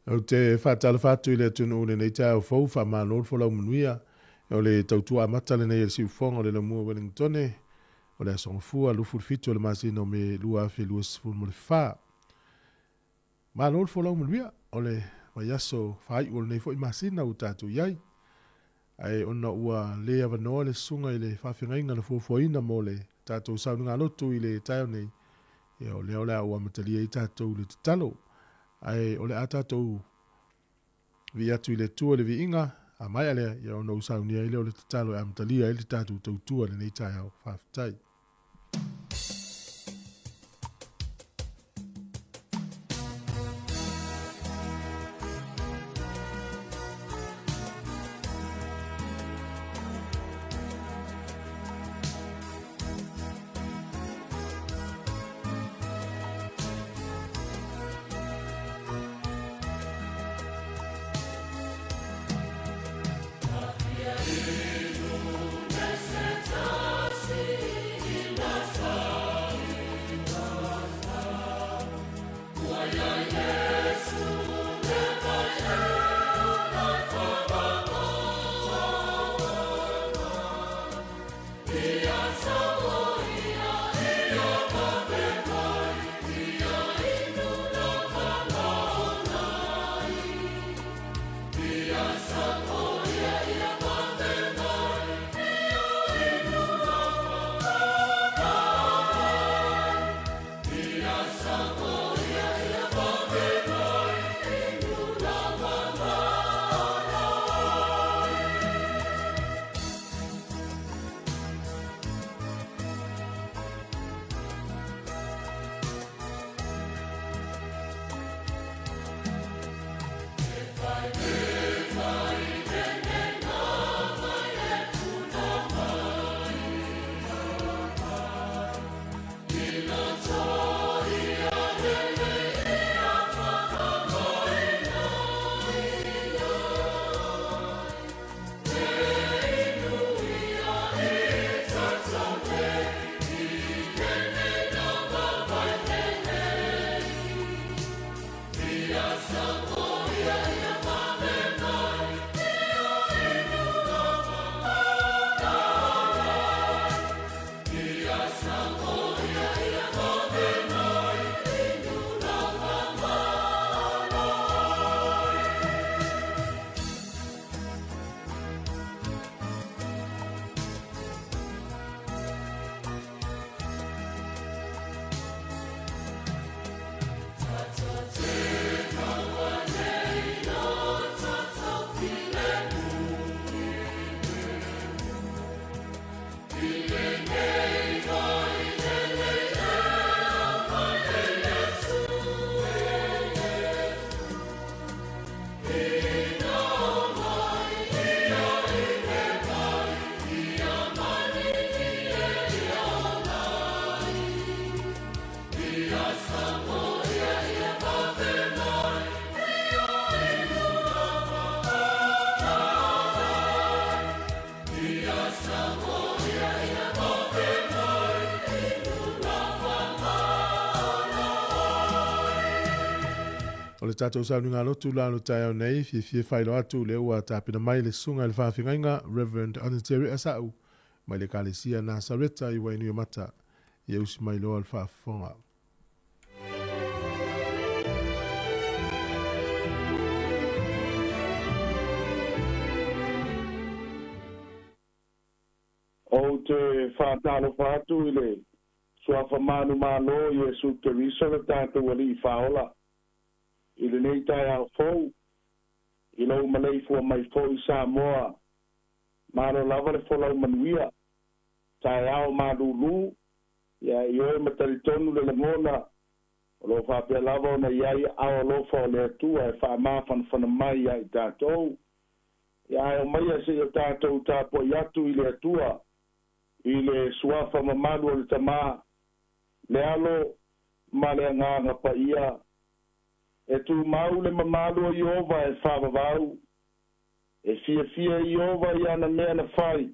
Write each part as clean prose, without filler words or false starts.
Ou te faatalofa atu i le atunuu i lenei taeao fou, faamalo le folau manuia. O le tautua amata lenei a le siufofoga o le Laumua Wellingtone, o le aso Gafua 27 o le masina o Me 2024. Malo le folau manuia, o le vaiaso faaiu o lenei foi masina ua tatou i ai. Ae ona ua le avanoa le susuga i le faafeagaiga na fuafuaina mo le tatou sauniga lotu i le taeao nei, ia o lea o le a ou amatalia ai tatou i le tatalo. Ae o le a tatou vii atu i le Atua i le viiga, a maea lea, ia ona ou saunia ai lea o le tatalo e amatalia ai le tatou tautua i lenei taeao. Faafetai. O le tatou sauniga lotu la o le taeao nei, fiafia e faailoa atu lea ua tapena mai le susuga i le faafeagaiga Reverend Anateria Asau mai le Ekalesia Nasareta i Wainuiomata. Ia usi mai loa le faafofoga. Ou te faatalofa atu i le Suafa manumalo o Iesu Keriso le tatou Alii Faaola i lenei taeao fou, i lou maleifua mai foi i Samoa, malo lava le folau manuia, taeao malūlū, ia i oe ma talitonu le lagona, o lo o faapea lava ona i ai aao alofa o le Atua e faamafanafana mai ia i tatou. Ia ae omaia seia tatou tapuai atu i le Atua i le suafa mamalu o le Tama, le Alo ma le Agaga Paia. E tumau le mamalu o Ieova e faavavau. E fiafia Ieova i ana mea na fai.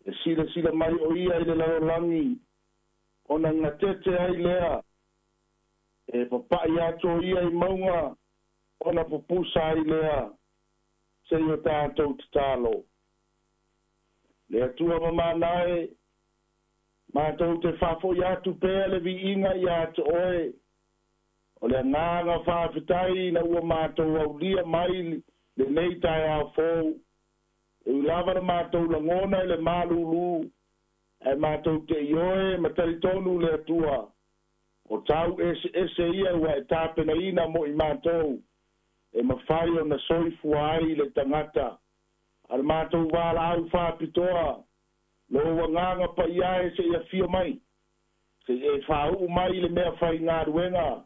E silasila mai o ia i le lalolagi, ona gatete ai lea. E papaʻi atu o ia i mauga, Ona pupusa ai lea seia tatou tatalo. Le Atua mamana e, matou te faafo'i atu pea le viiga iā te oe, o le agaga faafetai ina ua matou aulia mai lenei taeao fou. E ui lava le matou lagona i le malūlū, ae matou te ioe ma talitonu le Atua, o tau eseese ia ua e tapenaina mo i matou, e mafai ona soifua ai le tagata. A le matou valaau faapitoa, lou agaga paia e seia afio mai, seia e faauu mai le mea faigaluega,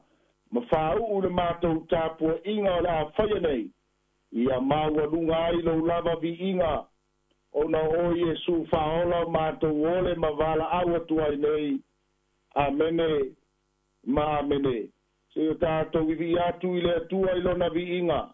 ma faauu le matou tapuaiga o le a faia nei, ia maualuga ai lou lava viiga, ona o Iesu faaola o matou ole ma valaau atu ai nei. Amene ma amene. Seia tatou vivii atu i le Atua i lona viiga.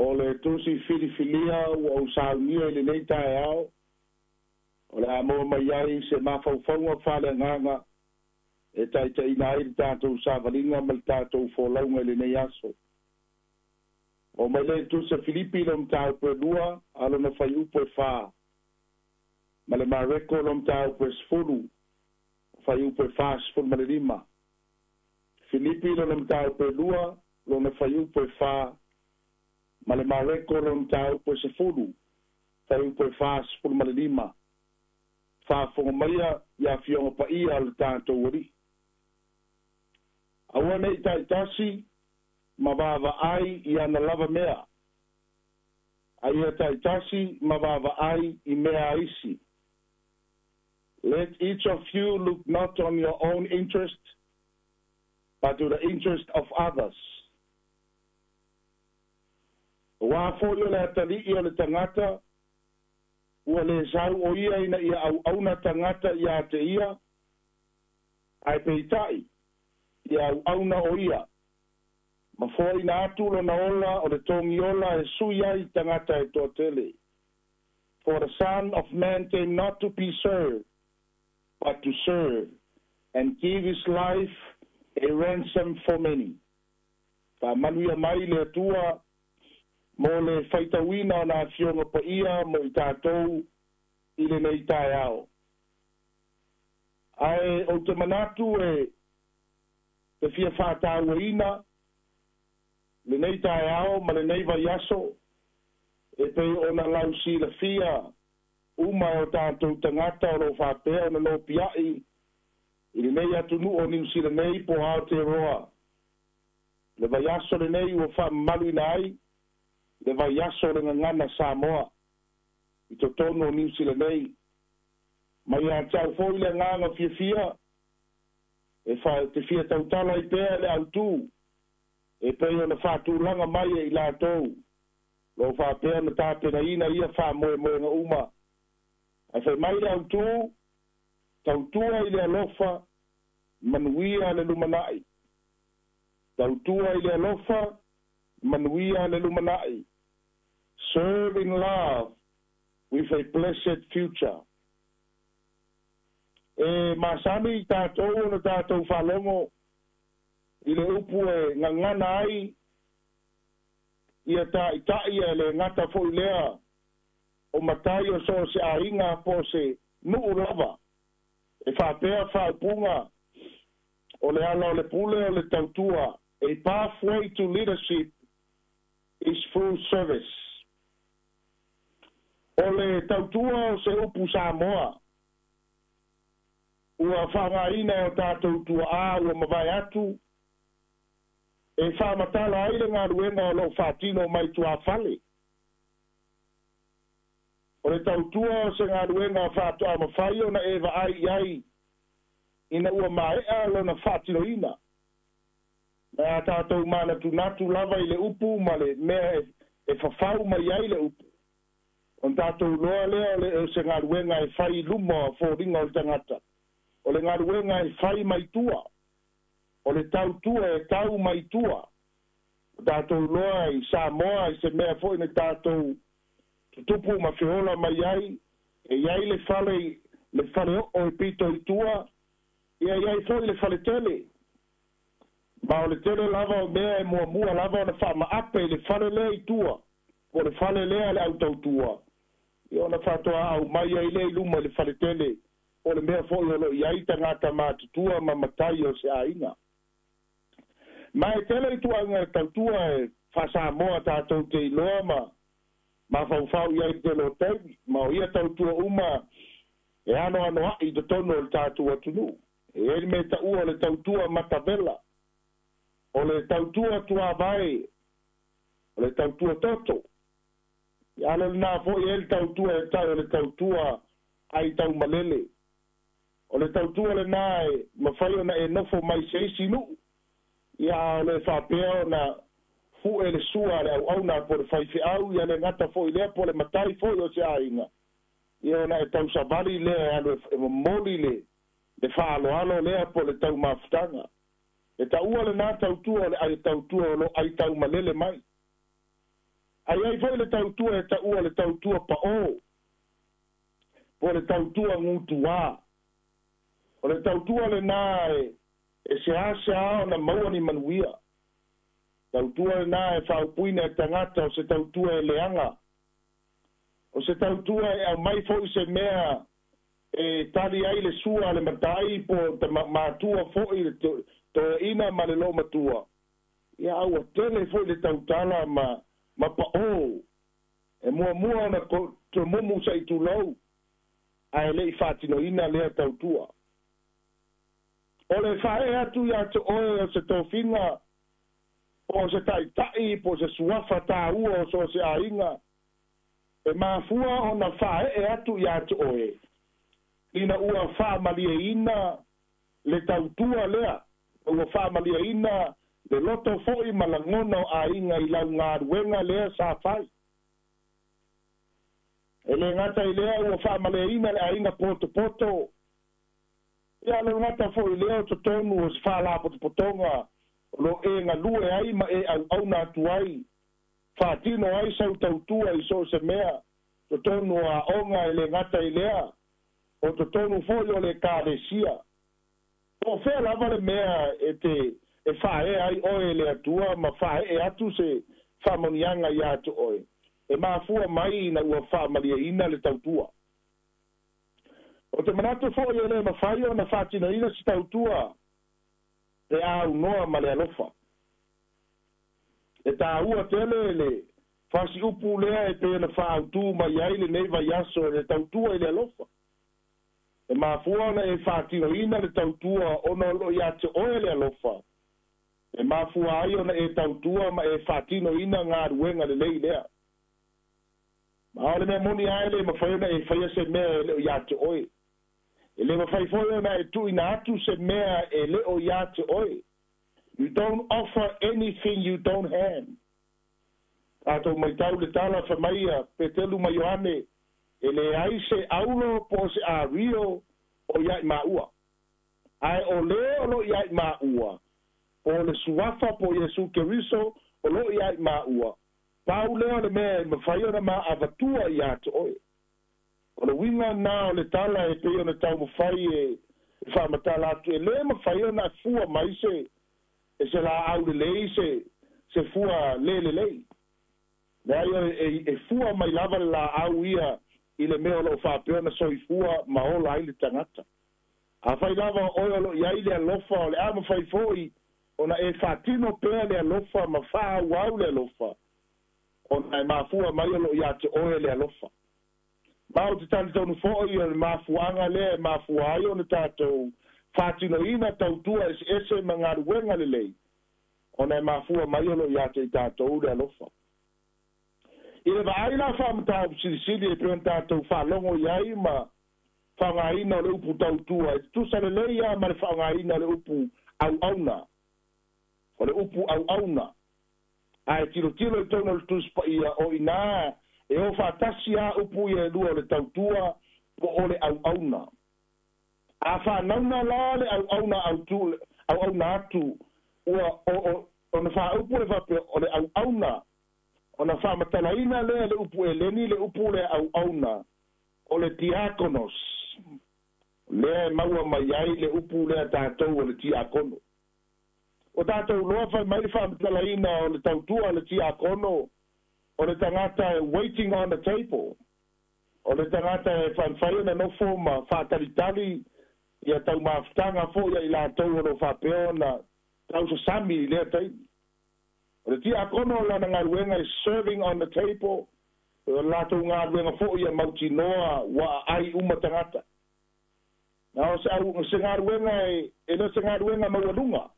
O le tusi filifilia ua ou saunia i lenei taeao, o le a maua mai ai se mafaufauga faaleagaga e taitaiina ai le tatou savaliga ma le tatou folauga i lenei aso. O mai le tusi a Filipi lo mataupu e 2 a lona fuaiupu e 4, ma le Mareko lo mataupu e 10 fuaiupu e 45. Filipi lona mataupu e 2 lona fuaiupu e 4, ma le Mareko lona mataupu e 10 fuaiupu e 45. Faafofoga maia ia afioga paia o le tatou Alii. Aua nei taitasi ma vaavaai i ana lava mea, a ia taitasi ma vaavaai i mea a isi. Let each of you look not on your own interest, but to the interest of others. Aua foi o le atalii o le tagata, ua le sau o ia ina ia auauna tagata ia te ia, ae peitai, ia auauna o ia. Ma foaina atu lona ola o le togiola e sui ai tagata e toatele. For the Son of Man came not to be served, but to serve, and give his life a ransom for many. Faamanuia mai le Atua mo le faitauina o na afioga paia mo i tatou i lenei taeao. Ae ou te manatu e te fia faatauaina lenei taeao ma lenei vaiaso, E pei ona lausilafia uma e o tatou tagata o loo faapea ona nopiai i lenei atunuu o Niusila nei po o Aotearoa le vaiaso lenei ua faamamaluina ai le vaiaso o le Gagana Samoa i totonu o Niusila nei. Mai ia te au foi le agaga fiafia e te fia tautala ai pea le autū e pei ona faatulaga mai e i latou loo faapea ona tapenaina ia faamoemoega uma. Ae fai mai le autū, tautua i le alofa, manuia le lumanai. Tautua i le alofa, manuia le lumanai. Serve in love with a blessed future. E masani i tatou ona tatou faalogo i le upu e gagana ai ia ta'ita'i e le gata foi lea o matai o so o se aiga po o se nuu lava e faapea faaupuga o le ala o le pule o le tautua, a pathway to leadership is through service. O le tautua o se upu Samoa ua faaaogaina e o tatou tuaa ua mavae atu e faamatala ai le galuega o loo faatino mai tuafale. O le tautua o se galuega faatoa mafai ona e vaai i ai ina ua maea lona faatinoina. Ma a tatou manatunatu lava i le upu ma le mea e fafau mai ai le upu, ona tatou iloa lea o se galuega e fai i luma o foliga o le tagata, o le galuega e fai mai tua, o le tautua e tau mai tua. O tatou iloa i Samoa i se mea foi na tatou tutupu ma feola mai ai, e i ai le fale, le faleoo e pito i tua, ia i ai foi le faletele. Ma o le tele lava o mea e muamua lava ona faamaape i le fale lea i tua, po o le fale lea le autautua, ia ona faatoa aumai ai lea i luma i le faletele, o le mea foi o loo i ai tagata matutua ma matai o se aiga. Ma e tele i tuaiga tautua e faa-Samoa tatou te iloa ma mafaufau i ai i tele o taimi, ma o ia tautua uma e anoanoai i totonu o le tatou atunuu. E i ai le mea taua o le tautua matavela, o le tautua tuavae, o le tautua toto. Ia ala lena foi e le tautua e tau o le tautua ai taumalele. O le tautua lena e mafai ona e nofo mai se isi nuu, ia a o le faapea ona fu'e le sua a le auauna po o le faifeau, ia le gata foi lea po o le matai foi o se aiga, ia ona e tausavali lea e alu e momoli le faaaloalo lea po o le taumafutaga. E taua lena tautua o le ai tautua o loo aitaumalele mai. Ai ai foi le tautua e taua le tautua pa'o po o le tautua gutuā. O le tautua lena e seasea ona maua ni manuia. Tautua lena e faaupuina e tagata o se tautua e leaga, o se tautua e aumai foi se mea e tali ai le sua a le matai po o matua foi le toeaina ma le loomatua. Ia a ua tele foi le tautala ma pa'o e muamua ona tomumu sa'i tulou ae le'i faatinoina lea tautua. O le faaee atu iā te oe o se tofiga po o se ta'ita'i po o se suafa tāua o so o se aiga, e mafua ona faaee atu iā te oe ina ua faamalieina le tautua lea, ua faamalieina le loto foi ma lagona o aiga i lau galuega lea sa fai. E le gata i lea ua faamalieina le aiga potopoto, ia le gata foi lea o totonu o se faalapotopotoga o loo e galue ai ma e auauna atu ai, faatino ai sau tautua i so o se mea totonu o aoga. E le gata i lea o totonu foi o le ekalesia. Po o fea lava le mea e te e faaea ai oe e le Atua ma faaee atu se faamanuiaga iā te oe, e mafua mai ina ua faamalieina le tautua. O te manatu foi e le mafai ona faatinoina se tautua pe a aunoa ma le alofa. E tāua tele le Fasiupu lea e pei ona faautū mai ai lenei vaiaso e le tautua i le alofa. E mafua ona e faatinoina le tautua ona o loo ia te oe le alofa. E mafua ai ona e tautua ma e faatinoina galuega lelei lea. Ma o le mea moni ae le mafai ona e faia se mea e le o ia te oe. E le mafai foi ona e tuuina atu se mea e le o ia te oe. You don't offer anything you don't have. Tatou maitau le tala famaia Petelu ma Ioane, e leai se aulo po o se ario o ia i maua. Ae o le o lo ia i maua, po o le suafa po o Iesu Keriso o lo ia i maua, pau lea o le mea e mafai ona maavatua ia te oe. O le uiga na o le tala e pei ona taumafai e faamatala atu, e lē mafai ona fua mai se e se laau lelei se fua lē lelei. Leai, e fua mai lava le laau ia i le mea o loo faapea ona soifua ma ola ai le tagata. Afai lava oe o loo i ai le alofa, o le a mafai foi ona e faatino pea le alofa ma faaauau le alofa, ona e mafua mai o loo ia te oe le alofa. Ma o te talitonu foi o le mafuaaga lea e mafua ai ona tatou faatinoina tautua eseese ma galuega lelei, ona e mafua mai o loo ia te i tatou le alofa. I le vaai la faamataupu silisili e pei ona tatou faalogo i ai ma faaaogaina o le upu tautua, e tutusa lelei a ma le faaaogaina o le upu auauna. O le upu auauna, ae tilotilo i totonu o le Tusi Paia, o inā e o faatasi a upu ia e lua, o le tautua po o le auauna. A faanauna la le auauna autu auauna atu ua ona faaupu le faapea o le auauna, ona faamatalaina lea le upu eleni, le upu le auauna o le diakonos lea e maua mai ai le upu lea tatou o le tiakono. O tatou loa fai mai le faamatalaina o le tautua o le tiakono, o le tagata e waiting on the table, o le tagata e faifai ona nofo ma faatalitali ia taumafutaga foi ia i latou o loo faapea ona tausasami i lea taimi. O le tiakono o lana galuega e serving on the table. O latou galuega foi ia mautinoa ua aai uma tagata. Na o se au se galuega e le o se galuega maualuga,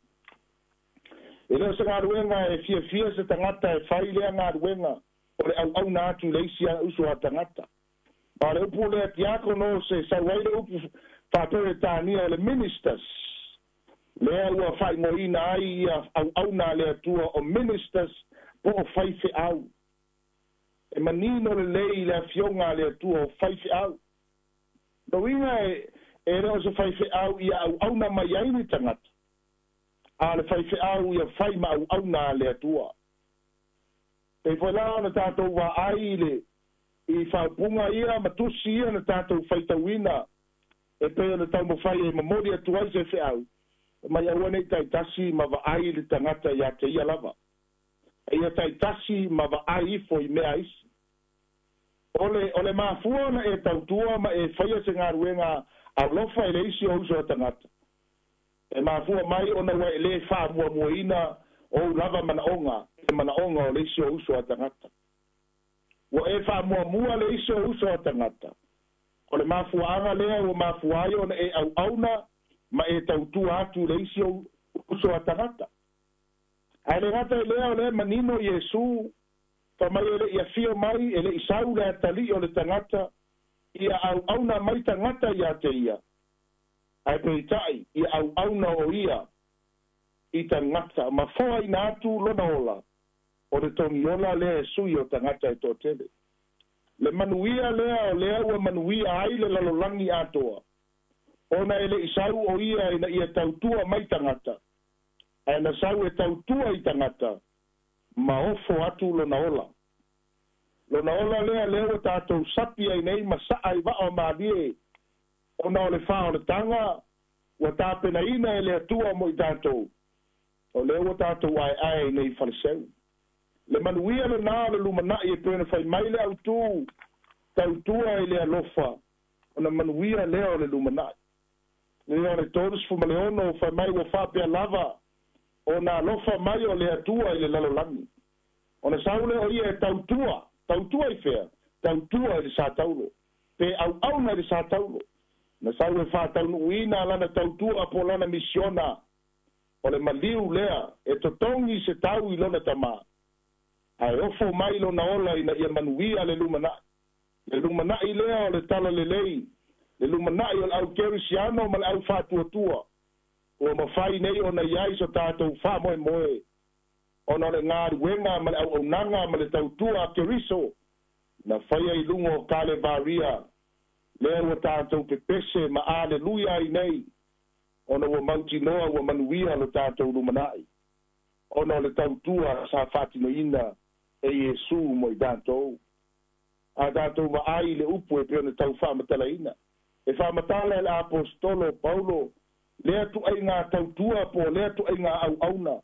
e le o se galuega e fiafia se tagata e fai lea galuega o le auauna atu i le isi uso a tagata. Ma o le upu lea tiakono se sau ai le upu faaperetania o le ministers lea ua faaigoaina ai ia auauna a le Atua o ministers po o faifeau. E manino lelei i le afioga a le Atua o faifeau. Lauiga e le o se faifeau ia auauna mai ai ni tagata, a le faifeau ia fai ma auauna a le Atua. Pei foi la ona tatou vaai i le i faaupuga ia ma tusi ia na tatou faitauina e pei ona taumafai e momoli atu ai se feau mai, aua nei taitasi ma vaai le tagata ia te ia lava, e ia taitasi ma vaai ifo i mea isi. O le mafua ona e tautua ma e faia se galuega alofa i le isi o uso o tagata, e mafua mai ona ua e lē faamuamuaina ou lava manaoga e manaoga o le isi o uso a tagata. Ua e faamuamua le isi o uso a tagata. O le mafuaaga lea ua mafua ai ona e auauna ma e tautua atu le isi o uso a tagata. Ae le gata i lea, o lea manino Iesu fa mai e le i afio mai, e le i sau le atalii o le tagata ia auauna mai tagata ia te ia, ae peitai ia auauna o ia i tagata ma foaina atu lona ola o le togiola lea e sui o tagata e toatele. Le manuia lea o lea ua manuia ai le lalolagi atoa, ona e le i sau o ia ina ia tautua mai tagata, ae na sau e tautua i tagata ma ofo atu lona ola. Lona ola lea, lea ua tatou sapi ai nei ma saa i vaa o malie, ona o le faaoletaga ua tapenaina e le Atua mo i tatou, o lea ua tatou aeae nei faleseu. Le manuia lenā o le lumanai e pei ona fai mai le autū tautua i le alofa, ona manuia lea o le lumanai lea o le 36 fai mai ua faapea lava ona alofa mai o le Atua i le lalolagi. Ona sau lea o ia e tautua, tautua i fea? Tautua i le sa taulo, pe auauna i le sa taulo. Na sau e faataunuuina lana tautua po o lana misiona, o le maliu lea e totogi se tau i lona tamā, ae ofo mai lona ola ina ia manuia le lumanai. Le lumanai lea o le talalelei, le lumanai o le au kerisiano ma le au faatuatua, ua mafai nei ona i ai so tatou faamoemoe, ona o le galuega ma le auaunaga ma le tautua a Keriso na faia i luga o Kalevaria, lea ua tatou pepese ma aleluia ai nei, ona ua mautinoa ua manuia lo tatou lumanai, ona o le tautua sa faatinoina e Iesu mo i tatou. A tatou vaai i le upu e pei ona tau faamatalaina, e faamatala e le Aposetolo o Paulo lea tuaiga tautua po o lea tuaiga auauna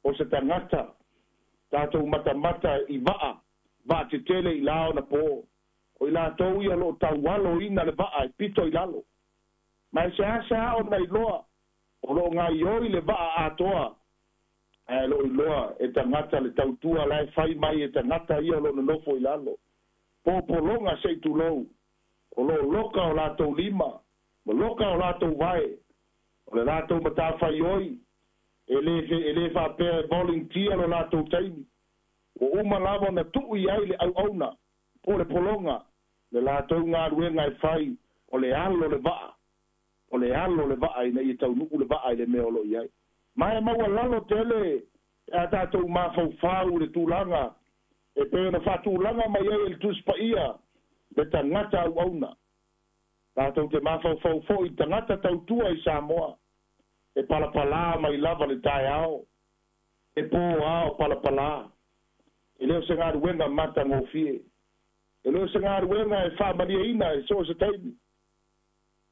o se tagata, tatou matamata i vaa, vaa tetele i la ona po, o i latou ia o lo o taualoina le vaa e pito i lalo. Ma e seasea ona iloa o lo o gaioi le vaa atoa, ae o lo o iloa e tagata le tautua la e fai mai e tagata ia o lo o nonofo i lalo. Popologa se i tulou, o lo o loka o latou lima, ma loka o latou vae, o le latou matafaioi, e le faapea e volunteer lo latou taimi. Ua uma lava ona tuu i ai le auauna, po o le pologa, le latou galuega e fai, o le alo le vaa, o le alo le vaa ina ia taunuu le vaa i le mea o lo o i ai. Ma e maualalo tele a tatou mafaufau i le tulaga e pei ona faatulaga mai ai e le Tusi Paia le tagata auauna. Tatou te mafaufau foi i tagata tautua i Samoa, e palapalā mai lava le taeao, e pō ao palapalā. E le o se galuega matagofie, e le o se galuega e faamalieina e so o se taimi.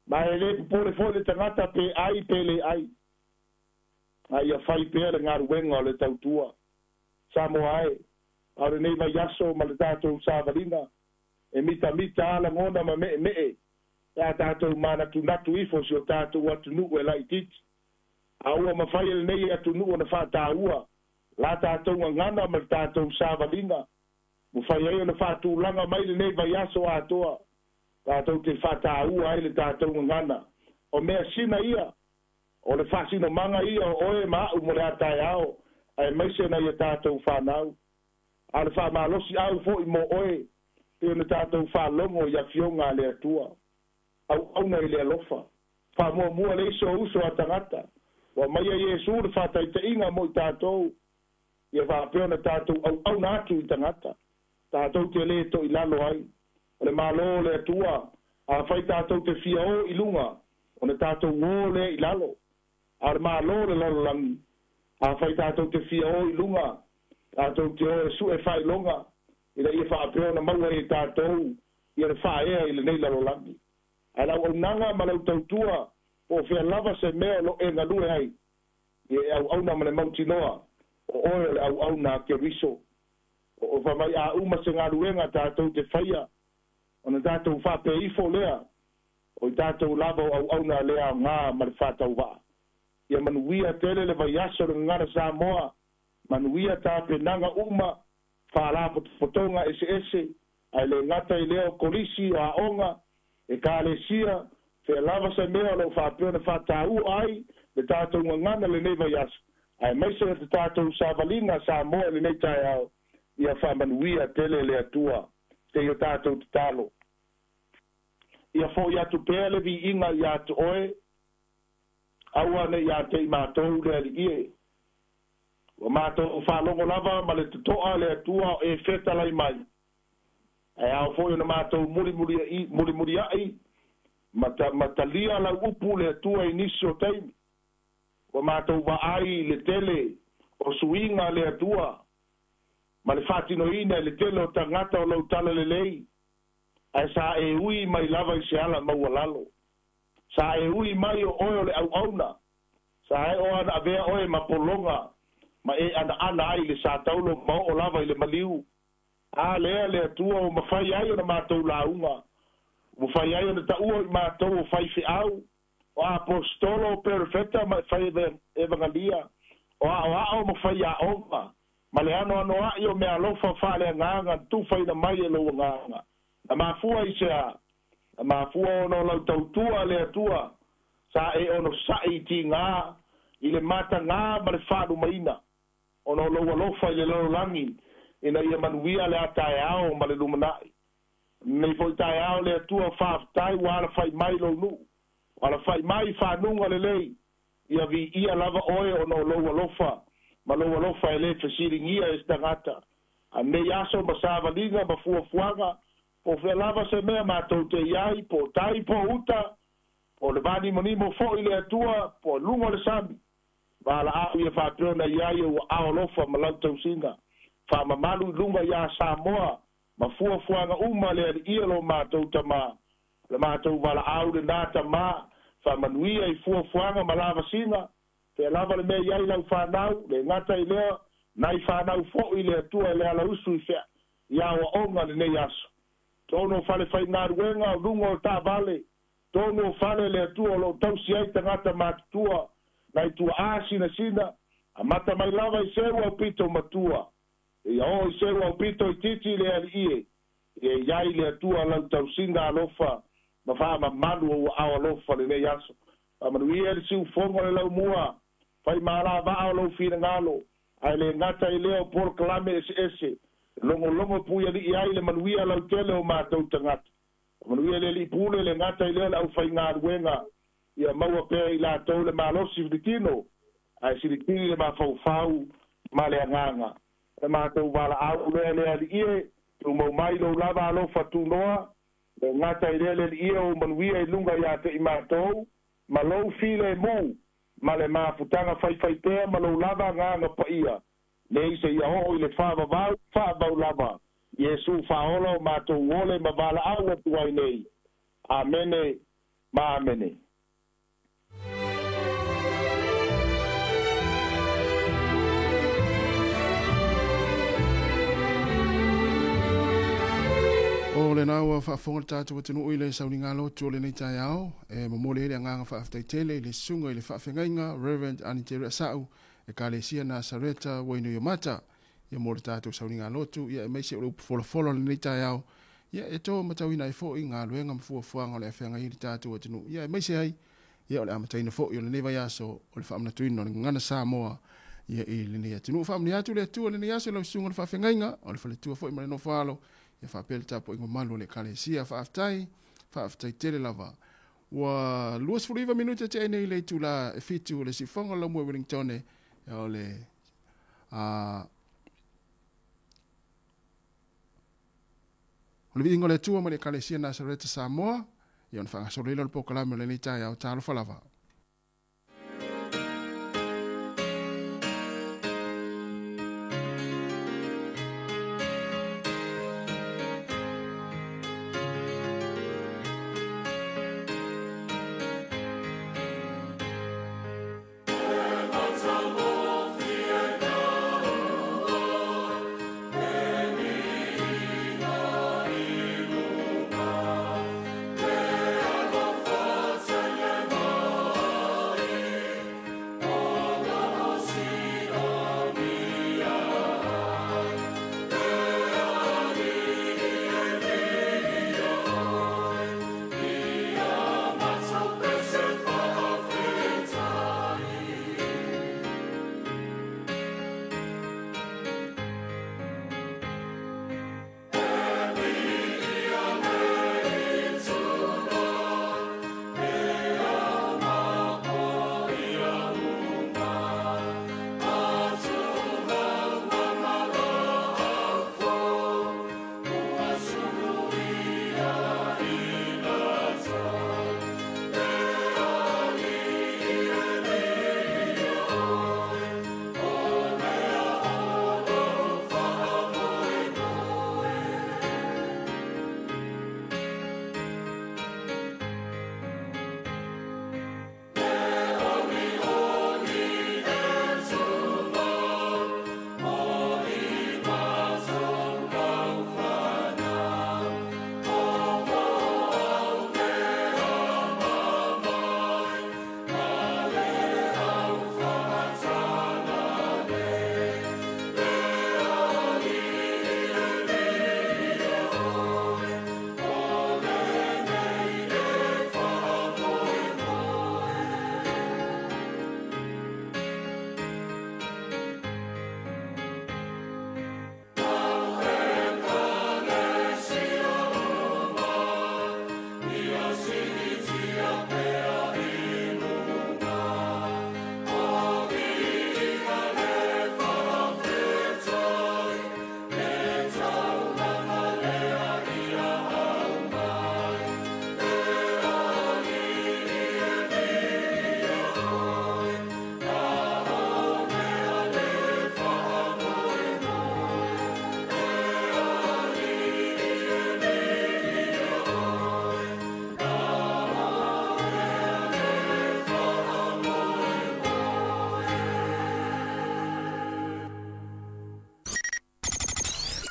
Ma e lē popole foi le tagata pe ai pe lē ai, a ia fai pea le galuega o le tautua. Samoa e, a o lenei vaiaso ma le tatou savaliga, e mitamita a lagona ma meemee pe a tatou manatunatu ifo si o tatou atunuu e laitiiti. A ua mafai e lenei atunuu ona faataua la tatou gagana ma le tatou savaliga, mafai ai ona faatulaga mai lenei vaiaso atoa, tatou te faataua ai le tatou gagana. O mea sina ia, o le faasinomaga ia o oe ma a'u mo le ataeao, aemaise nai a tatou fanau. A o le faamalosi au foi mo oe, pei ona tatou faalogo i afioga a le Atua. Auauna i le alofa, faamuamua le isi o uso a tagata, ua aumaia Iesu le faataitaiga mo i tatou, ia faapea ona tatou auauna atu i tagata, tatou te lē toilalo ai. O le Malo o le Atua, afai tatou te fia o i luga, ona tatou o lea i lalo. A o le Malo o le lalolagi, afai tatou te fia o i luga, tatou te o e su'e faailoga, ina ia faapea ona maua ai e tatou ia le faaea i lenei lalolagi. Ae le auaunaga ma lau tautua, po o fea lava se mea o lo o e galue ai, ia e auauna ma le mautinoa, o oe o le auauna a Keriso. O fai mai a uma se galuega tatou te faia, ona tatou faapea ifo lea, o i tatou lava o auauna le aoga ma le faatauvaa. Ia manuia tele le vaiaso o le Gagana Samoa, manuia tapenaga uma, faalapotopotoga eseese, ae le gata i lea o kolisi, o aoga, ekalesia, fea lava se mea o lo o faapea ona faataua ai le tatou gagana lenei vaiaso, aemaise le tatou savaliga Samoa i lenei taeao, ia faamanuia tele le Atua. Seia tatou tatalo. Ia fo'i atu pea le viiga iā te oe, aua ne i ia te i matou le Alii e. Ua matou faalogo lava ma le toto'a le Atua o e fetalai mai, ae ao foi ona matou mulimulia'i ma ma talia lau upu le Atua i nisi o taimi. Ua matou vaai i le tele o suiga a le Atua ma le faatinoina i le tele o tagata o lou talalelei, ae sa e ui mai lava i se ala maualalo. Sa e ui mai o oe o le auauna, sa e o ana avea oe ma pologa ma e anaana ai i le sa taulo ma oo lava i le maliu. A lea le Atua ua mafai ai ona matou lauga, ua mafai ai ona taua i matou o faifeau, o aposetolo, o perofeta ma fai evagalia, o aoao ma faiaoga. Ma le anoanoa'i o meaalofa faaleagaga na tufaina mai e lou agaga. Na mafua i se a? Na mafua ona o lau tautua le Atua sa e onosa'i i tigā i le matagā ma le faalumaina ona o lou alofa i le lalolagi ina ia manuia le ataeao ma le lumana'i. Nei fo'i taeao le Atua faafetai ua alafa'i mai lou nu'u, ua alafa'i mai fanuga lelei, ia vi'ia lava oe ona o lou alofa ma lou alofa e lē fesiligia e se tagata. Anei aso ma savaliga ma fuafuaga po o fea lava se mea matou te iai, po o tai po o uta, po o le vanimonimo fo'i le Atua, po o luga o le sami, valaau ia faapea ona iai e ua ao alofa ma lau tausiga. Faamamalu i luga iā Samoa ma fuafuaga uma le aliia lo matou tamā. Le matou valaau lenā tamā, faamanuia i fuafuaga ma lavasiga, fea lava le mea iai lau fanau, le gata i lea, nai fanau fo'i le Atua e le alausu i fea i aoaoga lenei aso. Tonu o fale faigaluega o luga o taavale, tonu o fale le Atua o loo tausi ai tagata matutua, nai tuaā sinasina, amata mai lava i seu aupito matua. Ia oo i seu aupito itiiti le alii e, ia iai le Atua lau tausiga alofa ma faamamalu o ua ao alofa lenei aso. Faamanuia le siufogo le laumua, faimalava'a o lou finagalo, ae le gata i lea o polokalame eseese, logologo puiali'i ai le manuia lautele o matou tagata. Manuia le alii pule le gata i lea le aufaigaluega, ia maua pea i latou le malosi filitino, ae silisili le mafaufau ma le agaga. Le matou valaau lea le alii e, tumau mai lou lava alofa tunoa, le gata i lea le alii e o manuia i luga iā te i matou, ma lou filemu, ma le mafutaga faifaipea ma lou lava agaga paia, nei seia oo i le faavavau faavavau lava. Iesu faaola o matou ole ma valaau atu ai nei. Amene ma amene. O lenā ua faafofoga le tatou atunuu i le sauniga lotu o lenei taeao, e momoli ai le agaga faafetai tele i le susuga i le faafeagaiga Reverend Anitere Asa'u Ekalesia Nasareta Wainuiomata ia mo le tatou sauniga lotu, ia aemaise o le upu folafola o lenei taeao, ia e to matauina ai fo'i galuega ma fuafuaga o le afeagai i le tatou atunuu, ia aemaise ai ia o le amataina fo'i o lenei vaiaso o le faamanatuina o le gagana Samoa ia i lenei atunuu. Faamanuia atu le Atua i lenei aso i lau susuga i le faafeagaiga o le faletua fo'i ma le nofo-alo, ia faapea le tapuaiga mamalu o le Ekalesia. Faafetai, faafetai tele lava. Ua 29 minute tea nei le itula e 7 o le siufofoga o le laumua i Wellingtone, o le o le viiga o le Atua ma le Ekalesia Nasareta Samoa, ia ona faagasolo ai lea o le polokalame o lenei taeao. Talofa lava.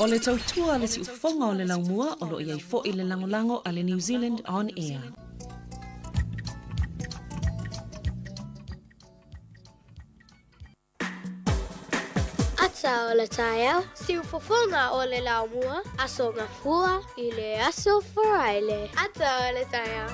O le tautua le siufofoga o le laumua o loo iai fo'i le lagolago a le New Zealand On Air. Ata o le taeao, siufofoga o le laumua, Aso Gafua i le Aso Faraile. Ata o le taeao.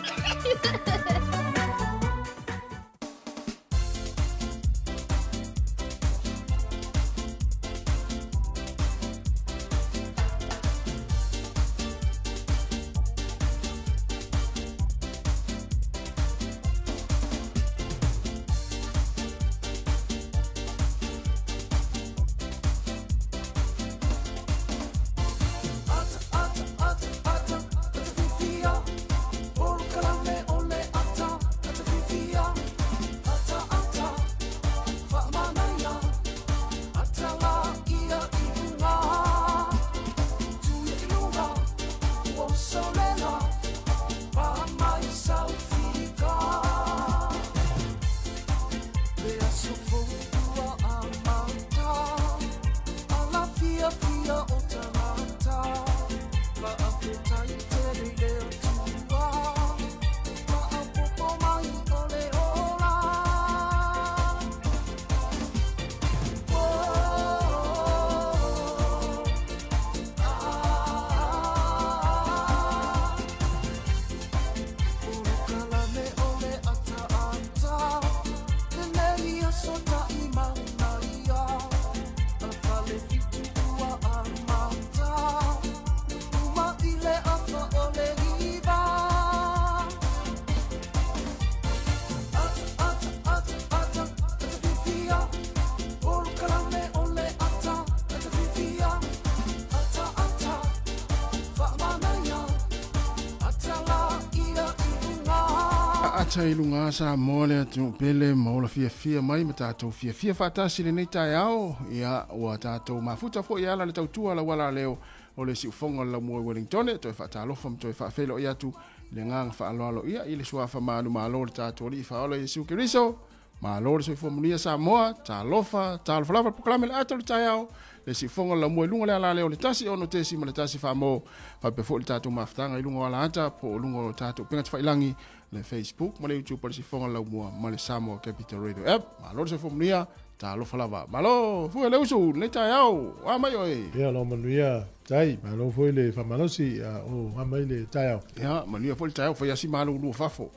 Ata i lunga sa mo le atu pele ma ola fiafia mai ma tatou fiafia faatasi lenei taeao ia ua tatou mafuta foi ala le tautua la wala leo o le siufoga o le laumua i Wellington toe faatalofa ma toe faafeiloai atu le agaga faaaloalo ia i le suafa manumalo le tatou alii faaola Iesu Keriso malo le soifua manuia Samoa talofa talofa lava le polokalame le ata o le taeao le siufoga o le laumua i luga le ala leo le 1.6 ma le 1 faamo faapea foi le tatou mafutaga i luga o ala ata po o luga o tatou upega tafailagi le Facebook ma le YouTube o le siufoga o le laumua ma le Samoa Capital Radio App. Malo le soifua manuia, talofa lava. Malo, fue le usu, lenei taeao, a mai oe. Ia, lo manuia, tai, malo foi le faamalosi, o a mai le taeao. Ia, manuia foi le taeao, fai asi malo lua fafo.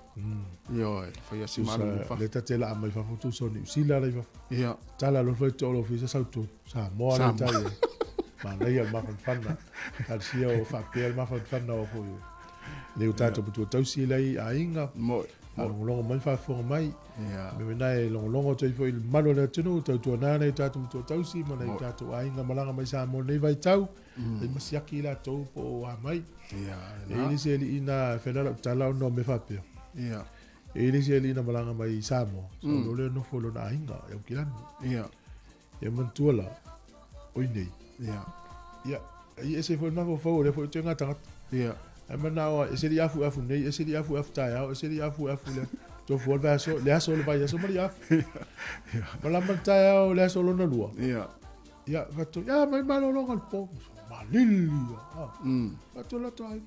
Ia, fai asi malo lua fafo. Le tate la mai fafo tu so ni usila la fafo. Ia. Tala lo foi tolo fi sa sautu, sa moa le tai. Ma nei al mafanfana. Al sia o faapea al mafanfana o foi. Le o tātou putua tausi lei a inga. Mo. Longolongo mai faafofoga mai. Ia. Me mena e longolongo toi foi le malo le atunu, tautua nā nei tātou putua tausi, ma nei tātou ainga malaga mai sa mo nei vaitau. Le masiaki la tau po o a mai. Ia. E ili se li ina whenala tala ono me faapea. Ia. E ili se li ina malaga mai Samoa. So lo leo nofo lona ainga, e ukilani. Ia. Ia mantua la, oi nei. Ia. Ia. I ese foi mafo fau, le foi te ngā tangata. Ia. E mana e se li afu afu nei, e se li afu afu taeao, e se li afu afu le tofu o le aso, le aso le vai aso ma li afu. Ma la man taeao le aso lona lua. Ia. Ia, fato, ia mai malolonga le po. Malili. Fato la toi.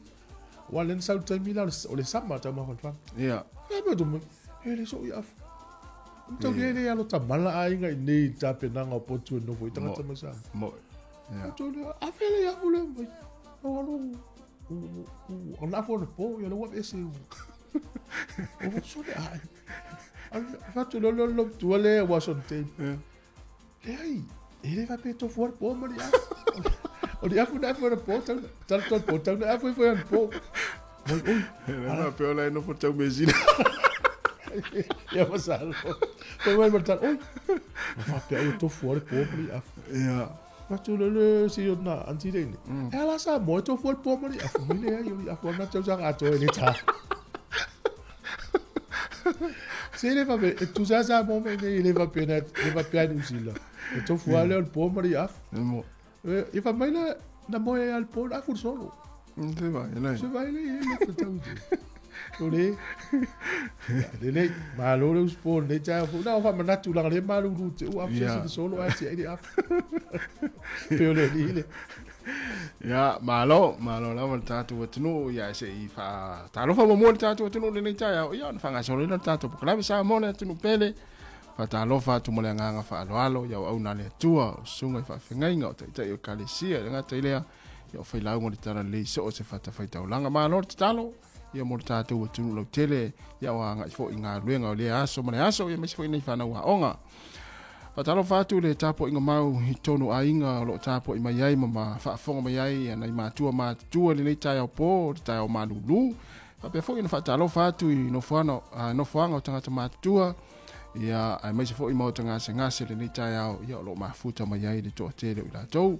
Wa len sau taimi la o le sama tau mafanfana. Ia. E me tu mai, e le so i afu. Tau le le alo tamala ainga i nei tapenaga o potu e nofo i tangata mai sa. Mo. Ia. Fato le, afe le afu le mai. O alo. O na fo po ia lo ese o so le ai fa tu lo lo lo tu le wa son te le ai ele va pe to fo po ma ya o dia fu na fo po tal tal tal po tal na fo fo po oi oi ala pe ola no fo tau mesina ia ma sal po mai tal oi fa pe o to fo po ma ya ia Fatu le le si yo na anti le ni. E ala sa mo to fo po mo ni afu mi le yo afu na tau sa ato ni ta. Se le va be tu sa sa mo me ni le va pe na le va pe ni usila. E to fo ale po mo ni afu. Mo. E fa mai la na mo e al po afu solo. Se va, le. Se va le le tau. O le. Le le ma lo le uspo le ta fu na fa manatu la le malu lu te u afu se solo a ti e afu. Pe le ni le. Ia, malo, malo lava le tatou atunuu, ia se'i faatalofa muamua le tatou atunuu i lenei taeao, ia ona faagasoloina le tatou polokalame Samoa le atunuu pele. Faatalofa atu ma le agaga faaaloalo i auauna a le Atua, o susuga i faafeagaiga, o taitai o Ekalesia, e le gata i lea, ia o failauga o le talalelei so o se fatafaitaulaga. Malo le tatalo, ia mo le tatou atunuu lautele, ia o agai foi i galuega o lea aso ma le aso, ia aemaise foi nei fanau aoga. Faatalofa atu i le tapuaiga mau i totonu o aiga o lo o tapuai mai ai ma ma faafofoga mai ai ia nai matua matutua i lenei taeao po, le taeao malulu. Faapea foi ona faatalofa atu i nofoana, nofoaga o tagata matutua, ia aemaise foi maota gasegase i lenei taeao, ia o lo o mafuta mai ai le toatele o i latou.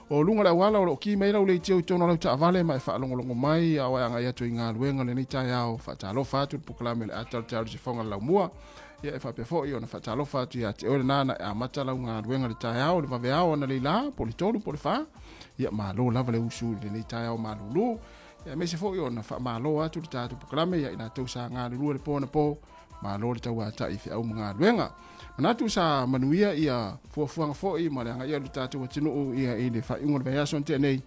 O luga o le auala o lo o ki mai lau leitio i totonu o lau taavale ma e faalogologo mai a o e agai atu i galuega i lenei taeao. Faatalofa atu i le polokalame o le a talatala i le sifoga o le laumua. Ia e faapea foi ona faatalofa atu ia te oe lena na e amata lau galuega i le taeao, le vaveao analeila, po o le 3 po o le 4. Ia malo lava le usu i lenei taeao malulu. Ia aemaise foi ona faamalo atu le tatou polokalame ia i latou sa galulue le po anapo. Malo le tauatai i feau ma galuega. Manatu sa manuia ia fuafuaga foi ma le agaia o le tatou atunuu ia i le faaiuga o le vaiaso na tea nei.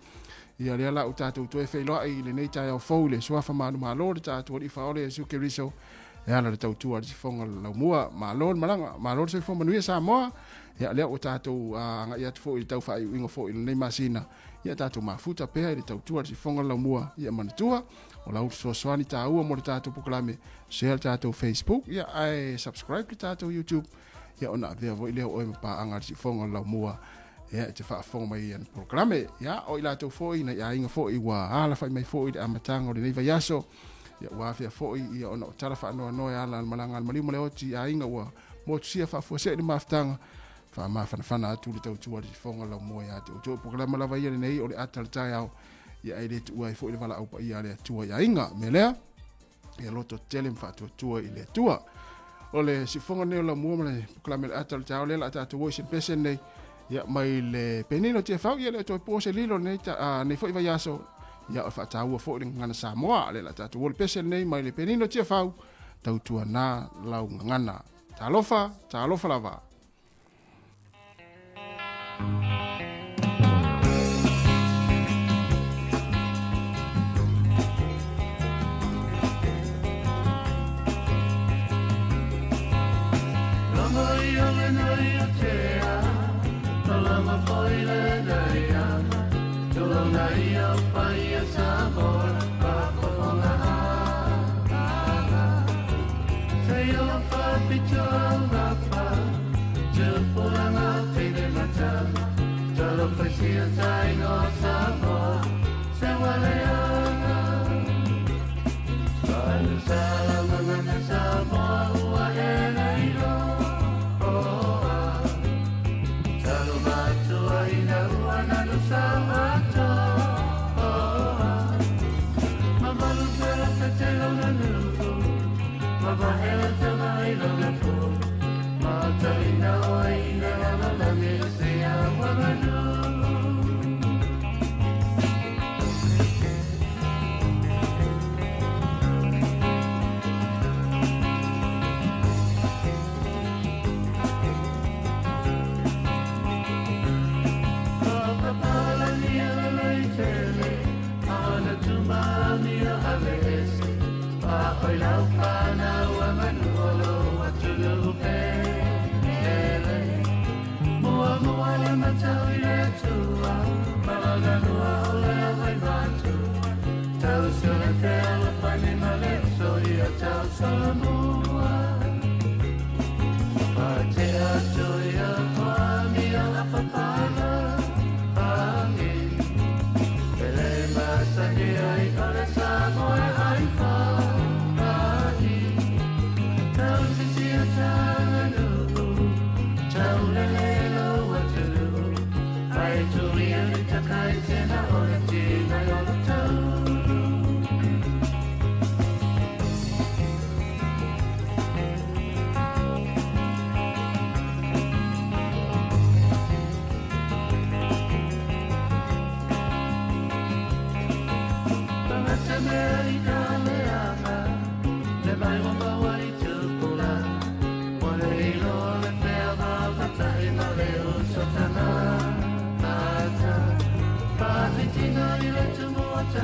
Ia lea la ua tatou toe feiloai i lenei taeao fou i le suafa manumalo le tatou Alii Faaola Iesu Keriso e ala le tautua a le sifoga o le laumua. Malo le malaga, malo le soifua manuia Samoa. Ia lea ua tatou agai atu foi i le tau faaiuiuga foi i lenei masina. Ia tatou mafuta pea i le tautua a le sifoga o le laumua. Ia manatua, o lau fesoasoani taua mo le tatou polokalame, share le tatou Facebook, ia ae subscribe le tatou YouTube, ia ona avea foi lea o oe ma paaga a le sifoga o le laumua. Ia e te faafofoga mai i ana polokalame. Ia o i latou foi nai aiga foi ua alafai mai foi i le amataga o lenei vaiaso. Ia ua afea foi ia ona o tala faanoanoa e ala i le malaga a le maliu ma le oti i aiga ua motusia faafuasei le mafutaga. Faamafanafana atu le tautua a le sifoga o le laumua ia te outou. O polokalame lava ia lenei o le ata o le taeao. Ia e le tuua ai foi le valaau paia a le Atua i aiga. O le mea lea, ia loto tele ma faatuatua i le Atua. O le sifoga lenei o laumua ma le polokalame o le ata o le taeao lea la a tatou o i se pese lenei. Ia mai le penino tiafau, ia le o toe po se lilo lenei, nei foi vaiaso. Ia o faataua foi le gagana Samoa. Le la tatou o le pese lenei mai le penino tiafau, tautua na lau gagana. Talofa, talofa lava.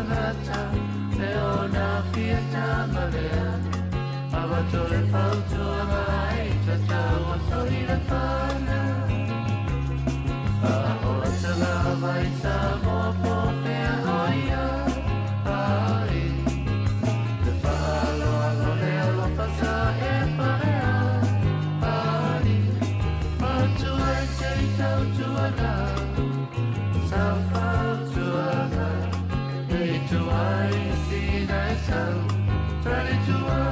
tangata e ona fiata malea Avatore fautuanga ai tatau a soi le whana A o tala vai sa mo po fea oia ai Te whaaloa lo le alofa sa e parea ai Matua i se i tautuana Sa fautuana Nei tuai sina e sau Tari tua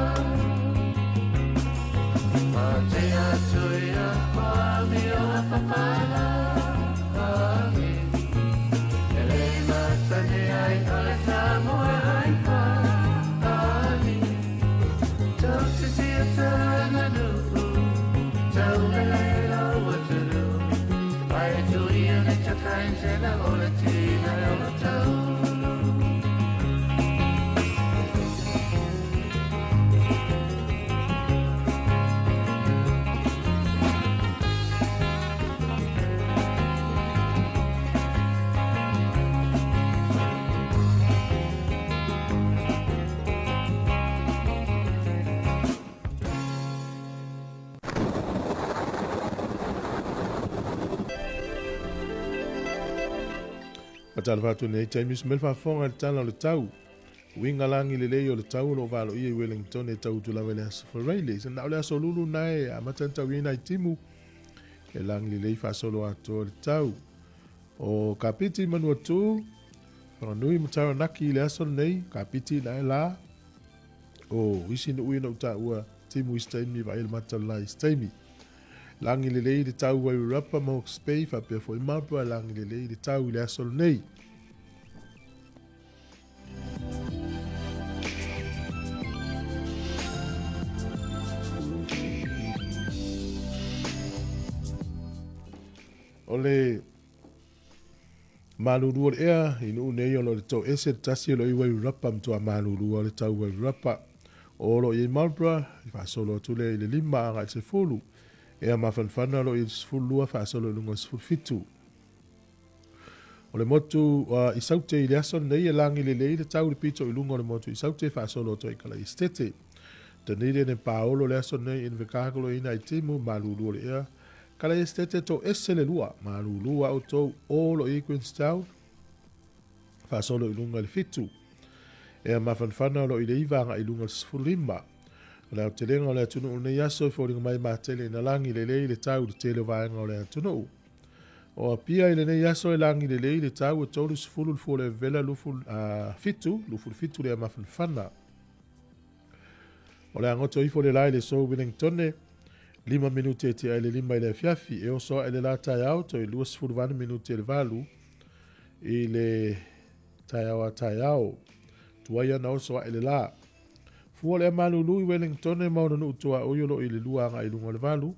Matea tuia o ami o papala Ami Ele masane ai ole Samoa ai fa Ami Tau sisi a tanga nuu Tau lele lo atunu Ai tuia ne takain sena ole tina e ole tau Tala fatu nei taimi mel faafofoga le tala o le tau. Uiga lagi lelei o le tau o loo valoia i Wellington e tau tulava i le aso Faraile. Sana o le aso lulu nae amata na tauina i timu e lagi lelei faasolo atoa le tau. O Kapiti Manuatu, Whanganui ma Taranaki i le aso lenei, Kapiti nae la o isi nuu ina utaua timu isi taimi vaai le mata o le la isi taimi. Lagi lelei le tau Wairarapa ma Hawke's Bay faapea foi Marlborough lagi lelei le tau i le aso lenei. O le malulu o le ea i nuu nei o lo le tau ese le tasi o lo i Wairarapa matua malulu o le tau Wairarapa. O lo i Marlborough i faasolo atu lea i le 5 agai i le 10. Ea mafanafana lo i le 12 faasolo i luga o le 17. O le motu i Saute i le aso nei e lagi lelei le tau le pito i luga o le motu i Saute faasolo atu ai kala i Stete. Dunedin e paolo le aso nei Invercargill ina i timu malulu o le ea. Kala i Stete to ese le lua malulu a o tou o lo i Queenstown faasolo i luga i le 7. Ea mafanafana lo i le 9 agai i luga o le 15. O le aotelega o le atunuu nei aso e foliga mai matele ina lagi lelei le tau le tele o vaega o le atunuu. O Apia i lenei aso e lagi lelei le tau e 30 le fua le vela lufu fitu, lufu le fitu le mafanafana. O le angoto ifo le lai le so Wellington, 5 minute e te ai le 5 i le afiafi, e oso ai le la taeao toi 28 minute e le 8 i le taeao a taeao. Tuai ana oso ai le la. Fua le malulu i Wellington ma ona nuu tua oio lo i le 2 agai i luga o le 8,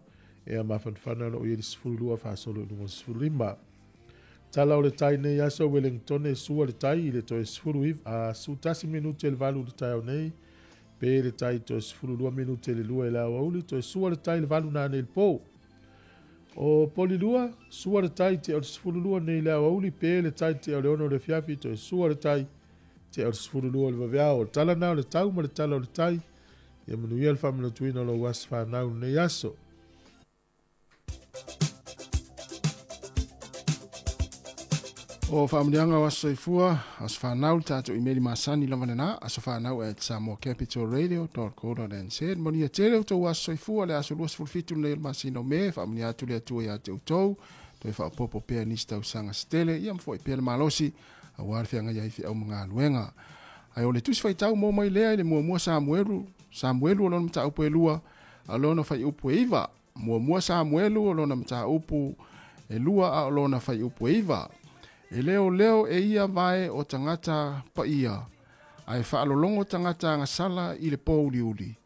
e a mafanafana lo i le 12 faasolo i luga o le 15. Tala o le tai nei aso Wellington e sua le tai i le toe 19 a 11 minute le 8 le taeao nei, pe le tai toe 12 minute le 2 i le aoauli, toe sua le tai le 8 na nei le pō. O Polilua, sua le tai te o le 12 nei le aoauli, pe le tai te o le 6 le fiafi, toe sua le tai te o le 12 le vaveao. O le tala nao le tau ma le tala o le tai, ia manuia le faamanatuina o lou aso fanau nei aso. O whaamurianga o aso soifua, aso whanau, tātou imeli masani lava lena, aso whanau at samoacapitalradio.co.nz. Monia tele o tau aso soifua le aso 27 nei o le masina o Me, whaamunia atu le atua ia te utou, toi whaapopo pea nisi tausaga setele, ia mafoi pea le malosi, aua le feagai ai feau ma galuega. Ae o le tusi faitau mo mai lea i le muamua Samuelu, Samuelu o lona mataupu e 2, a lona faiupu e 9. Muamua Samuelu o lona mataupu e 2 a o lona faiupu e 9. E leo leo e ia vae o tangata paia, ae faalologo tagata agasala i le pouliuli,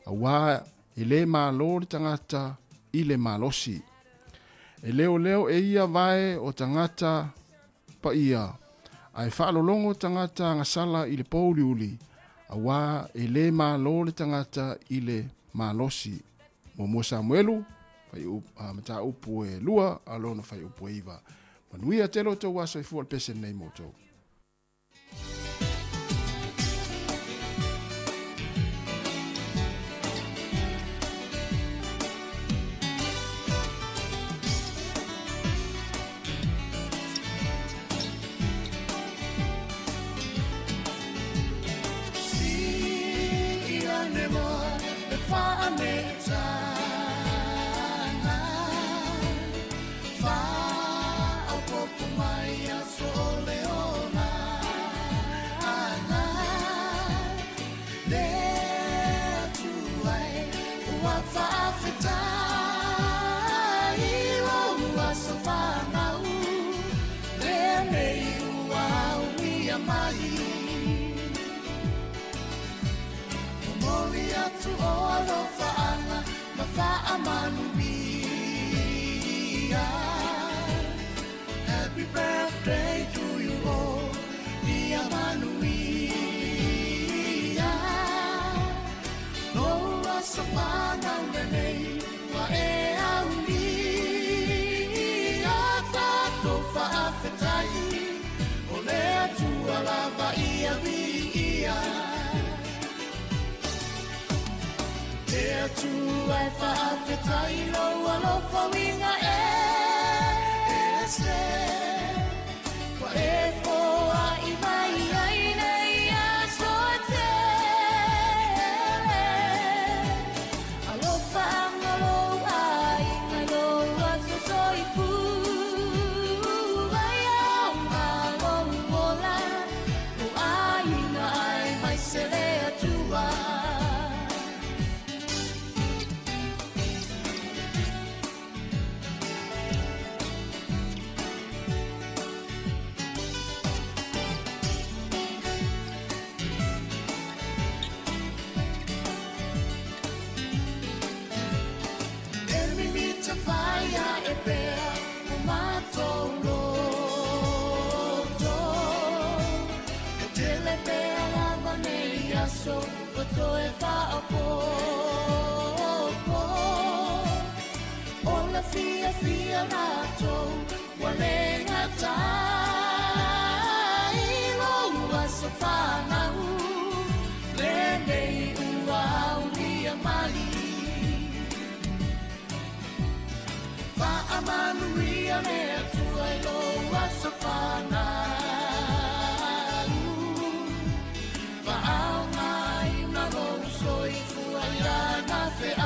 auā e lē mālō le tagata i le malosi. E leo leo e ia vae o tagata paia, ae faalologo tagata agasala i le pouliuli, auā e lē mālō le tagata i le malosi. Muamua Samuelu, mataupu e 2, a lona faiupu e 9. Manuia tele o tou aso i fua le pese nei mo tou. ua faafetai lou aso fanau lenei ua aulia mai. Momoli atu o alofaaga ma faamanuia. Happy birthday to you all, ia manuia. Lou aso fanau lenei ua e aulia. Tatou faafetai o le Atua lava ia viia. Le Atua e faafetai lou alofa uiga e ese. Ua e foai mai ai nei aso e tele. Alofa anga lou aiga i lou aso soifua. Ia aoga lou ola, lou aiga ai mai se le Atua. E mimita faia e pea o matou loto. E tele pea lava nei aso ua toe faaopoopo. O le fiafia latou ua le gatai lou aso fanau lenei ua aulia mai. Faamanuia le Atua i lou aso fanau. Faaaogaina lou soifua i lana feau.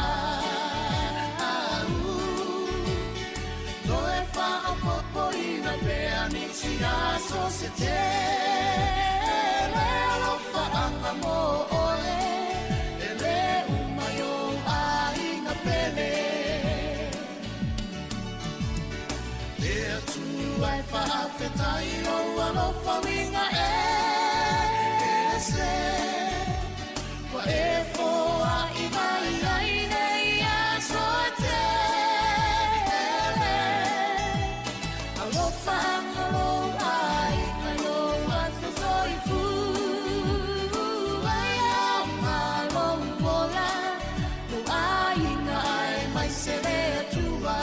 Toe faaopoopoina pea nisi aso se tele. Alofaaga mo oe, e le uma i ou aiga pele. Le Atua e faafetai lou alofa uiga e ese. Ua e foai mai ai nei aso e tele. Alofa anga lou aiga i lou aso soifua. Ia aoga lou ola, lou aiga ai mai se le Atua.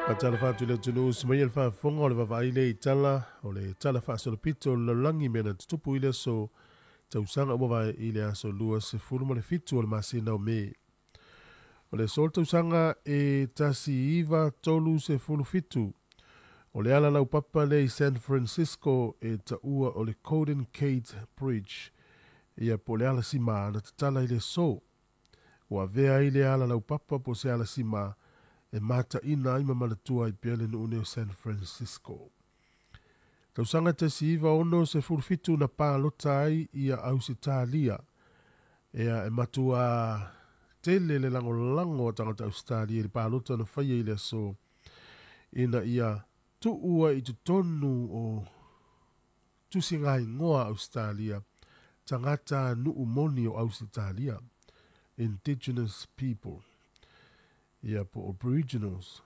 Faatalofa atu i le atunuu se maia le faafofoga o le vaavaai lea i tala o le tala faasolopito o le lalolagi mea na tutupu i le aso tausaga ua mavae i le aso 27 o le masina o Me. O le aso o le tausaga e 1937 o le ala laupapa lea i San Francisco e taua o le Golden Gate Bridge ia po o le ala simā na tatala i le aso. Ua avea ai le ala laupapa po o se ala simā e mataina ai ma manatua ai pea le nuu nei o San Francisco. Tausaga 1967 na palota ai ia Ausetalia. Ea e matua tele le lagolago a tagata Ausetalia i le palota na faia i le aso ina ia tuua i totonu o tusiga igoa Ausetalia tagata nuu moni o Ausetalia, Indigenous people, ia po Aboriginals.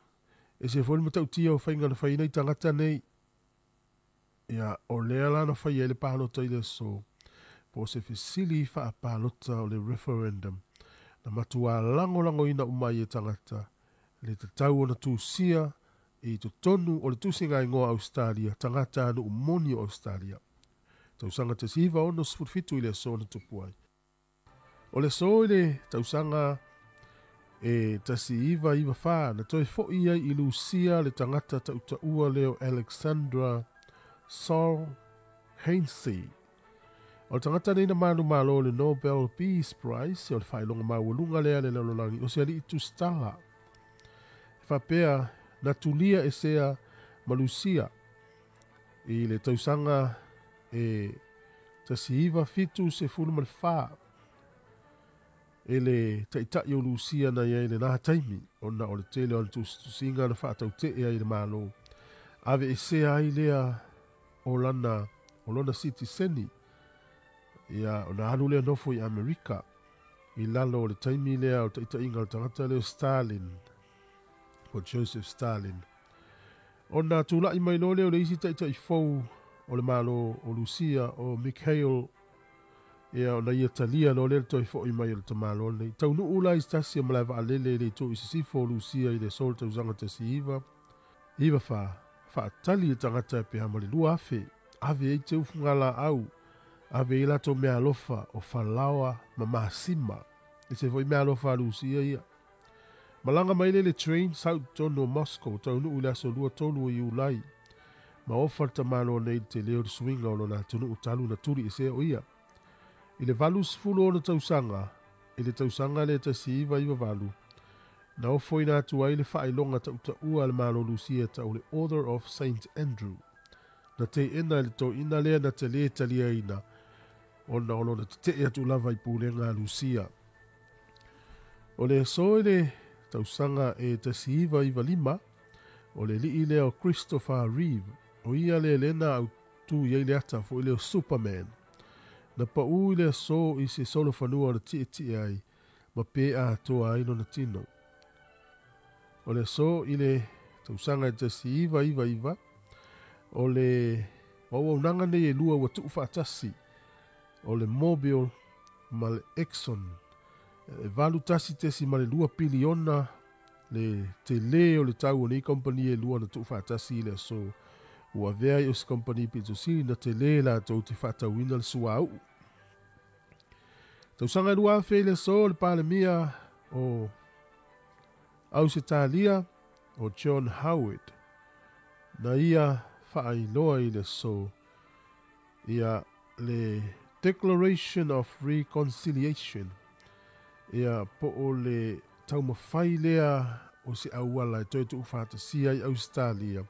E se foi le matautia o faiga na faia i tagata nei. Ia o lea la na faia ai le palota i le aso po o se fesili faapalota o le referendum na matua lagolagoina uma ai e tagata le tatau ona tusia i totonu o le tusiga igoa Australia tagata nuu moni o Australia. Tausaga 1967 i le aso na tupu ai. O le aso i le tausaga e 1994 na toe fo'i ai i Lusia le tagata ta'uta'ua lea o Alexandra Solzhenitsyn. O le tagata nei na manumalo le Nobel Peace Prize, o le faailoga maualuga lea le lalolagi o se ali'i tusitala. E faapea na tulia esea ma Lusia i le tausaga e 1974 e le ta'ita'i o Lusia na iai lenā taimi ona o le tele o le tusitusiga na fa'ataute'e ai le Mālō ave esea ai lea o lana o lona sitiseni ia ona alu lea nofo i Amerika i lalo o le taimi lea o ta'ita'iga o le tagata lea o Stalin po Joseph Stalin. Ona tula'i mai loa lea o le isi ta'ita'i fou o le Mālō o Lusia o Mikhail ia ona ia talia loa lea le toe fo'i mai o le tamāloa lenei. Taunu'u la i se tasi o malae va'alele i le itu i sisifo o Lusia i le aso o le tausaga 1994 fa'atali e tagata e peha ma le 2,000 ave ai teufugalā'au ave ai latou meaalofa o falaoa ma masima e se fo'i meaalofa a Lusia ia. Malaga mai le le train sau i totonu o Moscow taunu'u i le aso 23 o Iulai ma ofa le tamāloa nei i le telē o le suiga o lona atunu'u talu na tuli esea o ia. I le 86 tausaga i le tausaga lea 1998 na ofoina atu ai le fa'ailoga ta'uta'ua a le Mālō Lusia ta'u le Order of Saint Andrew. Na te'ena e le to'ina lea na te lē taliaina ona o lona tete'e atu lava i pulega a Lusia. O le aso i le tausaga e 1995 o le ali'i lea o Christopher Reeve o ia le lena autū i ai le ata fo'i lea o Superman. Na pa'ū i le aso i se solofanua o le ti'eti'e ai ma pe'a atoa ai lona tino. O le aso i le tausaga e 1999 o le auaunaga nei e lua ua tu'ufa'atasi o le Mobil ma le Exxon e 81.2 piliona le telē o le tau o nei kamupani e lua na tu'ufaatasi i le aso ua avea ai o se kamupani pitosili na telē latou te fa'atauina le suāu'u. Tausaga e 2000 i le aso le Palemia o Ausetalia o John Howard na ia fa'ailoa i le aso ia le Declaration of Reconciliation ia po o le taumafai lea o se auala e toe tu'ufaatasia ai Ausetalia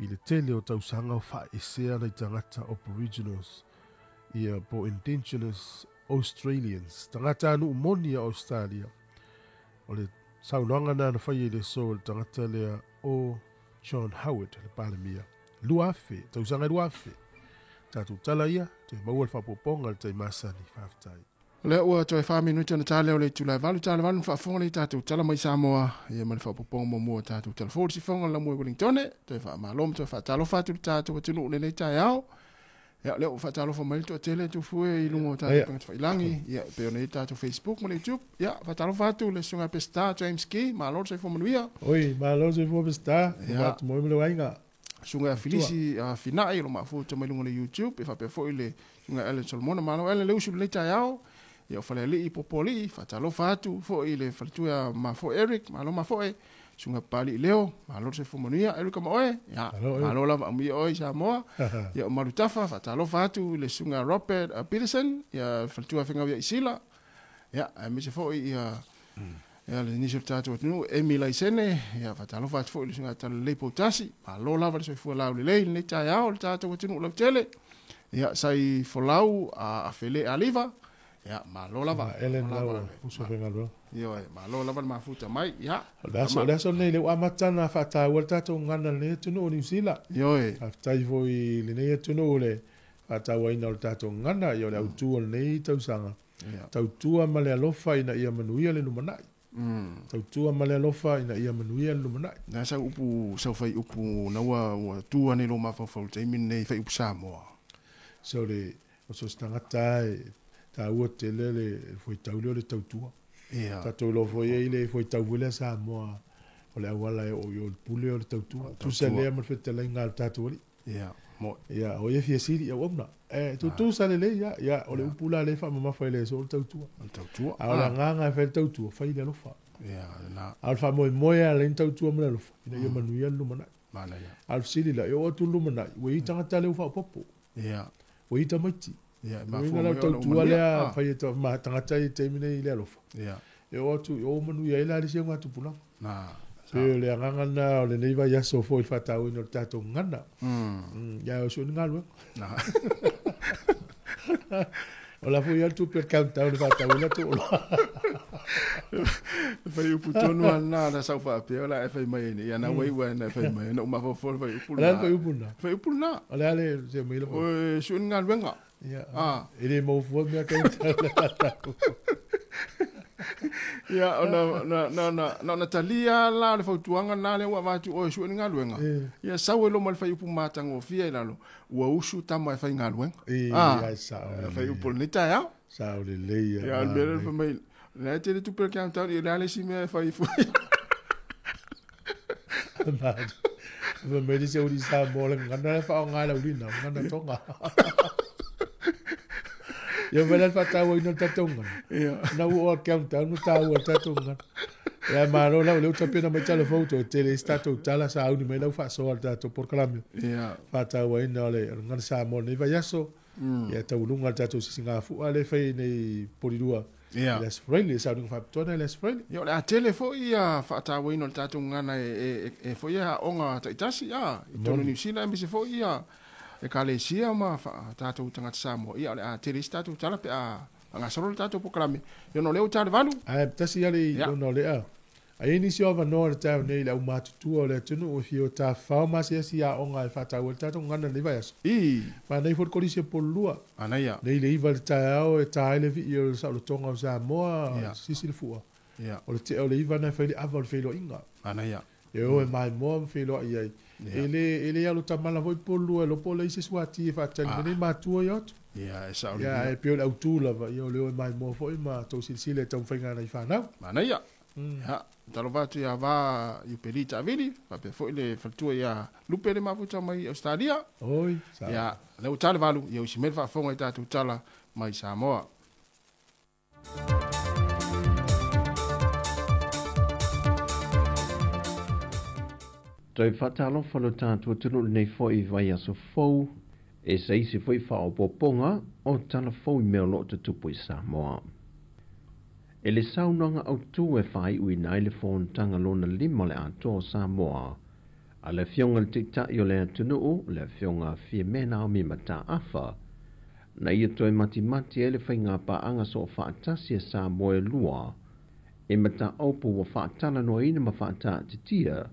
i le tele o tausaga o fa'aesea nai tagata Aboriginals ia po Indigenous Australians tagata anu'u moni a Australia. O le saunoaga na na faia i le aso e le tagata lea o John Howard le Palemia 2000 tausaga 2000. Tatou tala ia toe maua le faaopoopoga i le taimi masani. Faafetai. O lea ua toe 4 minute ona ta lea o le itula e 8 tala 8 na faafofoga lea i tatou tala mai Samoa ia ma le faaopoopoga muamua o tatou tala fou i le sifoga o le Laumua i Wellingtone. Toe faamalo ma toe faatalofa atu i le tatou atunuu i lenei taeao. Ia, o lea ua faatalofa mai le toatele Tufue i luga o tatou upega tafailagi, ia, e pei ona i ai le tatou Facebook ma le YouTube. Ia, faatalofa atu i le susuga ia Peseta James Key, malo le soifua manuia. Oi, malo le soifua Peseta, Ia. atu moe ma le aiga. Susuga ia Filisi Fina'i o lo o mafuta mai luga o le YouTube, e faapea foi le susuga ia Allen Solomona. Malo Allen le usu i lenei taeao. Ia, o Falealii Popoalii, faatalofa atu foi i le faletua ia Mafoe Eric, malo Mafoe. Susuga Papalii Leo, malo le soifua manuia. Eric ma oe, ia, malo lava amuia oe i Samoa. Ia, o Malutafa, faatalofa atu i le susuga Robert Peterson, ia, faletua Fegau ia Isila. Ia, aemaise foi ia ia le nisi o le tatou atunuu, Emi Laisene, ia, faatalofa atu foi i le susuga Talalelei Poutasi, malo lava le soifua laulelei i lenei taeao i le tatou atunuu lautele. Ia, sai folau a Afele Aliva, ia, malo lava. Ellen lau uso faigaluega. Ioe, malo lava le mafuta mai. Ia, O le aso, o le aso lenei lea ua amata ona fa'atāua le tatou gagana i lenei atunuu o Niu Sila. Ioe. Faafetai foi i lenei atunuu i le fa'atāuaina o le tatou gagana, ia o le autū o lenei tausaga. Tautua ma le alofa ina ia manuia le lumanai. Tautua ma le alofa ina ia manuia le lumanai. Na sau upu, sau fai upu na ua ua tu ane i lou mafaufau i le taimi lenei fai upu Samoa. So le, o so o se tagata lava e taua tele le fuaitau lea o le tautua. Ia. Tatou iloa foi e i ai le fuaitau foi lea Samoa o le auala e oo i o i le pule o le tautua. Tusa lea ma le fetalaiga a le tatou Alii. Ia, mo'i. Ia, o ia fia sili i auauna. E tutusa lelei lava. Ia, o le upu la lea e faamamafa i le aso o le tautua. O le tautua. A o le agaga e fai le tautua, fai i le alofa. Ia na. A o le faamoemoe a le tautua ma le alofa ina ia manuia le lumanai. Manaia. A o le fesili la, e oo atu le lumanai, ua i ai tagata lea ua faaopoopo. Ia. Ua i ai tamaiti. Ia, e Uiga mafua la mai ona ua tautua manuia. lea Ah. fai e tagata i le taimi nei i le alofa. Ia. E oo atu, e oo manuia ai la le isi augatupulaga. Na. Pe o le agaga lena o lenei vaiaso foi i le faatauina o le tatou gagana. Ia, o sui o ni galuega. Na. O la foi ia le tupe o le countdown le faatauina tu oloa. Fai upu tonu a na na sau faapea o la e fai mai nei. Ia na wai wai na fai mai. Na uma fofo fai upu O le a le na. fai upu na? Fai upu na. O le a le se mai le fai. O sui o ni galuega. Ia. Ah. E le maufua mea countdown le faatau. Ia, ona na na na na na talia la le fautuaga na le ua avatu oe sue ni galuega. Ia sau e loma le faiupu matagofie i lalo, ua usu tama e faigaluega. E, Ah, ai sao lelei. faiupu o lenei taeao. Sao lelei ia. Ia, o le mea lea le fai mai, o lena e tele tupe le countdown, ia o le a le isi mea e fai fua. Fai mai le isi auli Samoa le gagana le faaaoga e le aulina, gagana Tonga. Ia mai la le faatauaina o le tatou gagana. Ia. Na ua oo le countdown ma taua le tatou gagana. Ia malo lau lea ua tapena mai tala fou toe tele isi tatou tala sauni mai lau faasoa le tatou polokalame. Ia. Faatauaina o le gagana Samoa lenei vaiaso. Ia tauluga le tatou sisigafua lea e fai nei Polilua. Ia. I le Aso Faraile, sauniga faapitoa na i le Aso Faraile. Ia, o le a tele foi ia faatauaina o le tatou gagana e e foi e aoga taitasi a i totonu o Niu Sila aemaise foi ia ekalesia ma tatou tagata Samoa. Ia o le a tele isi tatou tala pe a faagasolo le tatou polokalame. Ia ona o lea ua ta le 8. Ae tasi ia le Ia. ona o lea. Ai nisi o avanoa le taeao nei i le aumatutua o le atunuu e fia o tafafao masiasi aoga e faataua ai le tatou gagana lenei vaiaso. I. Manai foi le kolisi e Pololua. Anaia. Nei le 9 le taeao e tā ai le vii o le saolotoga o Samoa, Ia. sisi le fua. Ia. O le tea o le 9 na e fai le ava o le feiloaiga. Anaia. E o e maimoa ma feiloai ai. Ia. E le alo tamala foi Pololua e lopo le isi suati e faatali mai nei matua ia atu. Ia, e sao le Ia, mea. e pei o le autū lava, ia o le o e maimoa foi ma tou silasila e taumafaiga nai fanau. Manaia. Ia, talofa atu ia va i Upeli taavili, faapea foi le faletua ia Lupe le mafuta mai Australia. Oi, sao. Ia, lea ua ta le 8, ia usi mai le faafofoga i tatou tala mai Samoa. Toe whaatalofa lo tātua tunu nei foi vai aso fou, e se isi foi whaopoponga o tala fou i mea o loo te tupu i Samoa. E le saunoaga autū e whai nai le fonotaga lona 5 le atoa o Samoa. A le afioga le taitai o le atunuu, le afioga Fiamē Naomi Mataafa. Na ia toe matimati ai le faigapaaga soo faatasi e Samoa e lua. E mataopu ua faatalanoaina ma faataatitia,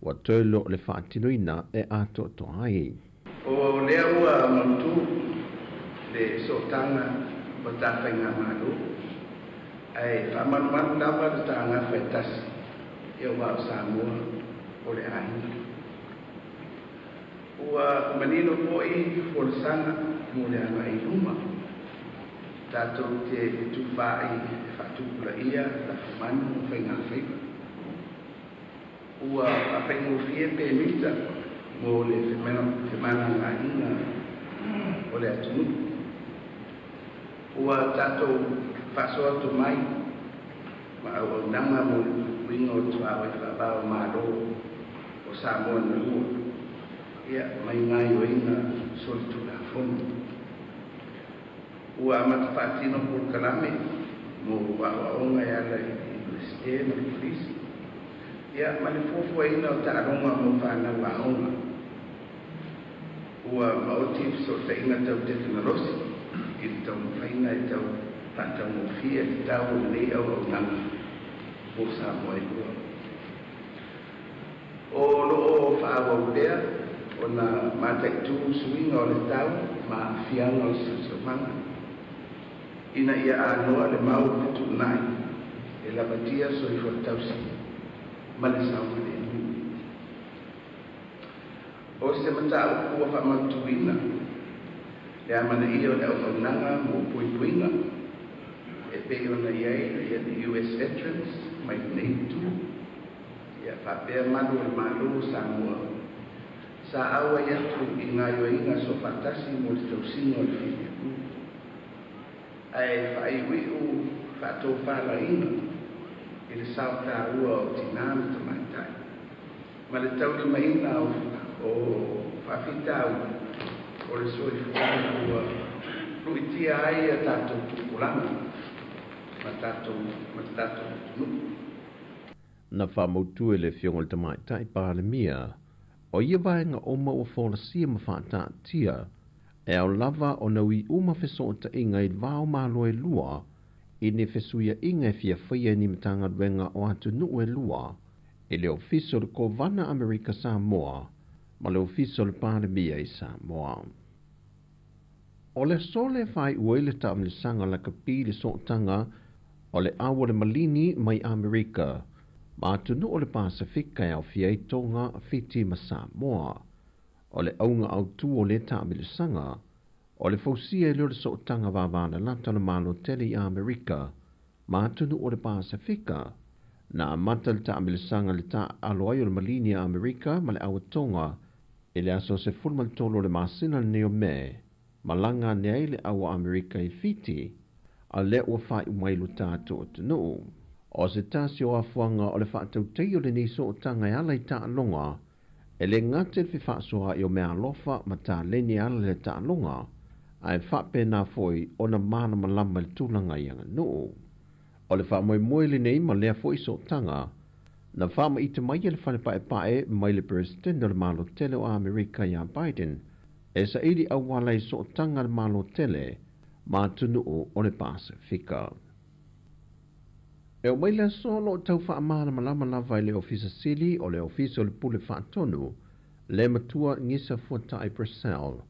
ua toe loo le faatinoina e atoatoa ai. O lea ua mautū le sootaga o tafaigamalo ae faamalumalu lava le tagafa e tasi ia ua o Samoa o le aiga. Ua manino foʻi folasaga mo le agai luma tatou te fetufaai e faatupulaia lafumanu ma faigafaiva. Ua faafaigofie pemita mo le femalagaaiga o le atunuu. Ua tatou faasoato mai ma auaunaga mo le puipuiga o tuaoi faavao malo o Samoa na lua ia mai gaioiga solitulafono. Ua amata faatino polokalame mo aoaoga e ala i le Iunivesite ma le Kolisi ia ma le fuafuaina o taaloga mo fanau aoga. Ua maoti fesootaiga tau tekenolosi i le taumafaiga e tau faataugofie le tau o lenei auaunaga mo Samoa e lua. O loo faaauau pea ona mataitū suiga o le tau ma aafiaga o le siosiomaga ina ia anoa le mau fetuunai e lavatia soifua tausi ma le saogalemu. O se mataupu ua faamautuina le amanaia o le auaunaga mo puipuiga e pei ona iai ia le US Veterans mai lenei itu ia faapea malu o le Malo o Samoa sa auai atu i gaioiga soofaatasi mo le tausiga o le filemu ae faaiuiu faatofalaiga i le sao tāua o tinā ma tamaitai ma le taulimaina o faafitauli o le soifuaga ua lu'itia ai a tatou tupulaga ma tatou ma le tatou atunuu. Na faamautu e le Afioga i le Tamaitai Palemia, o ia vaega uma ua folasia ma faataatia, e ao lava ona ui uma fesootaiga i le va o Malo e lua, i ni fesuiaiga e fia faia e ni Matagaluega o atunuu e lua, i le Ofisa o le Kovana Amerika Samoa ma le Ofisa o le Palemia i Samoa. O le aso lea e faaiu ai le taamilosaga lakapi i le sootaga o le au o le maligi mai Amerika ma atunuu o le Pasefika e aofia ai Toga, Fiti ma Samoa. O le auga autu o lea taamilosaga, o le fausia ai lea o le sootaga vavalalata o le Malo tele i Amerika ma atunuu o le Pasefika. Na amata le taamilosaga i le taaalo ai o le maligi a Amerika ma le au a Toga i le aso 13 o le masina lenei o Me, malaga ane ai le au a Amerika i Fiti, a o lea ua faaiu mai i lo tatou atunuu. O se tasi o afuaga o le faatautaia o lenei sootaga e ala i taaloga, e le gata i le fefaasoaai o meaalofa ma taleni e ala i le taaloga, ae faapena foi ona malamalama i le tulaga i aganuu. O le faamoemoe lenei ma lea foi sootaga, na faamaite mai e le Fale Paepae mai le Peresetene o le Malo Tele o Amerika iā Biden e saili auala i sootaga a le Malo Tele ma atunuu o le Pasefika. E oo mai le aso o lo o tau faamalamalama lava e le Ofisa Sili o le Ofisa o le Pule Faatonu, le Matua Gisa Fuatai Purcell,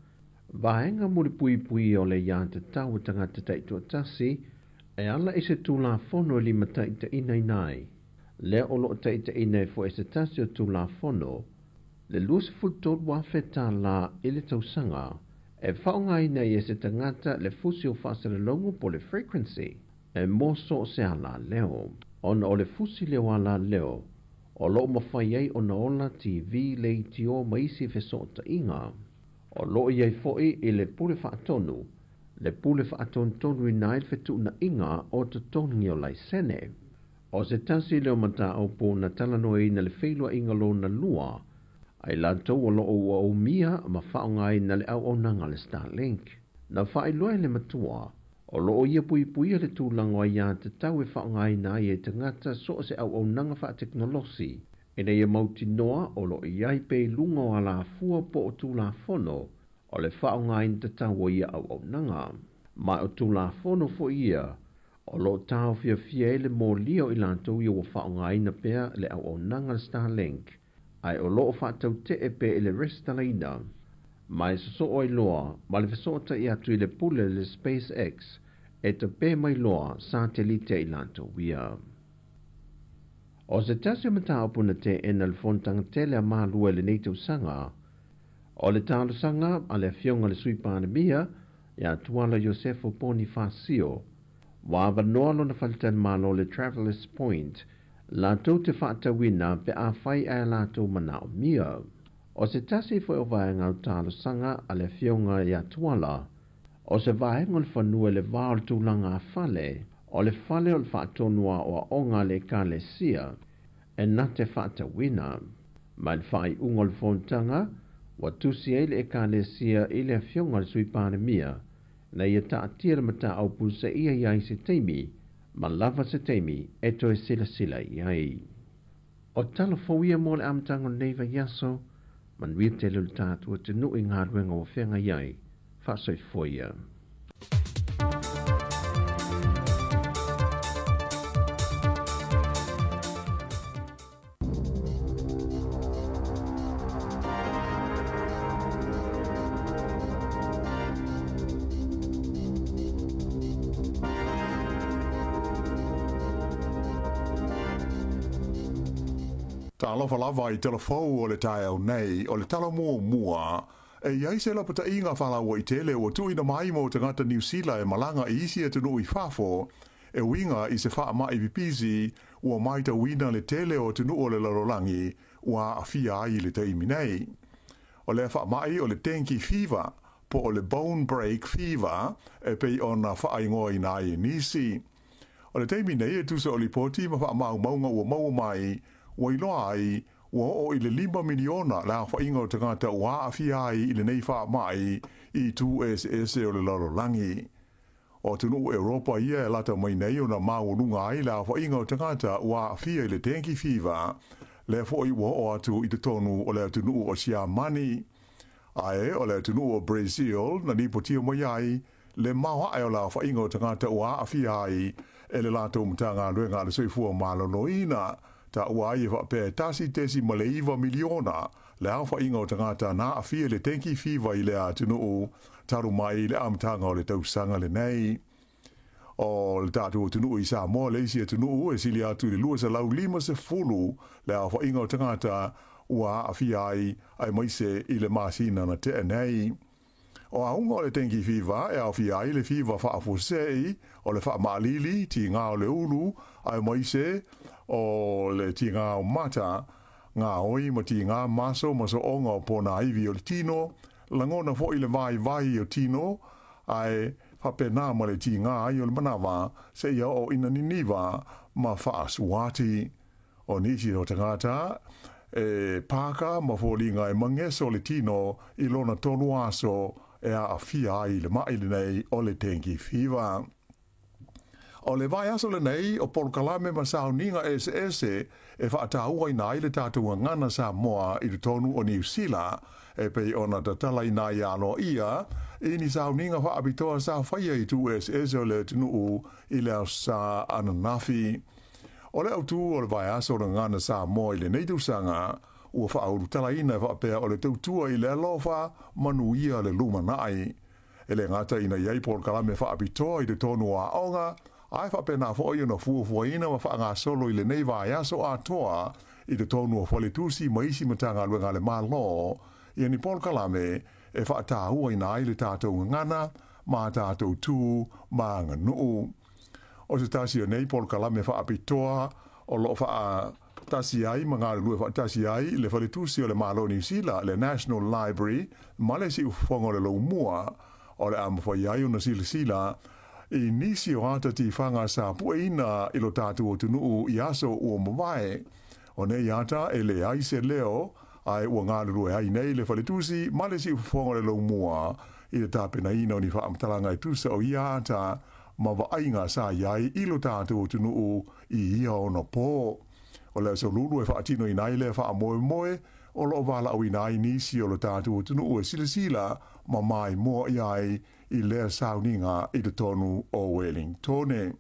vaega mulipuipui o le aiatatau a tagata taitoatasi e ala i se Tulafono e limataitaiina ai, lea o lo o taitaiina ai foi e se tasi o Tulafono, le $23,000 i le tausaga e faaaogaina ai e se tagata le fusi o faasalalauga po o le frequency e mo so o se alaleo. Ona o le fusi lea o alaleo o lo o mafai ai ona ola TV, leitio ma isi fesootaiga. O lo o i ai foi i le Pule Faatonu le pule faatonutonuina ai le fetuunaiga o totogi o laisene. O se tasi lea o mataupu na talanoaina le feiloaiga lona lua a i latou o lo o ua umia ma faaaogaina le auaunaga a le Starlink. Na faailoa e le matua, o lo o ia puipuia le tulaga o aiatatau e faaaogaina ai e tagata so o se auaunaga faatekonolosi ina ia mautinoa o lo o i ai pea i luga o alafua po o Tulafono o le faaaogaina tatau o ia auaunaga. Ma o Tulafono foi ia o lo o taofiofia ai le molia o i latou ia ua faaaogaina pea le auaunaga a le Starlink, ae o lo o faatautee pea i le resitalaina ma e sosoo ai loa ma le fesootai atu i le pule a le SpaceX e tape mai loa satelite a i latou ia. O se tasi o mataupu na teena e le Fonotaga tele a Malua i lenei tausaga, o le talosaga a le Afioga i le Sui Palemia ia Tuala Iosefo Ponifasio, ua avanoa lona faletalimalo le Traveller's Point latou te faatauina pe afai ae latou manaomia. O se tasi foi o vaega o talosaga a le Afioga ia Tuala, o se vaega o le fanua i le va o le tulaga a fale, o le fale o le faatonu aoaoga a le Ekalesia, e na te faatauina. Ma i le faaiuga o le fonotaga, ua tusi ai le Ekalesia i le Afioga i le Sui Palemia, ina ia taatia le mataupu seia i ai se taimi, ma lava se taimi e toe silasila i ai. O tala fou ia mo le amataga o lenei vaiaso, manuia tele o le tatou atunuu i galuega ua feagai ai, faasoifua ia. Talofa lava i tala fou o le taeao nei, o le tala muamua, e i ai se lapataiga faalauaitele ua tuuina mai mo tagata Niu Sila e malaga i isi atunuu i fafo, e uiga i se faamai pipisi ua matauina le tele o atunuu o le lalolagi ua aafia ai i le taimi nei. O lea faamai o le dengue fever po o le bone break fever e pei ona faaigoaina ai e nisi. O le taimi nei e tusa o lipoti ma faamaumauga ua maua mai, ua iloa ai ua oo i le 5 miliona le aofaiga o tagata ua aafia ai i lenei faamai i itu eseese o le lalolagi. O atunuu Europa ia e lata mai nei ona maualuga ai le aofaiga o tagata ua aafia i le dengue fever, lea foi ua oo atu i totonu o le atunuu o Siamani. Ae o le atunuu o Brazil na lipotia mai ai le maoae o le aofaiga o tagata ua aafia ai e le latou Matagaluega a le Soifua Maloloina, taua ai e faapea e 1.9 miliona le aofaiga o tagata na aafia i le dengue fever i lea atunuu talu mai le amataga o le tausaga lenei. O le tatou atunuu i Samoa le isi atunuu e sili atu i le 250 le aofaiga o tagata ua aafia ai aemaise i le masina na tea nei. O auga o le dengue fever e aofia ai le fiva faafuasei, o le faamaalili, tiga o le ulu, aemaise o le tiga o mata, gaoi ma tiga maso ma sooga o ponaivi o le tino, lagona foi le vaivai o tino, ae faapena ma le tiga ai o le manawa seia oo ina niniva ma faasuati. O nisi o tagata e paka ma foliga e mageso le tino i lona 3 aso e aafia ai le mai lenei o le dengue fever. O le vaiaso lenei o polokalame ma sauniga eseese e faatauaina ai le tatou gagana Samoa i totonu o Niu Sila, e pei ona tatalaina ai aloaia i ni sauniga faapitoa sa faia i itu eseese o le atunuu i le aso Sa ananafi. O le autū o le vaiaso o le gagana Samoa i lenei tausaga, ua faaulutalaina e faapea o le tautua i le alofa manuia le lumanai. E le gata ina i ai polokalame faapitoa i totonu o aoga, ae faapena foi ona fuafuaina ma faagasolo i lenei vaiaso atoa i totonu o faletusi ma isi Matagaluega a le Malo, ia ni polokalame e faatauaina ai le tatou gagana ma tatou tu ma aganuu. O se tasi o nei polokalame faapitoa o loo faatasi ai ma galulue faatasi ai le faletusi o le Malo Niu Sila, le National Library, ma le siufofoga o le Laumua, o le a mafai ai ona silasila i nisi o ata tifaga sa pueina i lo tatou atunuu i aso ua mavae. O nei ata e leai se leo, ae ua galulue ai nei le faletusi ma le siufofoga o le Laumua i le tapenaina o ni faamatalaga e tusa o ia ata ma vaaiga sa i ai i lo tatou atunuu i ia ona po. O le aso Lulu e faatinoina ai lea faamoemoe o loo valaauina ai nisi o lo tatou atunuu e silasila ma maimoa i ai i lea sauniga i totonu o Wellingtone.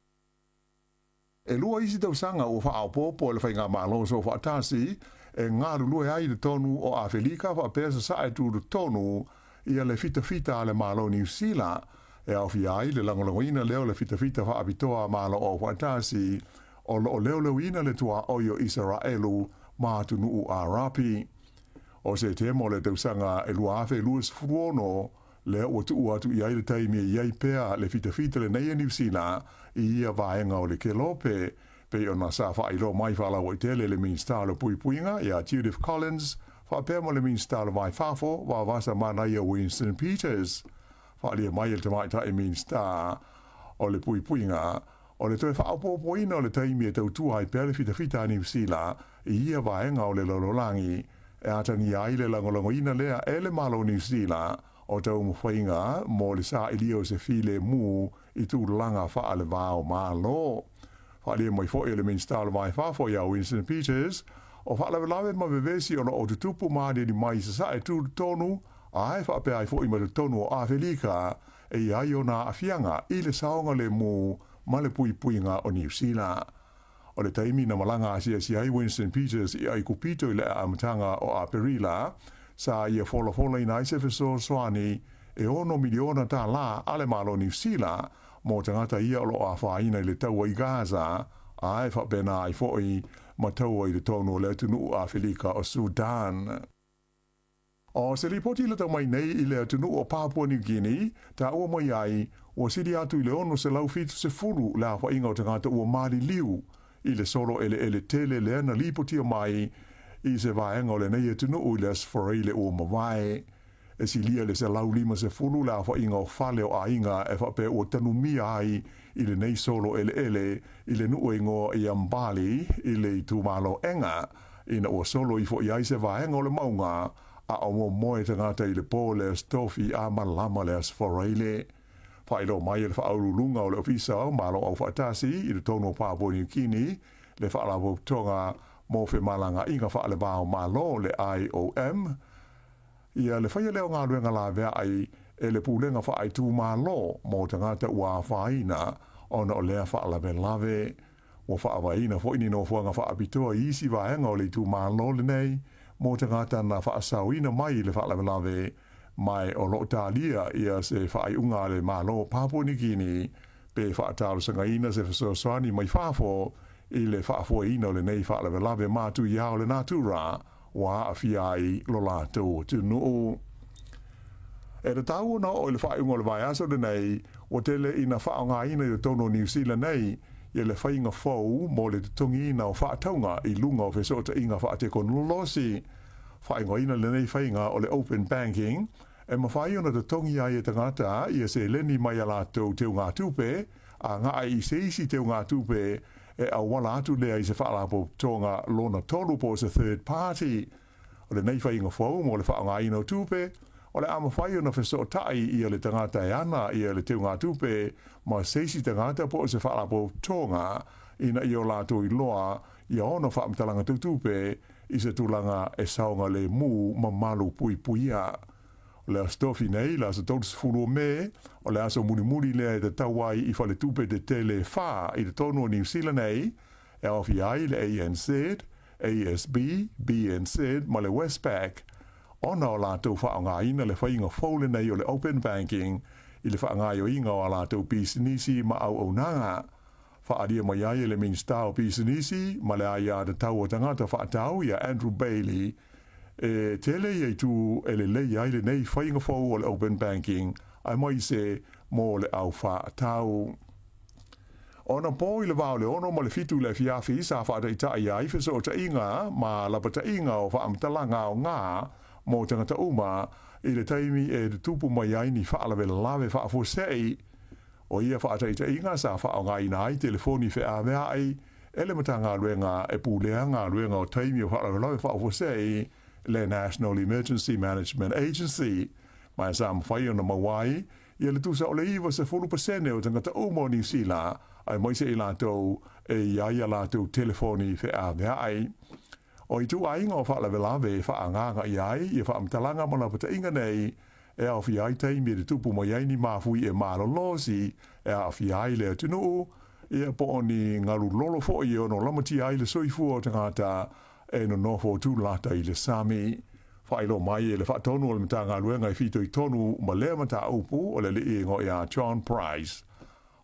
E 2 isi tausaga ua faaopoopo e le faigamalo soofaatasi e galulue ai i totonu o Afelika faapea sasae tutotonu ia le fitafita a le Malo Niu Sila, e aofia ai le lagolagoina lea o le fitafita faapitoa a Malo Aufaatasi o loo leoleoina le tuaoi o Isaraelu ma atunuu Arapi. O Setema o le tausaga e 2026, lea ua tuu atu i ai le taimi e i ai pea le fitafita lenei e Niu Sila i ia vaega o le kelope, pei ona sa faailoa mai faalauaitele le Minisita o le Puipuiga ia Judith Collins, faapea ma le Minisita o le Vaifafo Vavasa Manaia Winston Peters. Faaalia mai e le tamaitai Minisita o le Puipuiga o le toe faaopoopoina o le taimi e tautua ai pea le fitafita a Niu Sila i ia vaega o le lalolagi, e atagia ai le lagolagoina lea e le Malo Niu Sila o taumafaiga mo le sailia o se filemu i tulaga faalevao malo. Faaalia mai foi e le Minisita o le Vaifafo ia Winston Peters, o faalavelave ma vevesi o loo tutupu ma aliali mai sasae tutotonu, ae faapea ai foi ma totonu o Afelika e i ai ona aafiaga i le saogalemu ma le puipuiga o Niu Sila. O le taimi na malaga asiasi ai Winston Peters i Aikupito i le amataga o Aperila, sa ia folafolaina ai se fesoasoani e $6 miliona a le Malo Niu Sila mo tagata ia o loo afaina i le taua i Gaza, ae faapena ai foi ma taua i totonu o le atunuu Afelika o Sudan. O se lipoti le tau mai nei i le atunuu o Papua New Guinea, taua mai ai ua sili atu i le 670 le aofaiga o tagata ua maliliu i le solo eleele tele lea na lipotia mai i se vaega o lenei atunuu i le Aso Faraile ua mavae. E silia le 150 le aofaiga o fale o aiga e faapea ua tanumia ai i lenei solo eleele i le nuu e igoa i Ambali i le itumalo Ega ina ua solo ifo i ai se vaega o le mauga a o momoe tagata i le po le Aso Tofi a malama le Aso Faraile. Faailoa mai e le Faauluuluga o le Ofisa o Malo Aufaatasi i totonu o Papua Niu Kini le Faalapotopotoga mo Femalagaaiga Faaleva o Malo le IOM ia le faia lea o galuega laveai e le Pulega Faaitumalo mo tagata ua afaina ona o lea faalavelave. Ua faavaeina foi ni nofoaga faapitoa i isi vaega o le itumalo lenei mo tagata na faasaoina mai i le faalavelave mae o loo talia ia se faaiuga a le Malo o Papua Niu Kini pe faatalosagaina se fesoasoani mai fafo i le faafoeina o lenei faalavelave matuia o le natura ua aafia ai lo latou atunuu. E tatau ona oo i le faaiuga o le vaiaso lenei, ua tele ina faaaogaina i totonu o Niu Sila nei ia le faiga fou mo le totogiina o faatauga i luga o fesootaiga faatekonolosi. Faaigoaina lenei faiga o le Open Banking, e mafai ona totogi ai e tagata ia seleni mai a latou teugatupe agai i se isi teugatupe e auala atu lea i se faalapotopotoga lona tolu po o se third party. O lenei faiga fou mo le faaaogaina o tupe, o le a mafai ona fesootai ia le tagata e ana ia le teugatupe ma se isi tagata po o se faalapotopotoga ina ia o latou iloa ia ona faamatalaga tautupe i se tulaga e saogalemu ma malu puipuia. O le Aso Tofi nei, le aso 30 o Me, o le aso mulimuli lea e tatau ai i faletupe tetele e fa i totonu o Niu Sila nei, e aofia ai le ANZ, ASB, BNZ ma le Westpac, ona o latou faaaogaina le faiga fou lenei o le Open Banking i le faagaoioiga o a latou pisinisi ma auaunaga. Faaalia mai ai e le Minisita o Pisinisi ma le Aia Tatau o Tagata Faatau ia Andrew Bailey, e tele ia itu e lelei ai lenei faiga fou o le Open Banking aemaise mo le au faatau. Ona po i le va o le 6 ma le 7 i le afiafi sa faataitai ai fesootaiga ma lapataiga o faamatalaga aoga mo tagata uma i le taimi e tutupu mai ai ni faalavelave faafuasei. O ia faataitaiga sa faaaogaina ai telefoni feaveai e le Matagaluega e pulea galuega o taimi o faalavelave faafuasei le National Emergency Management Agency, ma e sa mafai ona maua ai ia le tusa o le 90% o tagata uma o Niu Sila aemaise i latou e i ai a latou telefoni feaveai. O ituaiga o faalavelave e faaagaaga i ai ia faamatalaga ma lapataiga nei e aofia ai taimi e tutupu mai ai ni mafui e malolosi e aafia ai le atunuu, ia po o ni galu lolo foi e ono lamatia ai le soifua o tagata e nonofo tulata i le sami. Faailoa mai e le faatonu o le Matagaluega e fitoitonu ma lea mataupu o le alii e igoa ia John Price.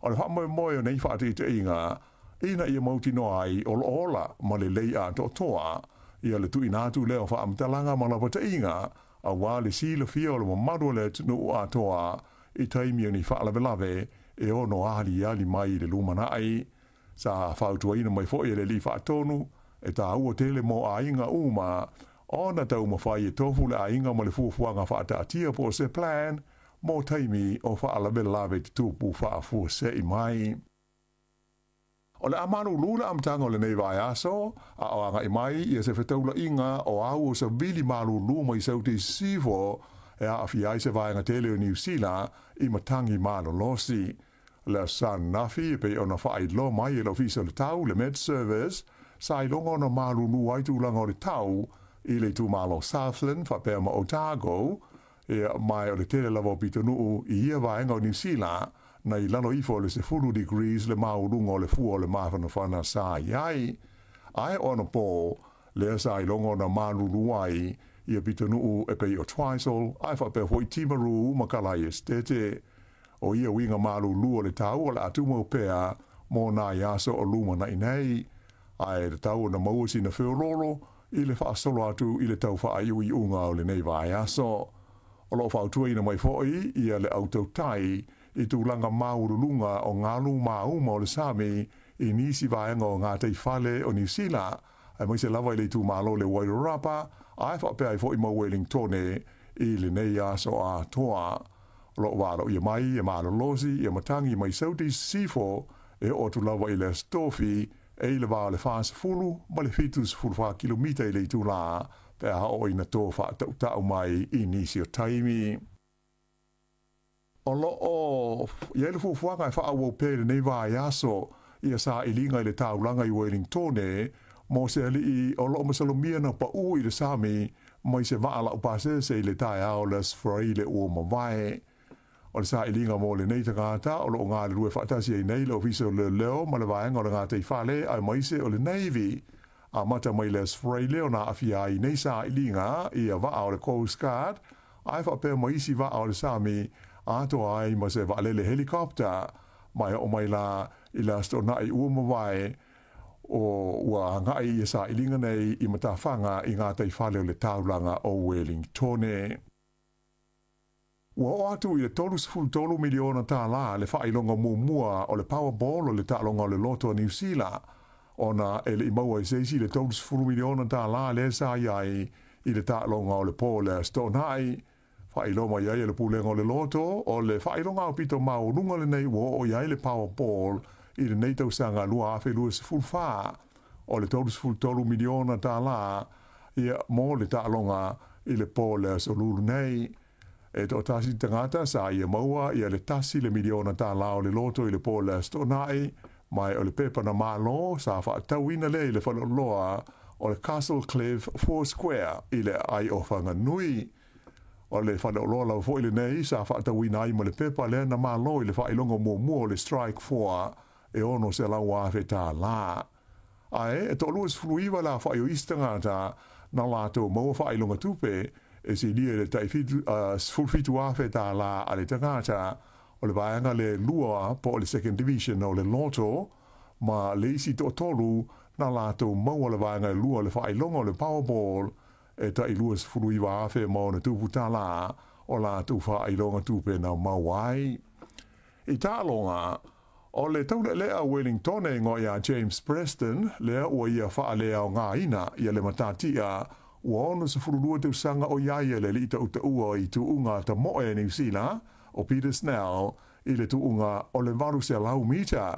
O le faamoemoe o nei faataitaiga ina ia mautinoa ai o loo ola ma lelei atoatoa ia le tuuina atu lea o faamatalaga ma lapataiga aua le silafia o le mamalu o le atunuu atoa i taimi o ni faalavelave e ono aliali mai i le lumanai. Sa fautuaina mai foi e le alii faatonu e taua tele mo aiga uma ona taumafai e tofu le aiga ma le fuafuaga faataatia po o se plan mo taimi o faalavelave tutupu faafuasei mai. O le a malulu le amataga o lenei vaiaso, a o agai mai ia se fetaulaiga o au o savili malulu mai Saute i Sisifo e aafia ai se vaega tele o Niu Sila i matagi malolosi. O le Aso Sa ananafi e pei ona faailoa mai e le Ofisa o le Tau, le Met Service, sa iloga ona malulu ai tulaga o le tau i le itumalo Southland faapea ma Otago, ia, mae o le tele lava o pitonuu i ia vaega o Niu Sila na i lalo ifo o le 10 degrees le maualuga o le fua o le mafanafana sa i ai. Ae o anapo, lea sa iloga ona malulu ai ia pitonuu e pei o Twizel ae faapea foi Timaru ma Kalai Esitete. O ia uiga malulu o le tau o le a tumau pea mo nai aso o lumanai nei, ae tatau ona maua sina feoloolo i le faasolo atu i le tau faaiuiuga o lenei vaiaso. O loo fautuaina mai foi ia le au tautai i tulaga maualuluga o galu mauma o le sami i nisi vaega o gataifale o Niu Sila, aemaise lava i le itumalo o le Wairarapa, ae faapea ai foi ma Wellingtone i lenei aso atoa. O lo'o valo'ia mai e malolosi ia matagi mai Sauti i sisifo e oo atu lava i le Aso Tofi e i le va o le 40 ma le 74 kilomita i le itulā pe a oo ina to fa'ata'uta'u mai i nisi o taimi. O lo'o i ai le fuafuaga e fa'aauau pea i lenei vaiaso ia sa'iliga i le taulaga i Welingtone mo se ali'i o lo'o masalomia na pa'ū i le sami mai se va'a la'upasese i le taeao o le Aso Faraile ua mavae. O le sa'iliga mo lenei tagata o lo'o galulue fa'atasi ai nei le Ofisa o Leoleo ma le Vaega o le Gataifale aemaise o le Navy. Amata mai le Aso Faraile ona a'afia ai nei sa'iliga ia va'a o le Coast Guard ae fa'apea ma isi va'a o le sami atoa ai ma se va'alele helicopter ma e oo mai la i le Aso Toonai ua mavae o ua aga'i ia sa'iliga nei i matafaga i gataifale o le taulaga o Welingtone. Ua oo atu i le 33 miliona tālā le faailoga muamua o le Powerball o le taaloga o le Loto a Niu Sila, ona e le i maua e se isi le 30 miliona tālā lea sa i ai i le taaloga o le po o le Aso Toonai. Faailoa mai ai e le Pulega o le Loto, o le faailoga aupito maualuga lenei ua oo i ai le Powerball i lenei tausaga 2024, o le 33 miliona tālā ia mo le taaloga i le po o le Aso Lulu nei. E toatasi tagata sa ia maua ia le tasi le miliona tālā o le loto i le po o le Aso Toonai, ma o le pepa na Malo sa fa'atauina lea i le faleoloa o le Castle Cliff Four Square i le aai o Whanganui. O le faleoloa lava fo'i lenei sa fa'atauina ai ma le pepa lea na Malo i le faailoga muamua o le Strike 4 e 600,000 tālā. Ae e toa-29 le afa'i o isi tagata na latou maua faailoga tupe e silia i le tai 17,000 tālā a le tagata o le vaega le lua po o le second division o le Loto ma le isi toatolu na latou maua le vaega e lua o le faailoga o le Powerball e tai 29,000 ma ona tupu tālā o latou faailoga tupe na maua ai. I taaloga, o le taule'ale'a o Wellingtone e igoa ia James Preston, lea ua ia fa'aleaogāina ia le matati'a ua 62 tausaga o iā ia le ali'i ta'uta'ua i tu'uga a tamo'e a Niu Sila, o Peter Snell, i le tu'uga o le 800 mita.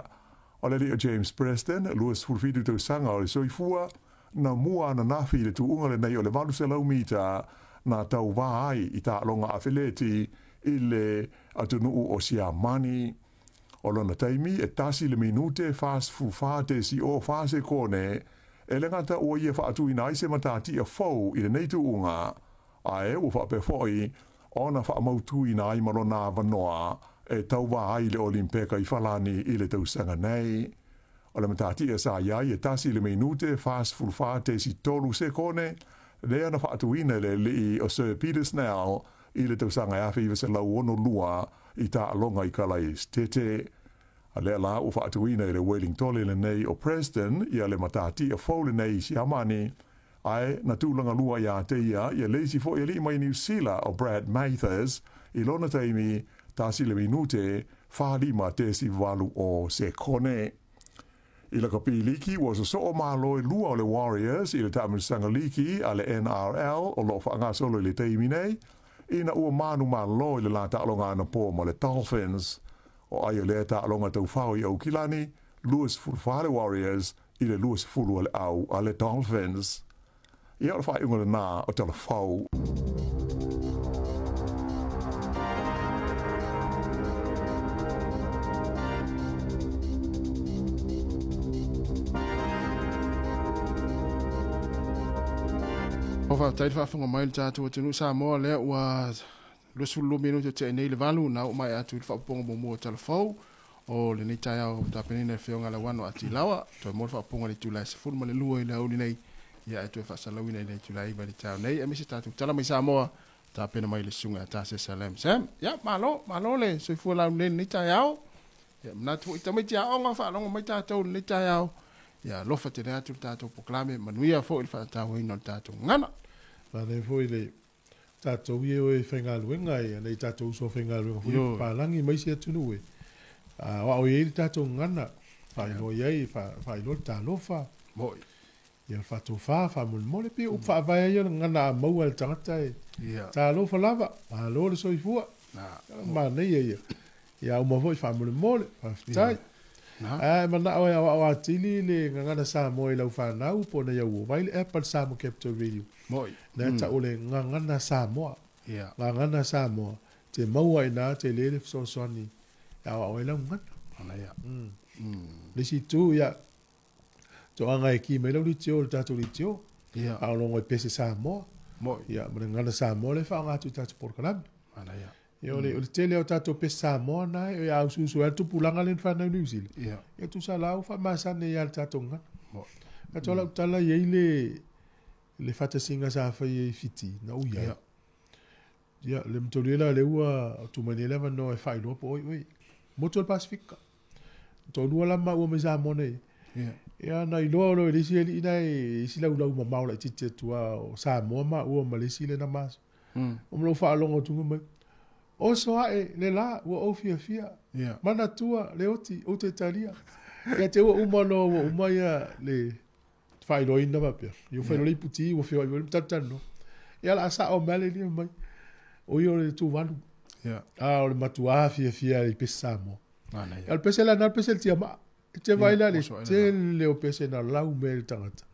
O le ali'i o James Preston, 27 tausaga o le soifua, na mua ananafi i le tu'uga lenei o le 800 mita na tauvā ai i taaloga afeleti i le atunu'u o Siamani. O lona taimi e tasi le minute 44 tesi o 4 sekone, e le gata ua ia fa'atuina ai se matati'a fou i lenei tu'uga, ae ua fa'apea fo'i ona fa'amautuina ai ma lona avanoa e tauvā ai i le Olimpeka i Falani i le tausaga nei. O le matati'a sa i ai e tasi le minute 44 tesi 3 sekone, lea na fa'atuina e le ali'i o Sir Peter Snell i le tausaga e 1962 i taaloga i Kalaesetete. A lea la ua fa'atuina e le Wellingtole lenei o Preston ia le matati'a fou lenei i Siamani, ae na tulaga lua iā te ia ia le isi fo'i ali'i mai Niu Sila o Brad Mathers i lona taimi tasi le minute 45 tesi 8 o sekone. I lakapi liki ua soso'o malo e lua o le Warriors i le taamilosaga liki a le NRL o lo'o fa'agasolo i le taimi nei, ina ua manumalo i le la taaloga anapō ma le Dolphins. O ai o lea taaloga taufao i Aukilani, 24 le Warriors i le 20 o le au a le Dolphins. Ia o le faaiuga lenā o Tala Fou. O faafetai le faafofoga mai i le tatou atunuu Samoa lea ua 22 minute tea nei le valu na oo mai atu i le faapopoga muamua o Tala Fou o lenei taeao tapenaina e le Afioga Lauano Atilawa. Toe maua le faapopoga i le itula e 12 i le aoauli nei ia ae toe faasalauina i le itula e 9 i le taeao nei aemaise tatou tala mai Samoa tapena mai le susuga ia Tase Salem Sam. Ia malo, malo le soifua laulelei i lenei taeao. Ia manatu foi tamaiti aoga faalogo mai tatou i lenei taeao. Ia alofa tele atu le tatou polokalame, manuia foi le faatauaina o le tatou gagana. Manaia foi le tatou ia e o e faigaluega e nai tatou uso faigaluega foi i papalagi ma isi atunuu e aoao i ai le tatou gagana, faailoa i ai, faailoa le talofa. Moi. Ia le faatofa, faamolemole, pei o upu faavae ai ia o le gagana a maua e le tagata e talofa lava, malo le soifua. Manaia ia. Ia uma foi faamolemole, faafetai. Ae manao e aoao atili le gagana Samoa i lau fanau po o nai au uo. Vaai le app a le Samoa Capital Radio. Moi. Lena e tau o le Gagana Samoa. Ia. Gagana Samoa. Te maua i ina tele le fesoasoani e aoao ai lau gagana. Manaia. Le isi itu, ia, toaga e ki mai lau leitio, le tatou leitio. Ia. Faalogo i pese Samoa. Moi. Ia, ma le gagana Samoa lea e faaaoga atu i tatou polokalame. Manaia. Ia, o le tele o tatou pese Samoa na e aususu ai le tupulaga lea na fanau i Niu Sila. Ia. Ia tusa la ua faamasani ai lava i le tatou gagana. Moi. Atoa lau tala e i ai le faatasiga sa fai i Fiti na ui ai. Ia. Ia, le mataulia la lea ua tuu mai nei le avanoa e faailoa po o oi oi. Motu o le Pasifika. Toalua la maua mai Samoa nei. Ia. Ia, na iloa loa e le isi alii na e isi laulau mamao laitiiti atu lava o Samoa maua ma le isi lea na maso. O lou faalogo atu mai, oso ae le la ua ou fiafia. Ia. Manatua le oti ou te talia. Ia te ua uma loa ua uma ia le faailoaina faapea. Ia ua fai loa le iputi ua feoai foi le talatalanoa. Ia o le a sao mai le alii mai. O ia o le Tuvalu. Ia. A o le matuā fiafia i pese Samoa. Manaia. Ia o le pese la na o le pese le tiamaa. E te vaai la le oso ae le tele o pese na lau mea i le tagata.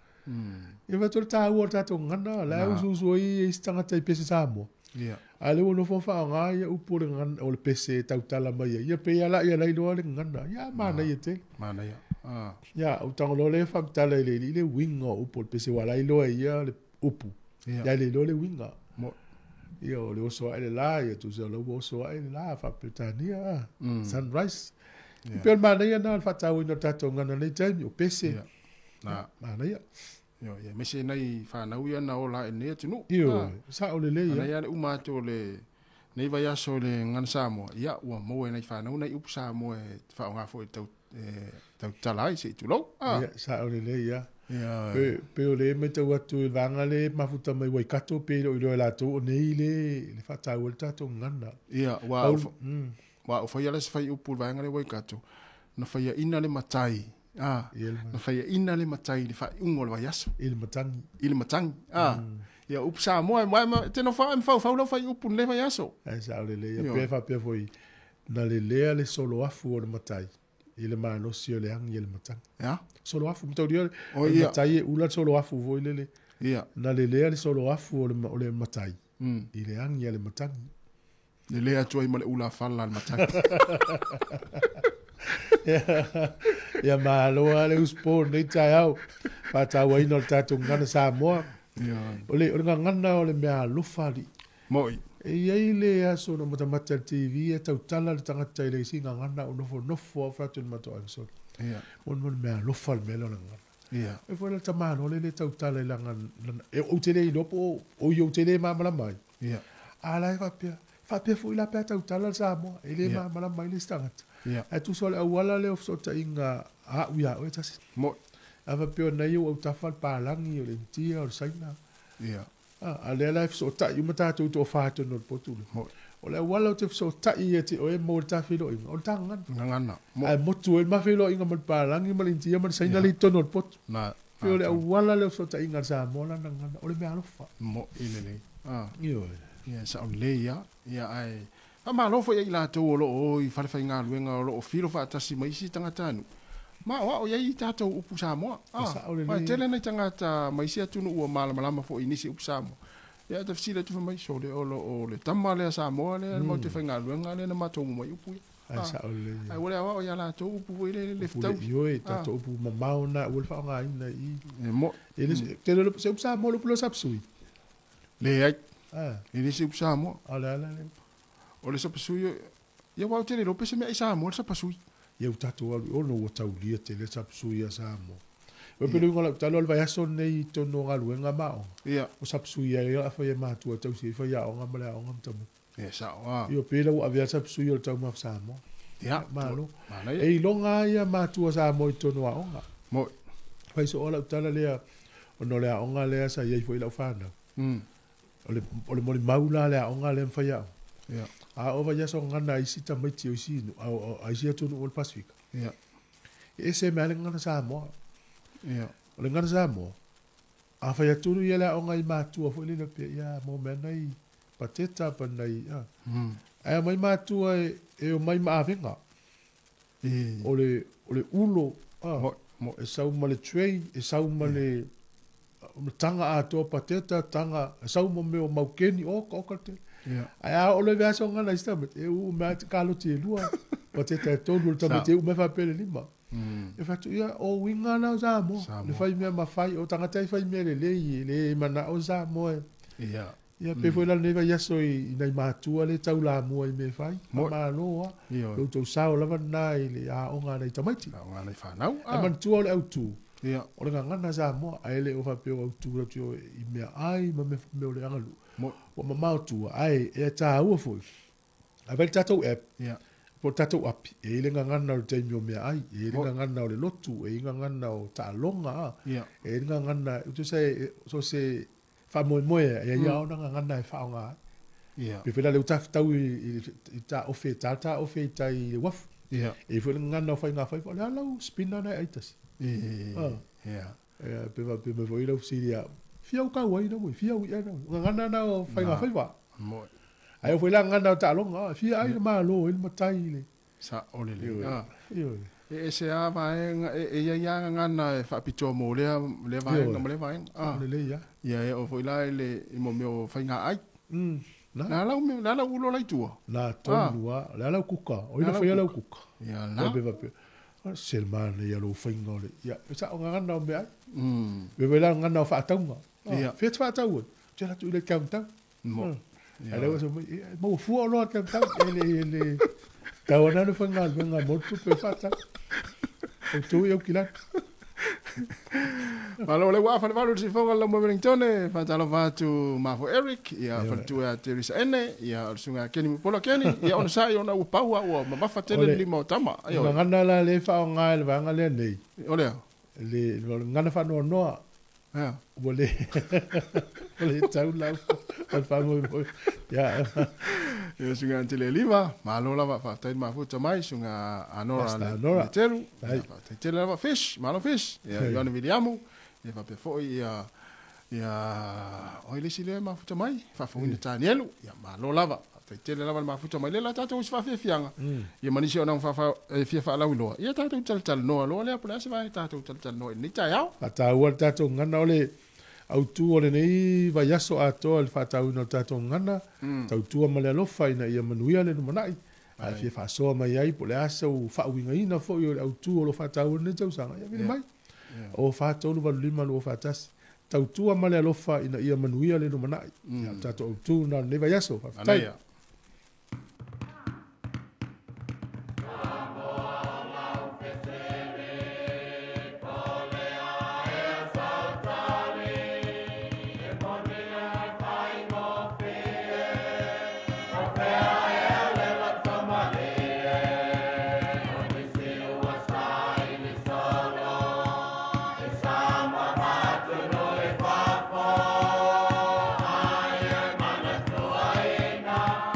Ia fai atu o le taua o le tatou gagana, la e usuusu ai isi tagata i pese Samoa. Ia. A lea ua nofo ma faaaoga ia upu o le gagana, o le pese e tautala mai ai. Ia pei lava la ia lailoa le gagana. Ia manaia tele. Manaia. Ah. Ia, ou tago loa lea faamatala i le alii le uiga o upu o le pese aua la e iloa e ia le upu. Ia. Ia e le iloa le uiga. Mo. Ia o le oso ae le la, ia tusa o la ua oso ae le la, faa-Peretania, ah, sunrise. Ia. Pei o le manaia lena o le faatauaina o le tatou gagana i lenei taimi, o pese. Ia. Na. Manaia. Ioe, ia aemaise nai fanau ia na ola ae i lenei atunuu. Ioe, sao lelei ia. Manaia le uma atu o lenei vaiaso i le gagana Samoa, ia ua maua e nai fanau nai upu Samoa e faaaoga foi e tau e tautala ai se i tulou. Ah. Ia, sao lelei ia. Ia. Pe pe o lea e matau atu i le vaega lea e mafuta mai Waikato pe le o iloa e latou o nei le le faataua ai le tatou gagana. Ia, ua ua ou faia le isi fuaiupu i le vaega lea Waikato, na faiaina le matai, ah, na faiaina le matai i le faaiuga o le vaiaso. I le matagi. I le matagi, ah. Ia, upu Samoa, e te nofo lava ma faufau lau fuaiupu i lenei vaiaso. Ae sao lelei ia. Pe faapea foi, na lelea le soloafu o le matai i le malosi o le agi e le matagi. Ia. Soloafu, mataulia o le matai e ula le soloafu foi lele. Ia. Na lelea le soloafu o le matai i le agi a le matagi. Lelea atu ai ma le ula fala a le matagi. Ia malo lava le usupo i lenei taeao, faatauaina o le tatou gagana Samoa. O le gagana o le mea alofa alii. Moi. E i ai le aso na matamata i le TV e tautala le tagata i le isi gagana o nofonofo lava fai atu i le matou aiga soli. Ia. Mo le mea alofa le mea lea o le gagana. Ia. E foi le tamaloa lea e tautala i lana, ou te le iloa po o ia ou te le malamalama ai. Ia. A la e faapea, faapea foi la pe a tautala le Samoa, e le malamalama ai le isi tagata. Ia. Ae tusa o le auala lea o fesootaiga a au ia oe tasi. Moi. A faapea o nai ou autafa le palagi, o le Initia, o le Saina. Ia. A lea la e fesootai uma tatou toafa i totonu o le potu lea. O le auala ou te fesootai ia te oe mo le ta feiloaiga, o le ta gagana. Gagana. Ae motu ai le ma feiloaiga ma le palagi ma le Initia ma le Saina lea i totonu o le potu. Na. Pei o le auala lea o fesootaiga a le Samoa lana gagana, o le mea alofa. Moi lelei. Ioe. Ia, sao lelei lava. Ia, ae faamalo foi ia i latou o lo o o i falefaigaluega o lo o filo faatasi ma isi tagatanuu. Ma o ao i ai tatou upu Samoa. Sao lelei. E tele nai tagata mai isi atunuu ua malamalama foi i nisi upu Samoa. Ia e te fesili atu fai mai, sole o lo o le tama lea Samoa lea matou te faigaluega lea na matou maua mai upu ia. Ae sao lelei. Ae ua le aoao ia latou upu foi lele le Upu fetaui. le ioe, tatou upu mamao na ua le faaaogaina i i. E mo'i. E le te le se upu Samoa le upu lea o sapasui. Leai. Ah. E le se upu Samoa. O le a la le upu? O le sapasui, ia aua ou te le iloa pe se mea i Samoa le sapasui. Ia ua tatou alu i ona ua taulia tele sapasui a Samoa. Ua pei o le uiga o lau tala o le vaiaso lenei i totonu o galuega ma aoga. Ia. O sapasui ai a fai e matua tausi ai faiaoga ma le aoga ma tamaiti. Ia sao a. Ia pei la ua avea le sapasui o le taumafa Samoa. Ia. Malo. Manaia. E iloga lava ia matua Samoa i totonu o aoga. Moi. Fai soo lau tala lea ona o le aoga lea sa i ai foi lau fanau. O le molimau la le aoga lea ma faiaoga. Ia. A oo vaiaso gagana a isi tamaiti o isi a isi atunuu o le Pasefika. Ia. E ese mai lava le gagana Samoa. Ia. O le gagana Samoa, a fai atu ia le aoga i matua foi lele pea, ia mo mea nai pateta pa nai, a. Ae mai matua e o mai maavenga. O le ulo, e sau ma le tray, e sau ma le tanga atoa pateta, tanga, e sau ma meo maukeni, oka te. Ae a o le vea ngana ista e u mea te kaloti e lua, pateta e tolu, le tamate u mea whapele lima. E whatu ia, o winga na o Samoa. Le whai mea mawhai, o tangata i whai mea le lei, le mana o Samoa. Ia, pe foi la neva iaso i nai mātua le tau la mua i me whai. Māloa, lo tau sao lava nai le a onga nei tamaiti. A onga nei whanau. A mantua o le autu. O le ngangana Samoa, a ele o whapeo autu rau i mea ai ma me o le angalu. O mamao tua, ai e tā ua foi. A vele tātou app, po tātou api, e ile ngangana o le taimi o mea ai, e ile ngangana o le lotu, e ile ngangana o tālonga, e ile ngangana, utu se, so se, whamoemoe, e ia ona ngangana e whaonga. Pe whela le utawhitau i tā ofe, tā ofe i tai le wafu. E whela ngangana o whai ngā whai, le alau spina nei aitasi. Pe me whai lau siria, whiau kau ai na mui, whiau i ai na mui. Ngangana na o whai ngā whai wā. Ai o whela ngangana o tālonga, whia ai na mālo, i le matai le. Sa ole le. E se a vaenga, e ia ia ngangana e whapitoa mō lea, lea vaenga, mo lea vaenga. Le le ia. Ia e o foi la le i mo meo whai ngā ai. Nā lau ulo lai tua. Nā tonu a, le alau kuka, o ina whai alau kuka. Ia nā. Pe Selmana ia lo whainga ole. Ia, sa o ngangana o mea ai. Me wela ngangana o whaataunga. Whia te whaataua. Te ratu i le kauntau. Mo. A lewa sa mau fua o loa kauntau. Ele, ele. Tau anano whainga alwenga motu pe whaatau. O tui au kilani. Malo le wa fa valu si fonga la mo Wellington fa talo fatu mafo Eric ia fa tu a Teresa Ene ia sunga Kenny Polo Kenny ia ona sai ona u paua o mamafa tele lima o tama ia ngana la le fa nga le vanga le nei ole le ngana fa no noa ia ole ole tau la fa mo ia ia sunga tele lima malo la fa tai mafu tamai sunga anora le teru fa tai tele la fish malo fish ia Ioane Viliamu ia fa pe foi ia ia oi le sile mafu tamai fa foi ni Danielu ia malo lava tai tele lava mafu tamai le la tatu fa fi fianga ia manisi ona fa fa fi fa la uloa ia tatu tal tal no lo le pula se vai tatu tal tal no ni tai au ta ua tatu ngana ole au tu ole nei vai aso atoa le whātau ina tātou ngana, tau tua ma le alofa ina ia manuia le numanai. A fia whaasoa mai ai, po le asa u whaauinga ina foi o le au tu o lo whātau ina tausaga. Ia vile mai. O whātaulu walu lima lua whātasi. Tau tua ma le alofa ina ia manuia le numanai. Ia tātou au tu na nei vai aso. Whaatai. Ai, mana tua ina.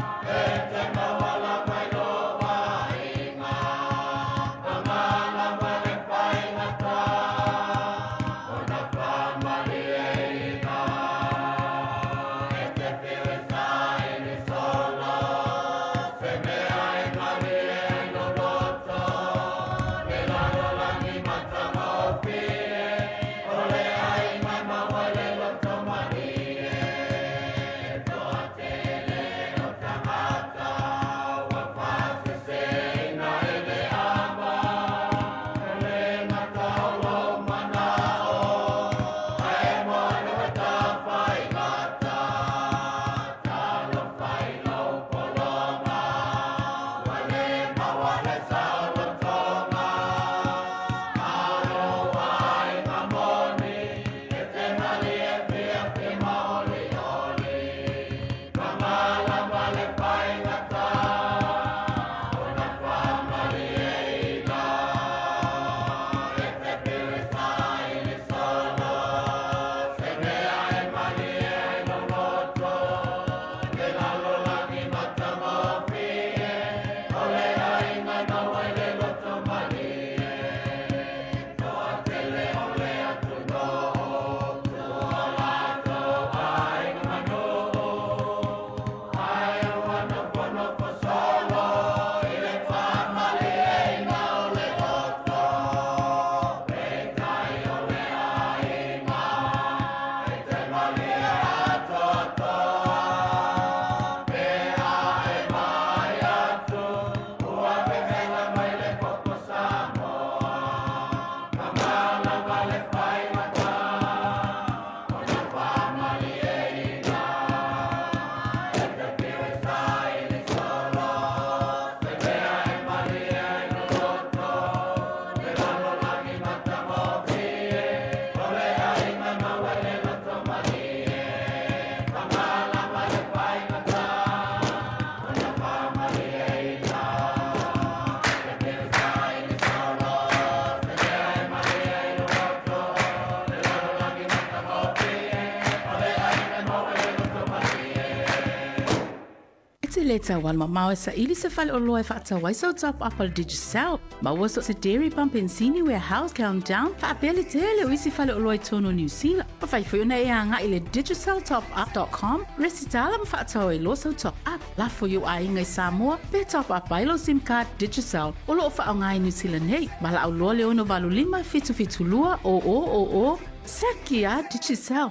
le tau mamao e saili se faleoloa e faatau ai sau top up a le Digicel. Maua so o se dairy pump pensini warehouse countdown faapea le tele o isi faleoloa i totonu o Niu Sila. Mafai foi ona e agai i le digiceltopup.com, resitala ma faatau ai loa sau top up. Lafo i ou aiga i Samoa pe top up ai lou sim card Digicel o lo o faaaoga i Niu Sila nei. Valaau loa le 685 772 0000, Seki a Digicel.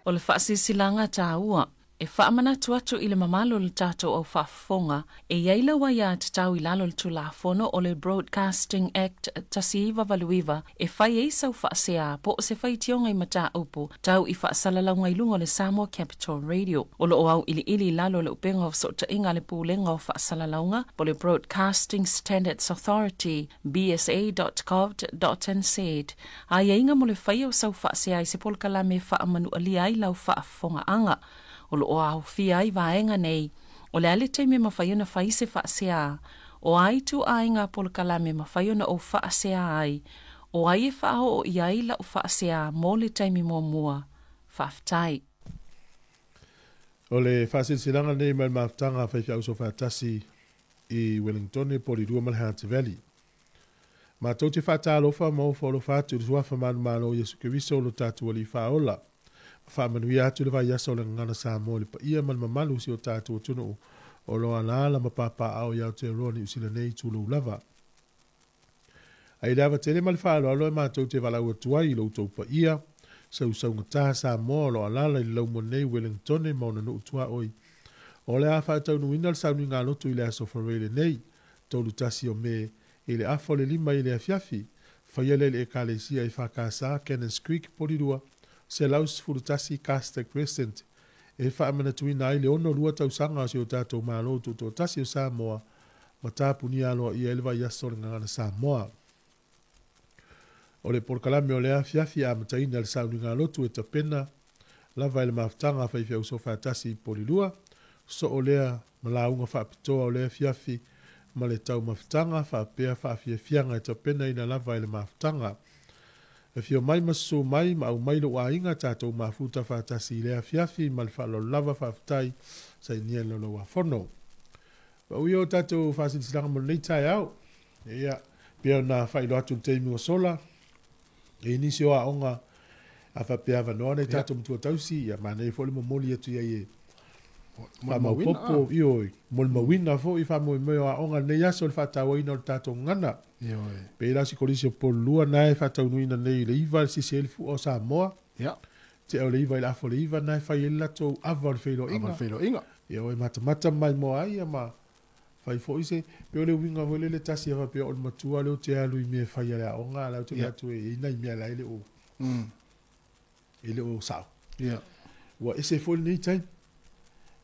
O le faasilasilaga taua E faamanatu atu i le mamalu o le tatou au faafofoga, e i ai lau aiatatau i lalo o le Tulafono o le Broadcasting Act 1989 e fai ai sau faasea po o se faitioga i mataupu tau i faasalalauga i luga o le Samoa Capital Radio. O lo o auiliili i lalo o le upega o fesootaiga a le Pulega o Faasalalauga po o le Broadcasting Standards Authority, bsa.govt.nz, aiaiga mo le faia o sau faasea i se polokalame e faamanualia ai lau faafofogaaga. O lo o aofia ai vaega nei, o le a le taimi e mafai ona fai se faasea? O a ituaiga polokalame e mafai ona ou faasea ai? O ai e faaoo i ai lau faasea mo le taimi muamua? Faafetai. O le faasilasilaga lenei mai le mafutaga a faifeau soofaatasi i Wellingtone, Porirua ma le Hutt Valley. Matou te faatalofa ma ofo alofa atu i le Suafa manumalo o Iesu Keriso o lo tatou Alii Faaola. Ma faamanuia atu le vaiaso o le Gagana Samoa i le paia ma le mamalu o si o tatou atunuu o lo o alaala ma papaaao i Aotearoa Niu Sila nei, tulou lava. Ai le ava tele ma le faaaloalo e matou te valaau atu ai i lo outou paia, sausaugata Samoa o lo o alaala i le laumua nei Wellingtone ma ona nuu tuaoi. O le a faataunuuina le sauniga lotu i le aso Faraile nei, 31 o Me, i le afa o le 5 i le afiafi, faia lea i le Ekalesia EFKS, Cannons Creek, Porirua, 111 Caster Crescent, e faamanatuina ai le 62 tausaga o si o tatou Malo Tutoatasi o Samoa ma tapunia aloaia ai le vaiaso o le Gagana Samoa. O le polokalame o lea afiafi e amataina le sauniga lotu e tapena lava e le mafutaga a faifeau soofaatasi i Porirua, soo lea ma lauga faapitoa o lea afiafi ma le taumafataga faapea faafiafiaga e tapenaina lava e le mafutaga. Afio mai ma susu mai ma aumai lou aiga tatou mafuta faatasi i lea afiafi ma le faaaloalo lava faafetai sainia le laulauafono. Pau ia o tatou faasilasilaga mo lenei taeao. Ia, pei ona faailoa atu i le taimi ua sola, e i nisi o aoga a faapea avanoa nai tatou matua tausi, ia manaia foi le momoli atu i ai e faamaopoopo, ioe, molimauina foi faamoemoe o aoga lenei aso i le faatauaina o le tatou gagana. Ioe. Pei la o si kolisi o Polulua na e faataunuuina nei i le 9 le sisi ai le fua o Samoa. Ia. Tea o le 9 i le afa o le 9 na e fai ai le latou ava o le feiloaiga. Ava o le feiloaiga. Ioe, matamata mai moa ai ia ma fai foi se, pei o le uiga foi lele tasi e faapea o le matua lea ou te alu i mea e fai a le aoga, a o la ou te vaai atu e i ai nai mea la e le o, e le o sao. Ia. Ua ese foi lenei taimi.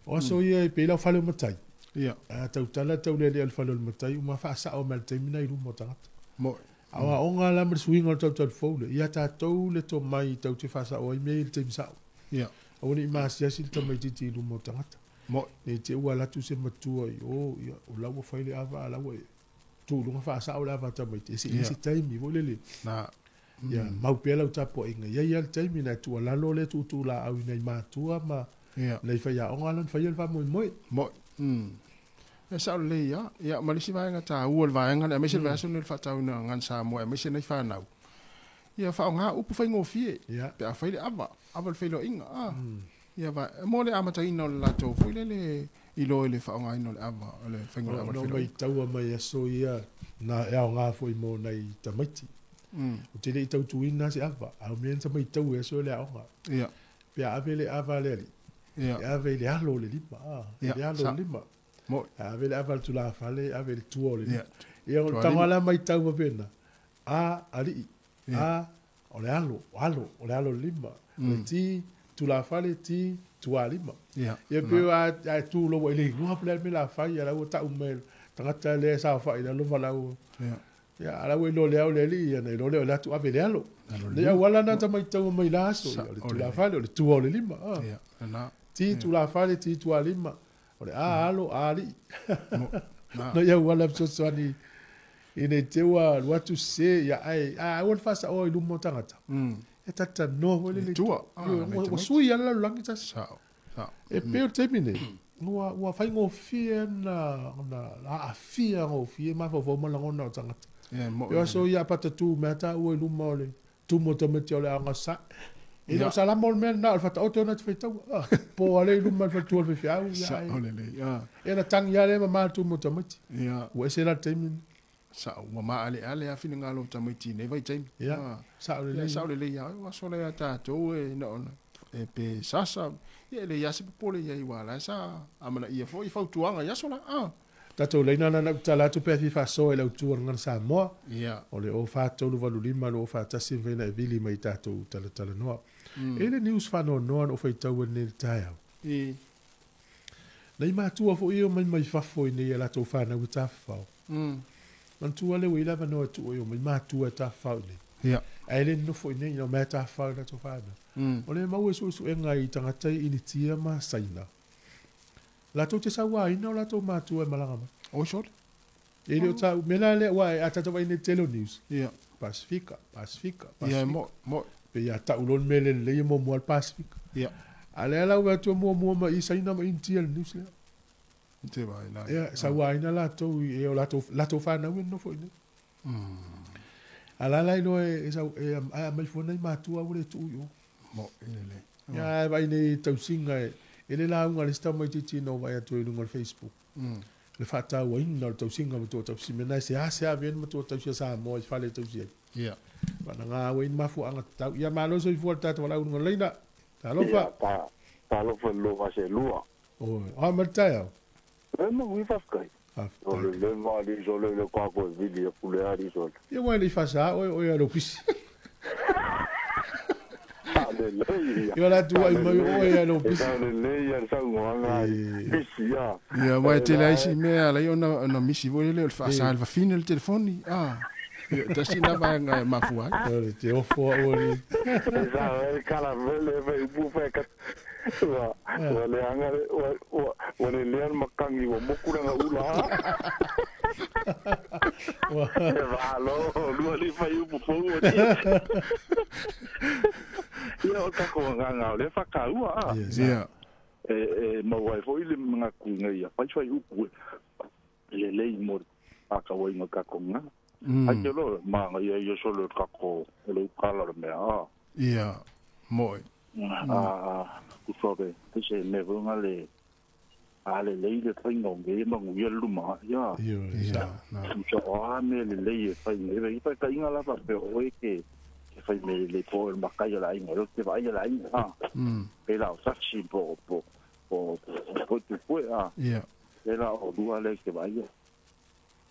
O aso ia e pei la o fale o matai. Ia. A tautala taulealea i le fale o le matai, uma faasao mai le taimi na i luma o tagata. Moe. A o aoga la ma le suiga o le tautala fou lea, ia tatou le tomai tau te faasao ai mea i le taimi sao. Ia. Aua ne i masiasi le tamaitiiti i luma o tagata. Moe. Ne i te i ua alu atu se matua i o, ia, o la ua fai le ava, a o la ua e tu i luga faasao le ava a tamaiti. E se i se taimi foi lele. Na. Ia, mau pea lau tapuaiga. Ia i ai lava le taimi na e tuualalo lea tuutuulaau i nai matua ma Ia. nai faiaoga la na faia le faamoemoe. Moe. E sao lelei lava. Ia, ma le isi vaega taua o le vaega lea, aemaise le vaiaso lenei o le faatauina o Gagana Samoa, aemaise nai fanau. Ia faaaoga upu faigofie, Ia. pe a fai le ava, ava o le feiloaiga, a. Ia, va, mo le amataina o le latou foi lele iloa i le faaaogaina o le ava, o le faiga o le ava o le Ona feiloaiga. maitaua mai aso ia na e aoga foi mo nai tamaiti. Ou te le i tautuina se ava, a o mea na maitau e aso le aoga. Ia. Pe a ave le ava a le alii, Ia. e ave i le alo o le lima, a, i Ia, le alo o sa. le lima. Moe. A ave le ava i le tulafale, ave i le tua o le lima. Ia. Ia, o le Tua tago lima. la maitau faapena, a, alii, Ia. a, o le alo, o alo, o le alo o le lima. O le ti, tulafale, ti, tualima. Ia. Ia pe a, a tu lo i le igoa po o le a le mea o le a fai, a la ua tau mai tagata lea e saofai i lalo valaau. Ia. Ia, a la ua iloa le ao le alii, ia na iloa lea o le atu ave le alo. Alo le Nei lima. auala na ta maitau mai la aso, Sa- ia, o le o le- tulafale, o le tua o le lima. Ah. Ia, na. Ti tulafale, ti tualima. O le a alo, a alii. Mo, na. No ia auala fesoasoani i nei te ua alu atu se, ia ai, a aua le faasaoa i luma o tagata. E tatalanoa foi le Le le tua. Ah, Ioe, le ua tamaiti. sui lava le lalolagi tasi. Sao, sao. E pei o le taimi nei. Ua faigofie ona aafia gofie mafaufau ma lagona o tagata. E aso ia patatu mea taua i luma o le tumu o tamaiti o le aoga sae. E le o salama o le mea lena o le faataoto ona te faitaua. Po ale i luma le faletua o le faifeau. Sao lelei. E na tangi lava lea ma ma le tumu o tamaiti. Ua ese la le taimi. Sao ua maaleale lava finagalo o tamaiti i nei vaitaimi. Ia, sao lelei. Sao lelei lava. Ua aso lea tatou e na ona e pe sasa. Ia e leai lava se popole i ai ua la e sa amanaia foi fautuaga i aso la. Tatou laina lana na utala atu pe a fia faasoa i le autu o le Gagana Samoa. Ia. O le 0438 241 mafai ona e vili mai i tatou talatalanoa. E i le news faanoanoa na ou faitau nei i le taeao. Nai matua foi ia o mai mai fafo i nei a latou fanau e tafafao. Manatua lea ua i ai le avanoa e tuu ai o mai matua e tafafao i nei. Ia. Ae le nonofo i nei ina o mai e tafafao i latou fanau. O lea e maua i suesuega i tagata i Initia ma Saina. Latou te sauaina o latou matua e malaga mai. Oi sole. E le o tāu, mea la lea, ua a tātou vaai nei i le tele o news. Ia. Pasifika, Pasifika, Pasifika. Ia, mo, mo. Pe ia tau loa le mea lelei e muamua le Pasifika. Ia. A lea la ua atu e muamua mai i Saina ma Initia le news lea. Te vai la. Ia, sauaina latou i e o latou, latou fanau e nonofo i nei. A la la iloa e, sau, e, a mai fua nei matua ua le tuu i o. Mo, e lelei. Ia, e vaai nei tausiga e, e le lauga a le isi tamaitiiti na ou vaai atu ai i luga o le Facebook. Le faatauaina o le tausiga matua tausi mea na e seasea ave ai le matua tausi a Samoa i fale e tausi ai. Ia. Vanaga ua i ai ni mafuaaga tatau. Ia malo le soifua i le tatou valaau i luga o le laina. Talofa. Ia, ta, talofa i le lua vase lua. Oi, a mai le taeao. E manuia faafetai. Faafetai. O le le ma ali sole le kwa ko vili e pule ali sole. Ia ua e le i faasa oe, oe a lou pisi. Sa le lei ia. Ia la tuai mai oe a lou pisi. Sa le lei ia sa ngoanga pisi ia. Ia, ua e tele ai si mea ala i ona misi foi lele o le faasa le fafine le telefoni. Ia, tasi na vaega e mafua ai. O le te ofo a oe le. Sa le kala vele ve upu fe ka. Ua, ua le anga le, ua, ua, ua le lea le makangi, ua moku le nga ula. E valo, lua li fai upu fou o ni. Ia, o kako nganga, o le whakaua, a. Yes. Ia. E mau ai foi le mga kuinga ia, fai fai upu e. Le lei mo whakaua i ngā kako ngā. Ai te loa, maanga ia ia solo kako, o le ukala le mea, a. Ia, moi. A, kusobe, se me vunga le, a le lei le whainga o nge mangu ia luma, ia. Ia, na. Kuso, a me le lei e whainga, e whai ka inga lava pe o e ke, ke whai me le po e makai la inga, te vai la inga, a. Pe la o taxi po, po, po, po tu pue, a. Ia. Pe la o lua le ke vai ia.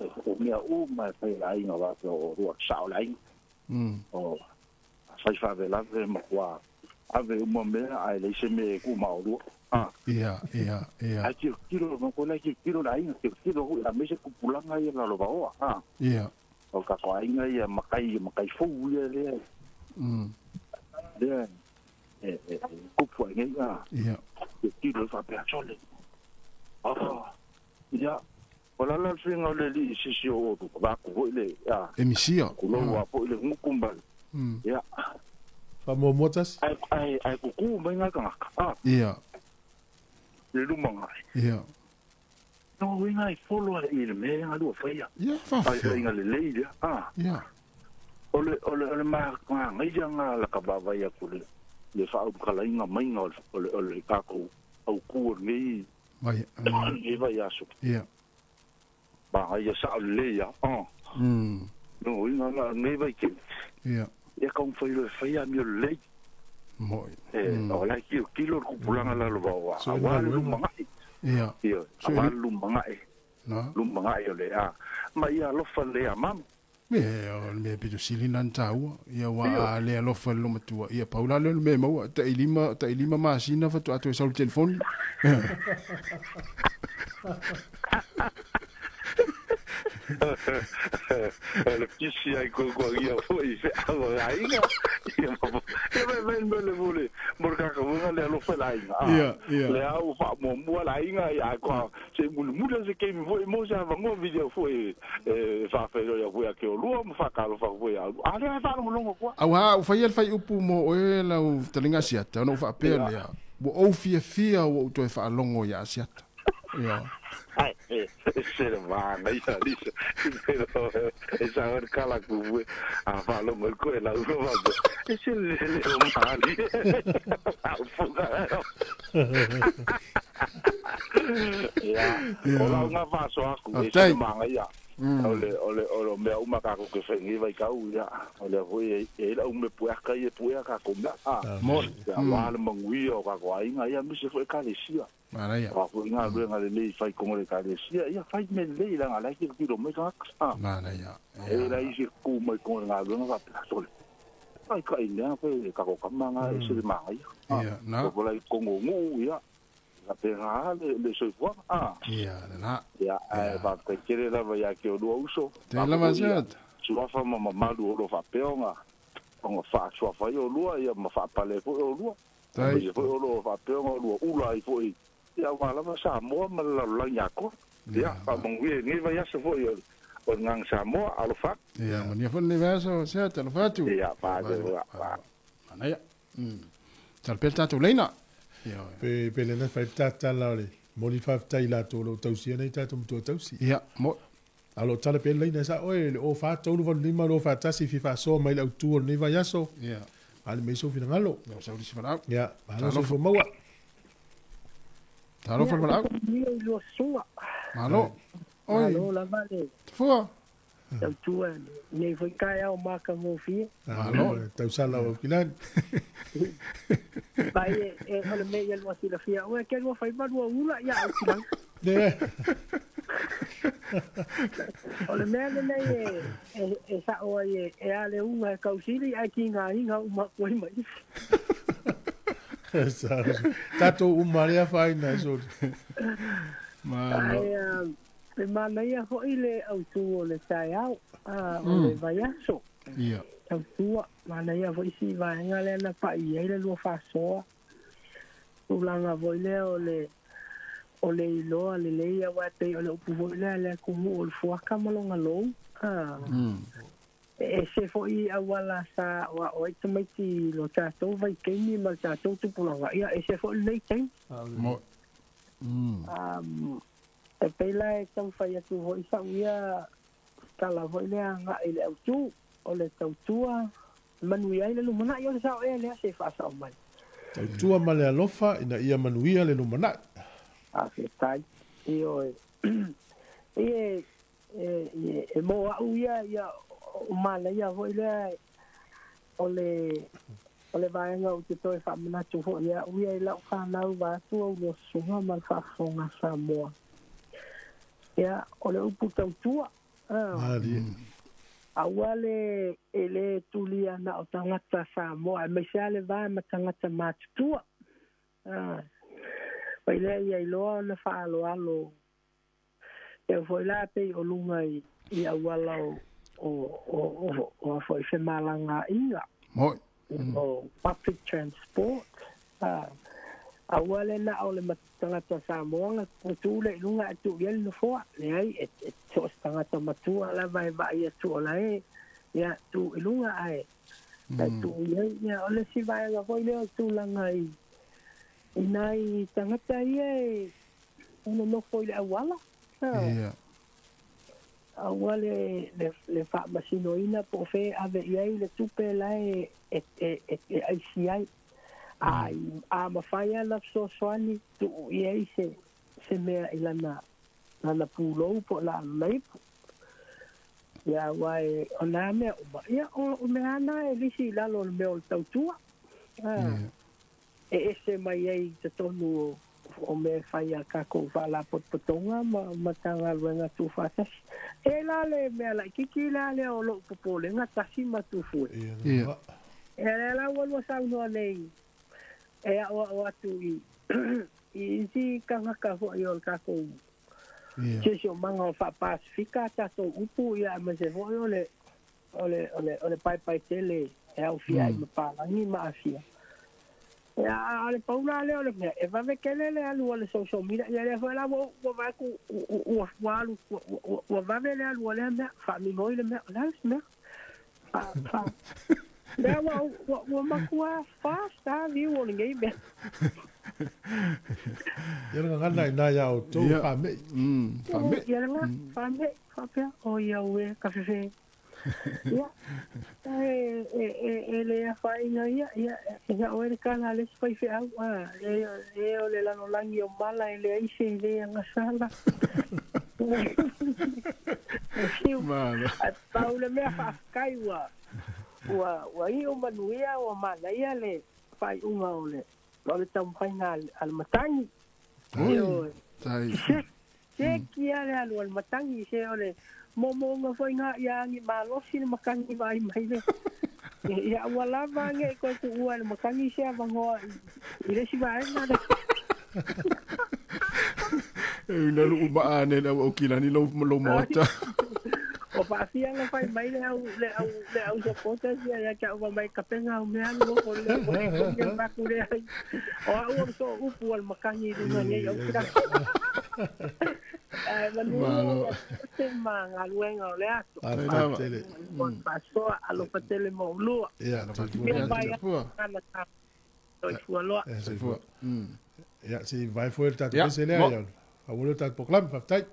O mea u mai whai la inga wa pe o rua sao la inga. O, whai whawe lave ma kua, ave uma mea ai le se me ku ma o rua. Ia, ia, ia. Ai ki kilo mo ko la ki kilo la inga, ki kilo hu la me se kupulanga ia la lo baoa, a. Ia. O ka ko inga ia makai, makai fou ia le. Le, e, e, kupu ai ngai, a. Ia. Ki kilo fa pe sole. Ah. Ia. O la la finga le li sisi o tu ba ku le, a. E misia. Ku lo wa po le ngukumba. Ia. Fa mo motas. Ai, ai, ai ku ku mai nga ka. Ah. Ia. Le lumanga. Ia. No winga i follow i le me nga lu fa ia. Ia, fa Ai fa. inga le lei ia. Ah. Ia. O le o le o le ma nga ngai ia nga la ka ba va ia ku le. Le fa u ka la inga mai nga o le o le ka ku au ku nei. Vai. E vai ia su. Ia. Ba ai ia sa le ia. Ah. No winga la nei vai ke. Ia. Ia ka un fai le fai ia mi le. Moi. E o la ki kilo ku pulanga la lo ba wa. So, Wa ina lu manga. Ia. Ia. So, Wa ina- lu manga e. Na. Lu manga e le a. Ma ia lo fa le a mam. Me o le mea pito sili nani tāua. Ia wā a le alofa le lomatua. Ia paula le mea maua. Ta ilima masina fatu atu e sau le telefoni. Le pisi ai ko ko ia foi fe a la inga. Ia ma ia me me me le vole. Mo ka ka vunga le alofa la inga. Ia, ia. Le au fa mo mo la inga ia ko se mulu mulu se ke mi foi mo sa va ngo video foi e fa fe lo ia foi ke o lua mo fa ka lo fa foi a. A le fa lo longo ko. Au ha, u fai el fai upu mo oe lau talinga asiata, ona u faapea lea. Ua ou fiafia ua ou toe faalogo iā Asiata. Ia. Ai, se le vanga ia lisa. Pero e sa hor kala ku a fa lo mo ko la u va. E se le le o mali. Au fuga. Ia, o la unga faso aku e se le manga ia. O le mea uma kako ke whengi vai kau ia. O le hui e la ume puaka i e puaka ko mea. Mo. Ia wa le manguia o kako ainga ia mise fo e kalesia. Manaia. Wa fo inga luenga le lei fai kongo le kalesia. Ia fai me lei la ngala ki kilo mai ka. Manaia. E la isi ku mai kongo le ngā luenga ka plasole. Ai ka inea fe kako kamanga e se le manga ia. Ia, na. Ko la kongo ngu ia. La pera le soifua. Ia, na. Ia, e fa te kere lava ia ke o lua uso. Te lava siat. Suafa ma mamalu o lo fapeonga. Onga fa suafa i o lua ia ma faapale foi o lua. Tai. Ia foi o lo fapeonga o lua ula ai foi. Ia wa lava Samoa ma la lalolagi atoa. Ia, faamanguia i lenei vaiaso foi o le gaga Samoa, alofa. Ia, manuia foi lenei vaiaso siat, alofa atu. Ia, faatele. Manaia. Tala pea le tatou leina. Ia. Pe lena fai tatala o le moli faafetai latou o loo tausia nei tatou matua tausi. Ia, mo. A lo tala pe leina sa oe le o 4 3 8 5 2 4 1 fi faasoa mai le autū o lenei vaiaso. Ia. Ale mai sou finagalo. Ia, sau lisi valaau. Ia, malo soifua maua. Talofa le valaau. Ia i lua susuga. Malo. Oi. Malo lava le. Tafua. Tautua nei foi taeao makagofie. Malo. Tausala o Aukilani. Vai e o le mea ia lua silafia oe ke lua faiva lua ula ia Aukilani. Ne. O le mea lenei e sa'o ai e a le uga e kausili ae kigaina uma atu ai ma isi. Tatou uma lea faaina soli. Malo. Ae e manaia fo'i le autū o le taeao o le vaiaso. Ia. Tautua, manaia fo'i si vaega lea na pa'i ai le lua faasoa. Tulaga foi lea o le iloa lelei auā pei o le upu foi lea le atunuu o le fuaka ma loga lou. E ese fo'i auala sa oa'o ai tamaiti lo tatou vaitaimi ma le tatou tupulaga. Ia ese fo'i lenei taimi. Mo. E pei la e taumafai atu fo'i sa'u ia tala foi lea aga'i le autū o le tautua manuia ai le lumana'i o le sa'o ea lea se faasa'o mai. Tautua ma le alofa ina ia manuia le lumana'i. Faafetai. Ioe. Ie e mo a'u ia ia o manaia foi lea o le vaega ou te toe faamanatu fo'i a'u ia i la'u fanau vaeatu au lua susuga ma le faafofoga Samoa. Ia, o le upu tautua. Malie. Aua le e lē tulia na o tagata Samoa aemaise a le va ma tagata matutua. Pai lea ia iloa ona faaaloalo e foi la pei o luga i auala o foi femalagaaiga. Mo. O public transport. Aua le na o le tagata Samoa na tu le i luga e tuu i ai le nofoa. Leai, e so o se tagata matua lava e vaai atu o la e ia tu i luga ae tuu i ai. Ia, o le isi vaega foi lea o tulaga i nai tagata ia e nonofo i le auala. Ia. Aua le faamasinoina po o fe ave i ai le tupe la e aisi ai. A mafai ana fesoasoani tuu i ai se mea i lana pulou po o lana ipu. Ia auā e o nā mea uma. Ia o mea ana e lisi i lalo o le mea o le tautua. E ese mai ai i totonu o mea e fai a kākou faalapotopotoga ma Matagaluega tuufaatasi. E la le mea laʻikiki la lea o lo'u popolega tasi ma tufue. Ia. E lea la ua lua saunoa nei e a'oa'o atu i isi tagata fo'i o le tatou Ia. siosiomaga o faapasifika tatou upu ia aemaise fo'i o le paepae tele e aofia ai ma palagi ma Asia. Ia a o le paula lea o le mea e vave tele le alu o le social media ia lea foi la ua vaai atu ua alu ua vave le alu o lea mea faamigoi le mea o le a le mea fa fa Lea ua matua fast a viu o lenei mea. Ia le gagana i nā iā outou faamei. Faamei. Ia le ga faamei faapea o ia ue kafefe. Ia e le afaina ia ia ia o le kana le faifeau a e o le lalolagi o mala e leai se le agasala. Malo. Pau le mea faafetai ua ua iu manuia ua manaia le faaiuga o le taumafaiga a le matagi. Oi, tai. Se kia le alu a le matagi se o le momoga foi ga ia agi malosi le matagi vaai mai le. Ia ua lava age koe tuua le matagi se avanoa i le isi vaega le. E una luu maane le au aukilani lou maota. O faafiaga fai mai le au le au le au sapota sia ia kia ua mai kapenga au mea alu o le o le maku le ai. O au o so upu al makangi i luga nei au kira. Ai manu te ma galuega o le aso. O pasoa alofa tele mo ulua. Ia, soifua. Soifua loa. Soifua. Ia, si vai foi le tatou pese lea ia. A ua le tatou proklame, faafetai.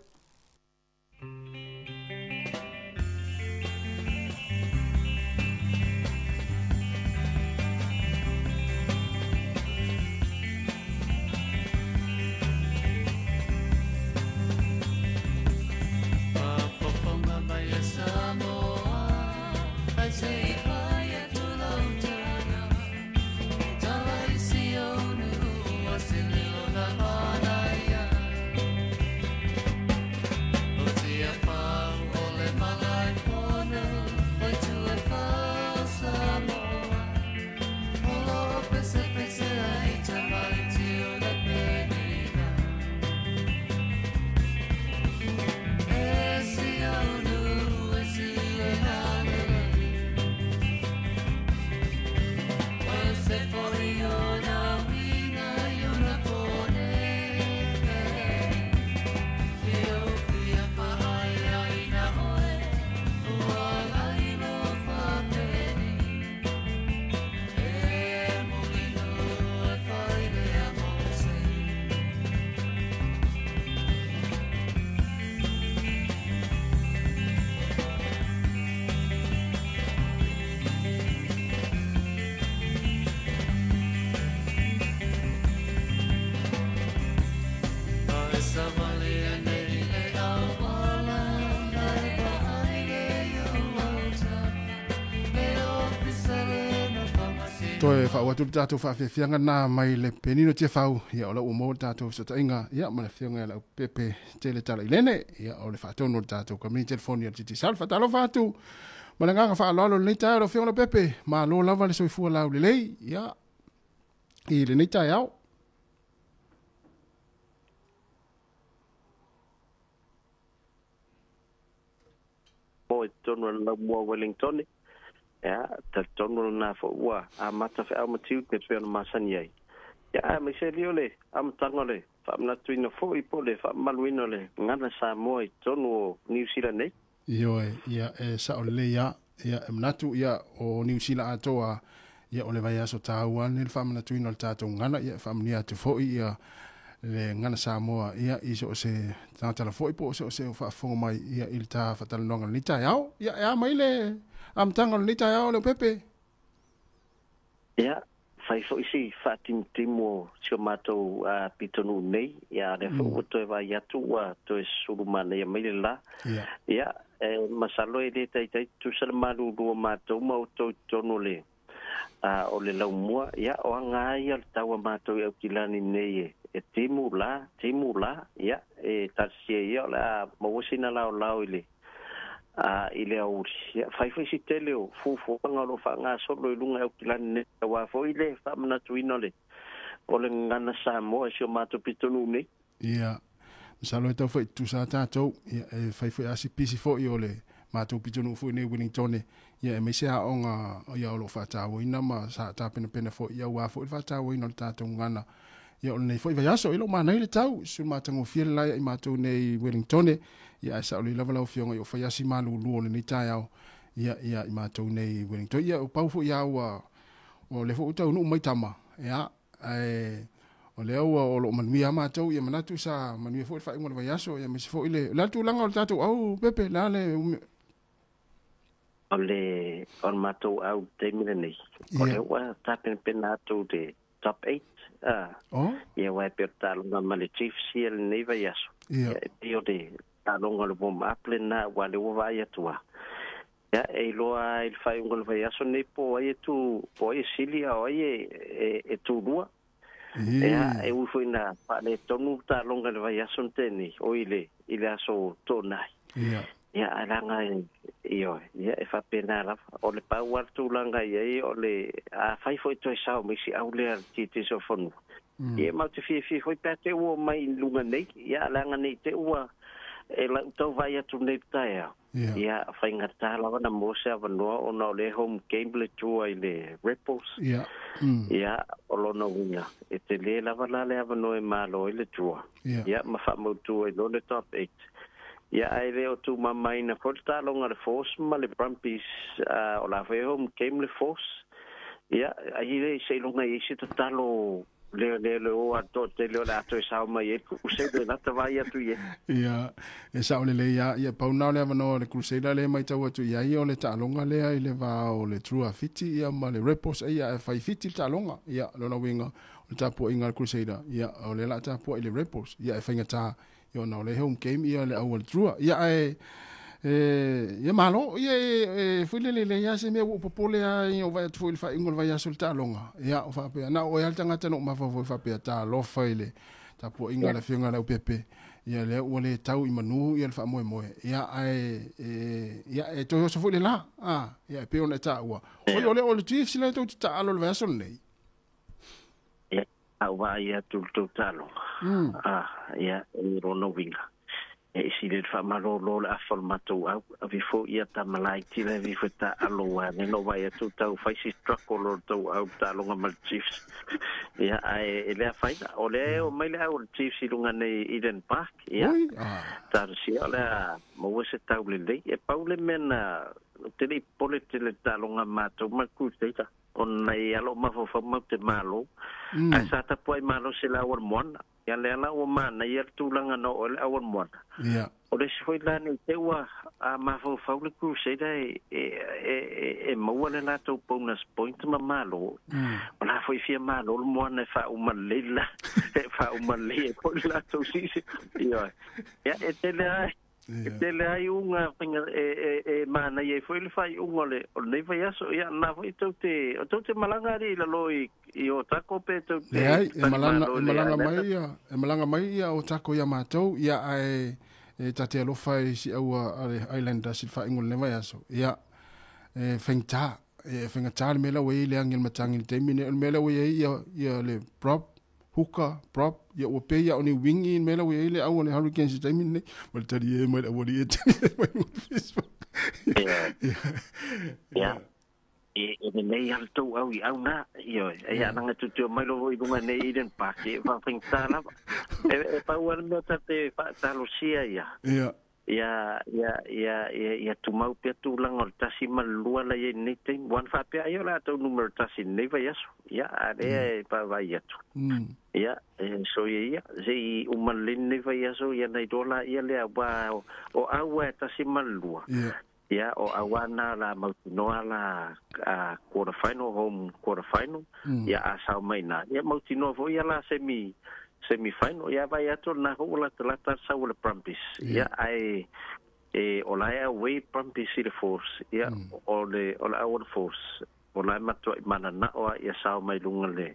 Toe whaawatu le tātou whaafefianga nā mai le penino te whau. Ia o lau o le tātou sotainga. Ia ma le fionga lau pepe tele tala ilene. Ia o le whaatono le tātou kamini telefoni a titi sal. Whatalo whaatu. Ma le nganga whaaloalo le nei tae o le fionga pepe. Ma lo lava le soifua lau le lei. Ia i le nei tae au. Mo e tonu lau mua Wellington. Ia, talitonu lena foʻi ua amata feʻau matiu te pei ona masani ai. Ia ae maise li o le amataga o le faamanatuina foʻi po o le faamamaluina o le gagana Samoa i totonu o Niu Sila nei. Ioe, ia e sao lelei a, ia e manatu ia o Niu Sila atoa ia o le vaiaso tāua nei le faamanatuina o le tatou gagana ia e faamanuia atu foʻi ia le gagana Samoa ia i so o se tagata lafoʻi po o so o se o faafofoga mai ia i le ta faatalanoaga lenei taeao. Ia e a mai le amataga o lenei taeao leo pepe. Ia, fai foʻi si faatimutimu o si o matou pitonuu nei, ia lea foʻi ua toe vaai atu ua toe sulu manaia mai le lā. Ia, e masalo e lē taitai tutusa le malūlū o matou ma outou i totonu o le o le laumua. Ia, o aga ai ia o le tau a matou i Aukilani nei e timu la, ia, e talosia ia o le a maua sina laolao i le i le aouli. Ia, fai foi si tele o fuafuaga o loo faagasolo i luga e Aukilani nei auā foʻi le faamanatuina o le gagana Samoa e si o matou pitonuu nei. Ia, masalo e tau foi tutusa a tatou, ia, e fai foi asi pisi foʻi o le matou pitonuu foʻi nei Wellingtone, ia e maise aoga ia o loo faatauaina ma sa tapenapena foʻi ia auā foʻi le faatauaina o le tatou gagana. Ia o lenei foʻi vaiaso i loo manai le tau su matagofie le laia i matou nei Wellingtone. Ia ae sao lelei lava lau afioga i o fai asi malūlū o lenei taeao. Ia ia i mātou nei Wellington. Ia o pau fo ia ua o le fo tau nu mai tama. Ia ai o lea ua o lo manuia mātou ia manatu sa manuia foi le faaiuga o le vaiaso ia ma se foi le le tulaga o le tatou au Pepe la le O le o le matou au taimi lenei. O le ua tapenapena atu le top 8. Oh. Ia ua e pei o le taaloga ma le Chiefs ia lenei vaiaso. Ia. E pei o le taaloga o le warm up lena ua le ua vaai atu a. Ia e iloa i le faaiuga o le vaiaso nei po o ai e tu po o ai e sili a o ai e tulua. Ia e ui foi ina faaletonu le taaloga i le vaiaso na tea nei, oi i le aso Toonai. Ia. Ia ae leaga e ioe, ia e faapena lava. O le pau lava le tulaga i ai o le a fai foi toe sao mai si au lea le tietie o fanua. Ia matou te fiafia foi pe a te ua mai i luga nei, ia leaga nei te ua e lau tau vaai atu nei i le taeao. Ia. Ia faigata lava na maua se avanoa ona o le home game le tua i le Rebels. Ia. Ia o lona uiga e tele lava la le avanoa e malo ai le tua. Ia. Ia ma faamautu ai loa le top 8. Ia ae le o tumamaina foi le taaloga a le Force ma le Brumbies, o la foi e home game le Force. Ia ai le seiloga i ai se tatalo le le le o a toatele o le a toe sao mai ai le Crusader lata vaai atu i ai. Ia, e sao lelei lava. Ia, pau na o le avanoa o le Crusader lea e matau atu i ai o le taaloga lea i le va o le Drua Fiti ia ma le Rebels ia e fai Fiti le taaloga. Ia, lona uiga o le tapuaiga a le Crusader, ia o lea o le a tapuai i le Rebels. Ia e faigata ia ona o le home game ia le au a le Drua. Ia ae e ia malo ia e foi le lelei lava se mea ua ou popole lava ina ua vaai atu foi i le faaiuga o le vaiaso i le taaloga. Ia o faapea na o oe lava le tagata na ou mafaufau faapea talofa i le tapuaiga a le afioga i le Aupepe. Ia lea ua le tau i manu ia le faamoemoe. Ia ae e ia e toe oso foi le la. A ia e pei ona e taua. Oi o le o le Chiefs lea tou te taalo i le vaiaso lenei. Ia, a ou vaai atu i le tou taaloga, ia, e lona uiga, e isi le faamalōlō le afa o le matou au, ave foi ia tama laiti la ave ifo e taaalo aua lea na ou vaai atu tau fai si struggle o le tou au i le taaloga ma le Chiefs. Ia, ae e le afaina, o lea e oo mai le au o le Chiefs i luga nei i Eden Park, ia, talosia o le a maua se tau lelei. E pau le mea na, ou te le i popole tele i le taaloga a matou ma le Crusader. Ona i alo mafaufau mau te Malo, ae sa tapuai malosi le au o le moana. Ia lea la ua manaia le tulaga na oo ai le au o le moana. Ia. O le isi foi la nei te ua a mafaufau le Crusader e maua le latou bonus point ma Malo. O la foi fia malo le moana e faauma lelei la, e faauma lelei ai foi le latou season. Ioe. Ia e tele lava E tele ai uga faiga e manaia ai foi le faaiuga o le o lenei vaiaso. Ia na foi tou te o tou te malaga alii i lalo i Otako pe tou te Leai, e malana talimalo e i le malaga mai Islanders? ia e malaga mai ia Otako ia matou ia ae e ta te alofa i si aua a le Islanders i le faaiuga o lenei vaiaso. Ia e faigata e faigata le mea la ua i ai le agi o le matagi i le taimi lenei. O le mea la ua i ai ia ia le prop hooker, prop, ia ua pei lava o ni wingi le mea la ua i ai le au a le Hurricanes i le taimi lenei. Ma le talie mai le aualii e talie mai i le Facebook. Ia, ia, e lelei lava le tou au i au na, ioe, ai a langa tutio mai loa i luga nei i Eden Park, e faafaigata lava. E pau lava le mea ta te faatalosia ia. Ia. Ia, ia, ia, ia, ia tumau pea tulaga o le 1 ma le 2 la i ai i lenei taimi. Ua na faapea ai o le a tou numera 1 i lenei vaiaso. Ia, a lea e vaavaai atu. Ia, e soia ia, se i uma lelei lenei vaiaso, ia na iloa laia lea, aua o au lava e 1 ma le 2. Ia. Ia, o au lava na o le a mautinoa la quarter final, home quarter final. Ia, a sao mai i ina, ia mautinoa foi ia la semi semi final ia vaai atu lena foi ua latalata le sau o le Brumbies ia ae e o la e away Brumbies i le Force ia o le o le au o le Force o la e matuai mananao a ia sao mai luga le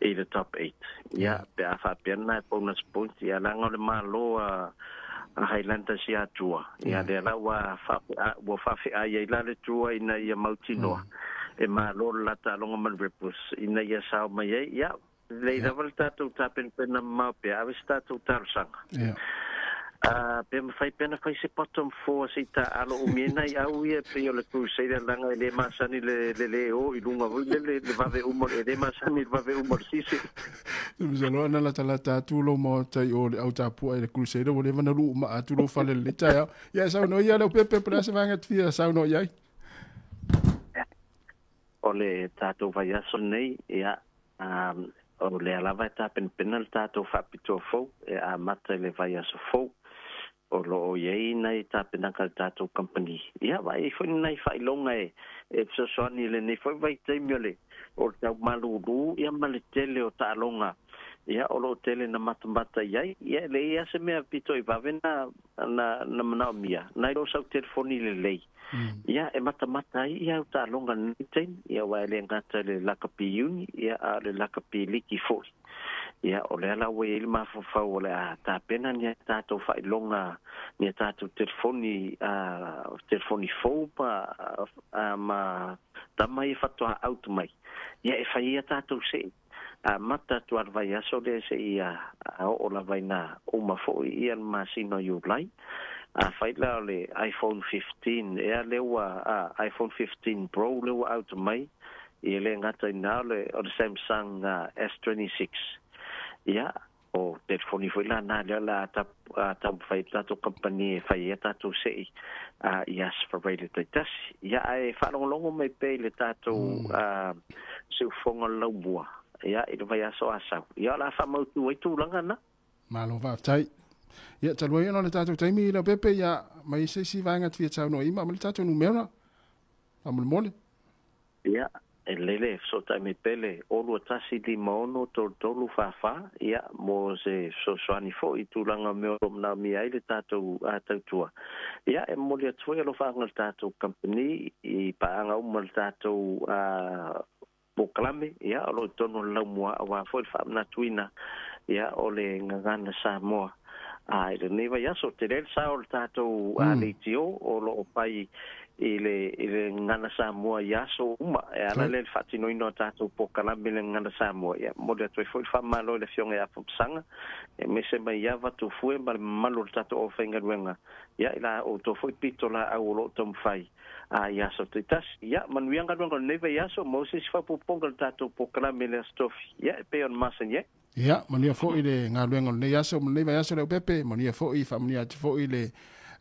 i le top 8 ia pe a faapea lena e bonus point ia leaga o le malo a a Highlanders ia Tua ia lea la ua faafea ua faafeai ai la le Tua ina ia mautinoa e malo le la taaloga ma le Rebels ina ia sao mai ai ia Lelei lava le tatou tapenapena mamao pea, ave se tatou talosaga. Ia. A, pe mafai pea na fai se bottom four se i taaalo umi ai nai au ia pei o le Crusader leaga e le masani le le le o i luga foi lele le vave uma e le masani le vave uma o le sisi. Masalo ana latalata atu lou maota i o le au tapu'a i le Crusader ua leva ona luu maa atu lou fale i lenei taeao. Ia e saunoa ia Leaupepe po o le a se vaega e te fia saunoa i ai. o le tatou vaiaso lenei, ia, o lea lava e tapenapena le tatou faapitoa fou e amata i le vaiaso fou o loo i ai nai tapenaga a le tatou company. Ia vaai ai foi ni nai faailoga e fesoasoani i lenei foi vaitaimi o le taumalūlū ia ma le tele o taaloga ia o loo tele na matamata i ai. Ia e leai lava se mea pito i vave na manaomia nai lo sau telefoni lelei. Ia e matamata ai ia au taaloga lenei taimi, ia aua e le gata i le lakapi iuni, ia a o le lakapi liki foi. Ia o lea la ua i ai le mafaufau o le a tapena ni a tatou faailoga, ni a tatou telefoni, telefoni fou ma tama ia faatoa out mai. Ia e fai ai a tatou se'i amata atu a le vaiaso lea seia oo lava ina uma foi ia le masina o Iulai. Afai la o le iPhone 15 ea lea ua iPhone 15 Pro lea ua out mai, ia e le gata i lena o le Samsung S26. Ia o telefoni foi la na lea o le a taumafai ai le tatou kamupani e fai ai a tatou se'i i aso Faraile taitasi. Ia ae faalogologo mai pea i le tatou siufofoga o le laumua ia i le vaiaso Asau. Ia o le a faamautu ai tulaga na. Malo faafetai. Ia talu ai ona o le tatou taimi i Leaupepe, ia mai se isi vaega te fia saunoa i ma le tatou numera. Faamolemole. Ia, e lelei le fesootai mai pea le 021563344, ia, mo se fesoasoani foi i tulaga o mea o lo o manaomia ai le tatou tautua. Ia, e momoli atu foi alofaaga i le tatou company i paaga uma i le tatou polokalame, ia, o lo o i totonu o le laumua aua foi le faamanatuina, ia, o le Gagana Samoa. I lenei vaiaso, tele le sao o le tatou leitio o lo o fai i le Gagana Samoa i aso uma e ala lea i le faatinoina o tatou polokalame i le Gagana Samoa. Ia, momoli atu ai foi le faamalo i le Afioga ia Famasaga, aemaise mai ia Vatufue ma le mamalu o le tatou aufaigaluega, ia, i la outou foi pitolaau o lo o taumafai i aso taitasi. Ia, manuia galuega o lenei vaiaso, maua se isi faaopoopoga i le tatou polokalame i le Aso Tofi, ia, e pei ona masani ai. Ia, manuia foi le galuega o lenei aso ma lenei vaiaso Leaupepe, manuia foi, faamanuia atu foi le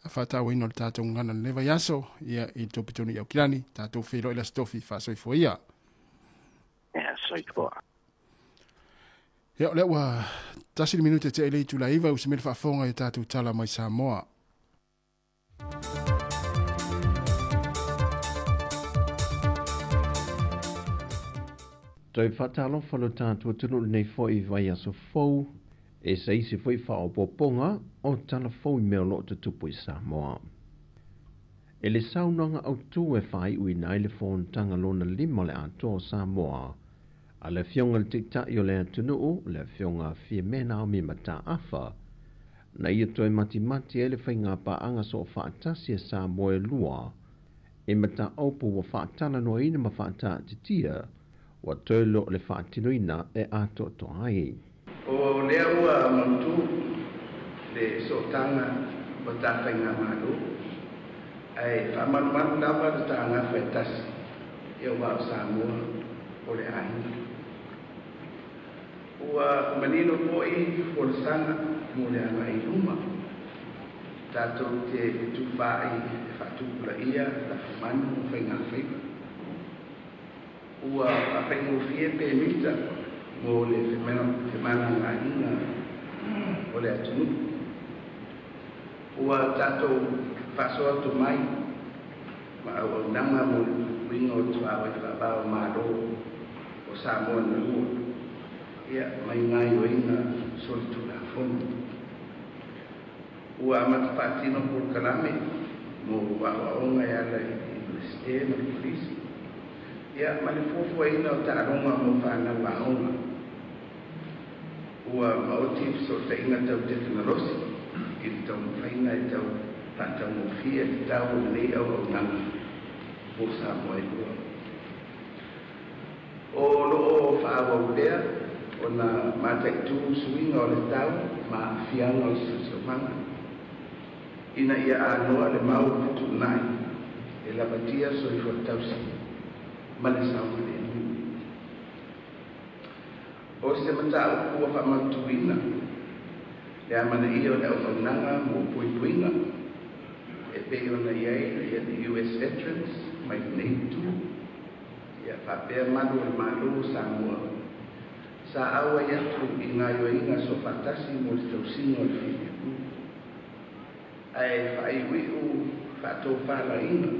faatauaina o le tatou gagana i lenei vaiaso, ia, i le tou pitonu i Aukilani, tatou feiloai i le Aso Tofi, faasoifua ia. Ia, soifua. Ia, o lea ua 1 le minute tea i le itula e 9, usi mai le faafofoga i a tatou tala mai Samoa. Toe faatalofa lo tatou atunuu lenei foi i vaiaso fou, e se isi foi faaopoopoga o tala fou i mea o lo o tutupu i Samoa. E le saunoaga autu e faaiuina ai le fonotaga lona lima o le Atoa o Samoa a le Afioga i le Taitai o le atunuu, le Afioga Fiame Naomi Mataafa, na ia toe matimati ai le faigapaaga soofaatasi a Samoa e lua i mataupu ua faatalanoaina ma faataatitia ua toe leo o le faatinoina e atoatoa ai. O lea ua mautu le sootaga o ta faigamalo, ae faamalumalu lava le ta gafa e tasi, aua o Samoa o le aiga. Ua manino foi folasaga mo le agai i luma, tatou te fetufaai e faatupulaia lafumanu ma faigafaiva. Ua faafaigofie pemita mo le femalagaaiga o le atunuu. Ua tatou faasoa tomai ma auaunaga mo le puipuiga o tuaoi faava o Malo o Samoa na lua, ia, mai gaoioiga solitulafono. Ua amata faatino polokalame mo aoaoga e ala i le Iunivesite ma le Kolisi, ia, ma le fuafuaina o taaloga mo fanau aoga. Ua maoti fesootaiga tau tekonolosi i le taumafaiga e tau faataugofie le tau o lenei auaunaga mo Samoa e lua. O loo faaauau pea ona mataitu suiga o le tau ma aafiaga o le siosiomaga, ina ia anoa le mau fetuunai e lavatia soifua tausi ma le saogalemu. O se mataupu ua faamautuina le amanaia o le auaunaga mo puipuiga e pei ona i ai le US Veterans mai lenei itu, ia Faapea malu o le Malo o Samoa sa auai atu i gaoioiga soofaatasi mo le tausiga o le filemu ae faaiuiu faatofalaiga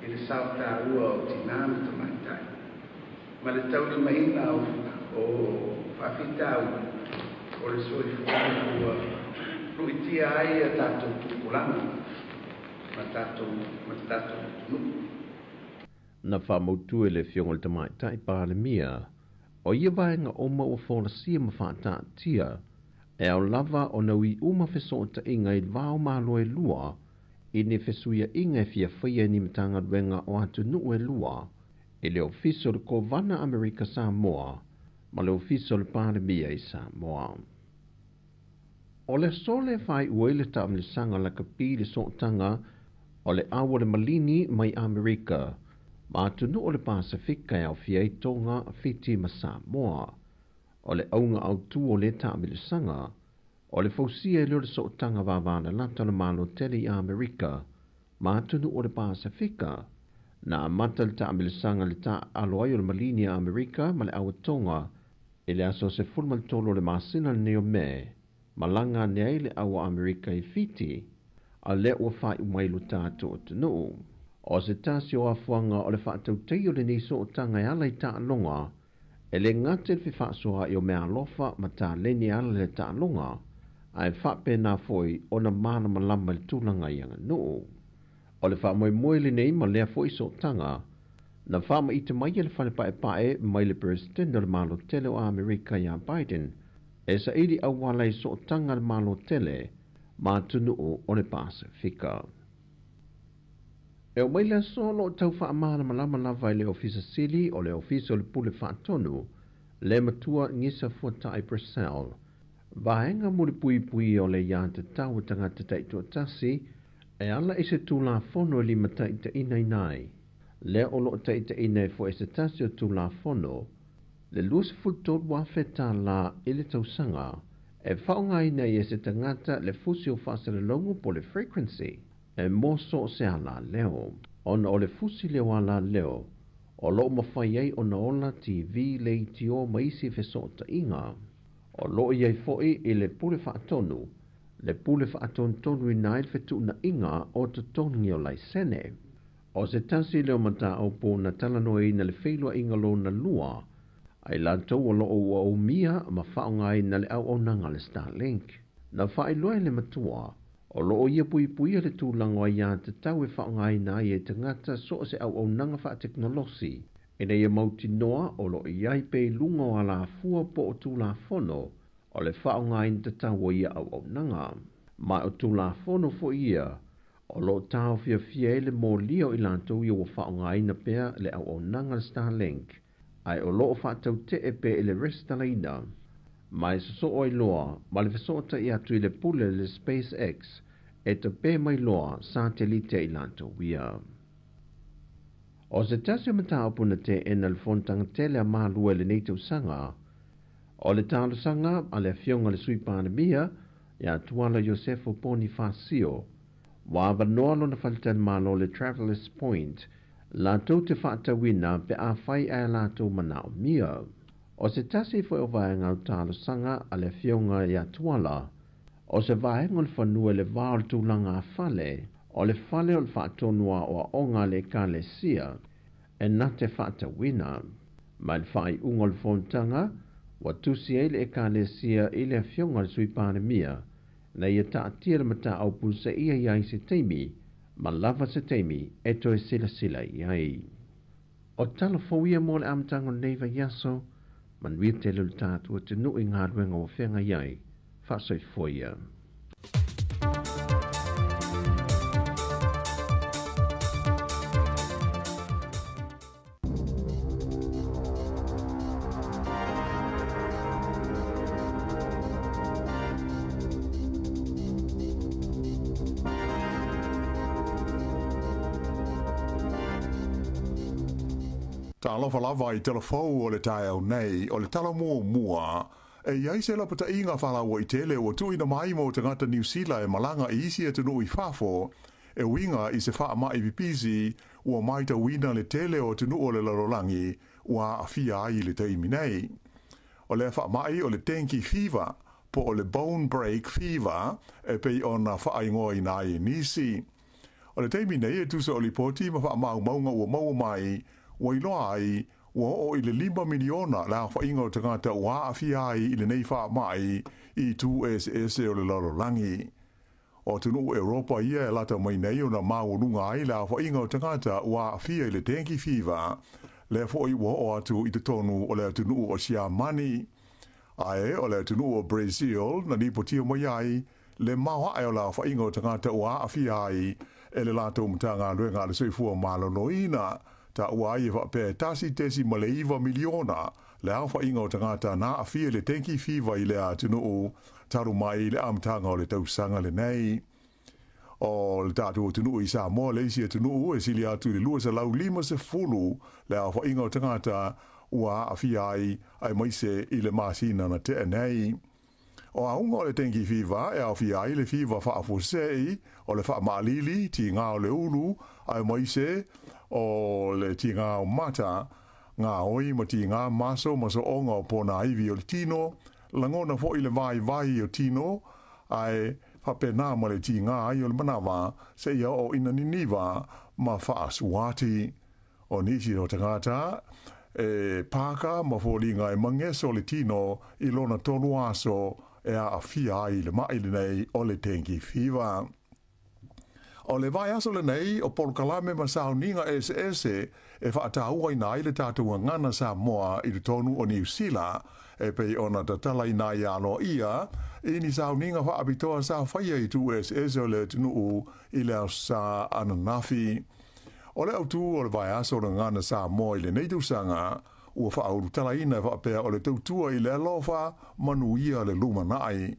i le saotaua o tinā ma tamaitai ma le taulimaina o faafitauli o le soifuaga ua luitia ai a tatou tupulaga ma tatou atunuu. Na whaamautu e le fiongo le tamaitai Palemia, o ia vaenga oma ua folasia ma whaataatia, e au lava o na ui uma fesootaiga i vao malo e lua, i ni fesuiaiga e fiafaia ni Matagaluega o atunuu e lua, i le Ofisa o le Kovana Amerika Samoa, ma le Ofisa o le Palemia i Samoa. O le sole whai ue le taamilosaga lakapi le sootaga o le au o le malini mai Amerika, ma atunuu o le Pasifika e aofia ai Tonga, Fiti ma Samoa. O le auga autū o le taamilosaga, o le fausia e leo le sootaga vavalalata o le Malo tele i Amerika, ma atunuu o le Pasifika. Na amata le taamilosaga le taaalo ai o le malini a Amerika ma le au a Tonga i le aso 13 o le masina lenei o Me, malaga ane ai le au a Amerika i Fiti, a lea ua faaiu mai lo tatou atunuu. O se tasi o afuaga o le faatautei o lenei sootaga e ala i taaloga, e le gata i le fefaasoaai o meaalofa ma taleni ala le taaloga, ae faapena foi ona malamalama i le tulaga i aganuu. O le faamoemoe lenei ma lea foi sootaga, na faamaite mai e le falepaepae mai le Peresetene o le Malo tele o Amerika ia Biden, e saili auala i sootaga le Malo tele ma atunuu o le Pasifika. E o mai le aso lo tau faamalamalama lava i le Ofisa Sili o le Ofisa o le Pule Faatonu, le matua Gisa Fuatai Purcell, vaega mo le puipui o le ia tatau o tagata taitoatasi e ala i se Tulafono e limataitaiina ina ai. Lea o loo taitaiina e foe se tasi o Tulafono, le $23,000 i le tausaga, e faaaogaina i e se tagata le fusi o faasalalauga po le frequency, e mo so se ala leo. Ona o le fusi leo ala leo, o loo mafai ai ona ola TV leitio ma isi fesootaiga. O loo iai foi i le pule faatonu, le pule faatonutonu ina ai le fetuunaiga o totogi o laisene. O se tasi leo mataupu na talanoaina le feiloaiga lona lua, ai latou o loo ua umia ma faaaogaina le auaunaga le Starlink. Na faailoa e le matua, o loo ia puipuia le tulaga o aiā tatau e faaaogaina ai e tagata so o se auaunaga faatekonolosi, ina ia mautinoa o loo iai pea i luga o alafua po o Tulafono o le faaaogaina tatau o ia auaunaga. Ma o Tulafono foi ia, o loo taofiafia ai le molia o i latou ia ua faaaogaina pea le auaunaga le Starlink, ae o loo faatautee pea i le resitalaina. Ma e sosoo ai loa ma le fesootai atu i le pule le SpaceX e tape mai loa satelite i latou ia. O se tasi o mataupu na teena le fonotaga tele a malua i lenei tausaga, o le talosaga a le afioga le Sui Palemia ia Tuala Iosefo Ponifasio, ua avanoa lona faletalimalo le Travelers Point, latou te faatauina pe afai ae latou manaomia. O se tasi foi o vaega o talosaga a le afioga ia Tuala, o se vaega o le fanua i le va o le tulaga a fale, o le fale o le faatonu a oaoga a le Ekalesia, e na te faatauina. Ma le faaiuga o le fonotaga, ua tusi ai le Ekalesia i le afioga a le Sui Palemia, na ia taatia le mataupu seia i ai se taimi, ma lava se taimi e toe silasila i ai. O tala fou ia mo le amataga o lenei vaiaso, manuia tele o le tatou atunuu i galuega ua feagai ai, faasoifua ia. Talofa lava i tala fou o le taeao nei, o le tala muamua, e iai se lapataiga faalauaitele ua tuuina mai mo tagata Niu Sila e malaga i isi atunuu i fafo, e uiga i se faamai pipisi ua maitauina le tele o atunuu o le lalolagi ua aafia ai i le taimi nei. O lea faama'i o le dengue fever po o le bone break fever e pei ona faaigoaina ai e nisi. O le taimi nei e tusa o lipoti ma faamaumauga ua maua mai, ua iloa ai ua oo i le 5 miliona le aofaiga o tagata ua aafia ai i lenei faama'i i itu eseese o le lalolagi. O atunuu Europa ia e lata mai nei ona maualuga ai le aofaiga o tagata ua aafia i le dengue fever, lea foi ua oo atu i totonu o le atunuu o Siamani. Ae o le atunuu o Brazil na lipotia mai ai le maoae o le aofaiga o tagata ua aafia ai e le latou Matagaluega a le Soifua Maloloina, taua ai e faapea e 1.9 miliona le aofaiga o tagata na aafia i le dengue fever i lea atunuu talu mai le amataga o le tausaga lenei. O le tatou atunuu i Samoa le isi atunuu e sili atu i le 250 le aofaiga o tagata ua aafia ai aemaise i le masina na tea nei. O auga o le dengue fever e aofia ai le fiva faafuasei, o le faamaalili, tigā o le ulu, aemaise o le tigā o mata, gaoi ma tigā maso ma sooga o ponaivi o le tino, lagona foi le vaivai o tino, ae faapena ma le tigā ai o le manava seia oo ina niniva ma faasuati. O nisi o tagata e paka ma foliga e mageso le tino i lona 3 aso e aafia ai le ma'i lenei o le dengue fever. O le vaiaso lenei o polokalame ma sauniga eseese e faatauaina ai le tatou gagana Samoa i totonu o Niu Sila, e pei ona tatalaina ai aloaia i ni sauniga faapitoa sa faia i itu eseese o le atunuu i le aso Sa ananafi. O le autū o le vaiaso o le gagana Samoa i lenei tausaga, ua faaulutalaina e faapea o le tautua i le alofa manuia le lumanai.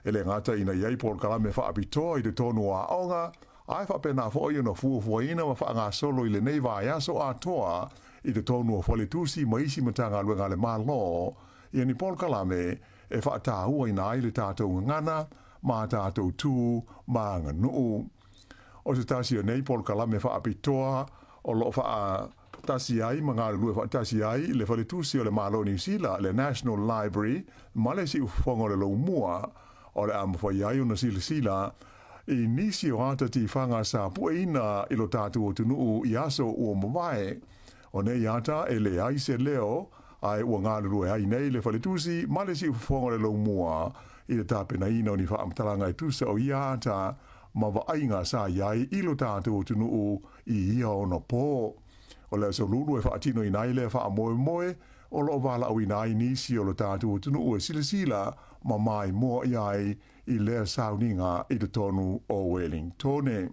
E le gata ina i ai polokalame faapitoa i totonu o aoga, ae faapena foi ona fuafuaina ma faagasolo i lenei vaiaso atoa i totonu o faletusi ma isi Matagaluega a le Malo, ia ni polokalame e faatauaina ai le tatou gagana ma tatou tu ma aganuu. O se tasi o nei polokalame faapitoa o loo faatasi ai ma galulue faatasi ai le faletusi o le Malo o Niu Sila, le National Library, ma le Siufofoga o le Laumua, o le a mafai ai ona silasila i nisi o ata tifaga sa pueina i lo tatou atunuu i aso ua mavae. O nei ata e leai se leo, ae ua galulue ai nei le faletusi ma le Siufofoga o le Laumua i le tapenaina o ni faamatalaga e tusa o ia ata ma vaaiga sa i ai i lo tatou atunuu i ia ona po. O le aso Lulu e faatinoina ai lea faamoemoe o loo valaauina ai nisi o lo tatou atunuu e silasila ma maimoa i ai i lea sauniga i totonu o Wellingtone.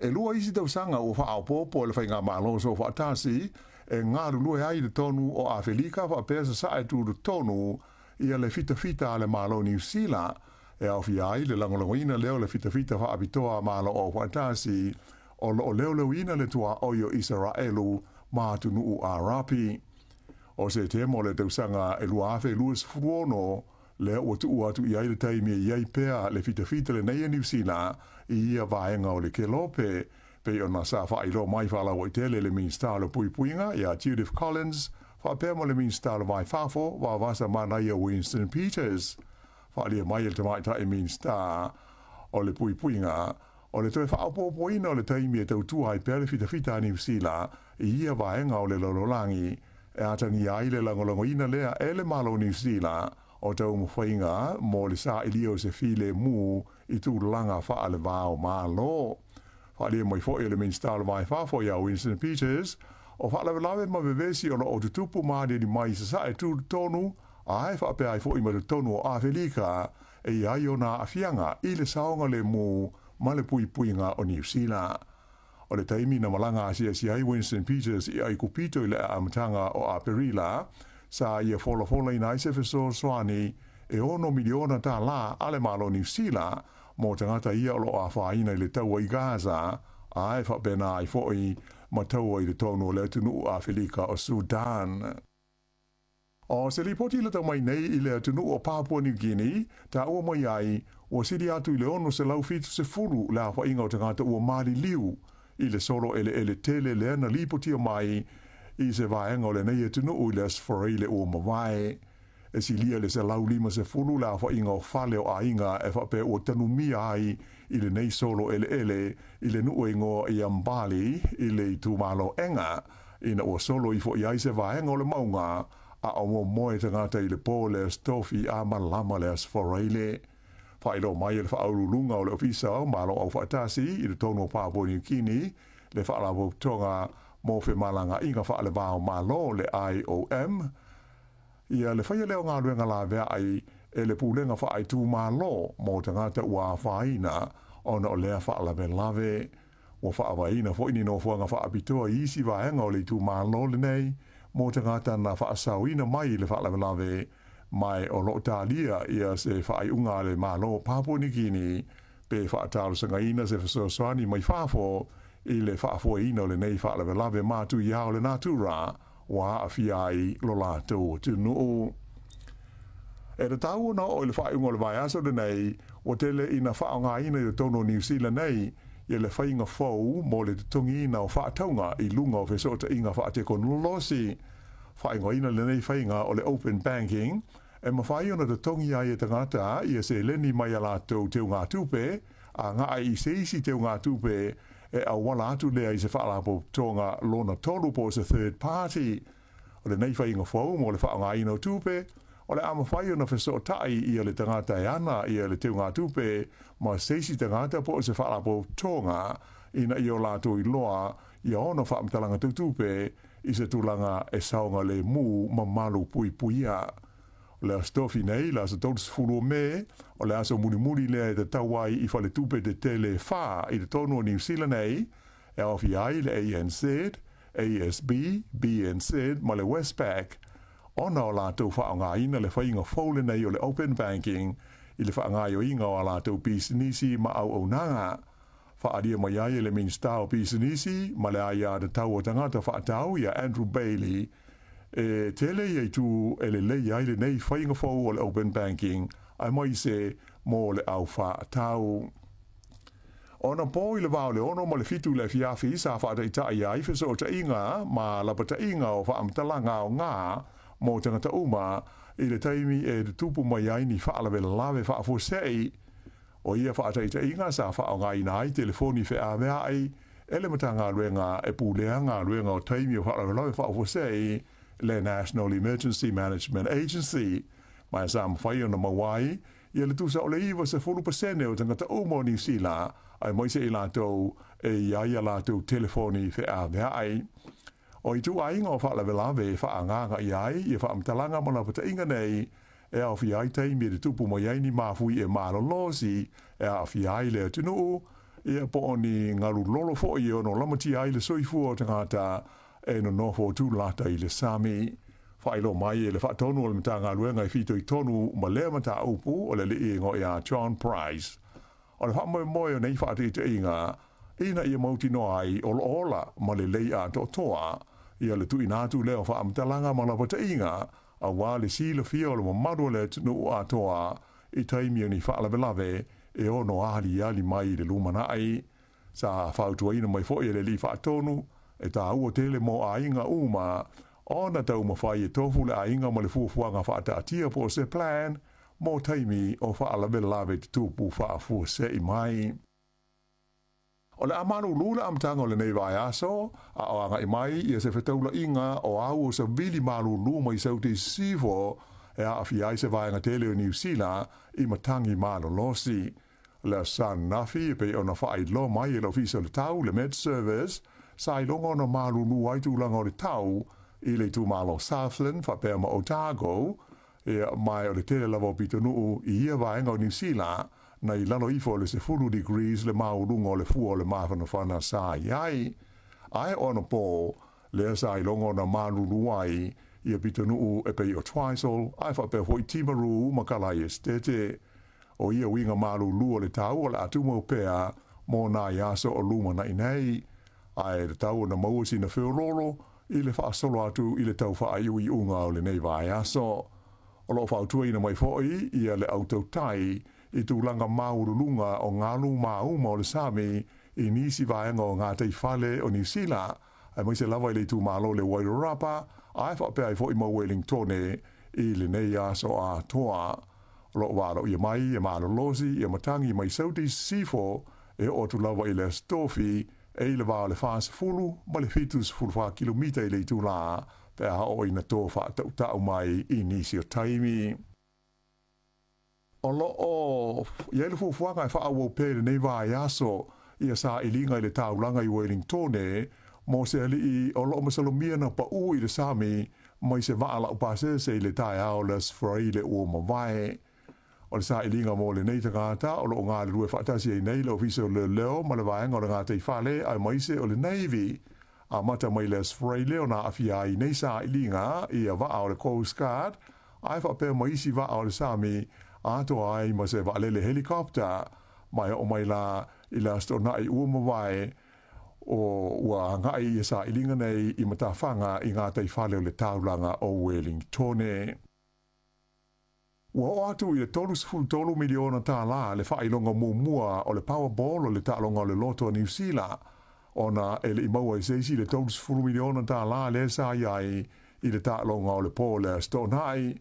E 2 isi tausaga ua faaopoopo e le faigamalo soofaatasi e galulue ai i totonu o Afelika faapea sasae tutotonu ia le fitafita a le Malo Niu Sila, e aofia ai le lagolagoina lea o le fitafita faapitoa a Malo Aufaatasi o loo leoleoina le tuaoi o Isaraelu ma atunuu Arapi. O Setema o le tausaga e 2026, lea ua tuu atu i ai le taimi e i ai pea le fitafita lenei e Niu Sila i ia vaega o le kelope, pei ona sa faailoa mai faalauaitele le Minisita o le Puipuiga ia Judith Collins, faapea ma le Minisita o le Vaifafo Vavasa Manaia Winston Peters. Faaalia mai e le tamaitai Minisita o le Puipuiga o le toe faaopoopoina o le taimi e tautua ai pea le fitafita a Niu Sila i ia vaega o le lalolagi, e atagia ai le lagolagoina lea e le Malo o Niu Sila o taumafaiga mo le sailia o se filemu i tulaga faalevā o Malo. Faaalia mai foi e le Minisita o le Vaifafo ia Winston Peters, o faalavelave ma vevesi o loo tutupu ma aliali mai sasae tutotonu, ae faapea ai foi ma totonu o Afelika e i ai ona aafiaga i le saogalemu ma le puipuiga o Niu Sila. O le taimi na malaga asiasi ai Winston Peters i Aikupito i le amataga o Aperila, sa ia folafolaina ai se fesoasoani e $6 miliona a le Malo o Niu Sila mo tagata ia o loo afaina i le taua i Gaza, ae faapena ai foi ma taua i totonu o le atunuu Afelika o Sudan. O se lipoti le tau mai nei i le atunuu o Papua New Guinea, taua mai ai ua sili atu i le 670 le aofaiga o tagata ua maliliu i le solo eleele tele lea na lipotia mai i se vaega o lenei atunuu i le Aso Faraile ua mavae. E silia le 150 le aofaiga o fale o aiga e faapea ua tanumia ai i lenei solo eleele i le nuu e igoa i Ambali i le itumalo Ega ina ua solo ifo i ai se vaega o le mauga a o momoe tagata i le po le Aso Tofi a malama le Aso Faraile. Faailoa mai e le faauluuluga o le Ofisa o Malo Aufaatasi i totonu o Papua Niu Kini le Faalapotopotoga mo Femalagaaiga Faaleva o Malo le IOM ia le faia lea o galuega laveai e le Pulega Faaitumalo mo tagata ua afaina ona o lea faalavelave. Ua faavaeina foi ni nofoaga faapitoa i isi vaega o le itumalo lenei mo tagata na faasaoina mai i le faalavelave mae o loo talia ia se faaiuga a le Malo o Papua Niu Kini pe faatalosagaina se fesoasoani mai fafo i le faafoeina o lenei faalavelave matuia o le natura ua aafia ai lo latou atunuu. E tatau ona oo i le faaiuga o le vaiaso lenei, ua tele ina faaaogaina i totonu o Niu Sila nei ia le faiga fou mo le totogiina o faatauga i luga o fesootaiga faatekonolosi. Faaigoaina lenei faiga o le Open Banking, e mafai ona totogi ai e tagata ia seleni mai a latou teugatupe aga'i i se isi teugatupe e auala atu lea i se faalapotopotoga lona tolu po o se third party. O lenei faiga fou mo le faaaogaina o tupe, o le a mafai ona fesootai ia le tagata e ana ia le teugatupe ma se isi tagata po o se faalapotopotoga ina ia o latou iloa ia ona faamatalaga tautupe i se tulaga e saogalemu ma malupuipuia. O le Aso Tofi nei, le aso 30 o Me, o le aso mulimuli lea e tatau ai i faletupe tetele e fa i totonu o Niu Sila nei, e aofia ai le ANZ, ASB, BNZ ma le Westpac, ona o latou faaaogaina le faiga fou lenei o le Open Banking i le faagaoioiga o a latou pisinisi ma auaunaga. Faaalia mai ai e le Minisita o Pisinisi ma le Aia Tatau o Tagata Faatau ia Andrew Bailey, e tele ia itu e lelei ai lenei faiga fou o le Open Banking aemaise mo le au faatau. Ona po i le va o le 6 ma le 7 i le afiafi sa faataitai ai fesootaiga ma lapataiga o faamatalaga aoga mo tagata uma i le taimi e tutupu mai ai ni faalavelave faafuasei. O ia faataitaiga sa faaaogaina ai telefoni feaveai e le Matagaluega e pulea galuega o taimi o faalavelave faafuasei le National Emergency Management Agency, ma sa mafai ona maua ai ia le tusa o le 90% o tagata uma o Niu Sila aemaise i latou e i ai a latou telefoni feaveai. O ituaiga o faalavelave e faaagaaga i ai ia faamatalaga ma lapataiga nei e aofia ai taimi e tutupu mai ai ni mafui e malolosi e aafia ai le atunuu ia po o ni galu lolo foi e ono lamatia ai le soifua o tagata e nonofo tulata i le sami. Faailoa mai e le faatonu o le Matagaluega e fitoitonu ma lea mataupu o le alii e igoa ia John Price. O le faamoemoe o nei faataitaiga ina ia mautinoa ai o loo ola ma lelei atoatoa ia le tuuina atu lea o faamatalaga ma lapataiga auā le silafia o le mamalu o le atunuu atoa i taimi o ni faalavelave e ono aliali mai i le lumanai. Sa fautuaina mai foi e le alii faatonu e taua tele mo aiga uma ona taumafai e tofu le aiga ma le fuafuaga faataatia po o se plan mo taimi o faalavelave tutupu faafuasei mai. O le a malūlū le amataga o lenei vaiaso, a o agai mai ia se fetaulaiga o au o savili malūlū mai Saute i Sisifo e aafia ai se vaega tele o Niu Sila i matagi malolosi. O le Aso Sa ananafi e pei ona faailoa mai e le Ofisa o le Tau, le Met Service, sa iloga ona malūlū ai tulaga o le tau i le itumalo Southland faapea ma Otago, ia, mae o le tele lava o pitonuu i ia vaega o Niu Sila na i lalo ifo o le 10 degrees le maualuga o le fua o le mafanafana sa i ai. Ae o anapo, lea sa iloga ona malūlū ai ia pitonuu e pei o Twizel ae faapea foi Timaru ma Kalai Esitete. O ia uiga malūlū o le tau o le a tumau pea mo nai aso o lumana'i nei, ae tatau ona maua sina feoloolo i le faasolo atu i le tau faaiuiuga o lenei vaiaso. O lo o fautuaina mai foi ia le au tautai i tulaga maualuluga o galu mauma o le sami i nisi vaega o gataifale o Niusila, aemaise lava i le itumālo le Wairarapa, ae faapea ai foʻi ma Wellingtone i lenei aso atoa. O loo valoia mai e malolosi ia matagi mai Sauti Sisifo e oo atu lava i le Aso Tofi e i le va o le 40 ma le 74 kilomita i le itulā pe a oo ina to faatautau mai i nisi o taimi. O loo i ai le fuafuaga e faaauau pea i lenei vaiaso ia sailiga i le taulaga i Wellingtone mo se alii o loo masalomia na paū i le sami mai se vaa laupasese i le taeao le Aso Faraile ua mavae. O le sailiga mo lenei tagata o loo galulue faatasi ai nei le Ofisa o Leoleo ma le Vaega o le Gataifale aemaise o le Navy. Amata mai le Aso Faraile ona aafia ai nei sailiga ia vaa o le Coast Guard ae faapea ma isi vaa o le sami atoa ai ma se vaalele helicopter ma e oo mai la i le Aso Toonai ua mavae o ua agai ia sailiga nei i matafaga i gataifale o le taulaga o Wellingtone. Ua oo atu i le 33 miliona tālā le faailoga muamua o le Powerball o le taaloga o le loto a Niu Sila, ona e le i maua e se isi le 30 miliona tālā lea sa i ai i le taaloga o le pō le Aso Toonai.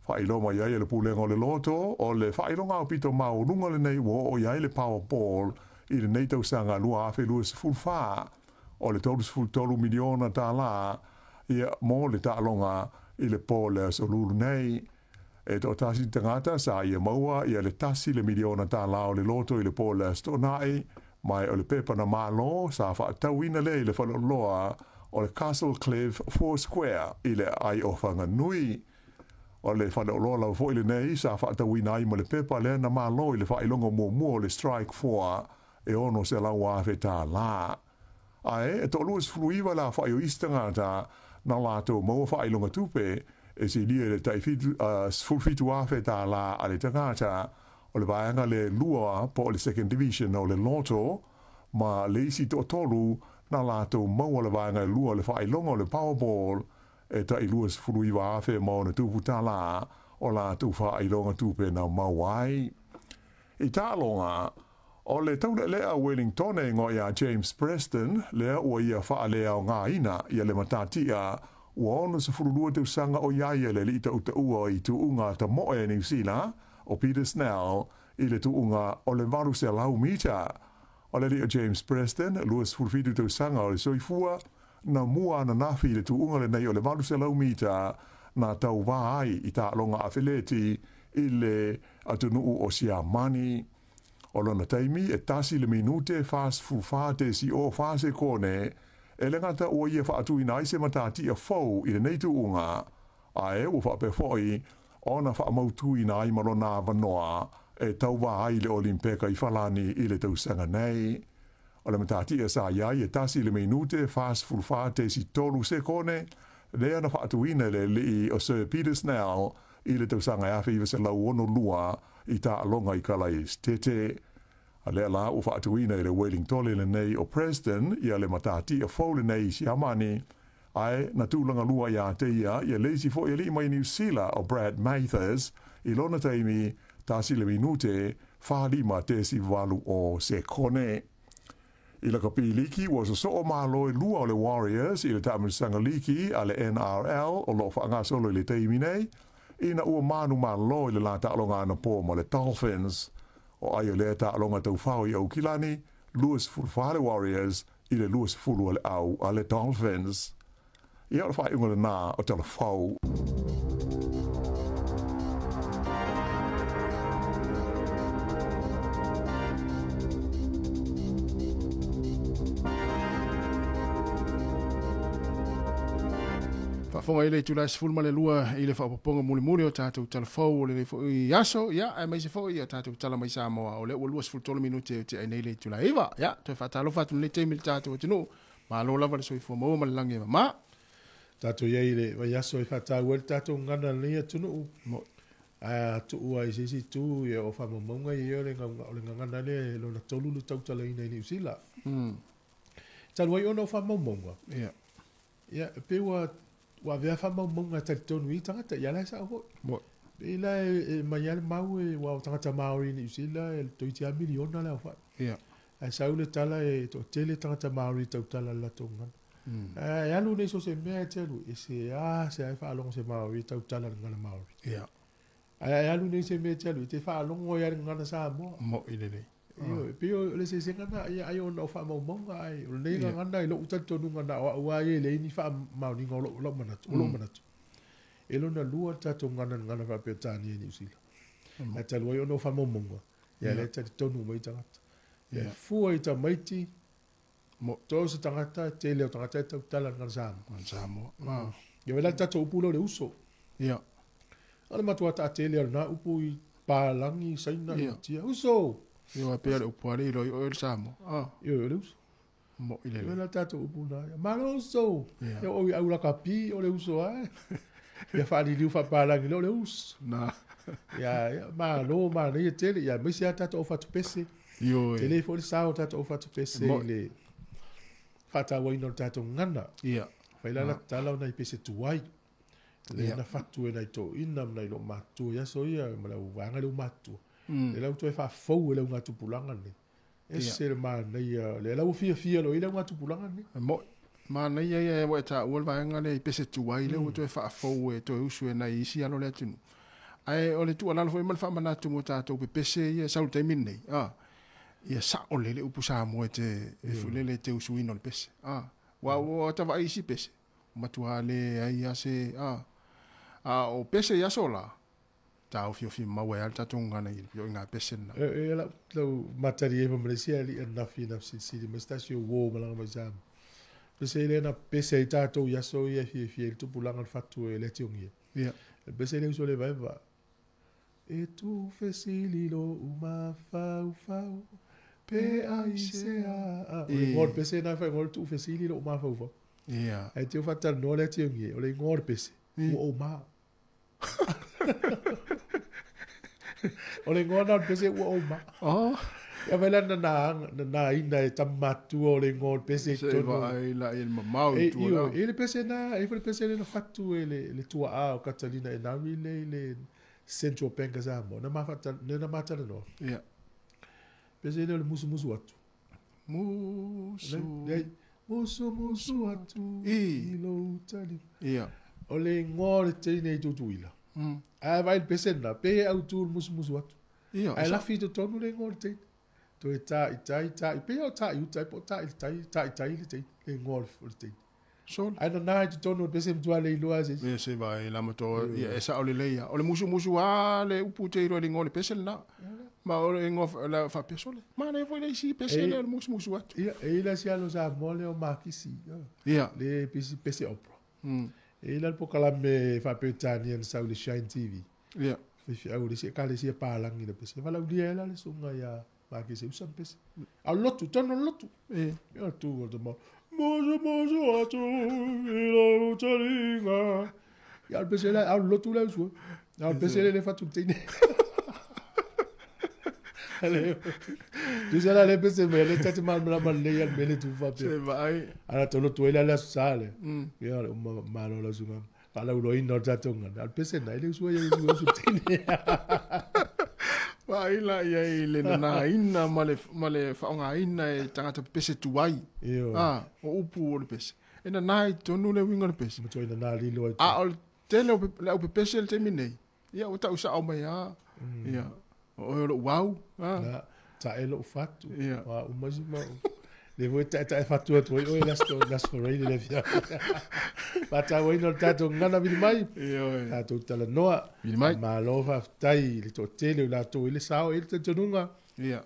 Faailoa mai ai e le Pulega o le Loto, o le faailoga aupito maualuga lenei ua oo i ai le Powerball i lenei tausaga 2024, o le 33 miliona tālā ia mo le taaloga i le pō le Aso Lulu nei. E toatasi tagata sa ia maua ia le 1 le miliona tālā o le loto i le pō le Aso Toonai, ma o le pepa na Malo sa faatauina lea i le faleoloa o le Castle Cliff Four Square i le aai o Whanganui. O le faleoloa lava foʻi lenei sa faatauina ai ma le pepa lea na Malo i le faailoga muamua o le Strike 4 e 600,000 tālā. Ae e 29 le aofai o isi tagata na latou maua faailoga tupe e silia i le tai 17,000 tālā a le tagata o le vaega le lua po o le second division o le loto, ma le isi toatolu na latou maua le vaega e lua o le faailoga o le Powerball e tai 29,000 ma ona tupu tālā o latou faailoga tupe na maua ai. I taaloga, o le taulealea o Wellingtone e igoa ia James Preston, lea ua ia faaleaogaina ia le matatia ua 62 tausaga o i a ia le alii tautaua i tuuga tamoe a Niu Sila, o Peter Snell, i le tuuga o le 800 mita. O le alii o James Preston, 27 tausaga o le soifua, na mua ananafi i le tuuga lenei o le 800 mita na tauvā ai i taaloga afeleti i le atunuu o Siamani. O lona taimi e 1 le minute 44.04 sekone, e le gata ua ia faatuina ai se matatia fou i lenei tuuga, ae ua faapea foʻi ona faamautuina ai ma lona avanoa e tauvā ai i le Olimpeka i Falani i le tausaga nei. O le matatia sa i ai e 1 le minute 44.3 sekone, lea na faatuina e le alii o Sir Peter Snell i le tausaga e 1962 i taaloga i Kalaesetete. A lea la ua faatuina e le Wellingtole lenei o Preston ia le matatia fou lenei i Siamani, ae na tulaga lua ia te ia ia le isi foʻi alii mai Niu Sila o Brad Mathers i lona taimi 1 le minute 45.8 o sekone. I lakapi liki ua sosoo malo e lua o le Warriors i le taamilosaga liki a le NRL o loo faagasolo i le taimi nei, ina ua manumalo i le la taaloga anapo ma le Dolphins. O ai o lea taaloga taufao i Aukilani, 24 le Warriors i le 20 o le au a le Dolphins. Ia o le faaiuga lenā o Tala Fou. Faafofoga i le itula e 12 i le faaopoopoga mulimuli o tatou tala fou o lenei foi aso, ia, aemaise foi ia tatou tala mai Samoa, o lea ua 23 minute e tea ai nei le itula e 9. Ia, toe faatalofa atu i lenei taimi i le tatou atunuu, malo lava le soifua maua ma le lagi e mama. Tatou i ai i le vaiaso e faataua ai le tatou gagana i lenei atunuu. Ae a tuu ai i se isi itu, ia o faamaumauga ia o le gagana lea e lona tolu le tautalaina i Niu Sila. Talu ai ona o faamaumauga, ia, e pei ua ua avea faamaumauga e talitonu i tagata, ia la e sao foi. Pei la e mai lava le mau e, ua o tagata Māori i Niu Sila e toeitiiti lava miliona le aofai. Ai sau le tala e to tele tagata Māori tautala le latou gagana. E alu nei so se mea e te alu, e se a se ai faalogo se Māori tautala le gagana Māori. Ae e alu nei se mea e te alu, e te faalogo ai le gagana Samoa. Mo'i lelei. Ioe, pei o le eseesega lena, ia ai ona o faamaumauga ae o lenei gagana i lou talitonuga na o au lava ia e leai ni faamaoniga o lou manatu, o lou manatu. E lona lua le tatou gagana i le gagana faa-Peretania i Niu Sila. Ae talu ai ona o faamaumauga, ia lea e talitonu uma ai tagata. Ia fua i tamaiti, to se tagata, tele o tagata e tautala i le gagana Samoa. Samoa. Ia wai la le tatou upu lea o le uso. O le matua taatele o lena upu i Palangi, Saina, Initia. Uso! Ia wa pea le upu ale ilo i oe le Samoa. Ia o le uso. Mo'i lelei. Ia la tatou upu na. Malo uso! Ia o i au lakapi o le uso ae. Ia faaliliu faapalangi lea o le uso. Na. Ia, malo manaia tele. Ia aemaise lava tatou aufatupese. Ioe. Tele foi le sao o tatou aufatupese i le faatauaina o le tatou gagana. Ia. Fai la la tala o nai pese tuai. Le na fatu e nai toeaiina ma nai loomatutua i aso ia ma le auvaega lea ua matutua. Le la ua toe faafou e le augatupulaga lenei. Ese le manaia, lea la ua fiafia loa i le augatupulaga lenei. Mo'i. Manaia ia e ua e taua le vaega lea i pese tuai lea ua toe faafou e toe usu e nai isi alo o le atunuu. Ae o le tuualalo foi ma le faamanatu mo tatou pepese ia e sau i le taimi lenei, ia sao lelei le upu Samoa e te e fulele e te usuina o le pese. Aua ua ta vaai i isi pese, ua matua leai lava se a o pese i aso la, taofiofi mau ai lava le tatou gagana i ituaiga pese lena. E lau matali ai ma Malaysia alii ananafi na fesilisili mai se tasi o uo malaga mai Samoa. Pese lea na pese ai tatou i aso ia e fiafia ai le tupulaga le fatu e le ationgia. Ia. Le pese lea uso le vaeva. E tu fesili lou mafaufau pe aisea. O le igoa o le pese lena e faaigoa ai le tuufesili lou mafaufau. Ia. Ae te faatalanoa le ationgia, o le igoa o le pese, ua ou ma. O le igoa lena o le pese ua ou ma. Oh. Ia vai la na na ina e tama matua o le igoa o le pese i Se totonu. vaai la i le mamao i tua la. E le pese na, e foi le pese le na fatu e le tuaa o Catalina e nari le i le Central Bank a Samoa. Na mafata, na matalanoa. Ia. Pese le o le musumusu atu. Musu. Le, musumusu atu. I. I lou tali. Ia. O le igoa o le teine i Tutuila. Ae vai le pese na, pe au tu le musumusu atu. Ia. Ae lafi i totonu le igoa o le teine. Toe tā i tai, tā i, pe o tā i uta, po o tā i le tai, tā i tai le teine, le igoa o le teine. Sol. Ae nana i totonu o le pese matua le iloa se isi. Ia se vaai la ma to ia e sao lelei ia. O le musumusu a le upu te iloa i le igoa o le pese lena. Ma o le igoa la faapea sole. Manaia foi le isi pese lea o le musumusu atu. Ia, e i la si alo Samoa lea o Makisi. Ia. Le pese, pese opera. E i la le pokalame faa-Peretania na sau i le Shine TV. Ia. Faifeau le isi ekalesia palangi le pese. Valaulia ai la le susuga ia Makisi e usa le pese. A o le lotu, tonu o le lotu. Ia tu o le tamau. Musumusu atu i lou taliga. Ia o le pese la, a o le lotu la usu. A o le pese le le fatu le teine. Tu sais la le pese me le tati malamalama lelei a le mea le tu faapea. Se vaai. Ala te lotu ai la le aso sa le. Ia le uma malo la susuga. Faalauloaina o le tatou gagana. A o le pese na, e le usua ia usu usu teine. Vaai la ia i le nanaina ma le faaaogaina e tagata pepese tuai. Ioe. O upu o le pese. E nana i totonu le uiga o le pese. Matua i nana lilo ai. A o le tele o le au pepese le taimi nei. Ia ua tau sao mai lava. Ia. O oe o lou au. Na, tae lou fatu. Ia. Ua uma si mau. Le foi taetae fatu atu ai oe le aso Foraini le afiafi. Faatauaina o le tatou gagana vili mai. Ioe. Tatou talanoa. Vili mai. Malo faafetai i le toatele o latou i le sao e i le talitonuga. Ia.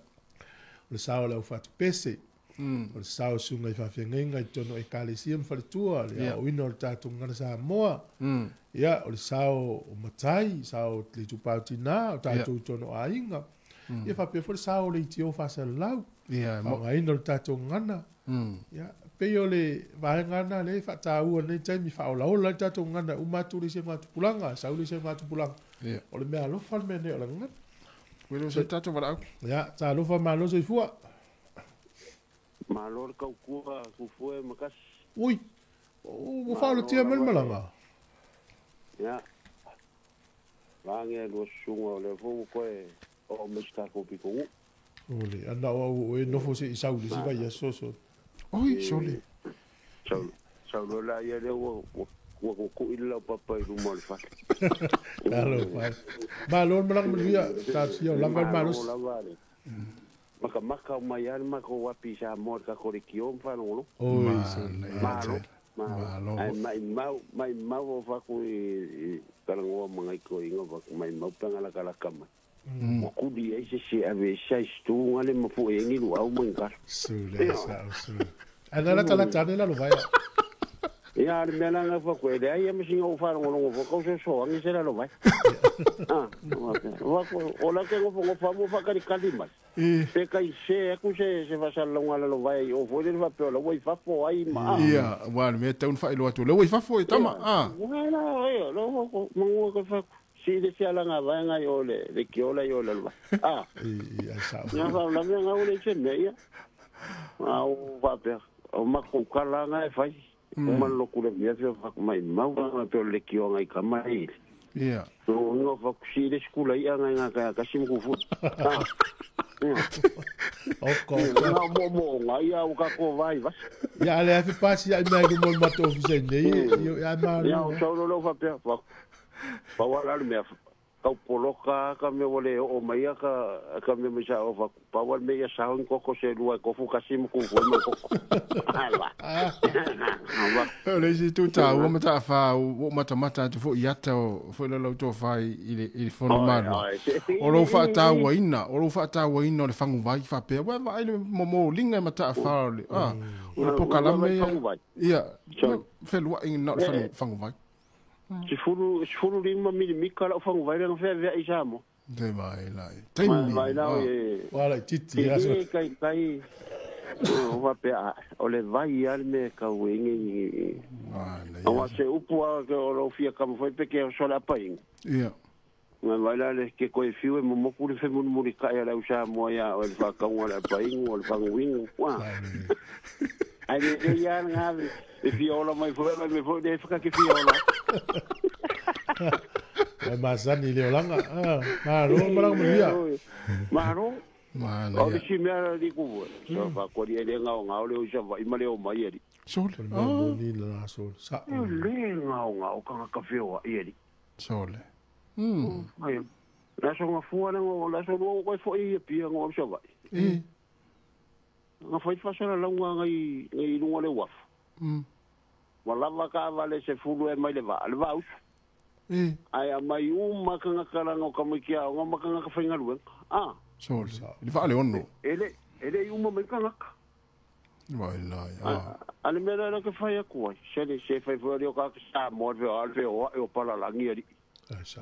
O le sao o le aufatupese. O le sao o susuga i faafeagaiga i totonu o ekalesia ma faletua, le aoaoina o le tatou gagana Samoa. Ia, o le sao o matai, sao o le itupa o tinā, o tatou i totonu o aiga. Ia faapea foi le sao o le itio faasalalau. Ia, faaaogaina o le tatou gagana. Ia, pei o le vaega lena lea e faataua i lenei taimi, faaolaola ai le tatou gagana, uma atu le isi augatupulaga, sau le isi augatupulaga. Ia. O le mea alofa le mea nei o le gagana. Ua le o se tatou valaau. Ia, talofa malo soifua. Malo le kaukua kufue ma kasi. Ui, ua faalotia mai le malaga. Ia. Lange lua susuga o lea foi ua toe oo mai si tatou pitonuu. Ole ana o e nofo se i sauli si vai aso so. Oi sole. Sau lo la ia le ua ua ku i lau papa i luma o le fale. Alo vai. Malo malanga manuia ta sia lava malo. Maka maka o mai ana maka o wapi sa mo ka kore ki o mfalongolo. Oi sole. Malo. Malo. Ai mai mau o faku i kalangoa mangai ko inga faku mai mau pangala kala kama. O kuli ai se se ave sai stu ngale mafu e ngilu au manga. Sule sa sule. Ana la tala tane la lo vai. Ia le mea langa faku e lea ia masinga o whalongolongo whakau so so angi se lalo vai. Ah, wako o la ke ngofo ngofa mo whakari kali mai. Pe kai se aku se se vasalonga lalo vai o foi le whapeo la wai fafo ai ma. Ia, wa le mea taun whailo atu le wai fafo e tama. Ah. Wala e lo wako mangua ka faku. Si le sia langa vai ngai o le kiola i o le vai. Ah. Ia sa. Nga fa la mea ngau le se mea ia. Ah o whapea o makukala ngai fai. Uma loku le mea fia faku mai mau nga peo le kio ngai ka mai. Ia. No nga faku si le skula ia ngai nga kaya kasi mkufu. Oko. Nga mo mo nga ia o ka ko vai vas. Ia le afi pasi ia mai mo mato ofisa nei ia ma. Ia o saulo lo fa pea fa. Pa wala le mea kau poloka ka me wale o mai ka me misa o fa pa wala me ia saun koko se lua kofu kasi mkufu mo koko. Ala. Le si tu ta o mata fa o mata mata tu fo iata o fo lo to fa i le fono malo. O lo fa ta wa ina, o lo fa ta wa ina le fangu vai fa pe wa vai le momo linga mata fa le. Ah, o le pokala me. Ia, fe lua ina le fangu vai. Sifuru lima milimika lau fangu vai langa fea vea i Samoa. Te vai lai. Taimi. Vai lau e. Wala titi aso. E kai kai. O wapea o le vai ale me kau e ngi. O se upu a ke o lo fia ka mo pe ke o sola painga. Ia. Ngai vai la le ke koe fiu e momoku le femunumuri kai ala u Samoa ia o le whakaunga le paingu o le fanguingu. Ai le ia nga e fia ola mai foi mai foi le whakake fia ola. E masani le olanga. Malo malanga manuia. Malo. Malo. O le si mea li kuvu. So fa kori e le ngao ngao le o isa vai ma le o mai ali. Sole. Oh. Ni la sol. Sa. Le ngao ngao ka ka feo i ali. Sole. Ai. La so ngafua na ngo la so lo ko fo i pia ngo sa vai. Nga fai fasala launga ngai ngai lunga le wafu. Wa lava ka vale se fulu e mai le va le va usu. Ai a mai uma ka ngakalanga o ka mai kia o nga makanga ka whaingaluenga. Ah. Sole. Le va le ono. Ele uma mai ka ngaka. Vai lai. Ah. Ale mea la ke whai aku ai. Se le se whai whai o ka sa mo le o le o e o palalangi ari.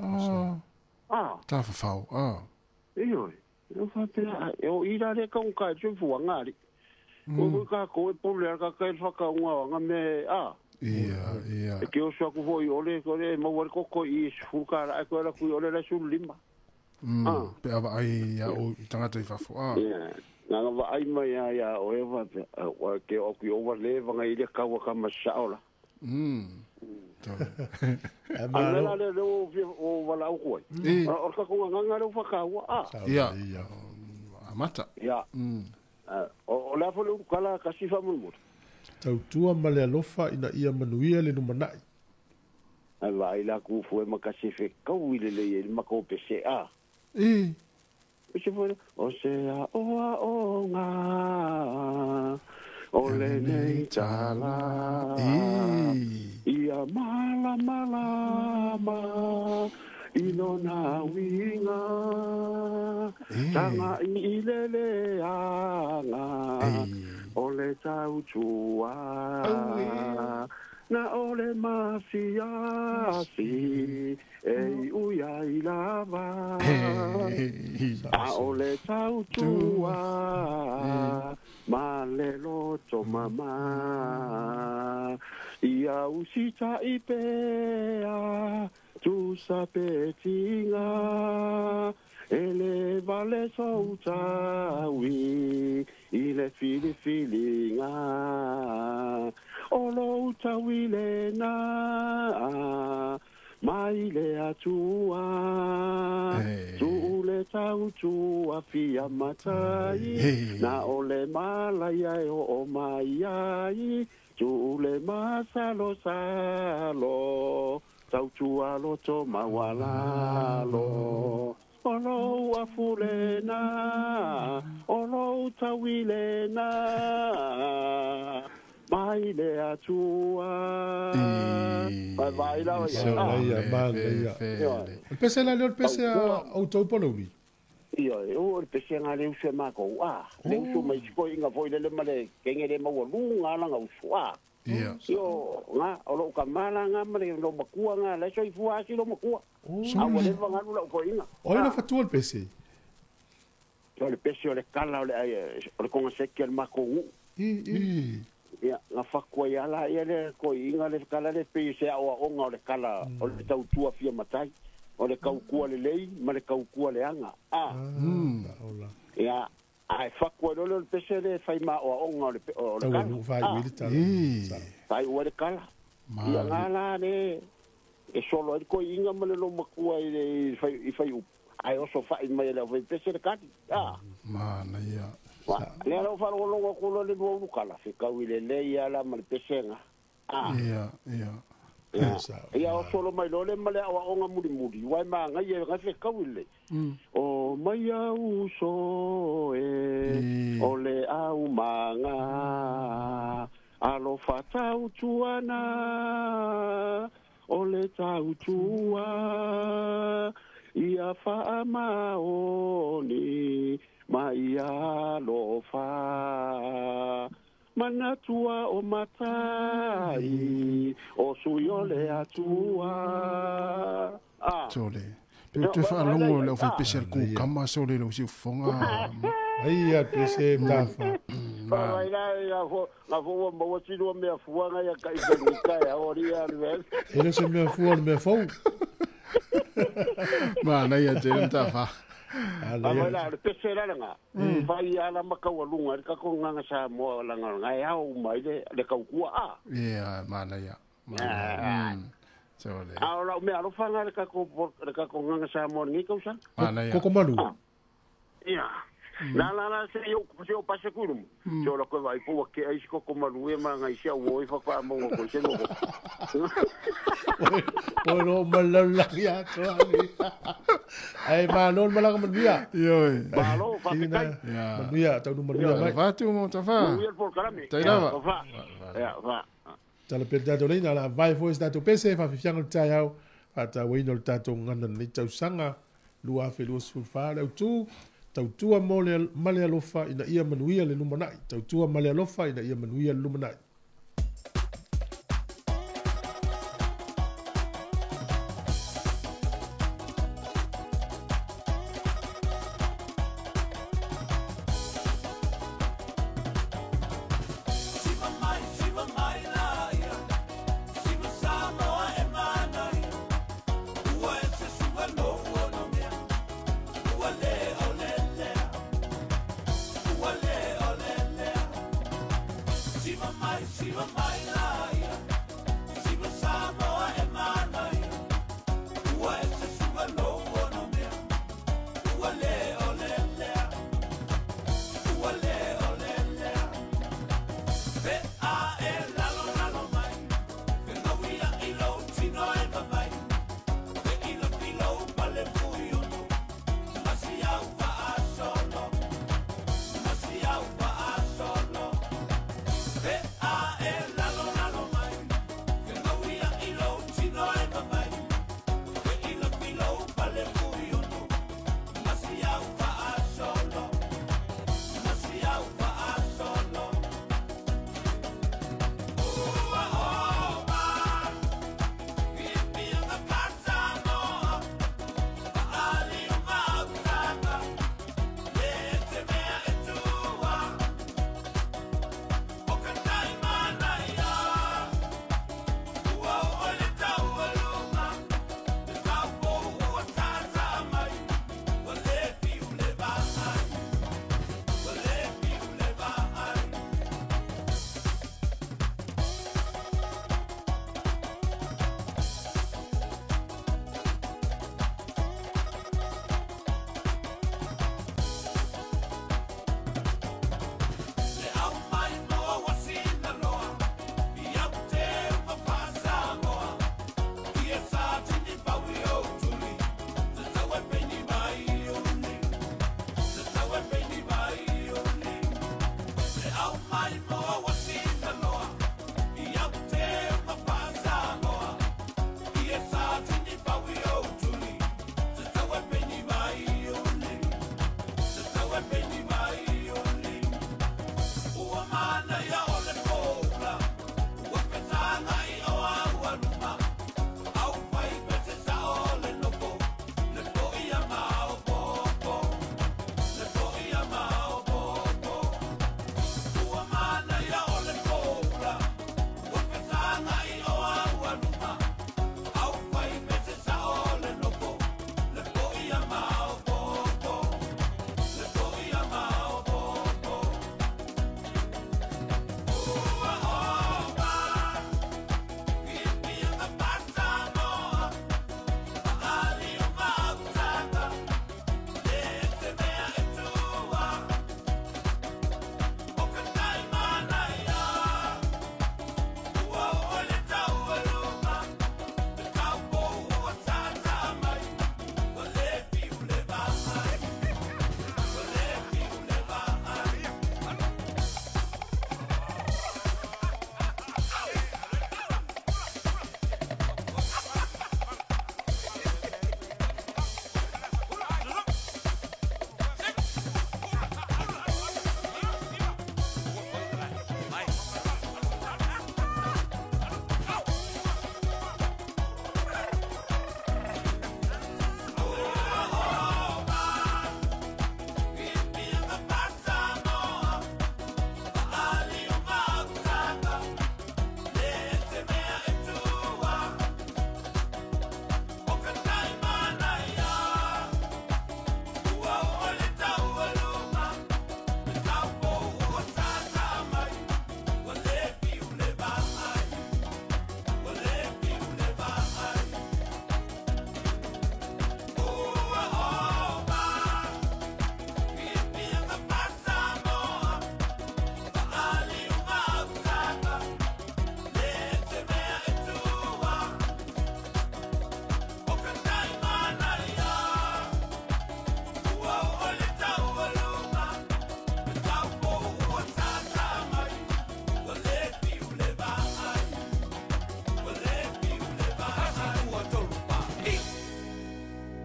Ah. Ah. Ta whawhau. Ah. Iyo. E whapea. E o ira le ka unka e tsufu wangari. O ka ko e pole ka ka whakaunga nga me ah. Ia, ia. E ke oso aku foi ole ko le mau koko i fuka la ko la ku ole la sul lima. Pe ava ai ia o tangata i fafo. Ah. Ia. Nga va ai mai ia o e va wa ke o ku o le va ngai le ka wa ka masaola. E malo. Ale le o wala o ko. O ka ko nga nga le whakaua. Ah. Ia. Amata. Ia. O la fo le kala ka sifa mo. Tautua ma le alofa ina ia manuia le lumanai. Ai vai la ku fue makasi fe kau i le le i mako pese a. E. Se fue o se a o a o nga o le nei tala. Ia mala mala ma i lona winga. Tanga i le le anga. O le tautua na o le masiasi e uia i lava. A o le tautua ma le loto mama ia usita i pea tu sa petinga ele vale soutawi i le filifilinga o lo utawi le na mai le atua tu le tautua fia matai na ole malaia e o mai ai tuule masalo salo tautua loto mawalalo o lou afulena o lou tauilena mai le atua vai vai la ia ia o pese la le pese a o polomi ia o le pese nga le usu ma ko a le usu mai ko inga foi le ma le kenge le maua lunga la usu a ia yo nga o lo kamala nga ma le lo makua nga le so ifua si lo makua a o le nga lu la ko inga o le fatua le pese o le pese o le kala o le konga seke le mako u i ia nga fakua ia la ia le ko inga le kala le pese o onga o le kala o le tautua fia matai o le kaukua le lei ma le kaukua le anga a ia ai fakua lo le pese le fai ma o onga o le kala fai o le kala ia nga la le e solo ai ko inga ma le lo makua i fai ai oso fai mai le fai pese le kati a ma na ia le lo fa lo lo ko le lo kala fe kau ile le ia la ma le pesenga a ia ia ia o solo mai lo le ma le o onga muri muri wai ma nga ye nga fe kau ile o mai au so e o le au manga alo fatau tuana o le tau tua ia fa maoni ma ia lofa manatua o matai o suiole atua a sole pe te fa longo le fa pese ku kama sole lo si fonga ai a pese tafa vai la la fo mo si lo me fuanga ya kai ka ya ori ya le ele se me fua me fo ma na ia te tafa a vai la le pese la nga vai ala makau lunga ka ko nga sa mo la nga ya o mai le kau kua a ia ma na ia sole a ora me alo fanga le ka ko nga sa mo ni kau sa ko ko malu ia la la la se yo pase kurum yo lo ko vai po ke ai ko ko malu e ma nga isia o i fa pa mo ko se mo po no malala ya to ai malo malanga manuia yo malo fa kai manuia tau manuia mai fa tu mo ta fa manuia por kalame tai lava fa ya fa tala per da leina la vai foi da to pese fa fianga tai au ata weino tato ngana ni tausanga lua fe lua sulfa le tu tautua male alofa ina ia manuia le lumanai tautua male alofa ina ia manuia le lumanai. Hey, I am.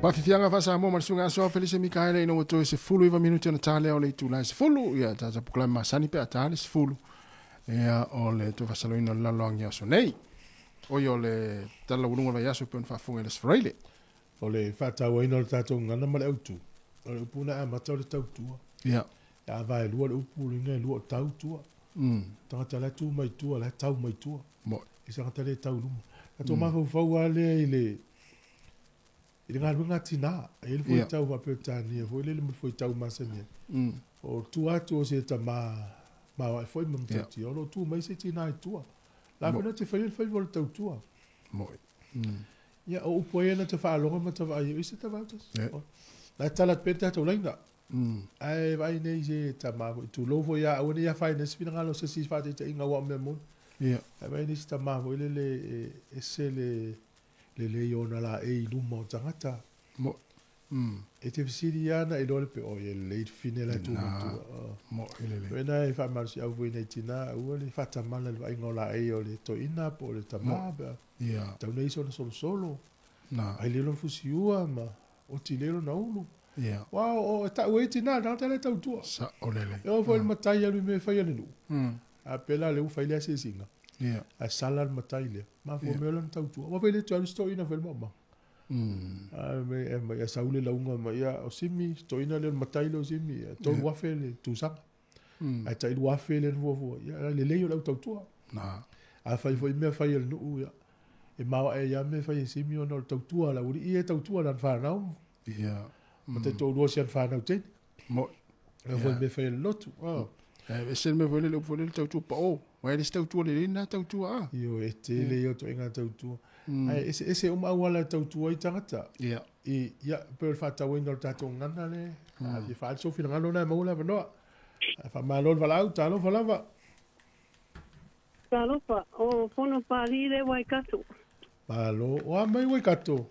Paafifiaga faasamoa ma le suga asoa Felise Mikaele ina ua toe 19 minute ona tā lea o le itulā e 10 ia tatou pukalame masani pe a tā le 10 ia o le toe faasaloina o le laloloagi aso nei. Oi o le tala laualuga o le vaiaso pei ona faafofoga i le Aso Faraile. O le faatauaina o le tatou gagana ma le autu, o le upu na amata o le tautua. Ia. A vaelua le upu lina e lua o tautua. Tagata la e tu mai tua, la e tau mai tua. Mo. I se tagata le tau luma. Tatou mafaufau lava lea i le i le galuega a tinā. E i ai le fuaitau faa-Peretania foi lele ma le fuaitau masani ai. O tua atu o se tamā maoae foi ma matautia, o lo o tu mai se tinā i tua. La foi na te faia le faiva o le tautua. Moi. Ia, o upu ai na te faalogo ma te vaai ai, se tavau tasi. La e tala atu pea le tatou laina. Ae vaai nei i se tamā foi, tulou foi ia aua ne i afaina ai se finagalo o se isi faataitaiga aua o mea moni. Ae vaai nei i se tamā foi lele e ese le lelei o ona laei i luma o tagata. Mo. E te fesili lava na iloa le pe oi e lelei le fine la e tu mai tua. Mo e lelei. Mea na e faamalosiau foi nai tinā, aua le faatamala i le vaaiga o laei o le toeaina po o le tamā pe a. Tau nei sona solosolo. Na. Ai le lona fusiua ma oti le lona ulu. Ia. Ua o e tau ai tinā, le tagata la e tautua. Sa o lelei. E oo foi le matai alu i mea e fai a le nuu. A pēlā lea ua fai le asiasiga. Ae sala le matai lea. Mafua mea o lana tautua. Ua fai le toe alu si toeaina fai le maumaga. Ae mai e mai sau le lauga mai ia o Simi, si toeaina lea o le matai lea o Simi, e 3,000 le tusaga. Ae tai 2,000 lea na fuafua. Ia lelei o le au tautua. Na. A fai foi mea fai a le nuu ia e maoae ai lava mea fai e Simi ona o le tautua a le aualii ia e tautua lana fanau. Ia. Ma taitoalua o si ana fanau teine. Mo. E foi mea fai a le lotu. E ese le mea foi lele, upu foi lele tautua pao. Aua e le isi tautua lelei lena tautua a. Ioe, e tele ia o ituaiga tautua. Ae eseese uma auala e tautua ai tagata. Ia. I, ia, pei o le faatauaina o le tatou gagana lea, a fia faaali sou finagalo lena e maua le avanoa. Ae faamalo le valaau, talofa lava. Talofa, o Fono Pali le Waikato. Malo, o a mai Waikato?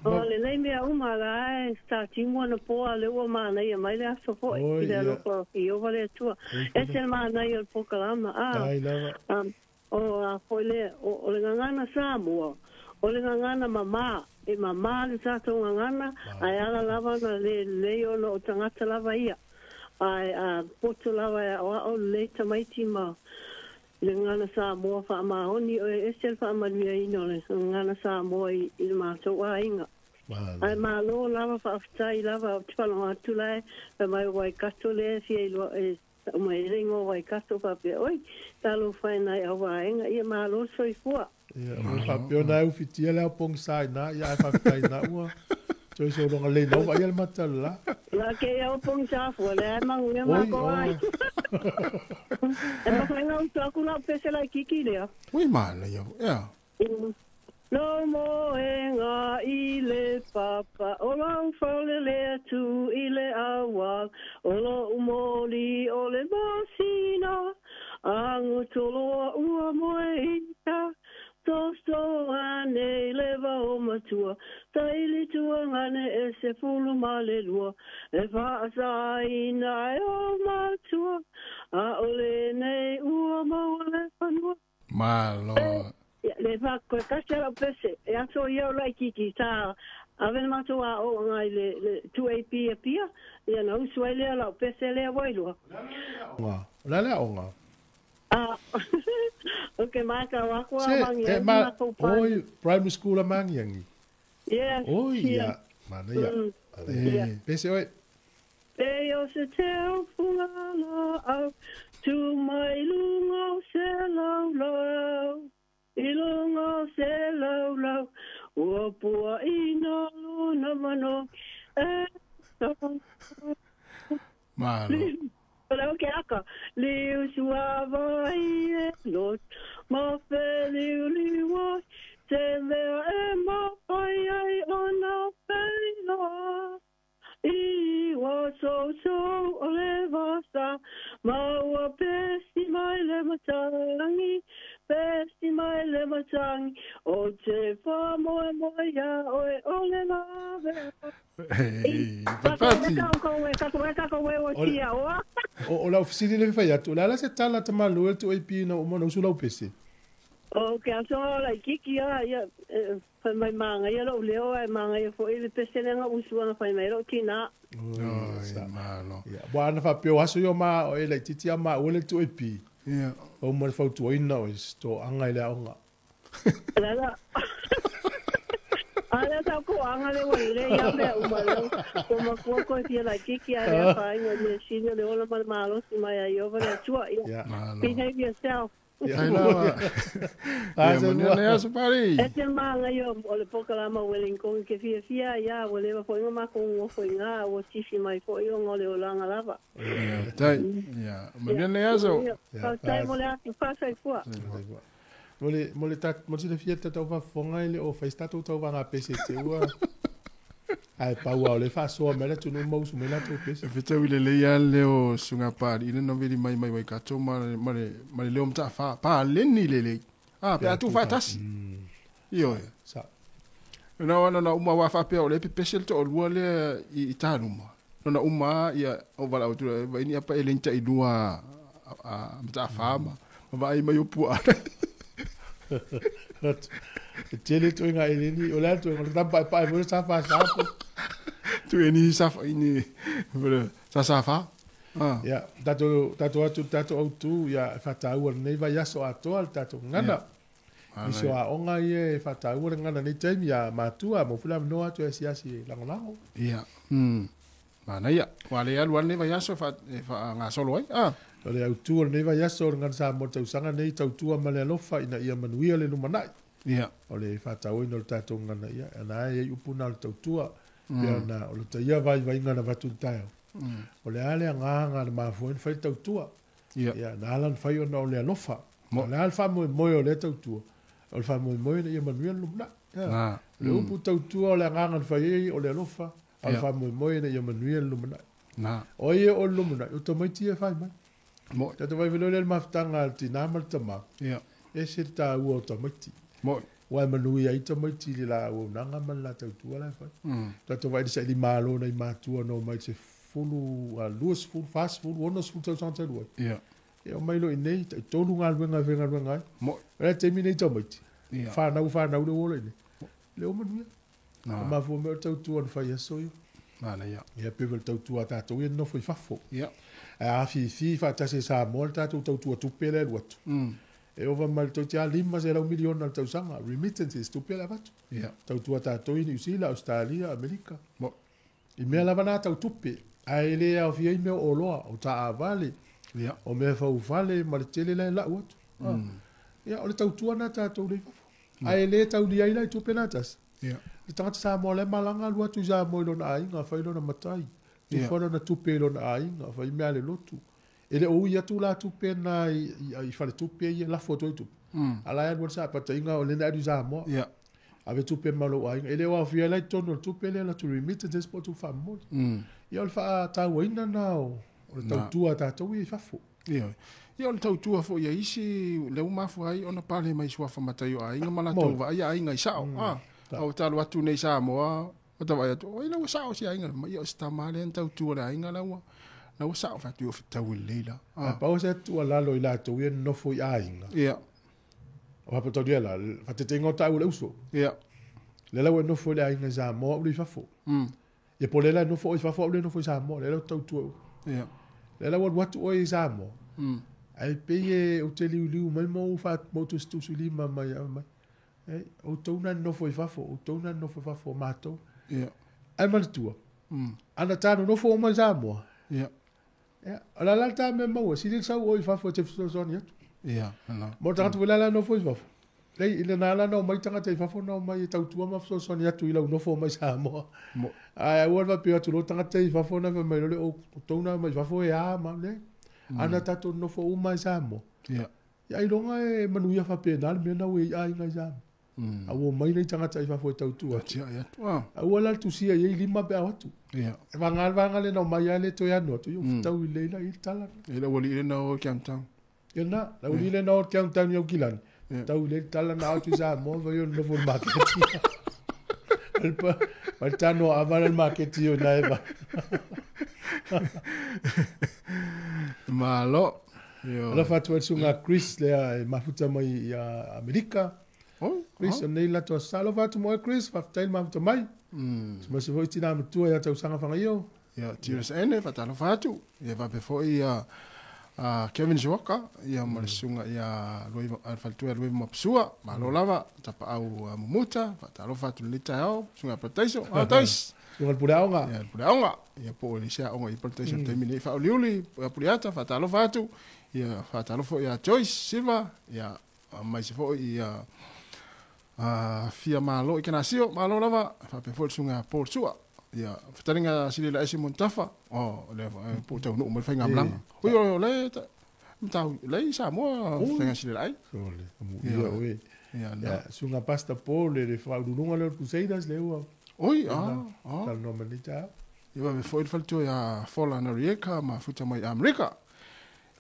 O lelei mea uma la e sa timu ana poa le ua manaia mai le aso foi Oi, i le ia. alofa i Ieova le Atua. Oi, Ese le manaia o le pokalama. A, Ai lava. o a foi le, o le gagana Samoa, o le gagana mamā, e mamā le tatou gagana, ae ala lava ona le lelei ona o tagata lava ia. Ae a poto lava e aoao lelei tamaiti ma le gagana Samoa faamaoni, o e ese le faamanuiaina o le gagana Samoa i le matou aiga. Ae malo lava faafetai lava ou te faalogo atu la e fai mai o Waikato lea e fia iloa e tau mai ai le igoa o Waikato faapea oi talofa e nai au vaega ia malo le soifua. Ia, ua faapea ona e ufitia le ao pogisa i ina, ia ae faafetai ina ua toe sologa lelei ina ua vaaia le mata o le la. La ke ia o pogisa fua lea e manuia Oi, ma ai. oi. E mafai ona utu aku lau pese laitiiti lea. Ui manaia, ia. No moenga i le papa o lau faulele atu i le auala o lou moli o le masina agu toloa ua moe i uta toso ane i le vao matua taili tuagane e 12 e faasaina ai o matua aole nei ua maua le fanua. Malo. Ia, le fa koe kasi ala o pese, e aso ia o laitiiti, sa ave le matou aoga i le, le 2AP e pia, ia na usu ai lea lau pese lea wailua. Aoga. O le a le aoga? A, o ke mākau aku a Se, mangi e ai ma, matou pani. oi, primary school a Magiangi. Yes, Oi, yeah. ia, manaia. Yeah. Pese oe. E o se teo funga laau, tu mai lunga o se laulau, i lunga o se laulau, ua puaina lona manogi, e Malo. O leo ke aka, liu suava i e lot, ma fe liu liu ai, te mea e mawhai ai ona whenua. I ua sousou o le vasa, ma ua pesi mai le matangi, pesi mai le matangi, o te whamoemoe ia oe o le lavea. Hey, patipati. O lau fesili lea e fai atu, o le a la se tala tamālua le 2AP ina ua uma ona usu lau pese? O ke asoga o laʻikiki a ia faimai magaia loʻu leo ae magaia foʻi le pese lea usu ana faimai loʻu tinā. Malo. Ua ana faapea o aso ia o ma o e laʻitiiti a maʻua le tu e pi. Ia. O ma le fautuaina o toaga i le aoga. Lala. A lea sa koaga le ua lelei a mea uma lea ua makua koe fia laʻikiki ae le afaina i mea sili o le ola ma le malosi mai ai Iowa le Atua. Ia. Behave yourself. Ai lava. Ia, manuia le aso, Pari. E te magaia o le pokalama o Wellington ke fiafia ai a ua leva foʻi ma makou gofo iga a ua sisi mai foʻi ona o le olaga lava. Ia, tai. Ia, manuia le aso. Faafetai mo le aso, faasoifua. Mo le mo le ta mo le silafia tatau faafofoga e le o fai se tatou tauvaga pese te ua ae pau lava o lea e faasoa mai le atunuu ma usu mai latou pese. E fetaui lelei lava le leo o Susuga Papalii lena na veli mai mai Waikato ma ma le ma le leo mataafa paleni lelei. A pe a tuufaatasi. Ioe. Sa. Na ona na uma aua faapea o lea e pepese le toalua lea i i Taluma. Lona uma lava ia o valaau atu lea vaai ni apa eleni tailua a Mataafa ma ma vaai mai o puaa. E tele ituaiga eleni, o le a ituaiga, o le tamapaepae foi le sa fasa po. Tu e ni sa ni sa sa fa. Ah. Ia, tatou tatou atu i le tatou autu, ia e faataua i lenei vaiaso atoa le tatou gagana. Nisi o aoga ia e faataua le gagana i lenei taimi, a matua, maua foi le avanoa atu e asiasi e lagolago. Ia, Manaia. Ua le alu lava lenei vaiaso e faagasolo ai. Ah. O le autu o lenei vaiaso o le Gagana Samoa i le tausaga nei, tautua ma le alofa ina ia manuia le lumanai. Ia. O le faatauaina o le tatou gagana, ia, na e i ai upu na o le tautua, pei ona o lota ia vaivaiga na avatu i le taeao. O le a le agaga na mafua ai ona fai le tautua? Ia. Ia, na ala ona fai ona o le alofa. O le a le faamoemoe o lea tautua? O le faamoemoe ina ia manuia le lumanai. Ia. O le upu tautua o le agaga na fai ai o le alofa, a o le faamoemoe ina ia manuia le lumanai. O ai e oo i le lumanai? O tamaiti ia e fai mai. Tatou vaivai loa lea i le mafutaga a le tinā ma le tamā, e ese le taua o tamaiti. Aua e manuia ai tamaiti i le la auaunaga ma le la tautua la e fai. Tatou vaai i le saili malo nai matua na omai i le 10, 20, 40, 60 tausaga talu ai. E omai loa i inei, taitolu galuega e faigaluega ai. O le a le taimi nei tamaiti? Fanau fanau lea ua ola i inei. Le ua manuia. E mafua mai o le tautua na fai i aso ia. Manaia. Ia pei foi o le tautua a tatou ia nonofo i fafo. Ae afifi faatasi e Samoa le tatou tautua tupe lea e alu atu. E ova ma le toeitiiti lava $500 miliona i le tausaga, remittances, tupe lea e avatu. Tautua a tatou i Niu Sila, Ausetalia, Amerika. I mea lava na tau tupe, ae e le aofia ai mea o oloa, o taavale, o mea faufale ma le tele la e lau atu. Ia, o le tautua lena a tatou lea i fafo. Ae e le taulia ai la i tupe na tasi. Le tagata Samoa la e malaga alu atu i Samoa i lona aiga, fai lona matai, tufa lona tupe i lona aiga, fai mea a le lotu. E le o ui atu la tupe na i faletupe ia, lafo atu ai tupe. A la e alu ai le sapataiga o lena e alu i Samoa. Ave tupe ma lou aiga. E le o aofia ai la i totonu o le tupe lea la tu remittances po o tupe faamomoli. Ia o le faatauaina na o le tautua a tatou ia i fafo. Ioe. Ia o le tautua foi a isi lea ua mafua ai ona pale mai suafa matai o aiga ma latou vaai aiga i sao. A, a ua talo atu nei i Samoa, ua ta vaai atu, oi la ua sao si aiga mai, ia o si tama lea na tautua le aiga la ua la ua sao fai atu, ia o fetaui lelei la. A pau se tuualalo i latou ia nonofo i aiga. Ia. O faapataulia la, faataitaiga o taua le uso. Ia. Lea la ua e nofo i le aiga i Samoa, au le i fafo. Ia po o lea la e nofo oe i fafo, au le nofo i Samoa, lea la ou te tautua i o. Ia. Lea la ua alu atu oe i Samoa, ae pei e ou te liuliu mai ma ou fa, ma ou tusitusilima mai, a mai, e, outou na nofo i fafo, outou na nofo i fafo, o matou. Ia. Ae manatua, ana ta nonofo uma i Samoa, Ia. Ia, o le a la le ta mea maua, sili le sau oe i fafo e te fesoasoani atu. Ia, ala. Mo le tagata foi la la e nofo i fafo, lei, i lena la na omai tagata i fafo na omai e tautua ma fesoasoani atu i lau nofo mai Samoa. Mo. Ae aua le faapea atu loa tagata i fafo na fai mai loa le outou na omai i fafo e a ma le. Ana tatou nonofo uma i Samoa. Ia. Ia ailoga e manuia faapena le mea na ua i ai aiga i Samoa. A ua omai nei tagata i fafo e tautua atu. Aua la le tusia i ai lima pe a o atu. Ia. E vagana le vaega lea na omai lava le toe anu atu, ia ua fetaui lelei la i le tala lena. Ia le aualii lea na o i Countdown. Ia lena, le aualii lea na o i Countdown i Aukilani, fetaui lelei le tala na o atu i Samoa fai o le nofo i le maketi. Fai le tano ava le maketi o ina e vai. Malo. Alofa atu ai le susuga Chris lea e mafuta mai ia Amerika. Chris, o nei latou aso sa. Alofa atu mo oe Chris, faafetai le mafuta mai. Aemaise foi tina matua ia Tausaga Fagaio. Ia, Tears Ene, faatalofa atu. Ia faapea foi ia Kevin Suaka, ia ma le susuga ia Luaiva, le faletua ia Luaiva Mapusua. Malo lava, tapaau Mumuta, faatalofa atu i lenei taeao, susuga ia Parataiso. Ah, Tais! Susuga i le Puleaoga. Ia, le Puleaoga. Ia po o le isi aoga i Parataiso i le taimi nei. Faauliuli, Puleata, faatalofa atu. Ia, faatalofa foi ia Joyce Silva, ia, aemaise foi ia Fia Malo i Kenasio, malo lava, faapea foi le susuga ia Paul Sua. Ia, fetalaiga Silela Ese Montafa, o lea po o taunuu mai le faigamalaga. Ui o le matau le i Samoa fetalaiga Silela Ai. Sole, amuia oe. Ia, susuga Pastor Paul le faauluuluga lea o le Crusaders lea ua. Oi, a, a. Talanoa mai lenei taeao. Ia vave foi le faletua ia Fola Noriega mafuta mai Amerika.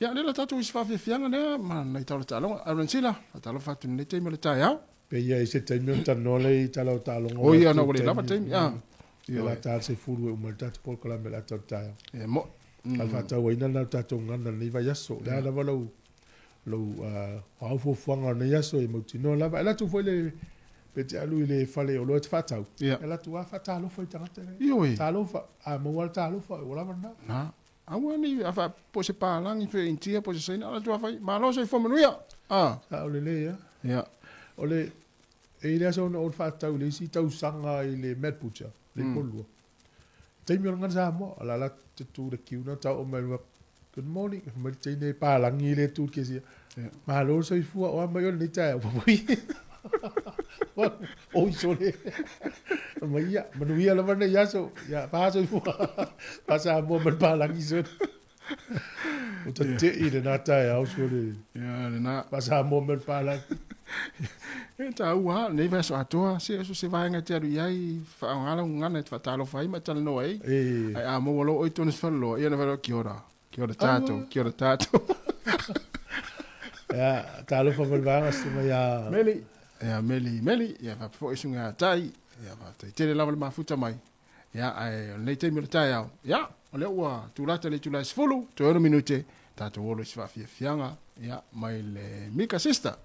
Ia, lea la tatou i se faafiafiaga lea ma nai taula taaloga. Aaron Sila, faatalofa atu i lenei taimi o le taeao. Pe ia i se taimi ona talanoa lea i tala o taaloga. O ia, na ua le lava taimi. Ia la ta le 10 e uma ai le tatou polokalame o le ata o le taeao. E mo. A o le faatauaina lena o le tatou gagana i lenei vaiaso. O le a lava lau lou au fuafuaga o lenei aso e mautinoa lava. E alu atu foi le pe te alu i le fale oloa e te faatau, e alu atu lava faatalofa i tagata. Ioe. Talofa, a maua lava le talofa, ua lava lena. Na. Aua ne i afa po o se palagi pe Initia po o se Saina, ala atu afai, malo soifua manuia. Ah. Sao lelei a. Ia. O le, e i ai le aso na ou faatau i le isi tausaga i le Mad Butcher, le Polua. Taimi o le Gana Samoa, o la la te tu le kiu na tau o mai lua, good morning, fai mai le teine e palagi le tu le kesia. Malo le soifua, o a mai o lenei taeao, Oi sole. Mai ia, manuia lava nei aso. Ia, fa soifua. Fa Samoa ma le palagi sole. O ta te i le nā taeao sole. Ia, le nā. Fa Samoa ma le palagi. E tāua, nei vai aso atoa, se aso se vaenga te alu i ai, whaangala ngana e te whaatalofa ai ma talanoa ai. Ai a maua lo oi tonu se whalaloa, ia na wharoa, kia ora. Kia ora tātou, kia ora tātou. Ia, talofa mai le vaega se mai a... Meli. Ia, Meli, Meli, ia faapea foi susuga ia Tai, ia faafetai tele lava le mafuta mai. Ia, ae o lenei taimi o le taeao, ia, o lea ua tulata le itula e 10, toe 6 minute, tatou olo i se faafiafiaga, ia, mai le Mika Sister.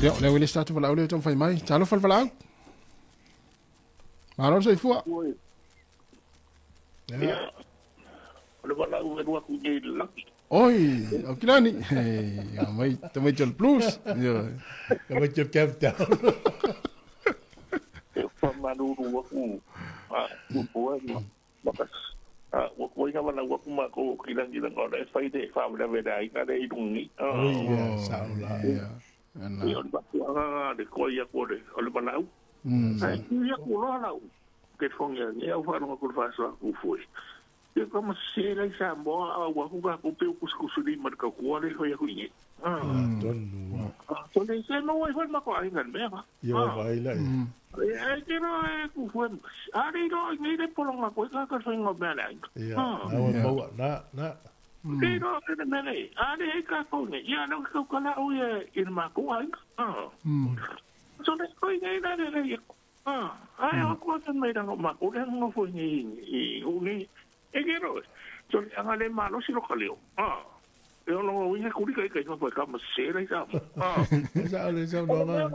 Ia, o lea ua i le isi tatou valaau lea e taumafai mai. Talofa le valaau. Malo le soifua. Ia, o le valaau e alu atu nei i le lagi. Oi, Aukilani. Hey, mai tamai tol plus. Yo. Tamai tol countdown. E fa manuru aku. Ah, ku ma. Makas. Ah, wa inga mana wa ku ma ko kilang kilang ko le fai de fa le ve dai ka le dungi. Oi, ya, sa la. Ya. Ana. Ia ba ku anga de ko ia ko de o le malau. Ai, ia ku lo lau. Ke fonga ni au fa no ku fa so ku foi. Ia ka ma se la sa mo a wa ku ka ku pe ku ku su ni mar ka ku ale ho ia ku ni. Ah, tonu. So le se no ai foi ma ko ai ngan me ba. Ia vai la. Ai ke no e ku foi. Ari no ni le polonga ko ka ka foi ngo me la. Ia, na wa na na. Ke no ke me le. Ari ka ko ni. Ia no ka ka la o ia i ma ku ai. Ah. So le ko ni na le. Ah, ai o ko te me no ma ku le ngo foi ni i u ni. E ke no. So le anga le ma no si lo ka leo. Ah. Eu não ia curi kai kai foi ka ma se la sa. Ah. Sa le sa no na.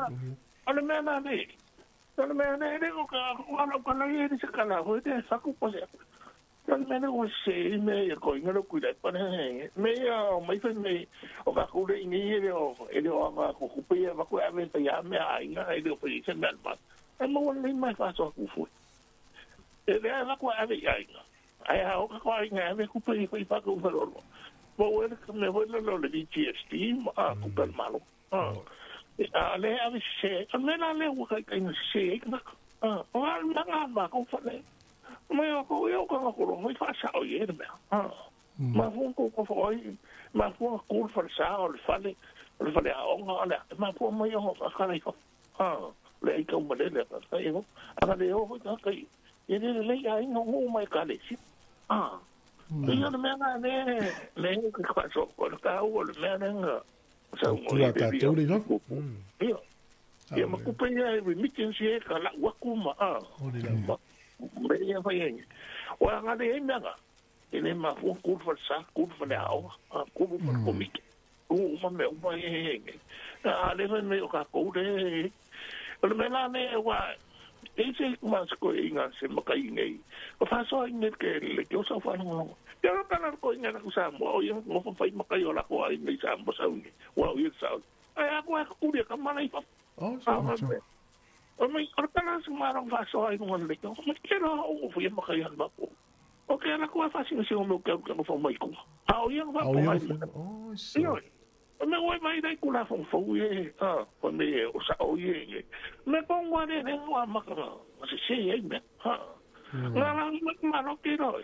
Ale me na ne. Ale me na ne ko ka ko ka la ye se ka la ho te sa ku po se. Ale me na o se me ko inga lo kuida pa ne. Me ya mai fe me o ka ku le ni le o e le o ka ku ku pe ma ku ave ta ya me a inga e le o pe se me ma. E mo le mai fa so ku fu. E le a ku ave ya inga. Ai ha o ka ko inga ave ku pe ko i fa ku fa lo. Mo le me ho le lo le GST ma ku pel malo. Ah. A le ave se, a me la le o ka ka se ka. Ah, o al ma ma ko fa le. Me o ko yo ka ko lo fa sa o ye me. Ah. Ma fu ko ko fa oi, ma fu ko fa sa o le fa le o fa le a o nga le ma fu mo yo fa ka le. Ah, le ka mo le le ka yo. A le o ka ka ye le le ya no mo mai ka le. Ah. Ia le mea ne le ke ka so ko ka o le mea nga sa mo le ka le no. Ia. Ia ma ku pe ia remittance e ka la wa ku ma a. Ma me ia fa ia. O nga le mea nga. E le ma fu ku fa sa ku fa le ao ku fa ko mi. U ma me o ma e e. A le me o ka ko le. O le mea la ne wa e se ma ko inga se makai nei. O fa so inga ke le ke o sa fa no. Ya no kana ko inga ku sa mo o mo fa fai makai o la ko ai nei sa mo sa ni. Wa o sa. Ai a ko ku le ka mana i fa. Oh, so. O mai o kana se ma ro fa so ai no le ko. Ma ke ro o fu makai han ba ko. O ke la ko fa si se o mo ke ko fa mai ko. A o ia fa ko ai. Oh, so. O me oi mai dai kula fo fo ye a ko me o sa o ye me ko wa le ne wa ma ka se se ye me ha na na ma no ke ro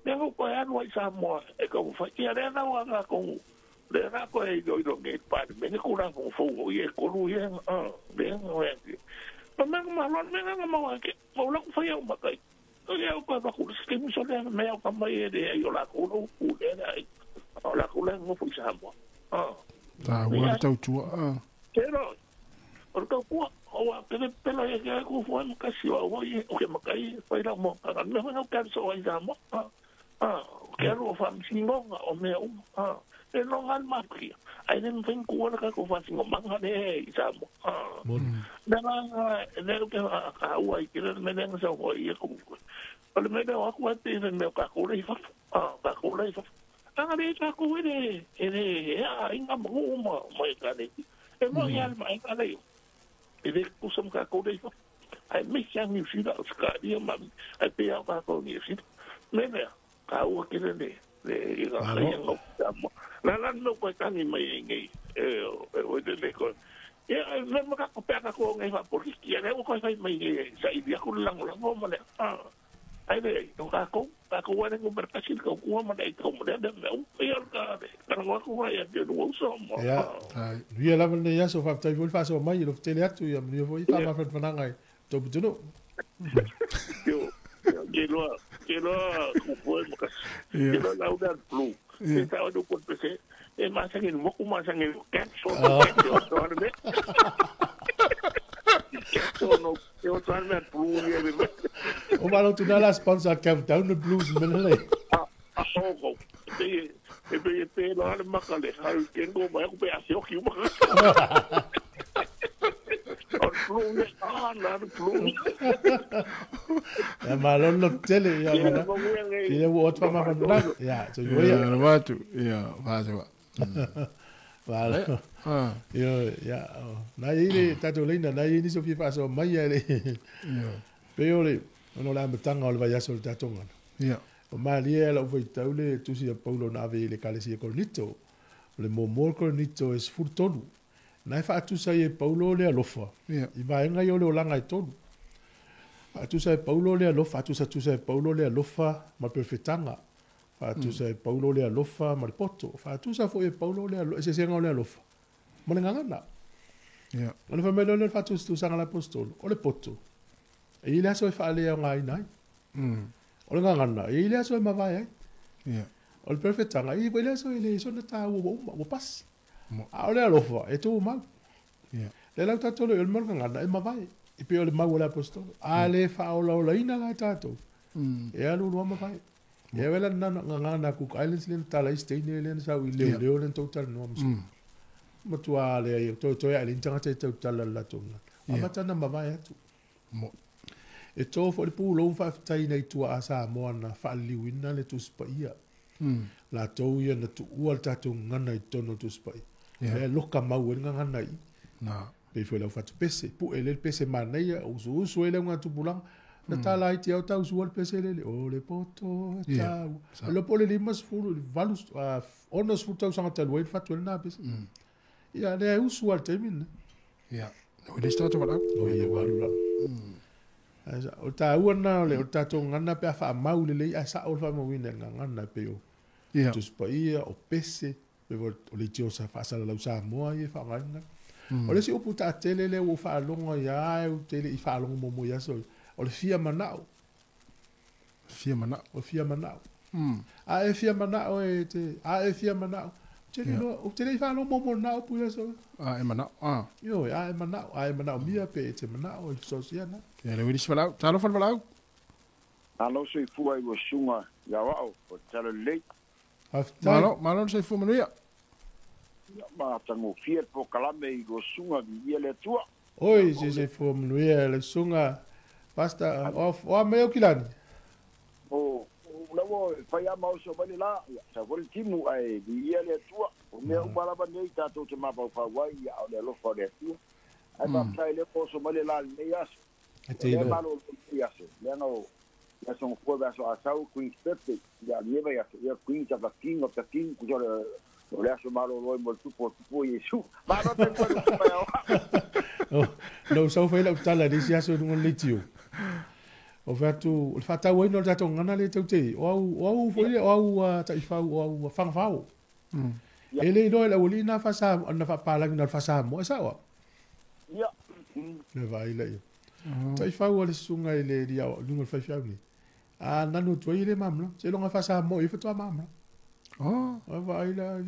me ko ko ya no sa mo e ko fa ia le na wa na ko le na ko e do do ke pa me ne kula fo fo ye ko lu ye a le no ye ma ma ma no me na ma wa ke mo la ko fa ya ma kai o ya ko ba ko se me so le me o ka mai le yo la ko lo ku le na o la ko le mo fo sa mo. Ah. Ta ua tau tua. Pero o ka ku o a pe pe la ye ku fo mo ka si o ye o ke makai fa ila mo ka me no ka so ai da mo. Ah, ke ro fa singo o me o. Ah, e no ngan ma ki. Ai ne fen ku ka ko fa singo manga ne i sa mo. Ah. Na na ne ke ka ua i ke me ne sa o ye ku. O le me o ku te me ka ku le fa. Ah, ka ku le fa. Anga le ka ko ere ere a inga mo ma mai ka le e mo ya mai ka le e le ku som ka ko le ai me sa ni si da ska ni ma ai pe ya ka ko ni si me me ka o ke le le i ga ya no la la no ko ka ni mai ngi e o de le ko e me ma ka ko pe ka ko ngi fa por ki ya o ko fa mai ngi sa i dia ku lang lang mo ma le a ai le no ka ko wa ne ko merkasil ko ku ma le ko mo le me o ia ka ka no ko ya de no so mo ya ia la ne ya so fa tai fa so mai lo tele atu ia ni fo i fa ma fa na ngai to bu no yo ke lo ku fo mo ka ke lo la uda blue e ta o ko pese e ma sa ngi mo ku ma sa ngi ka so so ne so no yo so me blue ye me o malo tu na la sponsor countdown the blues me le ah oh e e pe lo al makale ha ke ngo ma ko pe asio ki ma pulu ne ana le pulu. Ya malo lo tele ya mana. Ile wo otfa ma fa ya so yo ya watu ya va Vale. Yo ya na ile tato leina na ile so fifa so mai le. Pe ole ono la matanga ole va ya so tatonga. Ya. O malie la ufo taule tusi Paulo na ave le kalesi Korinito. Le momol Korinito es furtolu. Na fa atusa e Paulo le alofa. I vaenga i ole olanga i tolu. Atusa e Paulo le alofa, atusa tusa e Paulo le alofa ma perfetanga. Fa atusa e Paulo le alofa ma le poto. Fa atusa fo e Paulo le alofa, se senga le alofa. Ma le ngangana. Yeah. O le fa mele le fa tusa tusa ngala apostolo. O le poto. E ile aso e fa le ngai nai. O le ngangana, e ile aso e mavae ai. Yeah. O le perfetanga, e ile aso e le so na ta wo pas. A o le alofa, e tō mau. Yeah. Le lau tātou le mau ngana e mavae. I pe o le mau o le apostolo. A le whaolaola ina la tātou. E alu rua mavae. E wela nana ngana Cook Islands le tala i steine le sau i leo leo le tau tala noa masu. Matua le ai, toi toi a le intanga te tau tala la tōnga. A matana mavae atu. E tō fo le pūlou whaaftai nei tua a Samoa na whaaliwina le tusipaia. La tō ia na tuua le tātou ngana i tono tusipaia. Le loka mau e ngana i. Na. Pe fo lau fatu pese. Pu e le pese manaia, usu usu e le ngā tupulanga. Na tāla i te au tau sua le pese lele. O le poto e tau. Le po le lima sefulu, valu, ono sefulu tau sanga talu e le fatu e le nā pese. Ia, le usu al teimina. Ia. O le stato walau. O ia walu la. O tā uana o le o tātou ngana pe a whaamau le lei a sa o le whaamauina ngā ngana pe o. Ia. Tusipaia, o pese. O le tio sa whaasala lau Samoa i e whaangainga. O le si upu tātele le o whaalonga ia e o tele i whaalonga momo ia so. O le fia manao. Fia manao. O fia manao. A e fia manao e te, a e fia manao. Tele no, o tele i whaalonga momo nao pu ia so. A e manao, a. Yo, a e manao mia pe e te manao e sosia na. Ia le wili walau, talo whal walau. Alo se fua i wasunga ia wao, o talo lei. Malo, malo se fua manuia. Ma tango fia po kalame i wasunga vi ia le tua. Oi, se fua manuia le sunga. Pasta, o meo kilani. O, lawo fai ama o so bale la, sa voli timu ai vi ia le tua. O mea umalava nei tātou te mapau ia o le alofa o le tua. Ai ma le po so bale la nei aso. E Le malo o aso. Le no ia so fua aso asau Queen's birthday. Ia lieva ia ia Queen's of the King of the King ku o le aso malo loi mo tupo tupo Yesu. Ma no te ko no. No so fai la tala ni sia so no le tio. O fatu o fatau ai no tato ngana le taute. O au foi o au taifau o au fangfau. E le no la oli na fasa na fa pala na fasa mo sa wa. Ia. Le vai le. Taifau le sunga ile dia lungo fa fiau ni. A nanu toi le mamla. Se longa fasa mo i fa mamla. Oh, o vai la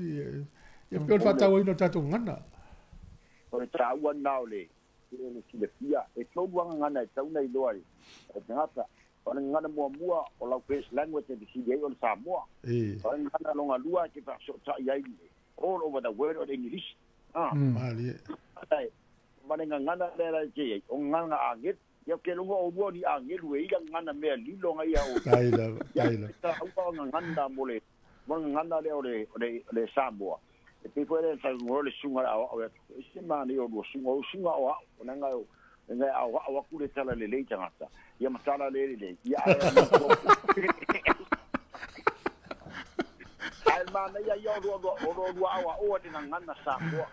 ia pe o fatau ai no tato ngana. O le taua nao le le silafia e tolu anga ngana e tauna i loa e tangata o le ngana muamua o lau first language e te CDA o le Samoa. O le ngana longa lua ke whaasota i ai all over the world o le English. Malie. Ma le ngana le la te o ngana angel ia ke lunga o lua ni angel ue ila ngana mea lilo ngai ia o. Taila, taila. Ta ua ngana mo le ngana le o le Samoa. E pe foi le sa ngo le sunga o se mani o sunga o sunga o nanga o ngai au au ku le tala le le tangata ia matala le le ia ai mana ia ia ro ro ro au o te ngana Samoa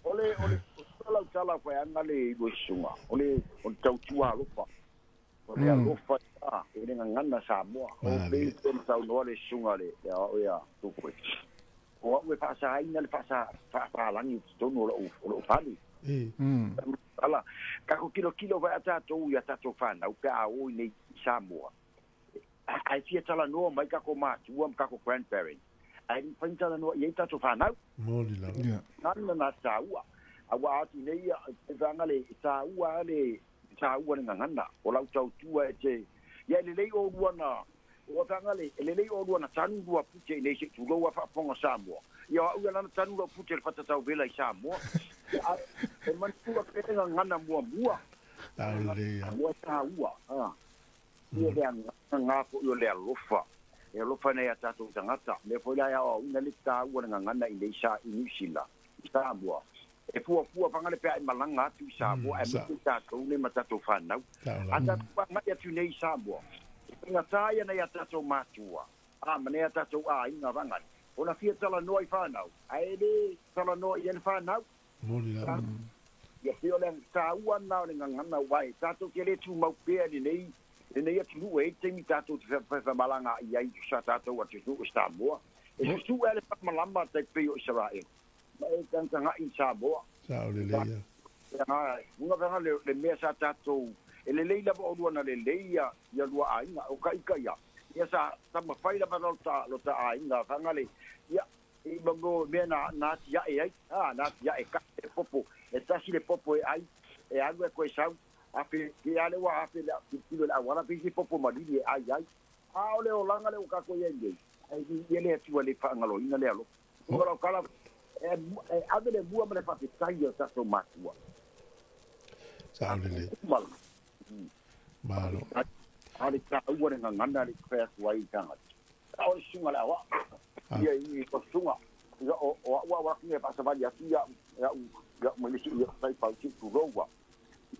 ole ole la tala foi anga le go sunga ole o tau tua lofa ole alofa a le ngana Samoa o pe te tau no le sunga le ia o ia tu foi o ue whaasahaina le whaalangi tonu o lou pali. Ala, kako kilo kilo vai a tātou ia tātou whanau, pe a oi nei Samoa. Ai fia tala noa mai kako mātua, kako grandparents. Ai whain tala noa i tātou whanau. Moli lava. Nana nā tāua. Awa atu nei, e whanga le tāua le tāua le ngangana. O lau tautua e te, ia le lei o ruana, Ua fanga le e lelei o lua na tanu lua pute i nei se tulou a faafofoga Samoa. Ia o au ia lana tanu lau pute le fatatauvela i Samoa. E manatua pea le gagana muamua. Samoa e taua. Ia le agaga fo'i o le alofa. E alofa nei a tatou tagata. Mea foi la e aoaoina le taua le gagana i nei sa i Niu Sila, i Samoa. E fuafua fanga le pea e malaga atu i Samoa, aemaise i tatou nei ma tatou fanau. A tatou agai atu nei i Samoa, e faigata ia nai a tatou matua, a ma nai a tatou aiga vagai, ona fia talanoa i fanau, ae le talanoa i ai le fanau. Ia pei o le taua lena o le gagana aua e tatou te le tumau pea i lenei lenei atunuu e i ai taimi tatou te fefaamalaga ai i sa tatou atunuu o Samoa. E susue lava le faamalama tai pei o Isaraelu ma e tagatagai i Samoa. Sao lelei ia. Uga vaega le mea sa tatou e lelei lava olua na lelei ia ia lua aiga o ka ika ia ia sa taumafai lava lota aiga vaega le ia i mo mea na na atiae ai a na atiae ka e popo e tasi le popo e ai e alu e koe sau afe ke ale ua afe le tilotilo i le auala pe isi popo malili e ai ai a o le olaga lea ua tatou i ai nei ae viia le Atua i le faagaloina le alofa. O lau tala e ave le mua ma le faafetai i o tatou matua. Sao lelei. Malo. A le taua le gagana le fai atu ai i tagata. A o le susuga le aoao. Ia i o susuga. Ia o o au au atu e faasavali atu ia ia ia mai le si ia taifau si tulou ua.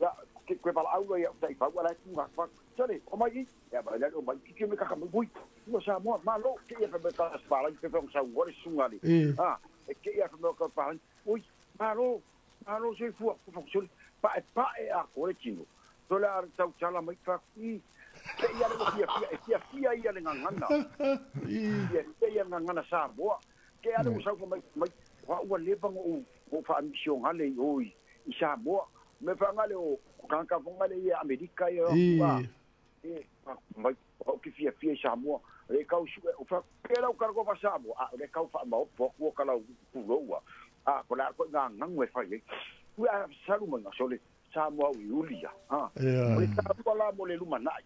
Ia ke koe valaau ia taifau ala tu ngā fa. Sole, o mai i. Ia ba le o mai ki me kaka mai bui. Ua Samoa, malo, ke ia fa me ka spala ke fa sa ua le susuga le. Ah, e ke ia fa me ka pa. Ui, malo, malo soifua, ku fa sole. Pa e pa e a ko le tino. Sole a tau tala mai fa i. Ke ia le fia fia e fia fia ia le ngangana. Ia fia ia ngangana Samoa. Ke ale ua sau mai mai wa ua leva ngo o fa misionale i o i Samoa. Me fa ngale o kanka fonga le ia Amerika ia ua e mai o ki fia fia i Samoa. Le kau su o fa ke lau ka ko fa Samoa. A le kau fa ma po ku ka lau ku ro A ko la ko nga ngangu e fai ai. Ua salu mai nga sole Samoa ui uli ia. Ha. O le taua la mo le lumanai.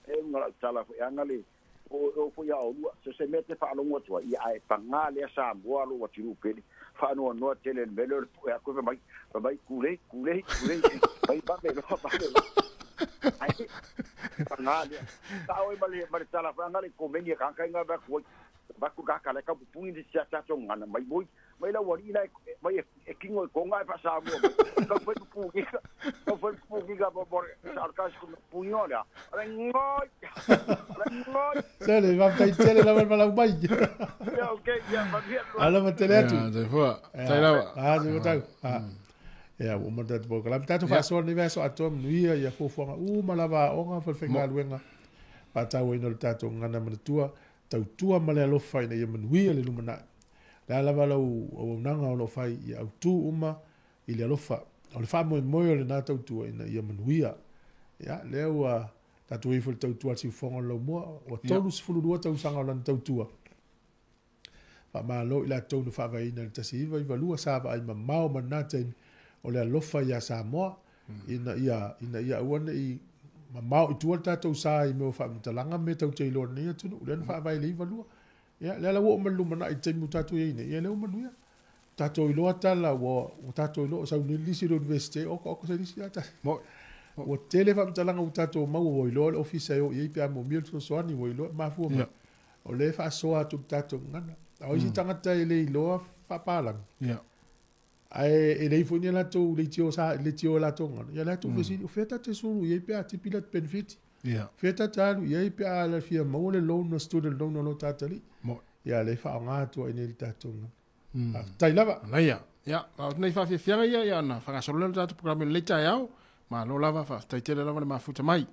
E unga lau tala foi anga le o o foi a olua so se mea te faalogo atu ai ia ae pagā lea Samoa lou atunuu pele faanoanoa tele i le mea lea o le pue atu fai mai fai mai kulei kulei kulei mai vave loa vave loa ae pagā lea sao ai ma le ma le tala foi anga le komeni e kākai ngā vea atu ai vaku kaka le kau pupungi ni sia tatou gagana mai moi mai lau alii la mai e kingo e konga e faasamoa mai kau fai pupungiga kau fai pupungiga mo mo sa o kasi ku pupungiga lea ale ngoi ale ngoi Sele, faafetai tele lava le valaau mai. Ia okay ia manuia Alo ma tele atu. Ia, soifua. Tai lava. Ah, soifua tau. Ah. Ia, ua uma le tatou polokalame. Tatou faasoa lenei vaiaso atoa manuia ia fuafuaga uma lava a aoga, falefaigaluega, faatauaina o le tatou gagana manatua. Tautua ma le alofa ina ia manuia le lumanai. O le a lava lau auaunaga o lo o fai, ia autu uma i le alofa. O le faamoemoe o lena tautua ina ia manuia. Ia, lea ua tatou ifo i le tautua a le siufofoga o le laumua, ua 32 tausaga o lana tautua. Faamalo i latou na faavaeina i le 1992 sa vaai mamao ma lena taimi o le alofa iā Samoa ina ia ina ia aua ne i mamao i tua le tatou sa i mea o faamatalaga ma mea tatou te iloa i lenei atunuu lea na faavae i le 92. Ia lea la ua oo mai le lumanai i le taimi ua tatou i ai nei, ia lea ua manuia. Tatou iloa tala ua ua tatou iloa o sau nei le lisi i le Universite, oka oka se lisi a tasi. Ua tele faamatalaga ua tatou maua ua iloa le ofisa e o i ai pe a moomia le fesoasoani ua iloa e mafua mai. O lea e faasoa atu i le tatou gagana. A o isi tagata e le iloa faapalagi. Ae e leai foi ni a latou leitio sa leitio e latou gagana. Ia o le a tuufesili, o fea ta te sulu i ai pe a tipi la te benefiti? Fea ta te alu i ai pe a la fia maua le loan a student loan a lo tatalii? Ia lea e faaaoga atu ai nei le tatou gagana. Faafetai lava. Manaia. Ia, a o lenei faafiafiaga ia, ia ona faagasolo lea o le tatou programe i lenei taeao. Malo lava, faafetai tele lava le mafuta mai.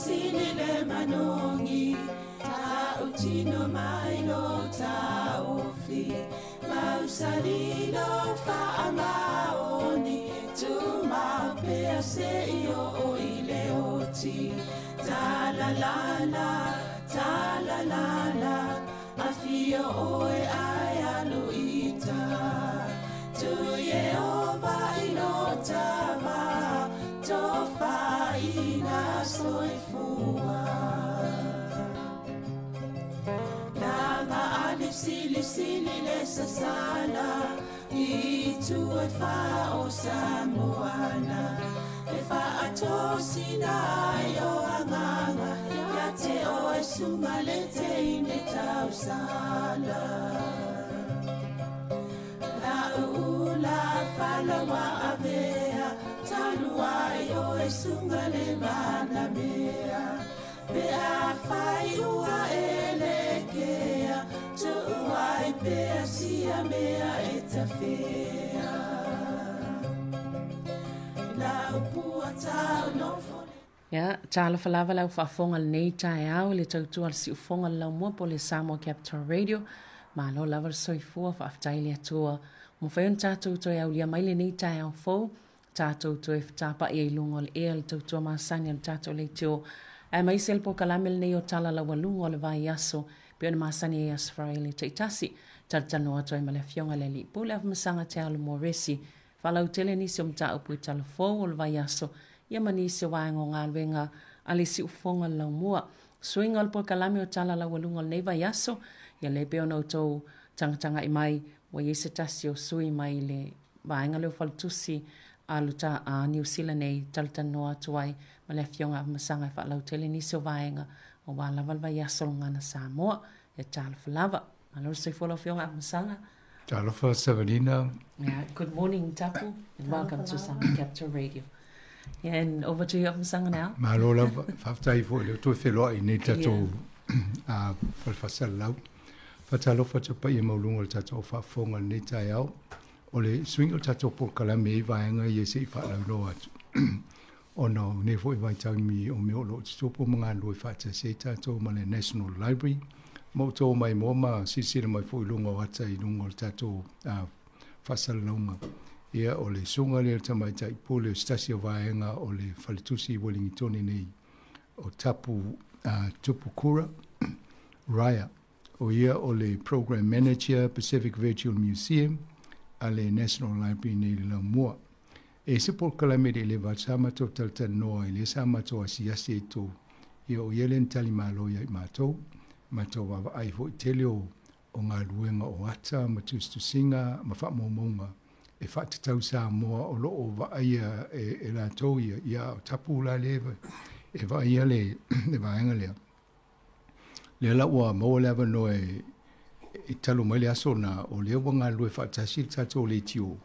sili le manogi Ta'utino mai lo ta'ofi Mausali lo fa'amaoni Tumau pea se i o i le oti Ta la la la, ta la la la Afio oe ai aluita Tu Yehova i lo tava Tofa ina soifua Lava ali sili sili le sasala I tu e fa o Samoana E fa atosina ai o anganga Ia te o e sunga le te ine tausala La ula falawa avea Talua i o e sunga le mana mea Pe a fai ua e le kea Tuuai pea sia mea e tawhea La upua tau no fole Ia, talofa lava lau faafofoga lenei taeao i le tautua le siufoga le laumua po le Samoa Capital Radio. Malo lava le soifua faafetai le Atua. Ua mafai ona tatou toe aulia mai lenei taeao fou, tatou toe fetapa'i ai luga o le ea le tautua masani a le tatou leitio. Ae maise le polokalame lenei o tala laualuga o le vaiaso, pe ona masani ai aso Faraile taitasi. Talatalanoa atu ai ma le afioga i le Alii Pule Afamasaga Te Moresi. Faalautele nisi o mataupu i talafou o le vaiaso, ia ma nisi o vaega o galuega a le siufofoga le laumua. Suiga o le polokalame o tala laualuga o lenei vaiaso, ia le pei ona outou tagataga'i mai, ua iai se tasi o sui mai le vaega lea o faletusi a luta a Niu Sila nei talatalanoa atu ai ma le afioga Afamasaga e faalautele nisi o vaega auā lava le vaiaso o le Gagana Samoa. Ia talofa lava. Malo le soifua lau afioga Afamasaga. Talofa Savalina. Yeah, good morning Tapu and welcome to Samoa Capital Radio. Yeah, and over to you Afamasaga now. Malo lava, faafetai foi le toe feloai nei tatou a falefasalalau. Faatalofa atu paia maualuga o le tatou faafofoga lenei taeao. O le suiga o le tatou polokalame i vaega ia se'i faalauloa atu. Ona o nei foi vaitaimi o mea o loo tutupu ma galulue faatasi ai tatou ma le National Library. Ma outou mai moa ma silasila mai foi i luga o ata i luga o le tatou faasalalauga. Ia o le susuga lea o le tamaitai pule o se tasi o vaega o le faletusi i Ueligitone nei o Tapu Tupukura Raya. O ia o le Program Manager Pacific Virtual Museum a le National Library nei le Laumua. E se polokalame le leva sa matou talatalanoa i le sa matou asiasi ai tou. Ia o ia le na talimalo ia i matou. Matou vaavaai foi tele o o galuega o ata ma tusitusiga ma faamaumauga e faatatau Samoa o loo vaaia e latou ia ia o tapu la le e vaaia le le vaega lea. Lea la ua maua le avanoa e e talu mai le aso na o lea ua galulue faatasi le tatou leitio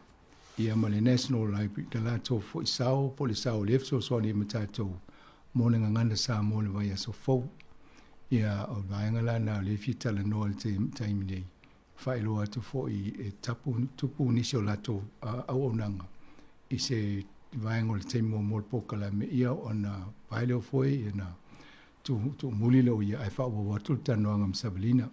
ia ma le National Library le latou foi sao po o le sao o lea fesoasoani ma tatou mo le gagana Samoa i le vaiaso fou. Ia o le vaega la na o lea e fia talanoa i le taimi nei. Faailoa atu foi e tapu tupu nisi o latou auaunaga i se vaega o le taimi muamua o le polokalame ia ona vae lea o foe ia na tuumuli lea o ia ae faaauau atu le talanoaga ma Savalina.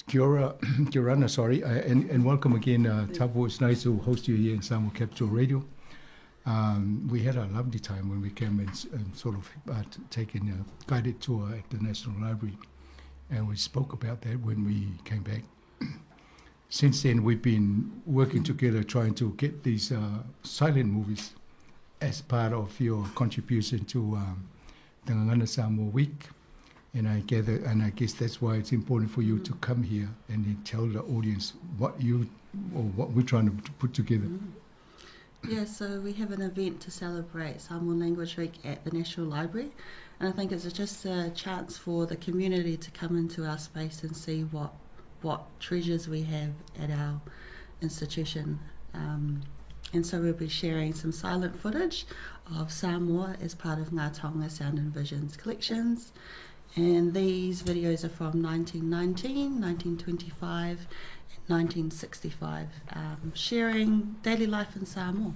Kia ora, kia orana, sorry, and welcome again, Tapu. It's nice to host you here in Samoa Capital Radio. We had a lovely time when we came and sort of taken a guided tour at the National Library, and we spoke about that when we came back. Since then, we've been working together trying to get these silent movies as part of your contribution to the Gagana Samoa Week. And I gather, and I guess that's why it's important for you to come here and then tell the audience what you or what we're trying to put together. Yeah, so we have an event to celebrate Samoan Language Week at the National Library, and I think it's just a chance for the community to come into our space and see what treasures we have at our institution. And so we'll be sharing some silent footage of Samoa as part of Ngā Taonga Sound and Visions collections. And these videos are from 1919, 1925, and 1965, sharing daily life in Samoa.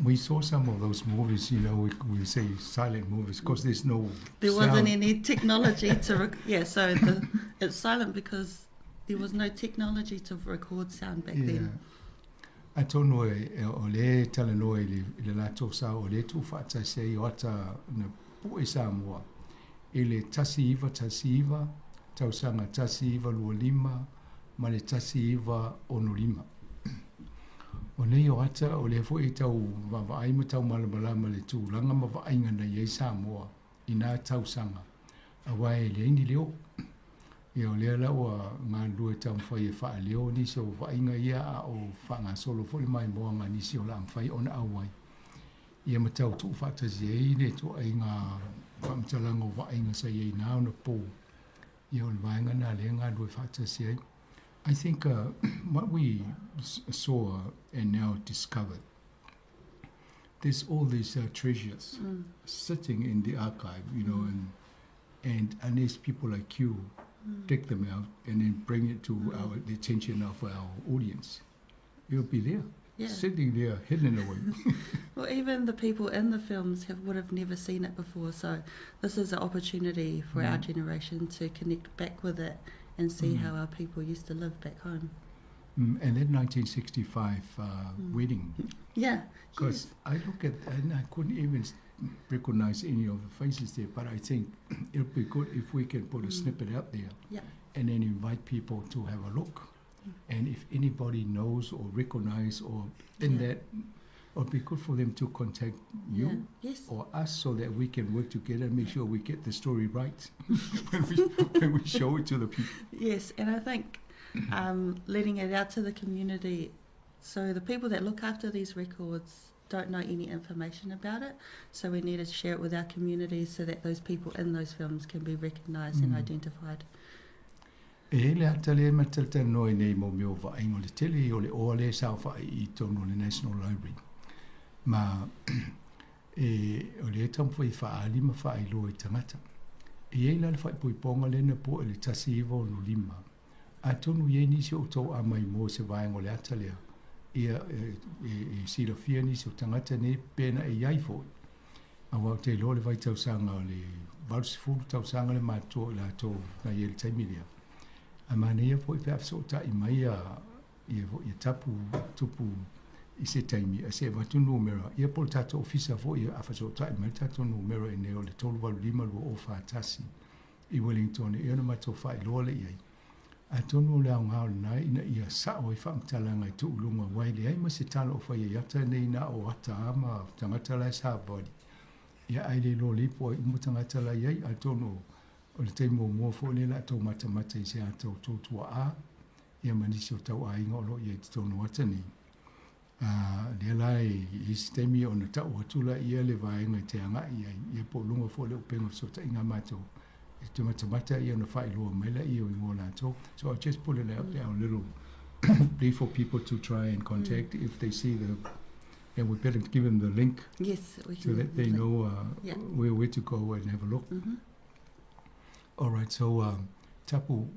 We saw some of those movies, we say silent movies because there's no There wasn't any technology to yeah, so it's silent because there was no technology to record sound back then. Atonu e o le talanoa i le latou sa o le tuufaatasi ai o ata na pu'e Samoa i le 1919 tausaga 1925 ma le 1965. O nei o ata o lea fo'i tau vaavaai ma tau malamalama le tulaga ma vaaiga na iai Samoa i na tausaga auā e leai ni leo. Ia o lea la ua galulue taumafai e faaleo nisi o vaaiga ia a o faagasolo fo'i le maimoaga a nisi o le a mafai ona auai ia ma tau tuufaatasi ai le tuuaiga faamatalaga o vaaiga sa iai na ona pō. Ia o le vaega na lea galulue faatasi ai. I think what we saw and now discovered, there's all these treasures sitting in the archive, and unless people like you dig them out and then bring it to the attention of our audience, it'll be there, sitting there, hidden away. Well, even the people in the films would have never seen it before, so this is an opportunity for our generation to connect back with it and see how our people used to live back home. And then 1965 wedding. Because I look at, and I couldn't even recognize any of the faces there, but I think it'll be good if we can put a snippet out there and then invite people to have a look. And if anybody knows or recognize or in that, it'll be good for them to contact you or us so that we can work together and make sure we get the story right when we show it to the people. Yes, and I think letting it out to the community, so the people that look after these records don't know any information about it, so we need to share it with our community so that those people in those films can be recognised and identified. E hele ata le ma talatalanoa nei mo mea o vaaiga o le tele o le oa lea sa ofa'i i tonu o le National Library. Ma e o le taumafai faaali ma faailoa i tagata. E iai la le faaipoipoga lea na pu'e le 1965. Atonu i ai nisi o outou a mai mo se vaega o le ata lea. Ia e silafia nisi o tagata nei pe na e iai fo'i. Auā ou te iloa le vaitausaga o le 80 tausaga le matutua i latou na i ai le taimi lea. A manaia fo'i pe a fesoota'i mai ia ia fo'i ia tapu tupu i se taimi a se avatu numera ia po o le tatou ofisa fo'i a fesoota'i mai le tatou numera i nei o le 385 2041 i Wellington e ona matou faailoa lea i ai. Atonu o le aogā o lenā ina ia sa'o ai faamatalaga i tu'uluga auā e leai ma se tala o fai ai ata nei na o ata a ma tagata la e savali. Ia ae le iloa lelei po o ai uma tagata la i ai atonu o le taimi muamua fo'i lea o le a tou matamata i se ata o tou tua'a ia ma nisi o tauaiga o lo'o i ai i totonu o ata nei. Lea la e i isi taimi ona ta'u atu laia le vaega e te aga'i ai ia po o luga fo'i o le upega o feso'ota'iga a matou e te matamata ia ona faailoa mai laia o igoa latou. So I'll just put it out there, a little plea for people to try and contact if they see the, and we better give them the link Yes, we so can that they link. know where to go and have a look. All right, so Tapu,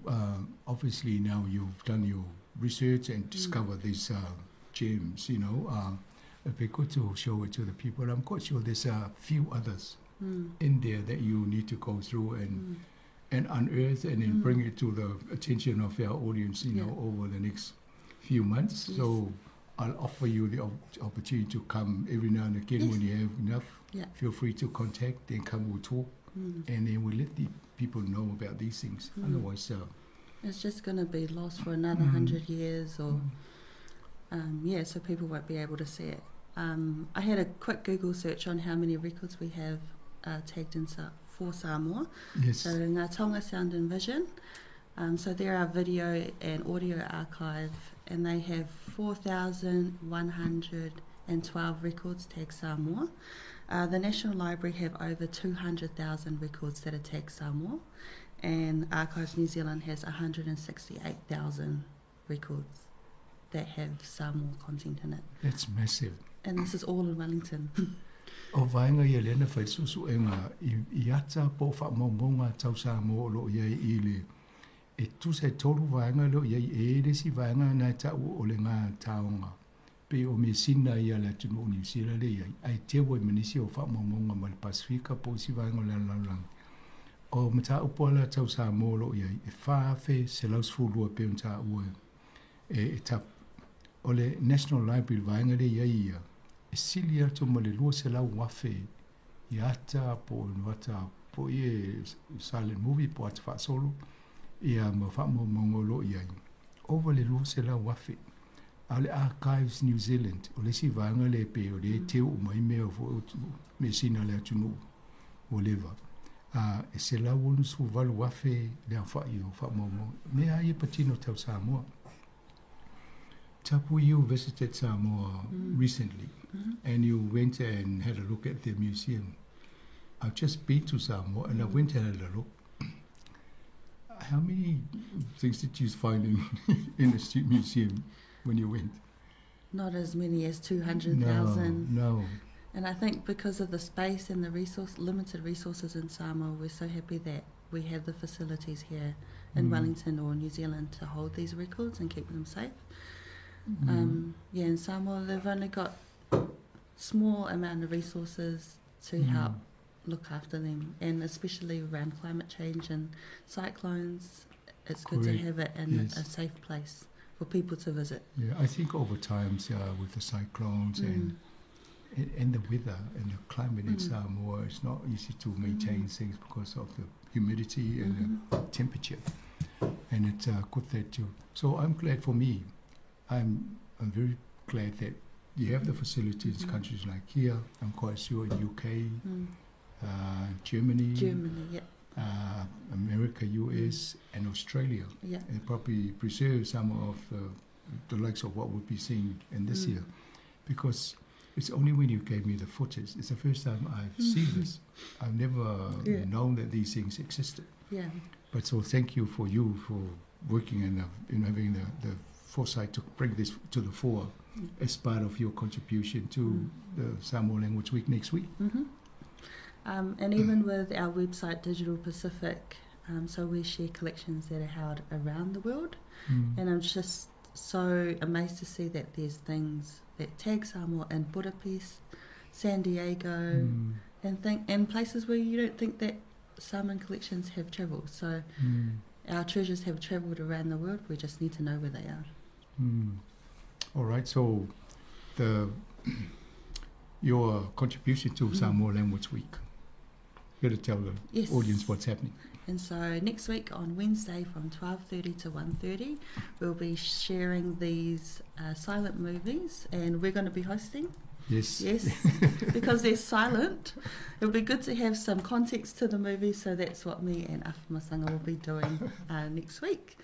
obviously now you've done your research and discovered these gems, it'd be good to show it to the people. I'm quite sure there's a few others in there that you need to go through and unearth and then bring it to the attention of our audience, you know, over the next few months. So I'll offer you the opportunity to come every now and again when you have enough. Feel free to contact, then come, we'll talk, and then we'll let the people know about these things. Otherwise, It's just going to be lost for another 100 years or, yeah, so people won't be able to see it. I had a quick Google search on how many records we have tagged in for Samoa. So Ngā Taonga Sound and Vision. So they're our video and audio archive, and they have 4,112 records tagged Samoa. The National Library have over 200,000 records that are tagged Samoa, and Archives New Zealand has 168,000 records that have Samoa content in it. That's massive. And this is all in Wellington. O vaega ia lea na fai su'esu'ega i ata po o fa'amaumauga tau Samoa o lo'o i ai i le e tusa e tolu vaega lea o i ai e le isi vaega na e ta'u o le gā taoga Pei o measina ia a le atunuu o Niu Sila lea e i ai, ae teu ai ma nisi o faamaumauga mai le Pasefika po o isi vaega o le lalolagi. O mataupu lava la tau Samoa o lo o i ai, e 4,112 e pei ona taua e Tapu. O le National Library, le vaega lea e i ai ia, e sili atu ma le 200,000 i ata po o ata foi e silent movie po o ata faasolo ia ma faamaumauga o lo o i ai. Ova le 200,000. A o le Archives New Zealand, o le isi vaega lea e pei o lea e teu uma ai mea foi o measina a le atunuu ua leva. A e 168,000 le aofai o faamaumauga. Mea lava ia patino tau Samoa. Tapu, you visited Samoa recently and you went and had a look at the museum. I've just been to Samoa and I went and had a look. How many things did you find in the museum when you went? Not as many as 200,000. No, no. And I think because of the space and the limited resources in Samoa, we're so happy that we have the facilities here in Wellington or New Zealand to hold these records and keep them safe. Yeah, in Samoa they've only got small amount of resources to help look after them, and especially around climate change and cyclones, it's good to have it in a safe place for people to visit. Yeah, I think over time, with the cyclones and the weather and the climate in Samoa, it's not easy to maintain things because of the humidity and the temperature. And it's good that you... So I'm glad for me, I'm very glad that you have the facilities in countries like here. I'm quite sure in UK, Germany, Germany, yeah. America, US, and Australia. Yeah. And probably preserve some of the likes of what we'll be seeing in this year. Because it's only when you gave me the footage, it's the first time I've seen this. I've never known that these things existed. Yeah. But so thank you for working and having the foresight to bring this to the fore as part of your contribution to the Samoa Language Week next week. Mm-hmm. And even with our website, Digital Pacific, so we share collections that are held around the world. And I'm just so amazed to see that there's things that tag Samoa in Budapest, San Diego, and places where you don't think that Samoan collections have travelled. So our treasures have travelled around the world. We just need to know where they are. All right, so your contribution to Samoa Language Week. You got to tell the audience what's happening. And so next week on Wednesday from 12:30 to 1:30, we'll be sharing these silent movies, and we're going to be hosting. Yes. Yes, because they're silent. It'll be good to have some context to the movie, so that's what me and Afa Masanga will be doing next week.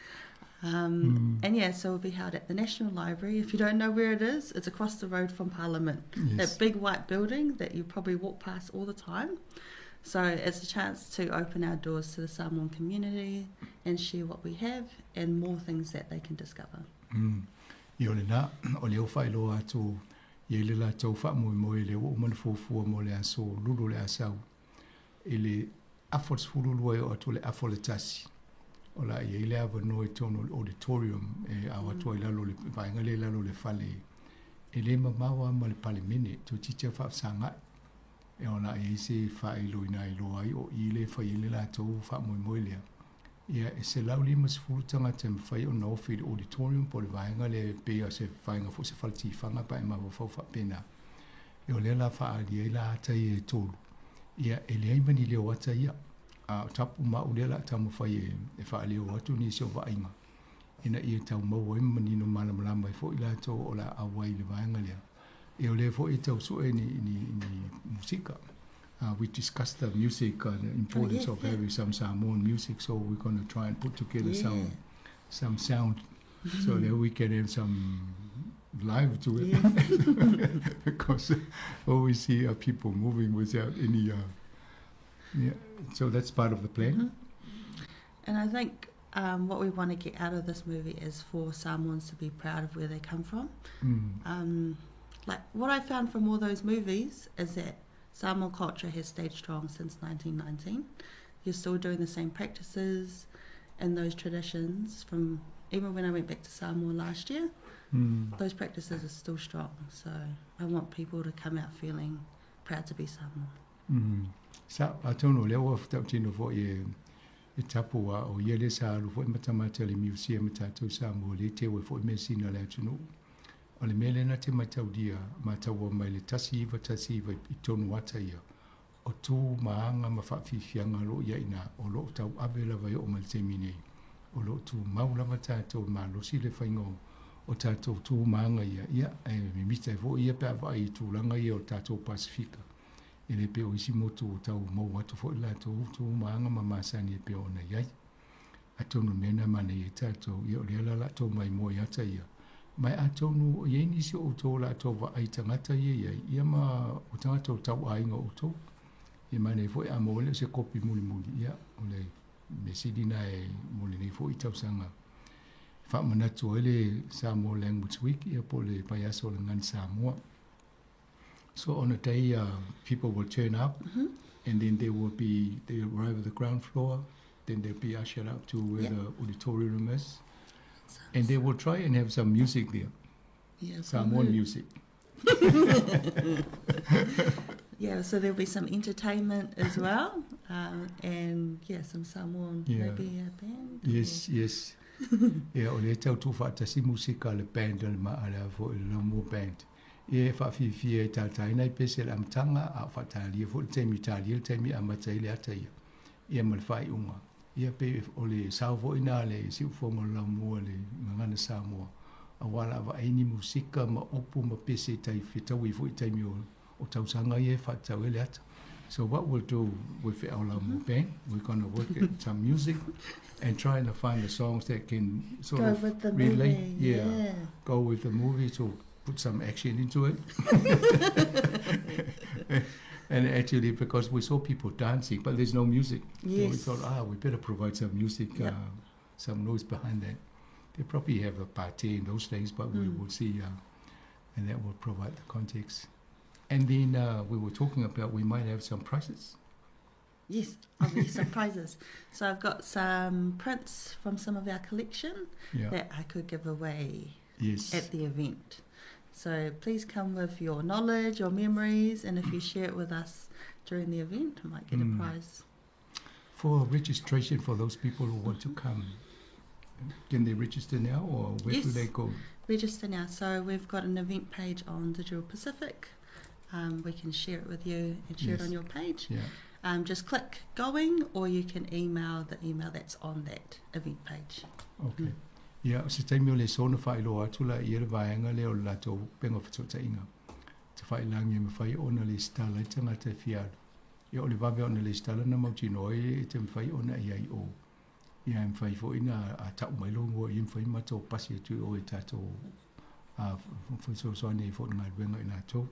And yeah, so it'll be held at the National Library. If you don't know where it is, it's across the road from Parliament. Yes. That big white building that you probably walk past all the time. So it's a chance to open our doors to the Samoan community and share what we have and more things that they can discover. Ia o lena, o le ofa i loa atu ia i le latou faamoemoe le ua uma ona fuafua mo le aso lulu o le asau i le afa o le 12 e oo atu i le afa o le 1. O la e i ai le avanoa i totonu o le auditorium e ao atu ai i lalo o le vaega lea i lalo o le fale e le mamao lava ma le Palemene toeitiiti lava faafesagai. E ona e i ai se faailoina e iloa ai o i lea e fai ai le latou faamoemoe lea. Ia, e 150 tagata e mafai ona ofi i le auditorium po o le vaega lea e pei o se vaega foi o se fale tifaga pe a e mafaufau faapena. E o lea la faaali ai la ata ia e tolu. Ia, e leai ma ni leo ata ia. A o tapu ma au lea o le a taumafai e faaleo atu nisi o vaaiga ina ia tau maua ai ma manino malamalama ai foi latou o le a auai i le vaega lea. E o lea foi e tau sue ni musika. We discussed the music and the importance of having some Samoan music, so we're going to try and put together some sound so that we can have some live to it. Because all we see are people moving without any... So that's part of the plan. Mm-hmm. And I think what we want to get out of this movie is for Samoans to be proud of where they come from. Like what I found from all those movies is that Samoan culture has stayed strong since 1919. You're still doing the same practices and those traditions from even when I went back to Samoa last year. Those practices are still strong. So I want people to come out feeling proud to be Samoan. Sa atonu o lea ua fetautino foʻi e e tapu a o ia lea sa alu foʻi matamata i le museum a tatou Samoa lea teu ai foʻi measina a le atunuu. O le mea lea na te mataulia mataua mai le 1919 i tonu ata ia o tu ma aga ma faafiafiaga o loo i ai iina o loo tauave lava e oo mai le taimi nei. O loo tumau lava tatou e malosi le faiga o o tatou tu ma aga ia, ia e mimita ai foʻi ia pe a vaai i tulaga ia o le tatou Pasefika. E le pei o isi motu ua tau maua atu foʻi le latou tu ma aga ma masani e pei ona i ai. Atonu o le mea lena e manaia ai tatou, ia o lea la o le a tou maimoa i ata ia. Ma e atonu o i ai nisi o outou o le a tou vaai i tagata ia i ai, ia ma o tagata o tauaiga o outou. Ia manaia foi a maua ai lea o se kopi mulimuli, ia o le mea sili lena e mo lenei foi tausaga. Faamanatu ai le Samoa Language Week, ia po o le vaiaso o le Gagana Samoa. So on a day, people will turn up and then there will be, they arrive at the ground floor, then they'll be ushered up to where the auditorium is. And they will try and have some music there. Yeah, Samoan music. Yeah, so there'll be some entertainment as well, and yeah, some Samoan, maybe a band. Yes, yes. Ia, o lea e tau tuufaatasi musika a le band a le ma a le a foi le Laumua Band. Ia e faafiafia e tataina i pese le amataga, a o faatalia foi le taimi talia le taimi e amata ai le ata ia, ia ma le faaiuga. Ia pe o le sao foi lena a le siufofoga o le Laumua i le Gagana Samoa, auā le a vaai ni musika ma upu ma pese e tai fetaui ai foi i taimi o o tausaga ia e faatatau ai le ata. So what we'll do with our Laumua Band, we're going to work at some music and trying to find the songs that can sort Go of with the relate, movie, yeah, yeah. go with the movie to put some action into it. And actually, because we saw people dancing, but there's no music. So we thought, we better provide some music, some noise behind that. They probably have a party and those things, but we will see, and that will provide the context. And then we were talking about we might have some prizes. Yes, I'll be some prizes. So I've got some prints from some of our collection that I could give away at the event. So please come with your knowledge, your memories, and if you share it with us during the event, I might get a prize. For registration for those people who want to come, can they register now or where do Yes. they go? Register now. So we've got an event page on Digital Pacific. We can share it with you and share it on your page. Just click going, or you can email the email that's on that event page. Okay. Ia, o se taimi o le aso ona faailoa atu la i ia le vaega lea o le latou upega o fesootaiga. Tafailagi e mafai ona lesitala ai tagata e fia alu. Ia, o le vave ona lesitala na mautinoa ai e te mafai ona i ai i o. Ia, e mafai foi na a tau mai lou igoa i e mafai matou pasi atu i o i tatou a fesoasoani ai foi i le galuega i latou.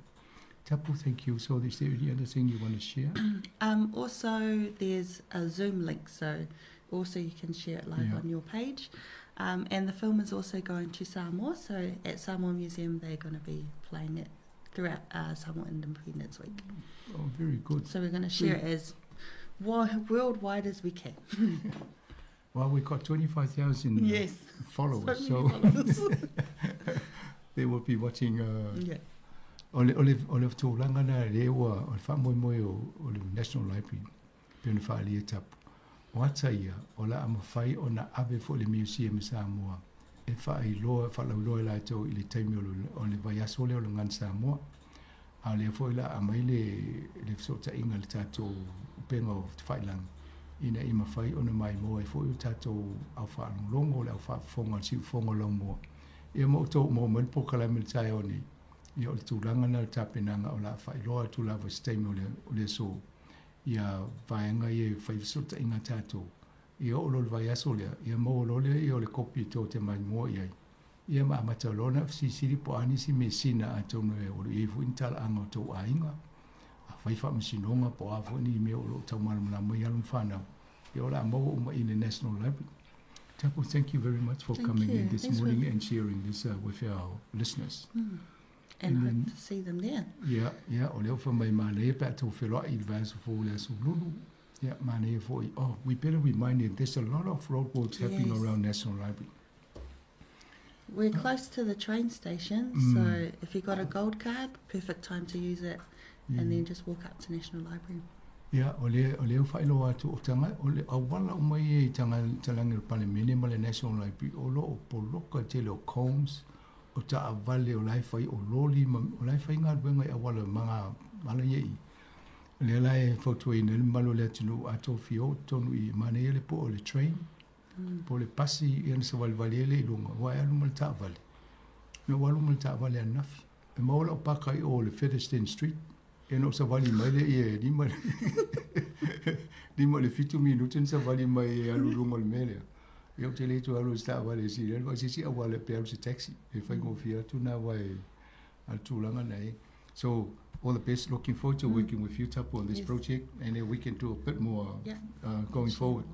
Tapu, thank you. So is there any other thing you want to share? Also, there's a Zoom link, so also you can share it live on your page. And the film is also going to Samoa, so at Samoa Museum they're going to be playing it throughout Samoa Independence Week. Oh, very good. So we're going to share it as worldwide as we can. Well, we've got 25,000 followers, So so many followers. they will be watching. O le, o le, o le tulaga lena lea ua o le faamoemoe o, o le National Library pei ona faaalia tapu. O ata ia, o le a mafai ona ave foʻi i le Museum i Samoa e faailoa, faalauiloa e latou i le taimi o le, o le vaiaso lea o le Gagana Samoa. A o lea foi la aumai le, le fesootaiga i le tatou upega o tafailagi ina ia mafai ona maimoa ai foi o tatou au faalogologo, le au faafofoga o le siufofoga o Laumua. Ia ma outou maua mai le polokalame i le taeao nei. Ia o le tulaga lena o le tapenaga o le a faailoa atu lava i se taimi o le, o le aso ia vaega ia e fai fesootaiga a tatou. Ia oo loa i le vaiaso lea, ia maua loa lea ia o le kopi e tou te maimoa i ai. Ia ma amata loa ona fesilisili po o a nisi measina atonu e o lo o i ai foi ni talaaga o tou aiga, afai faamasinoga po o a foi ni mea o lo o taumalamalama ai alo ma fanau. Ia o le a maua uma i le National Library. Tapu, thank you very much for Thank coming in you. this Thanks for morning and sharing this with our listeners. And And hope then to see them there. Ia, ia, o lea ua fai mai manaia pe a tou feloai i le vaiaso fou i le aso Lulu. Ia, manaia foi. Oh, we better remind you, there's a lot of roadworks happening around National Library. We're close to the train station, so if you've got a gold card, perfect time to use it, and then just walk up to National Library. Ia, o le, o le whailo atu o tanga, o le awala o mai e tanga talangi o Palemene ma le National Library, o lo o poloka tele o cones, o ta awale o lai whai o loli, ma, o lai whai ngā wenga i awala manga mala ye i. Le lai e fautua i nele malo le atunu a tō fio tonu i mane ele po o le train, po le pasi i ana sa wali wali ele i lunga, wa e alu ma le taavale. Me walu ma le taavale anafi. E maola o paka i o le Featherston Street, e no sa wali mai le i e lima lima le 7 minuti na savali mai e alu lunga o le mea lea. Ia ou te le toe alu i se taavale e sili alu, se isi auala pe alu se taxi e faigofie atu na wa e a le tulaga na e. So all the best, looking forward to working with you, Tapu, on this project, and then we can do a bit more going forward.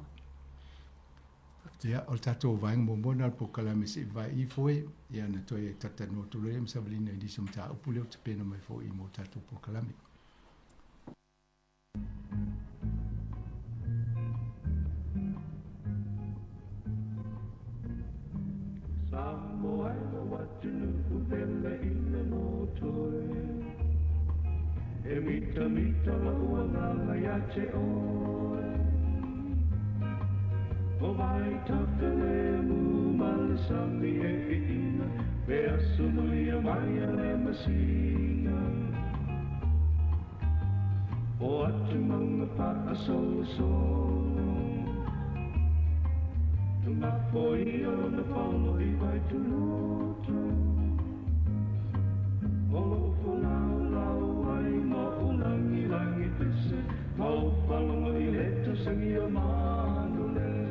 Ia, o le tatou vaega muamua lena o le polokalame se'i vaai ifo e, ia na toe talatalanoa atu loa lea ma savalina i nisi o mataupu lea ua tapena mai fo'i mo tatou polokalame. Samoa e lo atunuu vele i le lotoe E mitamita lou agaga ia te oe O vai tafilemu ma le sami e iina Pe aso manuia mai a le masina O atu maunga faasolosolo Tugafoia lona paolo i vaituloto O lou folaulau ai ma ou lagilagi pese Ma ou falogo i le tausagia manulele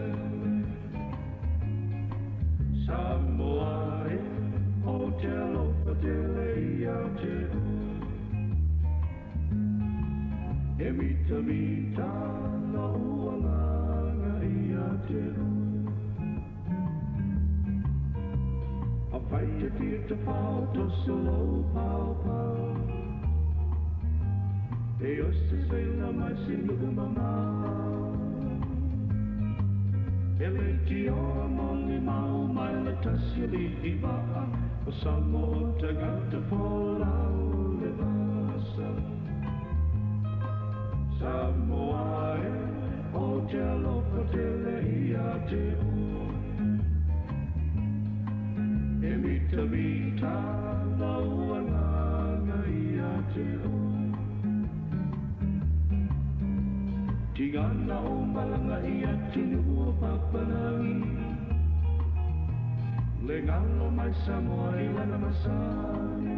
Samoa e o te alofa tele ia te oe E mitamita lou agaga ia te oe Afai te tia te pao toso lou paopao E osi seila mai se nuu mamao E le tioa moli mau mai le tasi alii vaa O Samoa tagata folau le vasa Samoa e o te alofa tele ia te oe E mitamita lou agaga ia te oe Tigana o malaga i atunuu o papalagi Le galo mai Samoa i lana masani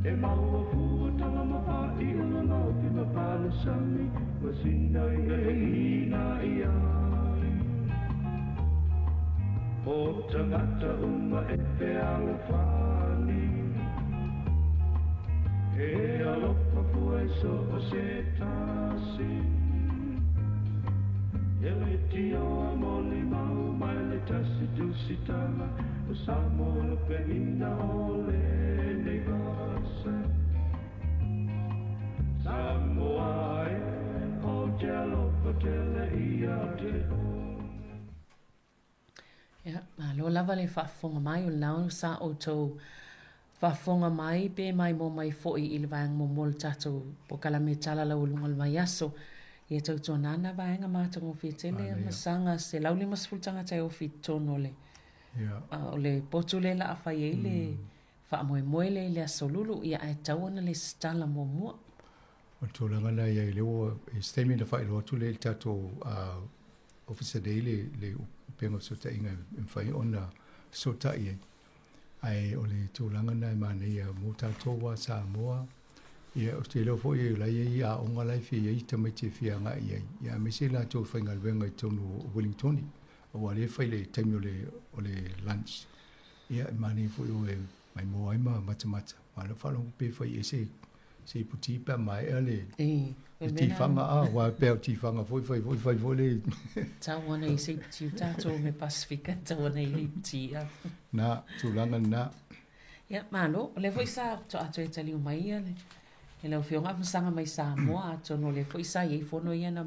E maua fua tala ma faaiuga ma ofi ma palasami Ma sina i e ina i ai O tagata uma e fealofani E alofa fua e so o se tasi E le tioa moli mau mai le tasi tusitala O Samoa le penina o lenei vasa Samoa e o te alofa tele ia te oe. Ia, malo lava le faafofoga mai o lena sa outou faafofoga mai pe maimoa mai foi i le vaega muamua o le tatou polokalame tala laualuga o le vaiaso. Ia tautuanā na vaega matagofie tele a masaga 150 tagata e ofi i totonu o le o le potu lea o le a fai ai le faamoemoe lea i le Aso Lulu, ia ae tatau ona lesitala muamua. O le tulaga lena i ai lea ua i se taimi ona faailoa atu lea i le tatou ofisa nei le le upega o fesootaiga e mafai ona fesootai ai. Ae o le tulaga lena e manaia mo tatou a Samoa, ia ou te iloa foi o la e i ai aoga la e fia i ai tamaiti e fia agai i ai, ia aemaise i latou e faigaluega i totonu o Wellingtoni, aua o lea e fai i le taimi o le o le lunch. Ia e manaia foi o e maimoa ai ma matamata, ma lau faalogo pe fai ese se ipu ti pe a maea le le tifaga a, aua pea o tifaga foi fai foi fai foi le Tau ana i se ipu ti o tatou me Pasifika, tau ana i le ipu ti a. Na, tulaga lena. Ia, malo. O lea foi sa faatoa toe taliu mai ia le e lau Afioga Afamasaga mai Samoa, atonu o lea foi sa i ai fono ia na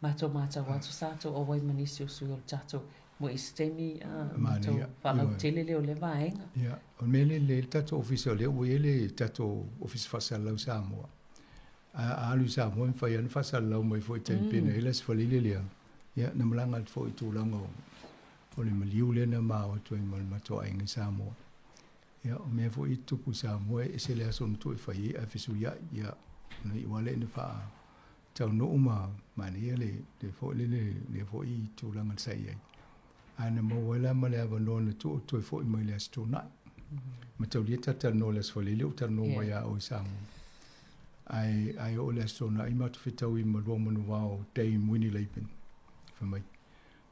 matou matau atu sa tou auai ma nisi o sui o le tatou Mo i se taimi matou faalautele lea o lea vaega. Ia, o le mea lea e lelei ai le tatou Ofisa o lea ua i ai le tatou Ofisa Faasalalau Samoa. A alu i Samoa e mafai lava ona faasalalau mai foi i taimi pei ona i ai le Aso Faraile lea, ia na malaga atu foi i tulaga o le maliu lea na ma o atu ai ma le matou aiga i Samoa. Ia o mea foi e tutupu i Samoa e ese le aso na tuu e fai ai ae fesuiai, ia ona iu lava lea ina faa taunuu ma manaia le le foi lele lea foi tulaga sa i ai. Ae na maua ai la ma le avanoa na tuu toe foi mai le Aso Toonai. Mataulia ta talanoa i le Aso Faraile ou talanoa mai ia oe i Samoa. Ae ae oo i le Aso Toonai matou fetaui ma lua manuvao Dame Winnie Laban. Fai mai,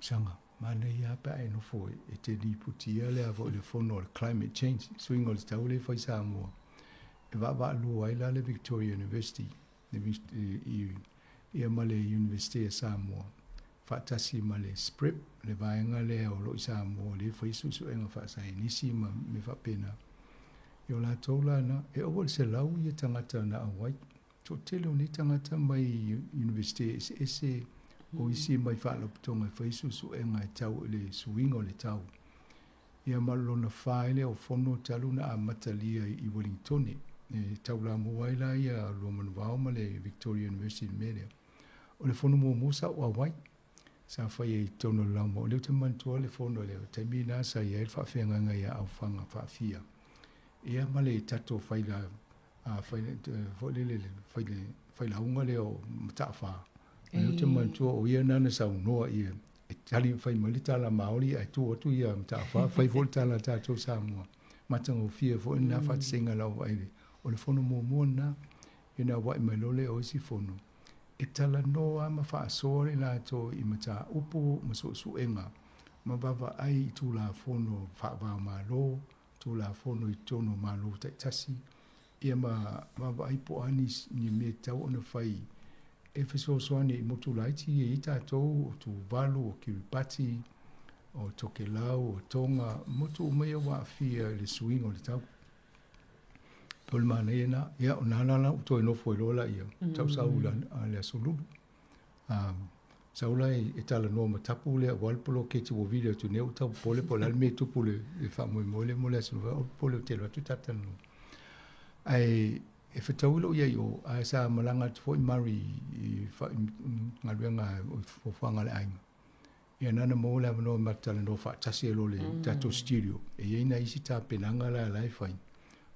Saga, manaia lava pe a e nofo e te lipotia le a foi le fono o le climate change, suiga o le tau lea e fai i Samoa. E vaavaalua ai la le Victoria University ia ma le Iunivesite a Samoa faatasi ma le SPREP, le vaega lea o lo o i Samoa lea e fai suesuega faasaienisi ma mea faapena. Ia o latou la na, e ova i le 100 ia tagata na auai. Toatele o nei tagata mai Iunivesite eseese, o isi mai faalapotopotoga e fai suesuega e tau i le suiga o le tau. Ia ma lona fa ai lea o fono talu na amatalia i Wellingtone, e taulamua ai la ia Luamanuvao ma le Victoria University i le mea lea. O le fono muamua sa ou auai, sa faia i totonu o le lauma. O lea ou te manatua le fono lea, o le taimi lena sa i ai le faafeagaiga ia Aufaga Faafia, ia ma le tatou faila, faila, foi lele, faila, failauga lea o Mataafa. O lea ou te manatua o ia lena na saunoa ia e tali fai mai le tala Maori ae tu atu ia Mataafa fai foi le tala a tatou Samoa. Matagofie foi lena faataitaiga lau vaai le o le fono muamua lena ina auai mai loa lea o isi fono e talanoa ma faasoa le latou i mataupu ma suesuega ma vaavaai i Tulafono faava-o-Malo, Tulafono i totonu o Malo taitasi, ia ma vaavaai po o a ni mea e tatau ona fai e fesoasoani i motu laiti ia i ai tatou, o Tuvalu, o Kiribati, o Tokelau, o Tonga, motu uma ia ua aafia i le suiga o le tau. O le manaia lena. Ia, o na la ua toe nofo ai loa laia, tausau i le Aso Lulu. Sau la e talanoa ma tapu lea aua le poloketi ua vili atu nei ua tau popole po o le a le mea e tupu i le faamoemoe lea mo le aso Lulu. O popole ou te alu atu ta talanoa. Ae e fetaui lou iai o, ae sa malaga atu foi Murray i galuega o fuafuaga a le aiga. Ia nana maua le avanoa ma talanoa faatasi ai loa le tatou studio. E i ai nai isi tapenaga la la e fai,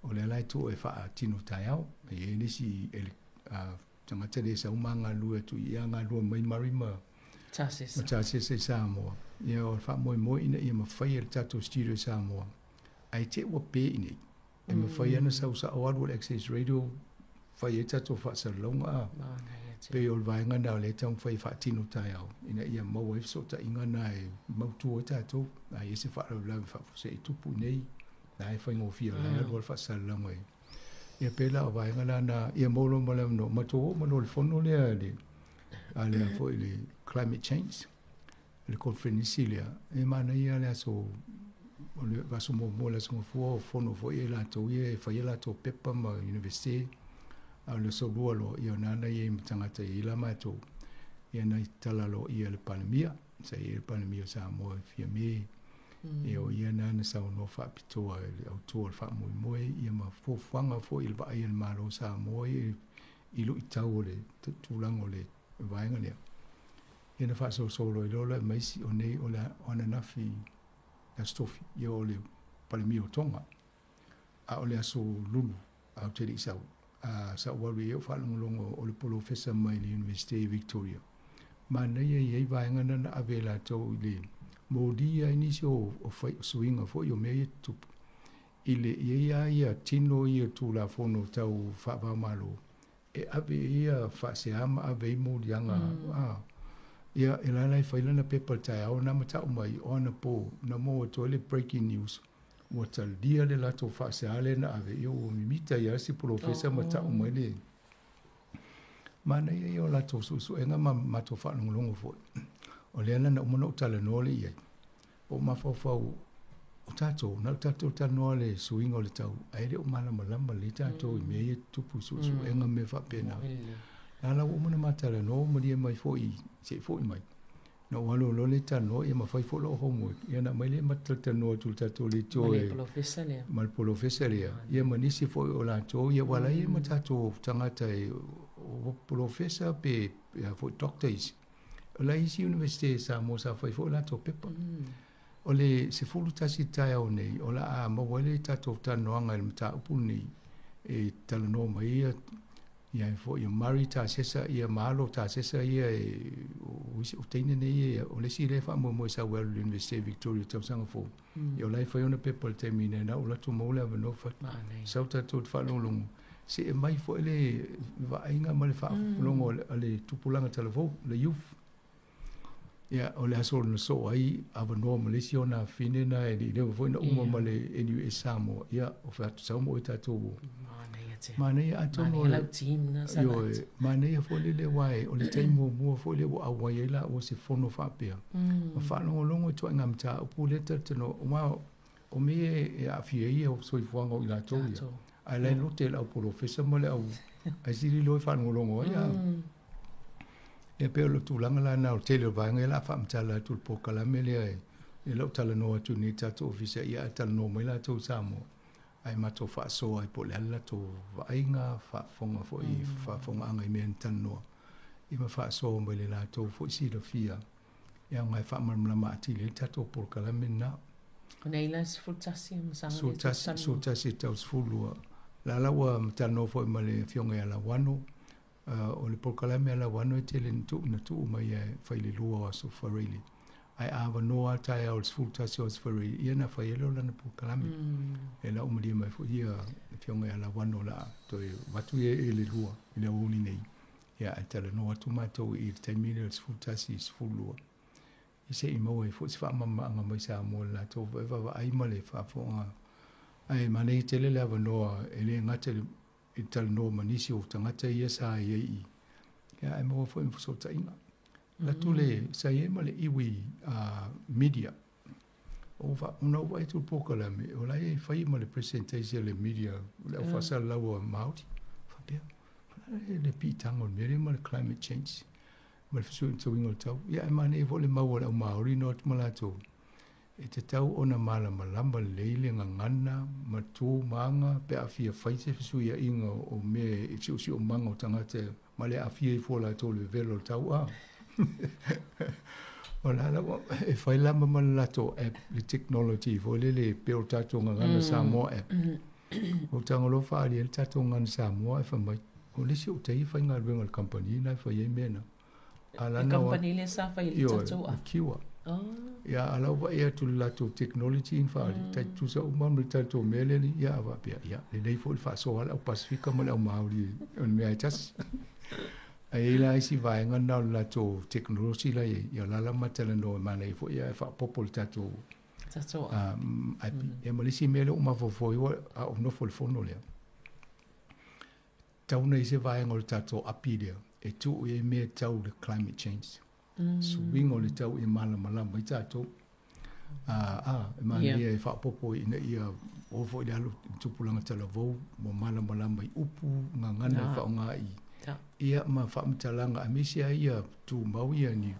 o lea la e tuu e faatino taeao. E i ai nisi tagata le sau ma galulue atu i ia galulue mai Murray ma Tasesa i Samoa. Ia o le faamoemoe ina ia mafai e le tatou studio i Samoa. Ae te ua pe i nei. E mafai ona sau sao alu o le Access Radio fai ai tatou faasalalauga a. Pei o le vaega lena o lea e taumafai e faatino taeao ina ia maua ai fesootaiga na e mautu ai tatou. A i ai se faalavelave faafuasei e tupu i nei, la e faigofie o la e alu lava le faasalalauga i. Ia pei la o vaega la na, ia maua loa ma le avanoa, matou oo mai loa i le fono lea le, a lea foi le climate change, le conference lea, e manaia le aso, o le aso muamua le aso Gafua o fono foi e latou ia e fai a latou pepa ma universite, a o le aso lua loa, ia o nana ia i ma tagata i la matou, ia nai tala loa ia le Palemia, sa i ai le Palemia o Samoa e Fiame, ia o ia nana saunoa faapitoa i le autu o le faamoemoe, ia ma fuafuaga foi i le vaai a le Malo o Samoa ia i luitau o le tulaga o le vaega lea. Ia na faasolosolo ai loa la ma isi o nei o le o ananafi le Aso Tofi, ia o le Palemia o Tonga. A o le Aso Lulu, a ou te le i sau, a sa ou alu i ai ou faalogologo o le polofesa mai le Universite i Victoria. Manaia e i ai vaega na na ave e latou i le molia ai nisi o, o, fai, o suiga foi o mea ia tutupu. I le i ai lava ia tino ia Tulafono tau faava-o-Malo, e ave ai ia faasea ma ave ai moliaga a ia e la la e fai lana pepa i le taeao na ma tau mai o anapo na maua atu ai le breaking news ua talia le latou faasea lea na ave ia ua mimita ia si polofesa ma tau mai le manaia ia o latou suesuega ma matou faalogologo foi. O lea la na uma ona ou talanoa lea i ai. O mafaufau o tatou, na o tatou talanoa le suiga o le tau, ae le o malamalama lelei tatou i mea ia tutupu i suesuega ma mea faapena. La la ua uma ona ma talanoa ua malie mai foi se i foi mai. Na ou alu loa lea talanoa ia ma fai foi lou homework. Ia na aumai lea ma talatalanoa atu i le tatou leitio Ma le polofesa lea. Ma le polofesa lea. Ia ma nisi foi o latou ia aua la e i ai ma tatou tagata e o polofesa pe a foi doctor isi. O la e i isi Iunivesite i Samoa sa fai foi latou pepa. O le 11 taeao nei o le a maua ai le tatou talanoaga i le mataupu lenei e talanoa mai ai ia ia foi o Murray Tasesa ia ma alo Tasesa ia e o isi o teine nei e o le isi lea e faamoemoe sau e alu i le Iunivesite Victoria i le tausaga fou. Ia o la e fai ona pepa i le taimi nei na ou alu atu maua le avanoa fai atu sau tatou te faalogologo se i aumai foi le vaaiga ma le faafofoga a le tupulaga talavou, le youth. Ia, o le aso na soo ai avanoa ma le isi ona afine na e le i leva foi na uma ma le NUS Samoa. Ia, o fai atu sau mo i tatou o. Manaia te. Manaia atonu o le... Manaia lau team na sa Ioe, manaia foi lele aua e, o le taimi muamua foi lea ua auai ai laua se fono faapea. Ma faalogologo i ituaiga mataupu lea talatalanoa, aua o mea ia e aafia ai ia soifuaga o i latou ia. Ae la e lote le au polofesa ma le au ae sili loa e faalogologo ai a. Ia pei o le tulaga la lena o le tele o vaega ia o le a faamatala atu i le polokalame lea e lau talanoa atu nei i le tatou ofisa ia ae talanoa mai latou i Samoa ae matou faasoa ai po o le a le latou vaaiga, faafofoga foi, faafofogaaga i mea na talanoa ia ma faasoa mai le latou foi silafia e aoga e faamalamalama atili ai le tatou polokalame lena. O nei la 11 ma saga le tau 11 e tau 12. La la ua talanoa foi ma le afioga ia Lauano, o le polokalame a Lauano e tele na tuu na tuu mai e fai le lua o Aso Faraile. Ae a avanoa lava taeao i le 11 o Aso Faraile, ia na fai ai lea o lana polokalame. E lau malie mai foi ia le afioga ia Lauano o le a toe avatu ia i le lua i le aoauli nei. Ia ae talanoa atu matou i le taimi lea o le 11 i le 12. Ia se i maua ai foi se faamalamalamaga mai Samoa i le latou foi vaavaai ma le faafofoga. Ae manaia tele le avanoa e le gata i le i talanoa ma nisi o tagata ia sa i ai i ia ae maua foi ma fesootaiga. Latu le sa i ai ma le iwi media o va ona ou vaai atu i le polokalame o la e fai ma le presentation a le media le au faasalalau a Māori faapea o le a le piitaga o le mea lea ma le climate change ma le fesuiaiga o le tau. Ia ae manaia foi le mau a le au Māori na o atu ma latou E tatau ona malamalama lelei le gagana ma tu ma aga pe a fia fai se fesuiaiga o mea i siosiomaga o tagata ma le aafia ifo o latou i le vevela o le tau. A O la la e fai lava ma le latou app, le technology foi lele pei o le tatou gagana Samoa app. O tago loa faaali ai le tatou gagana Samoa ae fai mai, o le isi o tai e faigaluega i le kamupani lena e fai ai mea na. A lana company lea sa fai i le tatou app. Kiwa. Ia, a la ua vaai atu i le latou technology na faaali, tai tutusa uma ma le tatou mea lea, ia, a faapea, ia, lelei foi le faasoa a le au Pasefika ma le au Māori o le mea lava e tasi. Ae i ai la isi vaega na o le latou technology la e i ai, ia o la la ma talanoa e manaia foi ae faaopoopo i le tatou Tatou app. App. Ia ma le isi mea lea ua mafaufau ai, a ou nofo i le fono lea, Tau nei se vaega o le tatou api lea e tuu i ai mea tau le climate change. Suiga o le tau e malamalama ai tatou. A, a, e manaia yeah. e faaopoopo ina ia oo foi le alo i tupulaga talavou ua malamalama i upu, gagana e faaaoga i ia ma faamatalaga aemaise ai ia tumau ia ni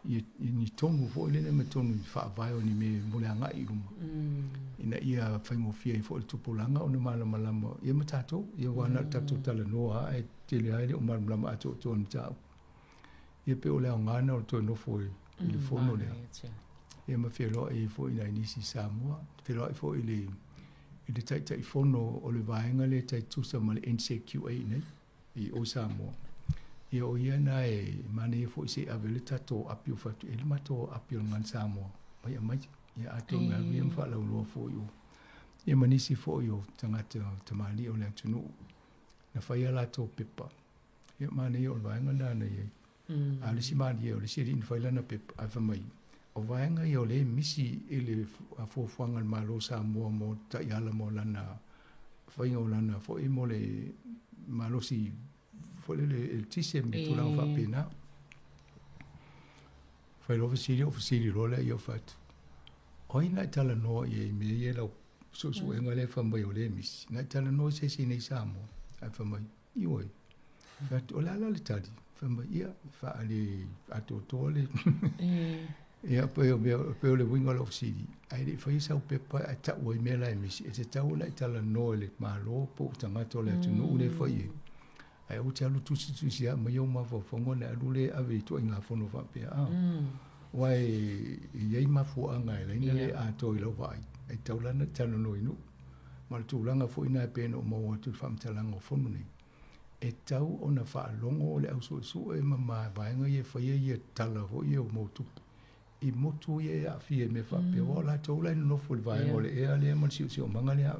i ni tonu foi lele ma tonu i faavae o ni mea mo le agai i luma. Ina ia faigofie ai foi le tupulaga ona malamalama ia ma tatou, ia aua na o le tatou talanoa lava ae tele lava e le o malamalama atoatoa i le mataupu. Ia pei o le aoga lena o le toe nofo i le fono lea. Ia ma feiloai ai foi i nai nisi i Samoa, feiloai foi i le i le Taitaifono o le vaega lea e tai tutusa ma le NZQA nei i o i Samoa. Ia o ia na e manaia foi se i ave le tatou api o fatu e le matou api o le Gagana Samoa mai aumai. Ia atonu e alu ia ma faalauiloa foi o ia ma nisi foi o tagata tamalii o le atunuu na fai a latou pepa. Ia manaia o le vaega lena na i ai. A o le isi malie o le isi alii na fai lana pepa ae fai mai o vaega ia o lea e misi i le fuafuaga a le Malo o Samoa mo taiala mo lana faiga o lana foi mo le malosi foi lele eletise ma tulaga faapena. Fai loa fesili, ou fesili loa lea ia ou fai atu, o ai na e talanoa i ai i mea ia i lau suesuega lea e fai mai o lea e misi? Na e talanoa i se isi nei i Samoa? Ae fai mai, ioe. Fai atu, o le a la le tali? Fai mai, ia, faale atoatoa le. Ia, pei o mea, pei o le uiga o lau fesili, ae le i faia sau pepa ae tau ai mea la e misi, e tatau ona e talanoa i le Malo po o tagata o le atunuu lea e fai ai. Ae aua te alu tusitusi lava mai ou mafaufauga ona e alu lea e ave i ituaiga fono faapea, a. Aua e i ai mafuaaga e ala ai ona le atoa i lau vaai, ae tatau la ona e talanoa i nuu. Ma o le tulaga foi lena e pei ona ou maua atu i le faamatalaga o fono nei, e tatau ona faalogo le au suesue ma mavaega ia e faia ia tala foi ia mo tupe i motu ia e aafia i mea faapea, aua o latou la e nonofo i le vaega o le ea lea ma le siosiomaga lea.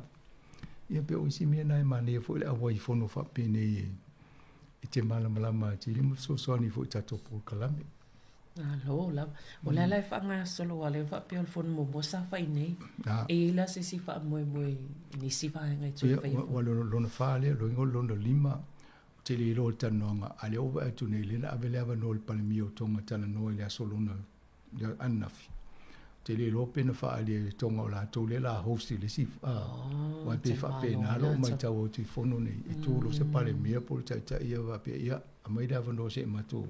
Ia pei o isi mea na e manaia foi le auai i fono faapenei e te malamalama atili ma fesoasoani foi i tatou polokalame. Malo lava. O le ala e faagasolo a lea faapea o le fono muamua sa fai nei. E i ai la se isi faamoemoe i nisi vaega e toe faia? Ua lona fa lea, lona iga lona lima, ou te le iloa i le talanoaga, a o lea ua vaai atu nei, lea na ave le avanoa i le Palemia o Tonga e talanoa i le aso lona ananafi. Ou te le iloa pe na faaali e Tonga o latou lea o le a host i le isi, aua e pei e faapena lou matau atu i fono nei, e tu loa se Palemia po o le Taitai ia faapea, ia, aumai le avanoa se i matou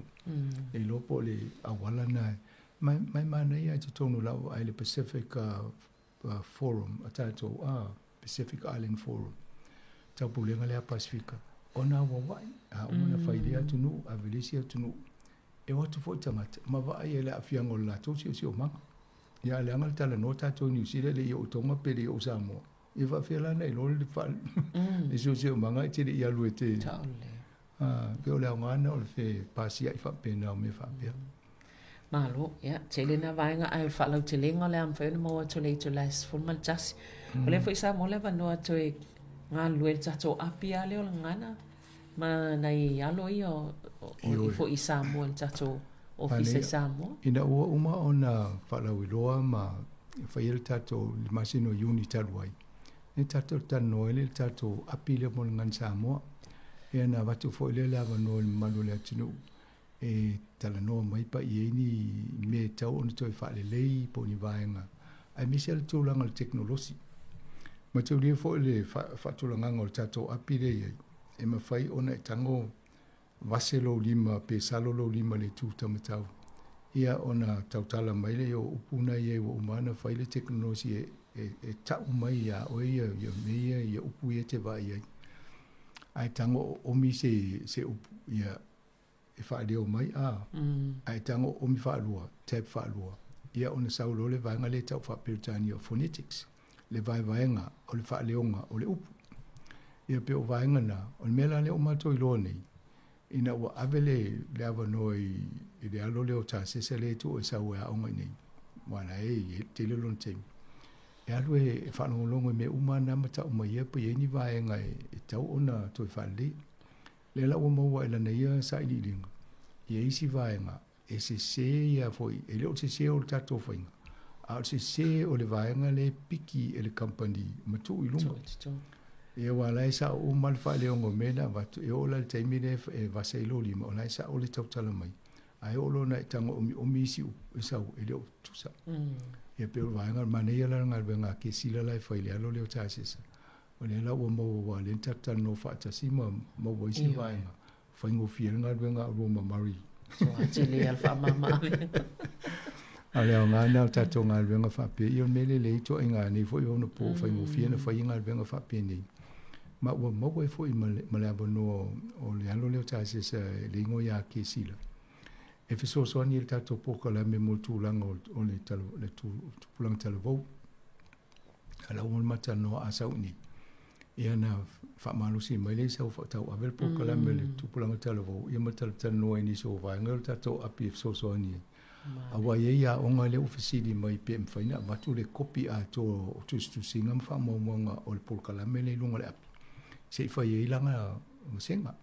le iloa po o le auala lena. Ma e manaia i totonu o lau vaai le Pacific Forum a tatou, Pacific Island Forum, taupulega lea a Pasefika, ona auauai, a uma ona fai i lea atunuu, ave i le isi atunuu, e o atu foi tagata ma vaai ai i le aafiaga o le latou siosiomaga. Ia ae leaga le talanoa tatou i Niu Sila e le i oo i Tonga pe le i oo i Samoa. Ia faapefea la ona e iloa le siosiomaga e te le i alu e te... Pei o le aoga lena o le fe pasiaʻi faapena o mea faapea. Malo, ia, tele na vaega ae o le faalautelega o le a mafai ona maua atu i le itula e 11. O lea foi sa maua le avanoa toe galulue i le tatou api lava lea o le Gagana ma nai alo ia o i foi i Samoa i le tatou ofisa i Samoa. Ina ua uma ona faalauiloa ma faia le tatou i le masina o Iuni talu ai, lea tatou te talanoa ai lea i le tatou api lea mo le Gagana Samoa. Ia na avatu foi lea le avanoa i le mamalu o le atunuu e talanoa mai pa i ai ni mea e tatau ona toe faalelei po o ni vaega, aemaise lava le tulaga o le tekonolosi. Mataulia foi le faatulagaga o le tatou api lea e i ai, e mafai ona e tago vase lou lima pe salo lou lima i le itu taumatau, ia ona tautala mai lea o upu na i ai ua uma ona fai le tekonolosi e tau mai ia oe ia mea ia, ia upu ia e te vaai ai. Ae tago oomi se upu, ia e faaleo mai, a, ae tago oomi faalua, tab faalua, ia ona sau loa le vaega lea e tau faa-Peretania o phonetics, le vaevaega o le faaleoga o le upu. Ia pei o vaega na, o le mea la lea ua matou iloa nei, ina ua ave le avanoa i le alo lea o Tasesa lea e tuu e sau e aoga i inei, aua la e tele lona taimi, e alu e faalogologo i mea uma na ma tau mai ia pe i ai ni vaega e tatau ona toe faalelei. Lea la ua maua e lana ia sailiiliga, ia isi vaega e sese ia foi, e le o le sese o le tatou faiga, a o le sese o le vaega lea e piki e le kamupani ma tuu i luga. Ia aua la e sao uma le faaleoga o mea na avatu, e oo la i le taimi lea e vasa ai lou lima, o la e sao le tautala mai. Ae oo loa ina e tago omiomi isi upu e sau, e le o tutusa. Ia pei o le vaega, manaia la le galuega a Kesila la e fai i le alo lea o Tasesa. O lea la ua maua aua o lea na tatou talanoa faatasi ma maua isi vaega faigofie le galuega a oulua ma Murray. Soa tele lava le faamama-avega. A o le aoga lena o le tatou galuega faapea, ia o le mea lelei ituaiga nei foi ona po faigofie ona fai galuega faapenei. Ma ua maua ai foi ma le avanoa o le alo lea o Tasesa e le igoa ia Kesila e fesoasoani i le tatou polokalame mo le tulaga o le tupulaga talavou. A la ua matalanoa a sau i inei, ia na faamalosi mai lea i sau faatauave le polokalame o le tupulaga talavou, ia ma talatalanoa i nisi o vaega o le tatou api e fesoasoani ai. Aua e i ai aoga lea ua fesili mai pe mafai ona avatu le kopi atoa o tusitusiga ma faamaumauga o le polokalame lea i luga o le api, se i fai ai lana vasega.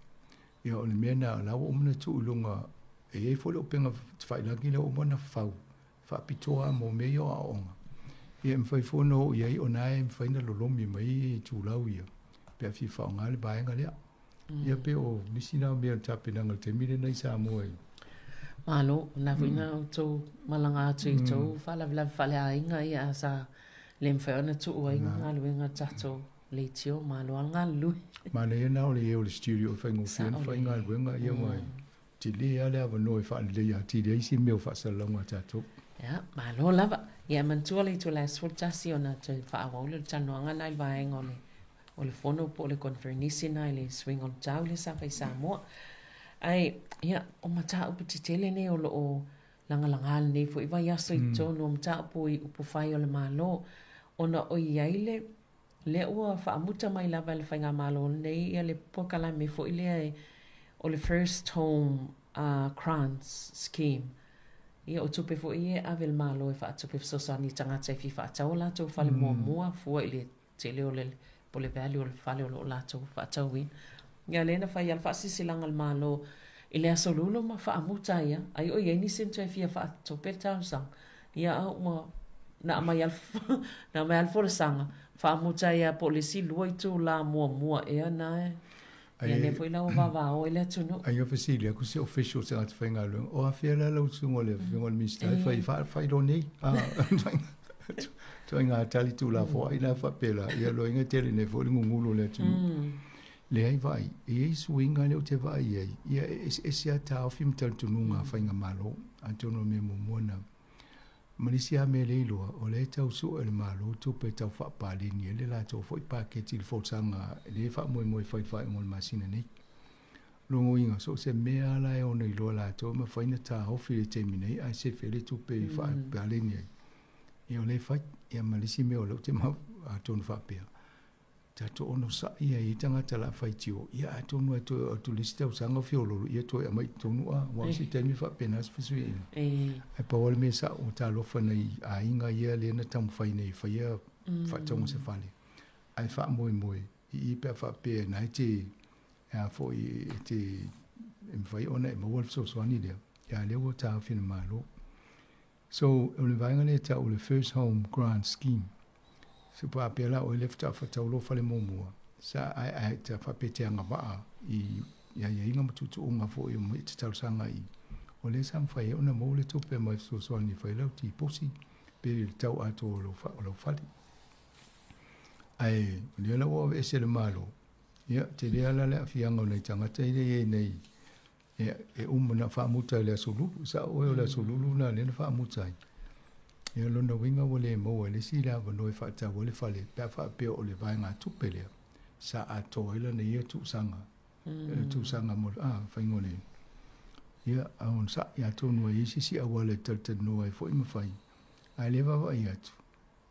Ia o le mea lena, o la ua uma ona tuu i luga, e i ai foi le upega tafailagi lea ua uma ona fau, faapitoa mo mea ia o aoaoga. Ia e mafai foi ona oo i ai o na e mafai ona lolomi mai itulau ia pe a fia faaaoga le vaega lea. Ia pei o nisi na o mea o le tapenaga i le taimi lenei i Samoa i. Malo, o lena foi na outou malaga atu i tou faalavelave faaleaiga ia sa le mafai ona tuu ai galuega a le tatou leitio, malo lava le galulue. Manaia na o le i ai o le studio e faigofie ona fai galuega ia ma Tele lava le avanoa e faaleleia atili ai isi mea o faasalalauga a tatou. Ia, malo lava. Ia, e manatua le itula e 11 ona toe faaauau lea o le talanoaga lena i le vaega o le o le fono po o le koneferenisi lena i le suiga o le tau lea sa fai i Samoa. Ae, ia, o mataupu tetele nei o lo o lagalaga lenei foi vaiaso i totonu o mataupu i upufai o le Malo, ona o i ai le Lea ua faamuta mai lava e le Faigamalo lenei ia le polokalame foi lea e o le First Home Grants Scheme. Ia o tupe foi ia e ave e le Malo e faatupe fesoasoani i tagata e fia faatau o latou fale muamua fua i le tele o le po o le value o le fale o lo o latou faatauina. Ia lea na fai lava le faasilasilaga a le Malo i le Aso Lulu ma faamuta ai lava. Ai o i ai nisi na toe fia faatupe le talosaga. Ia a ua na aumai lava na aumai lava le folasaga, faamuta ai lava po o le isi lua itula muamua ea na ia lea foi la ua vavao ai le atunuu. Ai ua fesili atu se official se tagata faigaluega, o afea la lau susuga i le Afioga i le Minisita e fai faailoa nei? Ituaiga tali tuulafoai la faapela, ia loiga tele nei foi le gugulu o le atunuu. Leai vaai, e i ai suiga lea ou te vaai i ai, ia e eseese lava taofi ma talitonuga a faigamalo. Atonu o le mea muamua lena. Ma le isi lava mea lea e iloa, o lea e tau sue e le Malo tupe e tau faapaleni ai le latou foi paketi i le folasaga lea e faamoemoe e fai i le faaiuga o le masina nei. Lona uiga, so o se mea lava la e ono iloa e latou e mafai ona taofi i le taimi nei ae sefe ai le tupe e faapaleni ai, ia o lea e fai. Ia ma le isi mea o lea ou te atonu faapea, tatou onosai ai i tagata la faitio, ia atonu e toe oo atu i le isi tausaga o fiololo, ia toe aumai i totonu a, aua o se taimi faapena se fesuiaiga. Ae pau lava le mea sao, ua talofa i nai aiga ia lea na taumafai nei e faia faatauga se fale, ae faamoemoe i i pe a faapea na e te, e a foi, e te, e mafai ona e maua le fesoasoani lea, ia a lea ua taofi e le Malo. So, o le vaega lea e tau o le First Home Grant Scheme. So, faapea la oe lea faatoa faatau lou fale muamua, sa ae ae ta faapea e te agavaa i aiaiga ma tuutuuga foi o e te talosaga i. O lea sa mafai ai ona maua le tupe mai fesoasoani e fai ai lau tiposi pe le tau atoa o lou, o lau fale. Ae o lea la ua aveese e le Malo, ia, tele lava la le aafiaga o nai tagata ia e i ai nei Ia, e uma na faamuta i le Aso Lulu. Sao oe o le Aso Lulu lena lea na faamuta ai. Ia, o lona uiga ua le maua e le isi le avanoa e faatau ai le fale pe a faapea o le vaegatupe lea sa atoa ai lana ia tuusaga. Le tuusaga mo le faiga o le... Ia, a onosai atonu e i ai se isi auala e talatalanoa ai foi ma fai. Ae le vaavaai atu,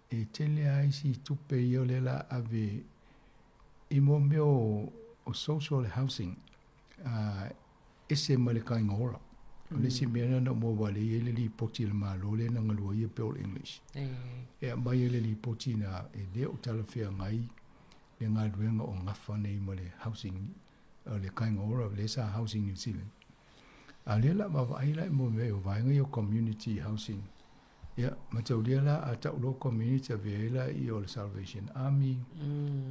e tele lava isi tupe ia o lea o le a ave i mo mea o social housing, ese mai le Kāinga Ora. O le isi mea lena na ou maua lea e i ai le lipoti a le Malo lea na galua ai e Bill English. E aumai ai le lipoti na e le o talafeagai le galuega o gafa nei ma le housing, o le Kāinga Ora, lea sa Housing New Zealand. A o lea o le a vaavaai la i mea o vaega ia o community housing. Ia, mataulia la a tau loa community avea ai laia o le Salvation Army,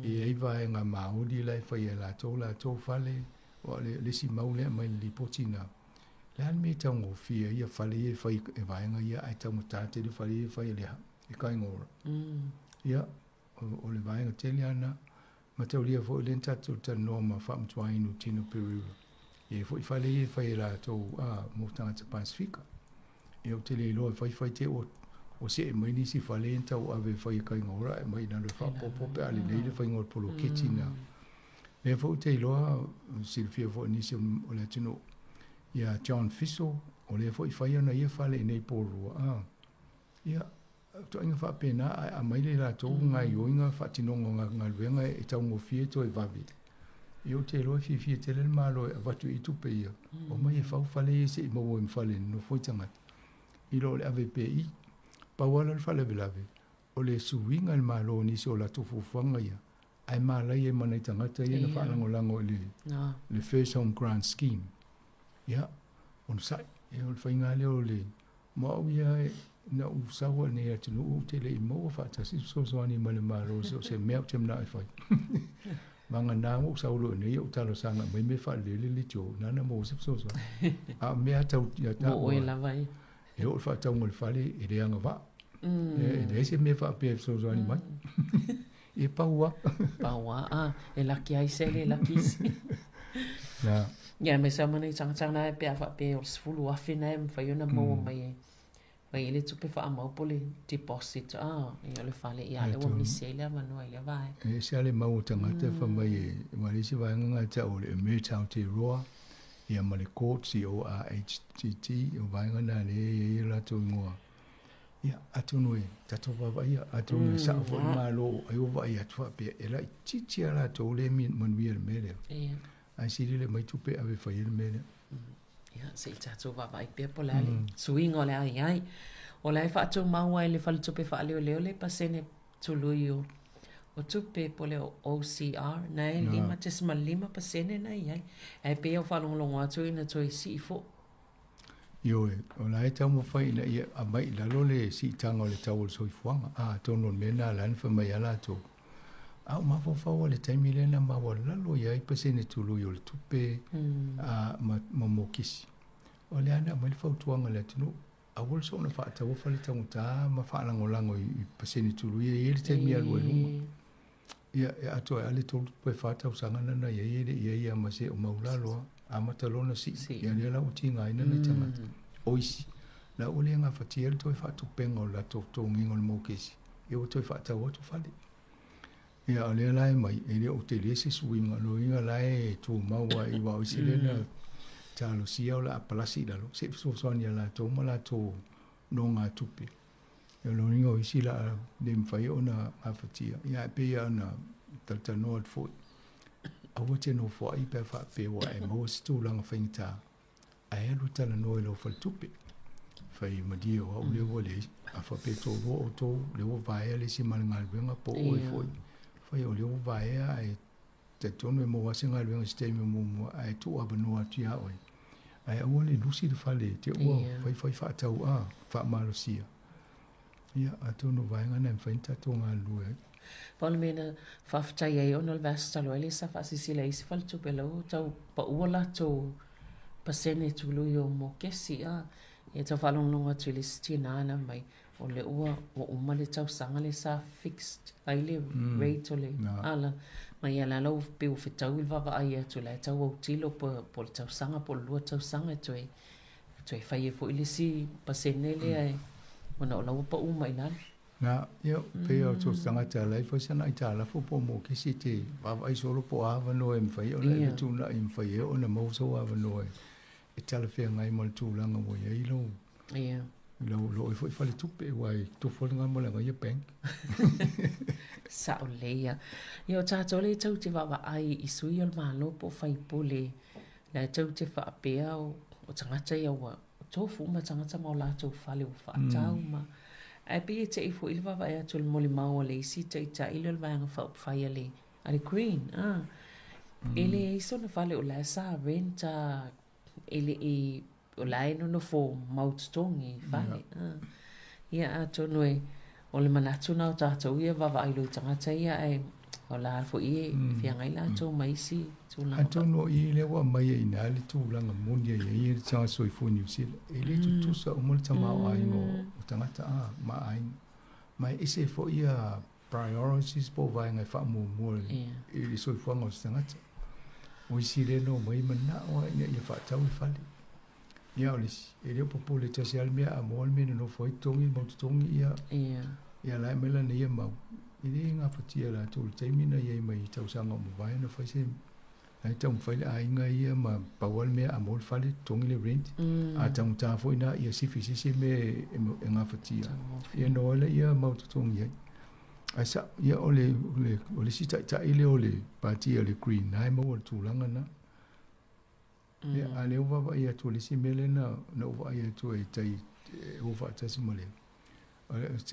e i ai vaega Māori la e fai e latou latou fale, aua o le isi mau lea e aumai i le lipoti na, le a le mea e taugofie ai ia fale ia e fai e vaega ia ae taugata tele fale ia e fai e le e Kāinga Ora. Ia, o le vaega tele lava lena. Mataulia foi lea na tatou talanoa ma Faamatuainu Tino Pereira, e i ai foi fale ia e fai e latou mo tagata Pasefika. Ia ou te le iloa e fai fai te ua ua see mai nisi fale ia na tauave e fai e Kāinga Ora ae aumai i lalo e faaopoopo pe a lelei le faiga o le poloketi lena. Lea foi ou te iloa, silafia foi e nisi o le atunuu, ia John Fiso, o lea foi e fai ana ia fale i inei i Porirua. Ia, ituaiga faapena ae aumai le latou gaioiga faatinoga o galuega e taugofie toe vave. Ia ou te iloa e fiafia tele le Malo e avatu i tupe ia, omai e fau fale ia se i maua ai ma fale e nonofo ai tagata, i lo le ave pea i. Pau lava lea o le faalavelave, o le suiga e le Malo o nisi o latou fuafuaga ia, ae malaia ai ma nai tagata ia na faalagolago i le First Home Grant Scheme. Ia, onosai, ia o le faiga lea o le Mo au ia, na ou sau ai i lenei atunuu ou te le i maua faatasi fesoasoani mai le Malo so o se mea ou te manao e fai. Vagana ua ou sau loa i inei ou talosaga mai mea faalelei le leitio, na na maua se fesoasoani. A o mea tau ia taua. Mo oe lava ia. E oo i le faatauga o le fale e le agavaa. E leai se mea faapea e fesoasoani mai. E pau lava. Pau lava, e laki ai se le laki isi. Na. Ia aemaise lava ma nai tagata na pe a faapea o le 10,000 na e mafai ona maua mai e fai ai le tupe faamau po o le deposit a ia o le fale ia lea ua misi ai le avanoa i lea vaega. E ese lava le mau o tagata fai mai e aua o le isi vaega na tau o le Emerge Aotearoa ia ma le Court, C-O-R-H-T-T, o vaega na lea e i ai o latou igoa. Ia, atonu e tatou vaavaaia, atonu e sao foi le Malo ai ua vaai atu faapea e laitiiti lava latou lea e manuia i le mea lea. Ae sili le aumai tupe e ave e fai ai le mea lea. Ia, se i tatou vaavaai pea po o le a le suiga o le a i ai. O la e faatumau ai le Faletupe Faaleoleo le pasene tului o o tupe po o le OCR na e 5.5% na i ai. Ae pei e faalogologo atu ina toe sii foi. Ioe, o la e taumafai ina ia aumai i lalo le siitaga o le tau o le soifuaga. A, atonu o le mea lena la na fai mai ai latou. A o mafaufau i le taimi lea na maualalo i ai pasene tului o le tupe a, ma, ma mokisi. O lea na aumai le fautuaga i le atunuu, aua le soona faataua fale taugata ma faalagolago i pasene tului e i ai le taimi e alu ai i luga. Ia, e atoa ai lava le 3 pe 4 tausaga na na i ai e le i ai lava ma se o maulalo lava, amata loa ona sii. Ia lea la ua tigaina nai tagata. O isi, la ua le gafatia le toe faatupenga o le latou totogiga o le mokesi, ia ua toe faatau atu fale. Ia, o lea la e mai, e le o tele se suiga, o lona uiga la e tumau lava i aua o isi lea na talosia o le a palasi i lalo, se i fesoasoani ia latou ma latou nogatupe. O lona uiga o isi o le a le mafai ona gafatia, ia ae pei lava ona talatalanoa atu foi, aua te nofoai pe a faapea ua e maua se tulaga faigata, ae alu e talanoa i lau faletupe. Fai malie o au lea ua leai, a faapea e toalua outou, lea ua vaea le isi ma le galuega po o oe foi, fai o lea ua vaea ae talitonu e maua lava se galuega i se taimi o muamua ae tuu avanoa atu ia oe. Ae aua le lusi le fale te ua faifai faatau a faamalosia. Ia, atonu o vaega na e mafai ona tatou galulue ai. Pau le mea na faafetai ai ona o le vaiaso talu ai lea sa faasilasila ai isi faletupe la ua tau paua latou pasene tului o mokesi a. Ia tau faalogologo atu i le isi tina na mai o lea ua uma le tausaga lea sa fixed ai le rate o le ala ma ia la ua pei ua fetaui le vaavaai atu la e tau autilo po o le tausaga po o le 2 tausaga e toe fai ai foi le isi pasene lea e ona o la ua pau mai i lalo. Na, ia, pei o so o se tagata e ala ai foi sana aitalafu po o mokesi e te vaavaai solo po o a avanoa e mafai ona e fetuunai e mafai ai ona maua sou avanoa e talafeagai ma le tulaga ua i ai lou lau lo oe foi faletupe aua e tofu lena ma le agaia bank. Sao lelei ia. Ia o tatou lea tou te vaavaai i sui o le Malo po o faipule, la tou te faapea o tagata ia ua tofu uma tagata ma o latou fale ua faatau ma ae pei e tei foi le vaavaai atu i le molimau a le isi taitai lea o le Vaega Faaupufai a le a le Green a e leai sona fale o la e sa rent a e le i o la e nonofo mau totogi i fale a ia atonu e o le manatu na o tatou ia vaavaai loa i tagata ia ae o la foi e feagai latou ma isi tulaga. Atonu o i lea ua aumai ai i ina le tulaga moni e i ai le tagata soifua i Niu Sila. E le tutusa uma le tamaoaiga o tagata a ma aiga. Ma e ese foi ia priorities po o vaega e faamuamua i le soifuaga o se tagata. O isi lea na omai manao lava ina ia faatau le fale. Ia o le isi, e le o popole tasi lava le mea a maua le mea e nonofo ai totogi le mau totogi ia. Ia la e aumai lana ia mau, e le gafatia e latou i le taimi na i ai mai i tausaga ua mavae ona fai se la e taumafai le aiga ia ma pau lava le mea a maua le fale totogi le rent. A taugata foi ina ia sifi i se isi mea e gafatia, ia ona o ai lea mau totogi ai. Ae sao, ia o le o le isi taitai lea o le pati a le Green, na e maua i le tulaga na. Ia, a o lea ua vaavaai atu o le isi mea lea na ou vaai atu ai tai e o faatasi ma le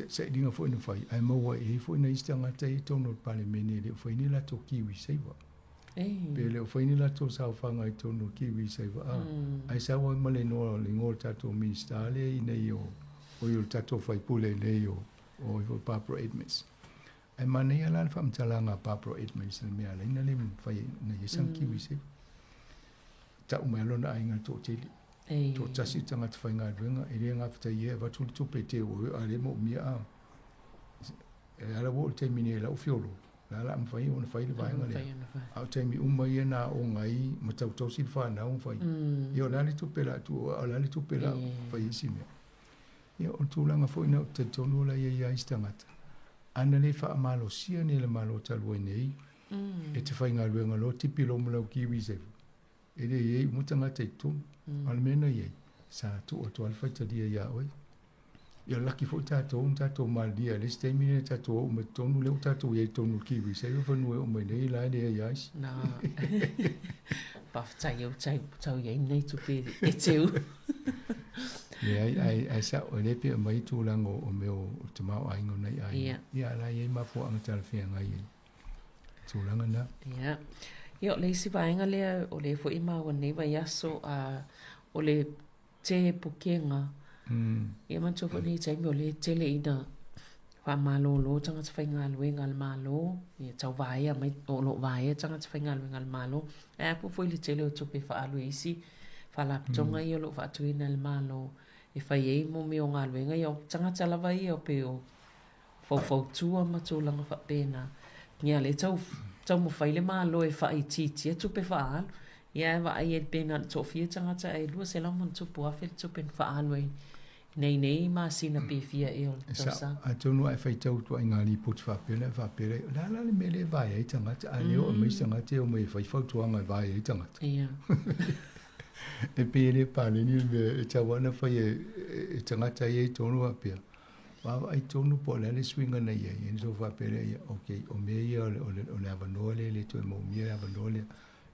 sailiga foi na fai, ae maua i ai foi nai isi tagata ia i totonu o le Palemene e le o fai ni latou kiwi saver. Pe le o fai ni latou saofaga i totonu o le kiwi saver, a, ae sau ai ma le igoa o le tatou Minisita lea i inei o, o le tatou faipule i inei o, o foi Barbara Edmonds. Ae manaia la le faamatalaga a Barbara Edmonds i le mea e ala ai ona le mafai ona i ai sana kiwi saver. Tau mai lona aiga le toatele. Toatasi le tagata faigaluega, e le gafataia e avatu le tupe e te o a le moomia a. E ala ua oo i le taimi nei i lau fiolo, La la mawhai o na whai le vaenga lea. A o taimi uma ia nā o ngai ma tautausi le whanau whai. Ia o la le tupe la tu, o la le tupe la whai isi mea. Ia o tūlanga foi na o te tonu la ia ia isi tangata. Ana le wha amalosia ni le malo talu ai nei, e te whai ngā luenga lo tipi lo mulau kiwi se. E le iei umutangata i tonu, ale mena iei. Sa tu o tu alwhai talia ia oi. Ia laki fo tātou, un tātou malia, le steimi ne tātou o me tonu leo tātou iei tonu kiwi. Se iwa whanue o mai nei lai lea iais. Nā, pawhtai au tau iei nei tupe e teu. Le ai sa o le pe mai tūlanga o meo o te mao aingo nei ai. Ia la iei mafua anga talawhea ngai iei. Tūlanga nā. Ia. Ia o le isi vaenga lea o le fo i maua nei vai aso o le te pukenga. Ia manatua foi nei taimi o le tele ina whaamalōlō tangata whaingaluenga le malo, ia tau vaea mai o lo vaea tangata whaingaluenga le malo. E apo foi le tele o tupe whaalu e isi, whaalapotoga ia o loo faatuina le malo e fai ai mo mea o galuega ia o tagata lava ia o pe o faufautua ma tulaga faapena. Ia le tau taumafai le malo e faaitiitia tupe faaalu. Ia e vaai ai le pena le toafia tagata ae 200,000 le tupe na faaalu ai nei nei masina pe fia ea o le tausaga. Atonu ae faitau atu ai ngā ripoti faapea e faapea o le a la le mea lea e vae ai tagata a le oo mai se tagata e omai e fai fautuaga e vae ai tagata. Ia. E pei e le paleni le mea e tau ana fai e tagata ia i tonu faapea. Vaavaai tonu po o le a le suiga na i ai. Ina so faapea lea ia, okay, o mea ia o le avanoa lea e le toe maumia le avanoa lea.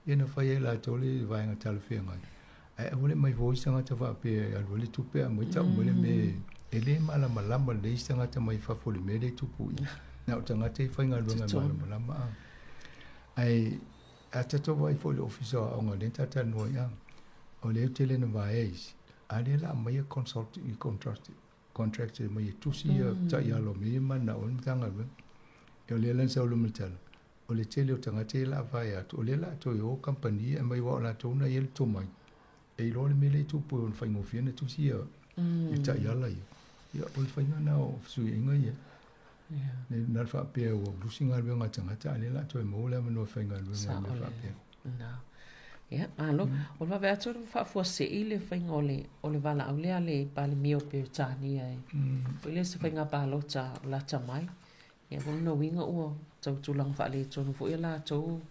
Ia na fai ai latou le vaega talafeagai. Ae aua le mai foi isi tagata faapea e alu ai le tupe a mai tau mai le mea e le malamalama lelei isi tagata mai fafo i le mea lea e tupu i. Na o tagata e faigaluega e malamalama a. Ae a tatou vaai foi i le ofisa o aoga lea na tatalanoa ai a, o lea ou te le na vaea isi, a lea la aumai consult i contract contract e mai e tusi ia taiala o mea ia manao ai le Matagaluega. E o lea la na sau loa ma le tala, o le tele o tagata ia la vaea atu, o lea la toe o kamupani e aumai aua o latou na ia le tomai. E iloa le mea lea e tupu e ona faigofie ona tusi ia i taiala ia. Ia, o le faiga na o fesuiaiga ia. Le na le faapea ua lusi galuega a tagata, a lea la toe maua le avanoa e faigaluega ai mea faapea. Na. Ia, malo. O le vave atu o le faafuasei le faiga o le valaau lea a le Palemia o Peretania e. Foi lea se faiga palota o lata mai. Ia, o lona uiga ua tau tulaga faaletonu foi a latou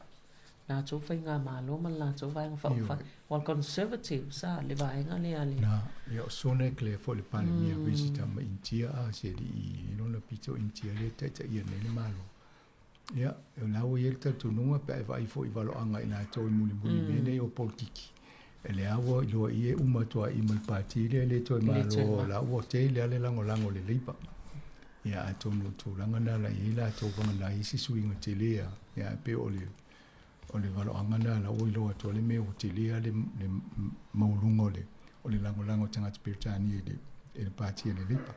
latou faigamalo ma le latou vaega faaupufai. Aua o le Conservatives a le vaega lea a le. Na, ia o Sunak lea foi le Palemia visita mai Initia a se alii i lona pito o Initia lea e taitaia nei le Malo. Ia, o la ua i ai le talitonuga pe a e vaai foi i valoaga i latou i mulimuli i mea nei o polokiki. E lea ua iloa i e uma atu ai ma le pati lea e le toe malo, o la ua tele lava le lagolago i le Labour. Ia, atonu o le tulaga lena la i ai latou vagana ai isi suiga tele a, ia, e pei o le o le valoaga lena la ua iloa atu ai le mea ua tele lava le le maualuga o le o le lagolago a tagata Peretania i le i le pati a le Labour.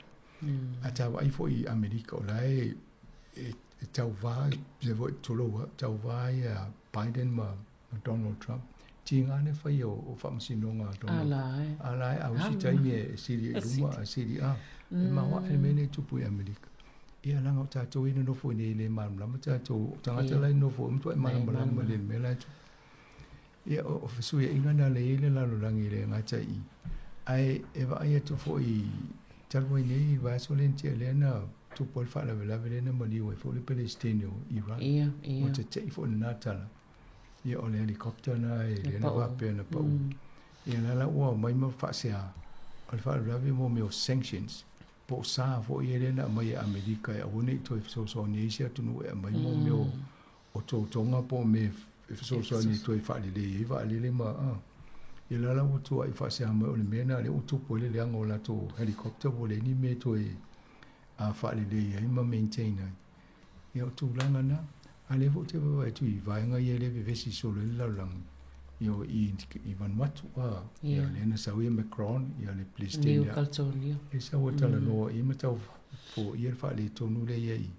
A ta vaai foi i Amerika o la e e e tauvā se foi tulou a tauvā ia Biden ma ma Donald Trump. Tiga le fai o faamasinoga a Donald. Ala e. Ala e, a o isi taimi e sili ai i luma, a sili a. E maoae le mea lea e tupu i Amerika. Ia leaga o tatou ia e nonofo i inei e le malamalama tatou, o tagata la e nonofo e matuai malamalama i le mea la e tupu. Ia o fesuiaiga na lea e i ai le lalolagi e le gata i i. Ae e vaai atu foi talu ai nei i le vaiaso lea na tea lea na tupu ai le faalavelave lea na maliu ai foi le Peresetene o Iran. Ua tete'i foi lena tala. Ia o le helicopter na e lea na faapea na pau. Ia la la ua aumai ma faasea o le faalavelave mo mea o sanctions po o sa foi ia lea na aumai e Amerika e aua ne i toe fesoasoani ai isi atunuu e aumai mo mea o toutoga po o mea e fesoasoani e toe faalelei ai vaalele ma a. Ia la la ua tuuai faasea mai o le mea na lea ua tupu ai le leaga o latou helicopter ua leai ni mea e toe faalelei ai ma maintain ai. Ia o tulaga na, a lea foi ou te vaavaai atu i vaega ia lea e vevesi solo ai le lalolagi, ia o i i Vanuatu a, ia lea na sau ia Macron, ia le Peresetene New Caledonia. E sau e talanoa i ma tau foia le faaletonu lea i ai.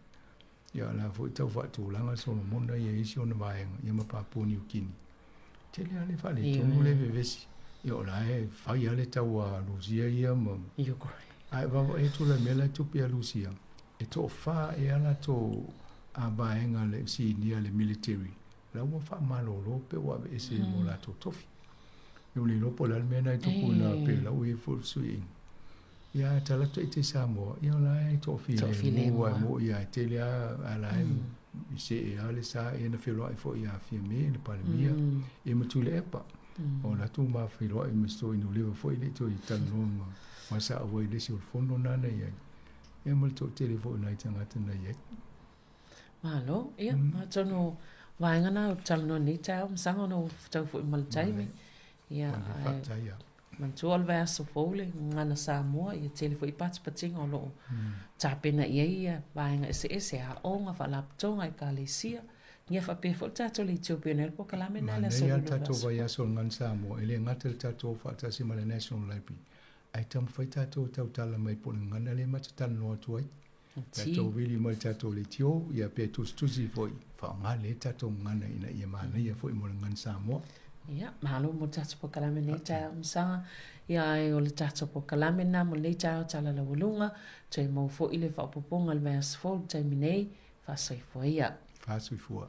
Ia la foi tau faatulaga Solomona ia i isi ona vaega, ia ma Papua New Guinea. Tele lava le faaletonu lea e vevesi. Ia o la e fai lava le tau a Rusia ia ma Ukraine. Ae vaavaai atu la i le mea la e tupu ia Rusia, e toafa ea latou a vaega le sinia le military la ua faamalōlō pe ua aveese mo latou tofi. E ua le iloa po o le a le mea na e tupu ina pe lau e foi fesuiaiga. Ia talatu ite Samoa, ia o la e toafilemu ai mo ia e tele a ala e i se e ale sa e na feloai foi ia Fiame le Palemia e ma Tuilaepa. O latou ma feloai ma sto inu leva foi le toe talanoa ma sa awai le si o le fono nana ia. Ia ma le toatele foi nai tagata na iai. Malo, ia, atonu vaega na o talanoa nei taeao masaga ona ua fetau foi ma le taimi. Ia, ae manatua o le vaiaso fou le Gagana Samoa, ia tele foi patipatiga o lo o tapena i ai ia vaega eseese, aoga, faalapotopotoga, ekalesia, ia faapea foi le tatou leitio pei ona i ai le polokalame lena i le aso Manaia le Lua tatou vaiaso o le Gagana Samoa, e le gata i le tatou faatasi ma le National Library, ae taumafai tatou e tautala mai po o le gagana lea ma te talanoa atu ai. Tatou vili mai le tatou leitio, ia pe tusitusi foi, faaaoga lelei le tatou gagana ina ia manaia foi mo le Gagana Samoa. Ia, malo mo le tatou polokalame nei taeao masaga. Ia, ai o le tatou polokalame lena mo lenei taeao tala laualuga. Toe maua foi le faaopoopoga i le vaiaso fou i le taimi nei. Faasoifua ia. Faasoifua.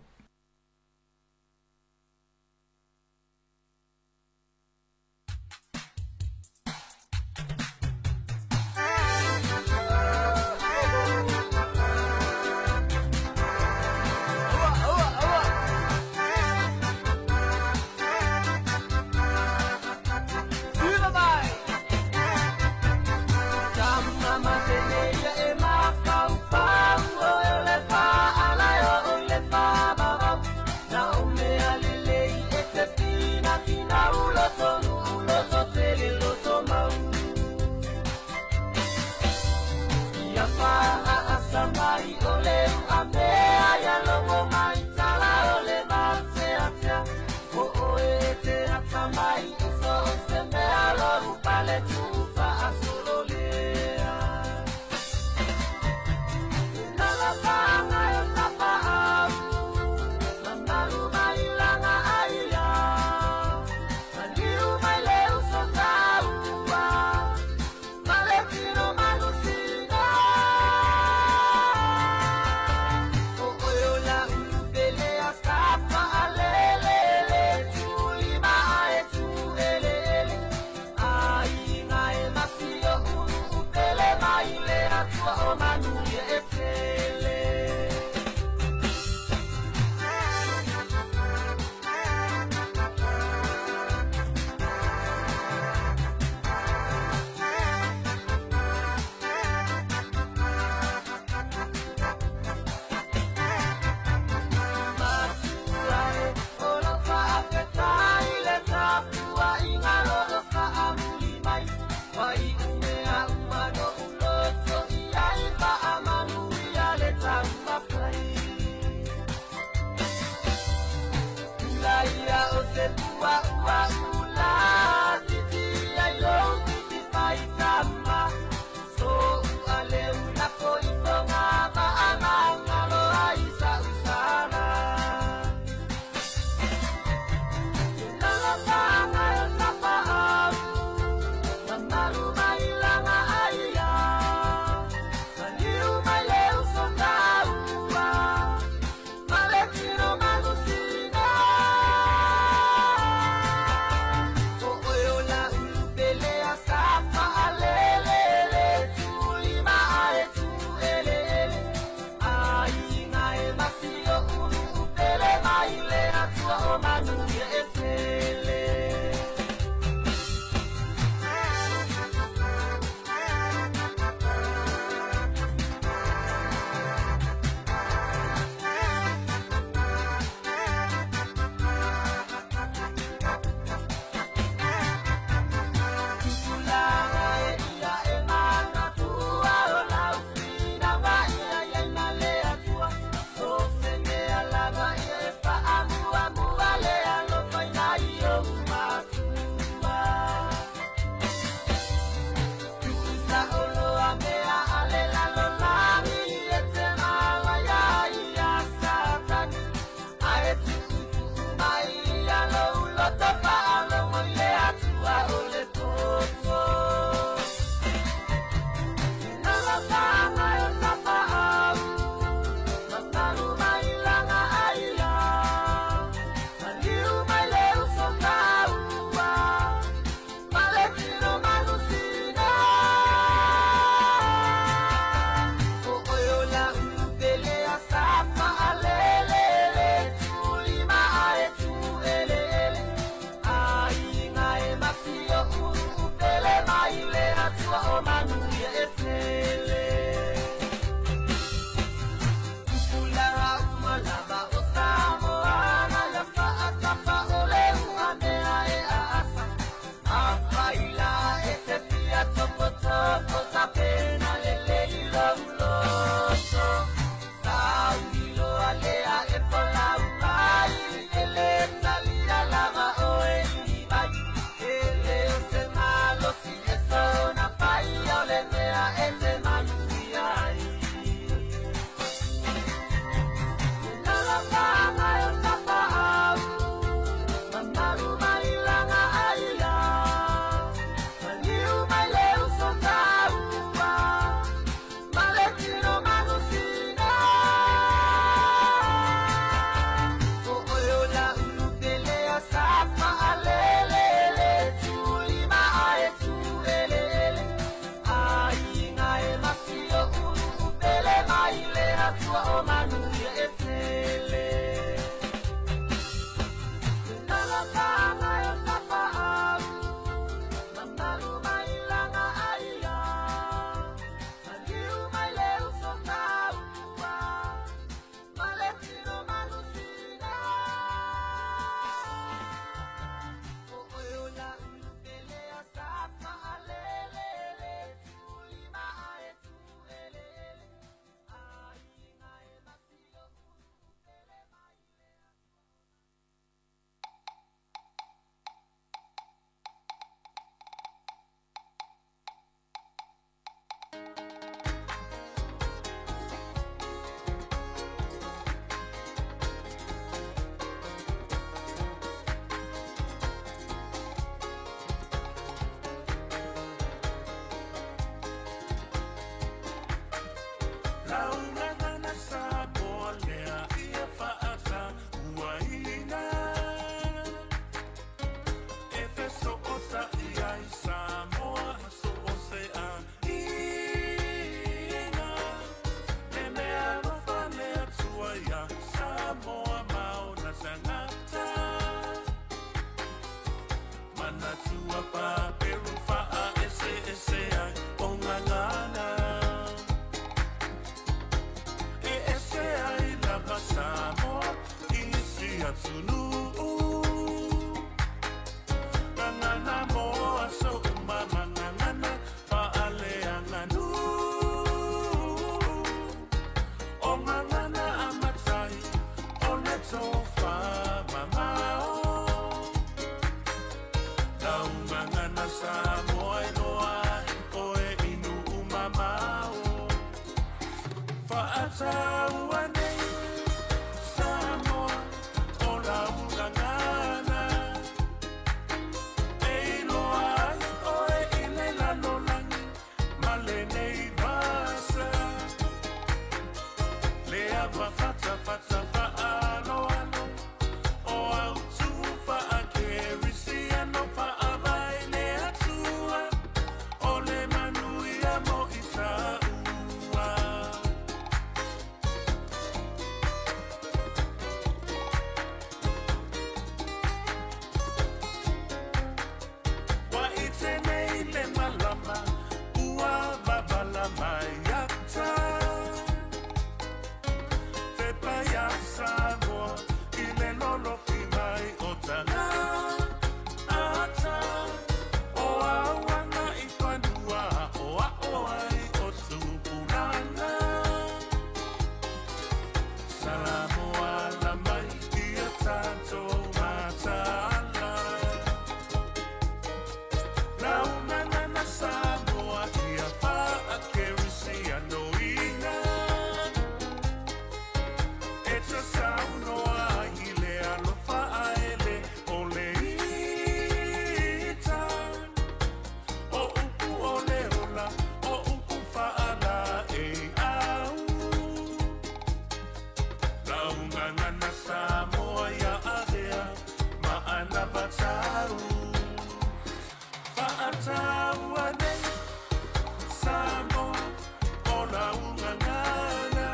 Fa'ataua nei Samoa o lau gagana E iloa ai oe i le lalolagi ma lenei vasa Le ava fatafata fa'aloalo o autu fa'akerisiano fa'avai le Atua o le manuia mo i sa'ua. Wa i tenei le malama ua babala mai ata Te paia Samoa i le lolofi mai o taga ata O auana i fanua o a'o ai o tupulaga Samoa la mai ia tatou mataala Laugagana Samoa ia fa'akerisianoina E te saunoa i le alofa aele o le ita O upu o le ola, o upu fa'ala e au Laugagana Samoa ia avea ma anavatau Fa'ataua nei Samoa o laugagana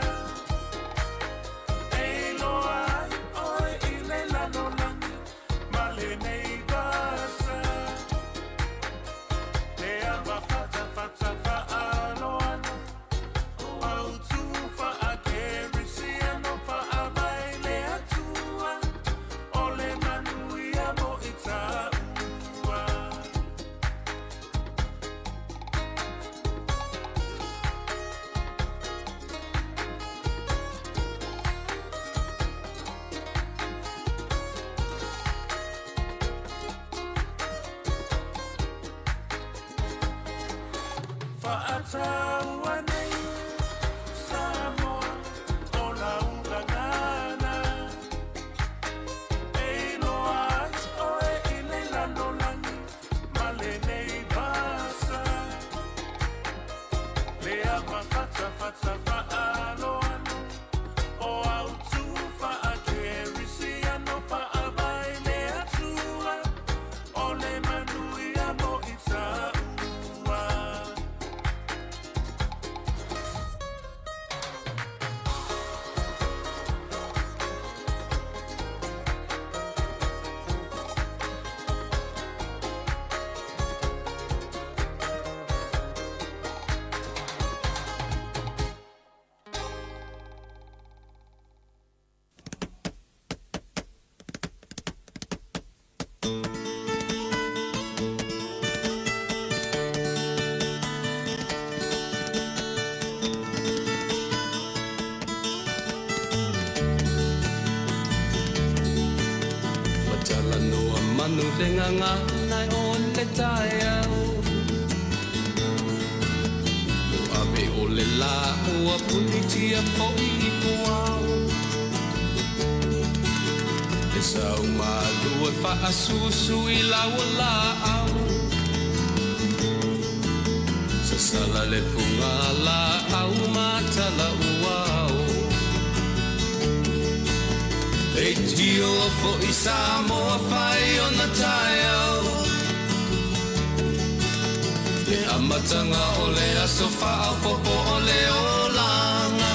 E iloa ai oe i le lalolagi ma lenei vasa Le ava fatafata fa'aloalo o autu fa'akerisiano fa'avai le Atua o le manuia mo i ta'ua. Fa'ataua nei Samoa o laugagana E iloa ai oe i le lalolagi ma lenei vasa Le ava fatafata fa'aloalo o autu fa'akerisiano fa'avai le Atua o le manuia mo i ta'ua. Matalanoa manu le gagana o le taeao O ave o le la ua punitia fo'i i puao Le sau malu e fa'asusu i laua la'au Sasala le puga la'au matala uao E tio fo'i Samoa fai ona taeao Le amatanga o le aso fa'aopopo o le olaga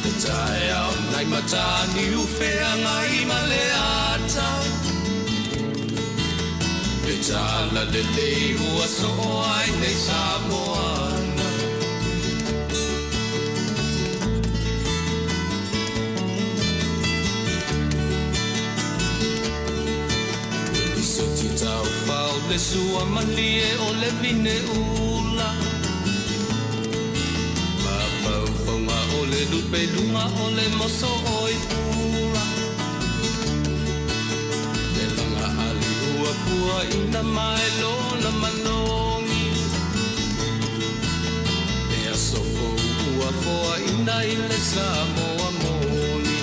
Le taeao nai matani ufeagai ma le ata Le tala lelei ua so'o ai nei Samoana. Tau pau le sua malie o le vine ula Ma paupaunga o le lupe lunga o le moso o i pula Le langa ali ua pua ina mai lona manongi Le aso fou ua ina i le Samoa moni.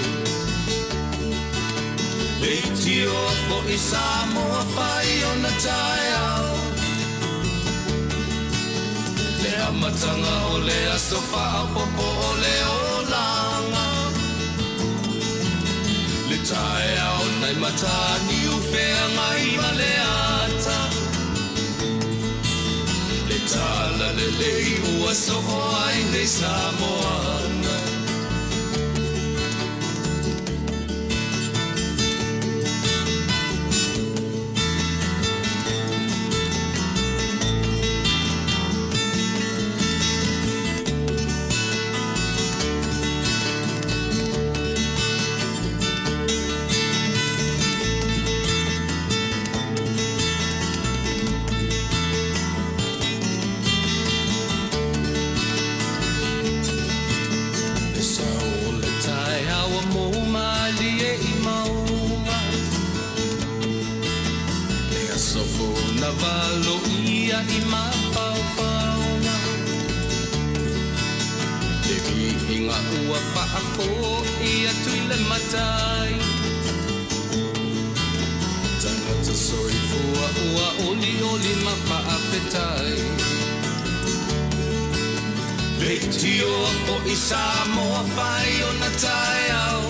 Le itio fo'i Samoa fai ona taeao. Le amatanga o le aso faaopopo o le olaga. Le taeao nai mataniu feagai ma le ata. Le tala lelei ua soo ai nei Samoana. Le sao le taeao mo malie i maunga. Le aso fona valo ia i mafaofaoga. Le viiga ua faako ia tui le matai. Tagata soifua ua olioli ma faafetai. Le itio fo'i Samoa fai ona taeao.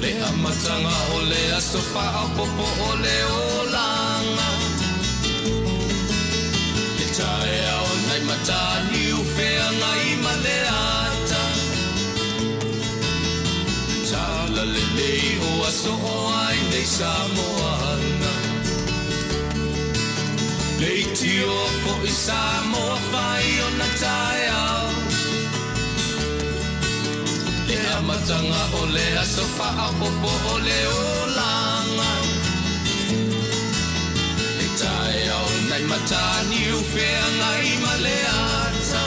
Le amatanga o le aso faaopopo o le olaga. Le taeao nai mataniu feagai ma le ata. Le tala lelei o aso o ai nei Samoana. Le itio fo'i Samoa fai ona taeao. Le amatanga o le aso faaopopo o le olaga. Le taeao nai mataniu feagai ma le ata.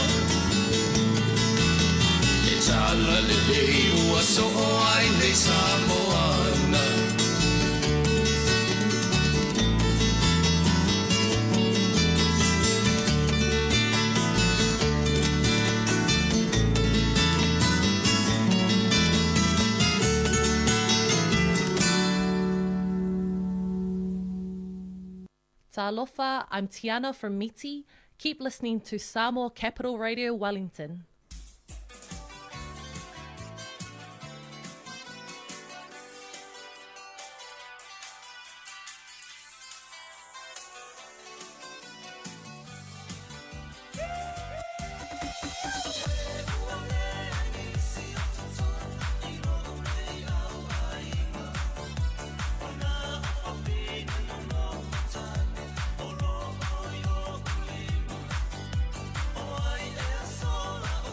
Le tala lelei ua soo ai nei Samoana. Talofa, I'm Tiana from Miti. Keep listening to Samoa Capital Radio Wellington. O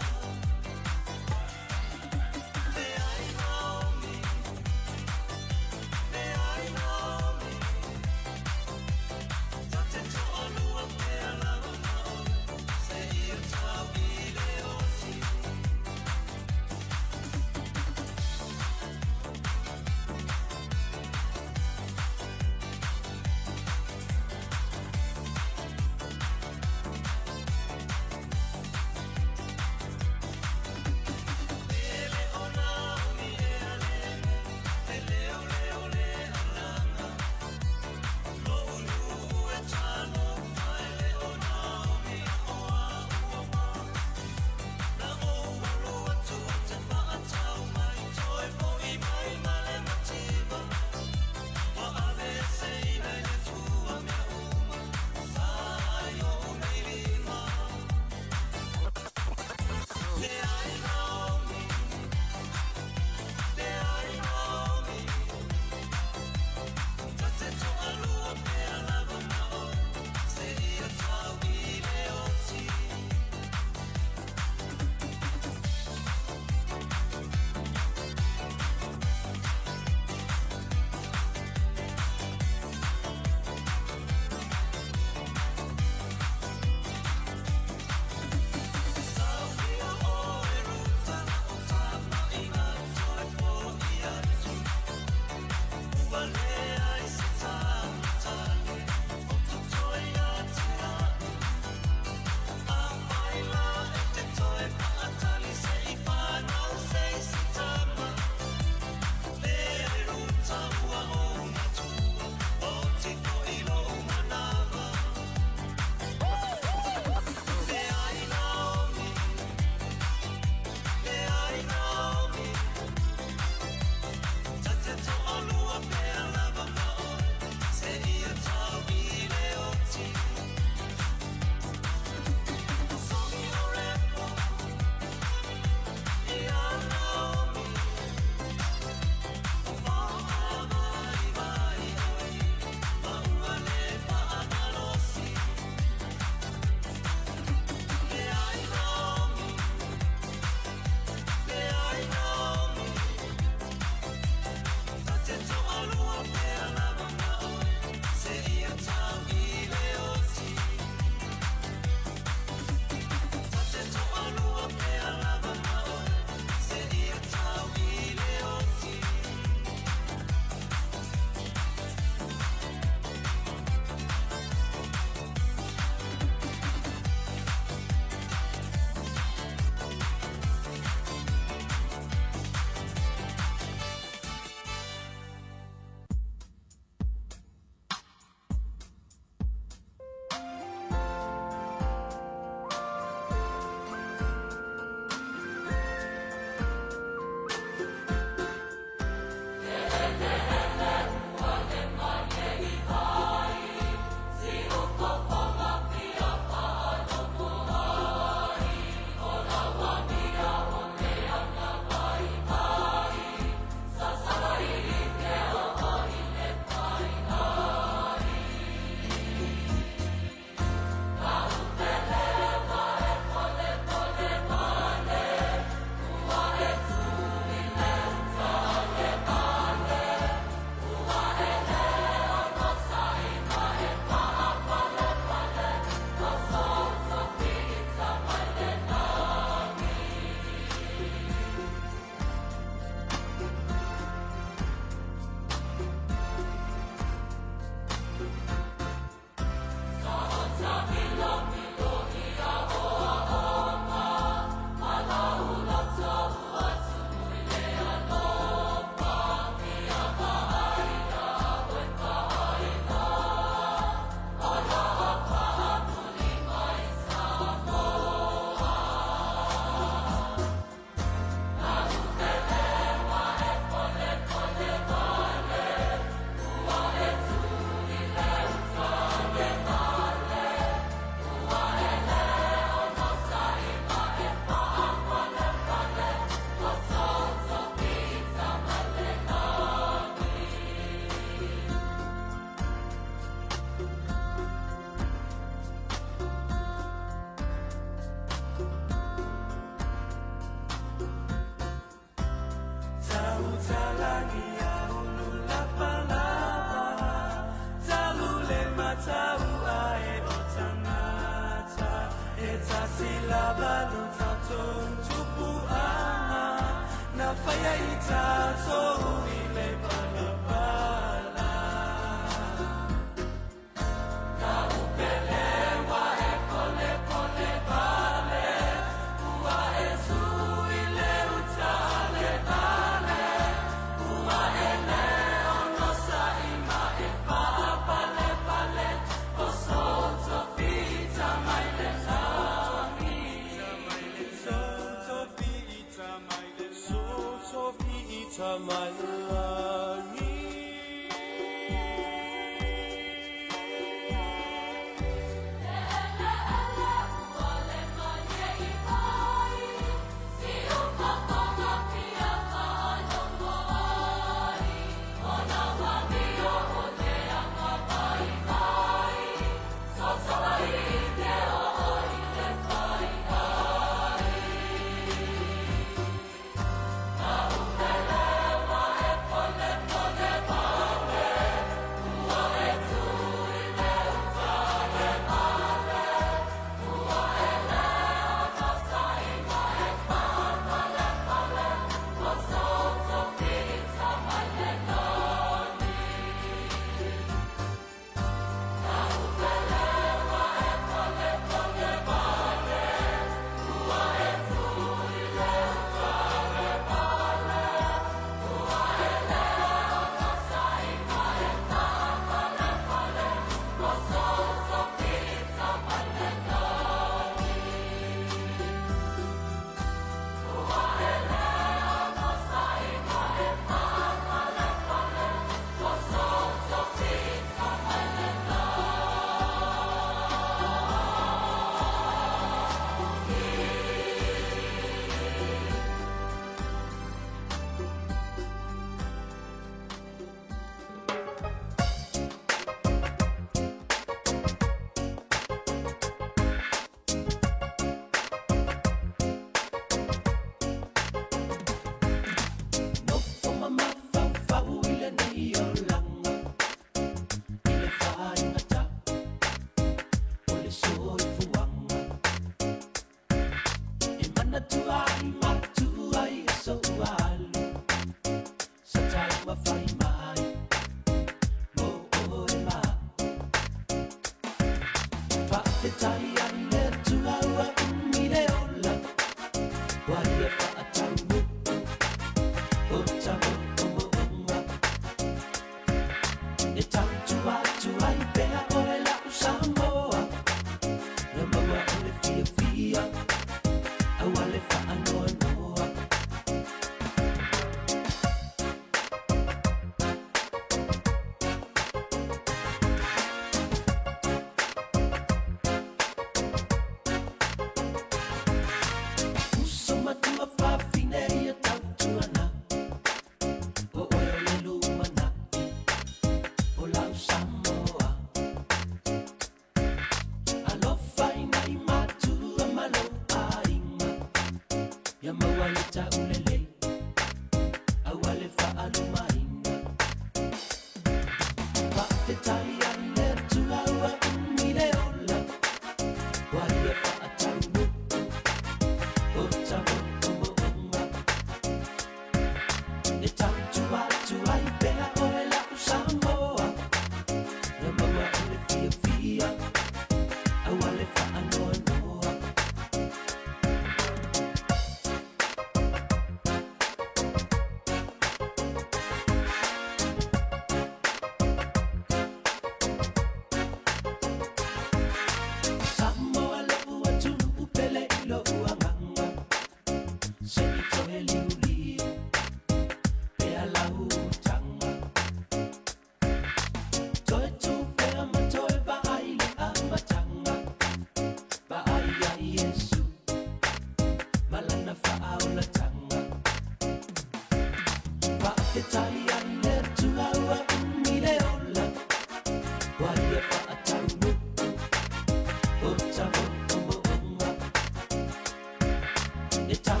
E tau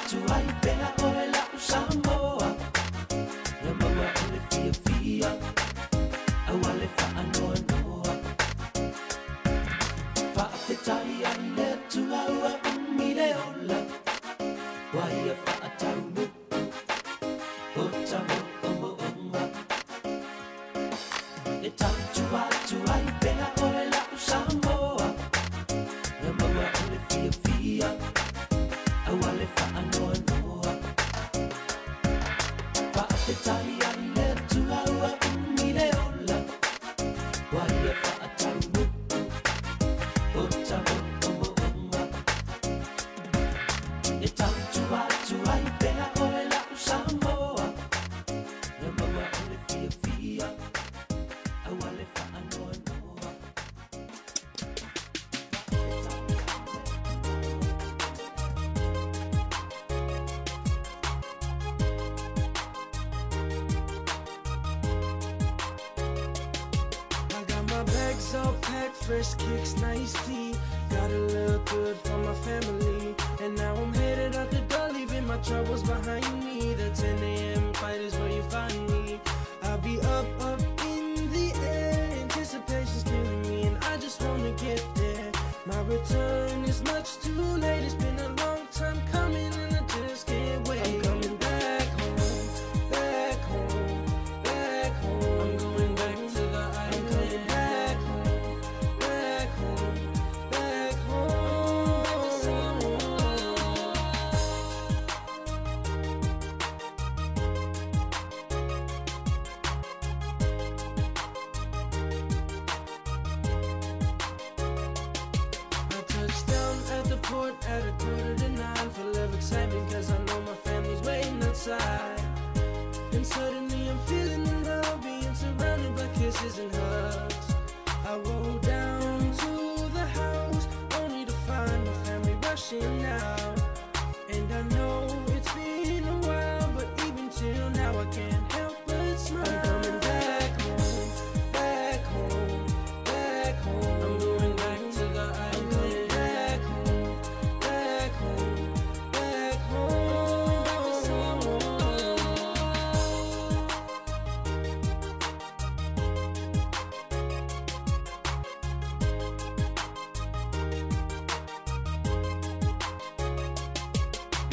atu ai pea oe lau Samoa. Tautua atu ai pea oe la'u Samoa. Ia maua o le fiafia aua le faanoanoa. Faafetai ai le Atua ua umi le ola ua ia faataunuu o ta mo'omo'oga. E tautua atu ai pea oe la'u Samoa. Ia maua o le fiafia aua le faanoanoa. I got my bags all packed, fresh kicks, nice tea. Gotta look good for my family. And now I'm headed out the door, leaving my troubles behind me. The 10 a.m. fight is where you find me. I'll be up, up in the air. Anticipation's killing me, and I just wanna get there. My return is much too late. It's been a long time coming, and I just can't wait. I'm coming back home, back home, back home. I'm going back to the island. I'm coming back home, back home, back home. Back to Samoa. I touched down at the port at 8:45, full of excitement, cause I know my family's waiting outside. And suddenly I'm feeling the love, being surrounded by kisses and hugs. I roll down to the house, only to find my family rushing out. And I know it's been a while, but even till now I can't help but smile. I'm coming back home, back home, back home. I'm going back to the island. I'm coming back home, back home, back home. Back to Samoa.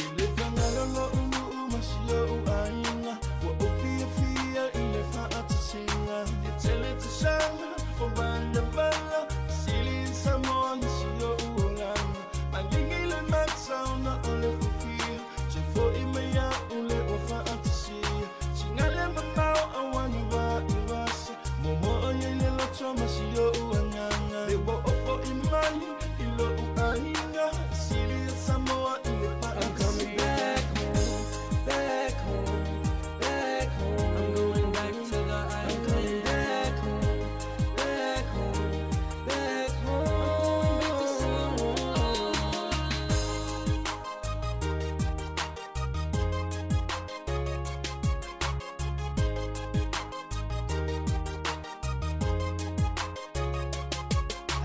I le fagalo lo'u ma si o'u aiga ua ou fiafia i le fa'atasiga e tele tasaga o valavala sili i Samoa i si o'u olaga magigi le mataona o le fufia se fo'i mai a'u le ua fa'atasia sigale mamao auana va'i vasa momo'o iai le loto ma si o'u agaga le ua o'o'i mai i lo'u aiga sili i Samoa i le I'm coming back home, back home, back home. I'm going back to the island. I'm coming back home, back home, back home. Back to Samoa.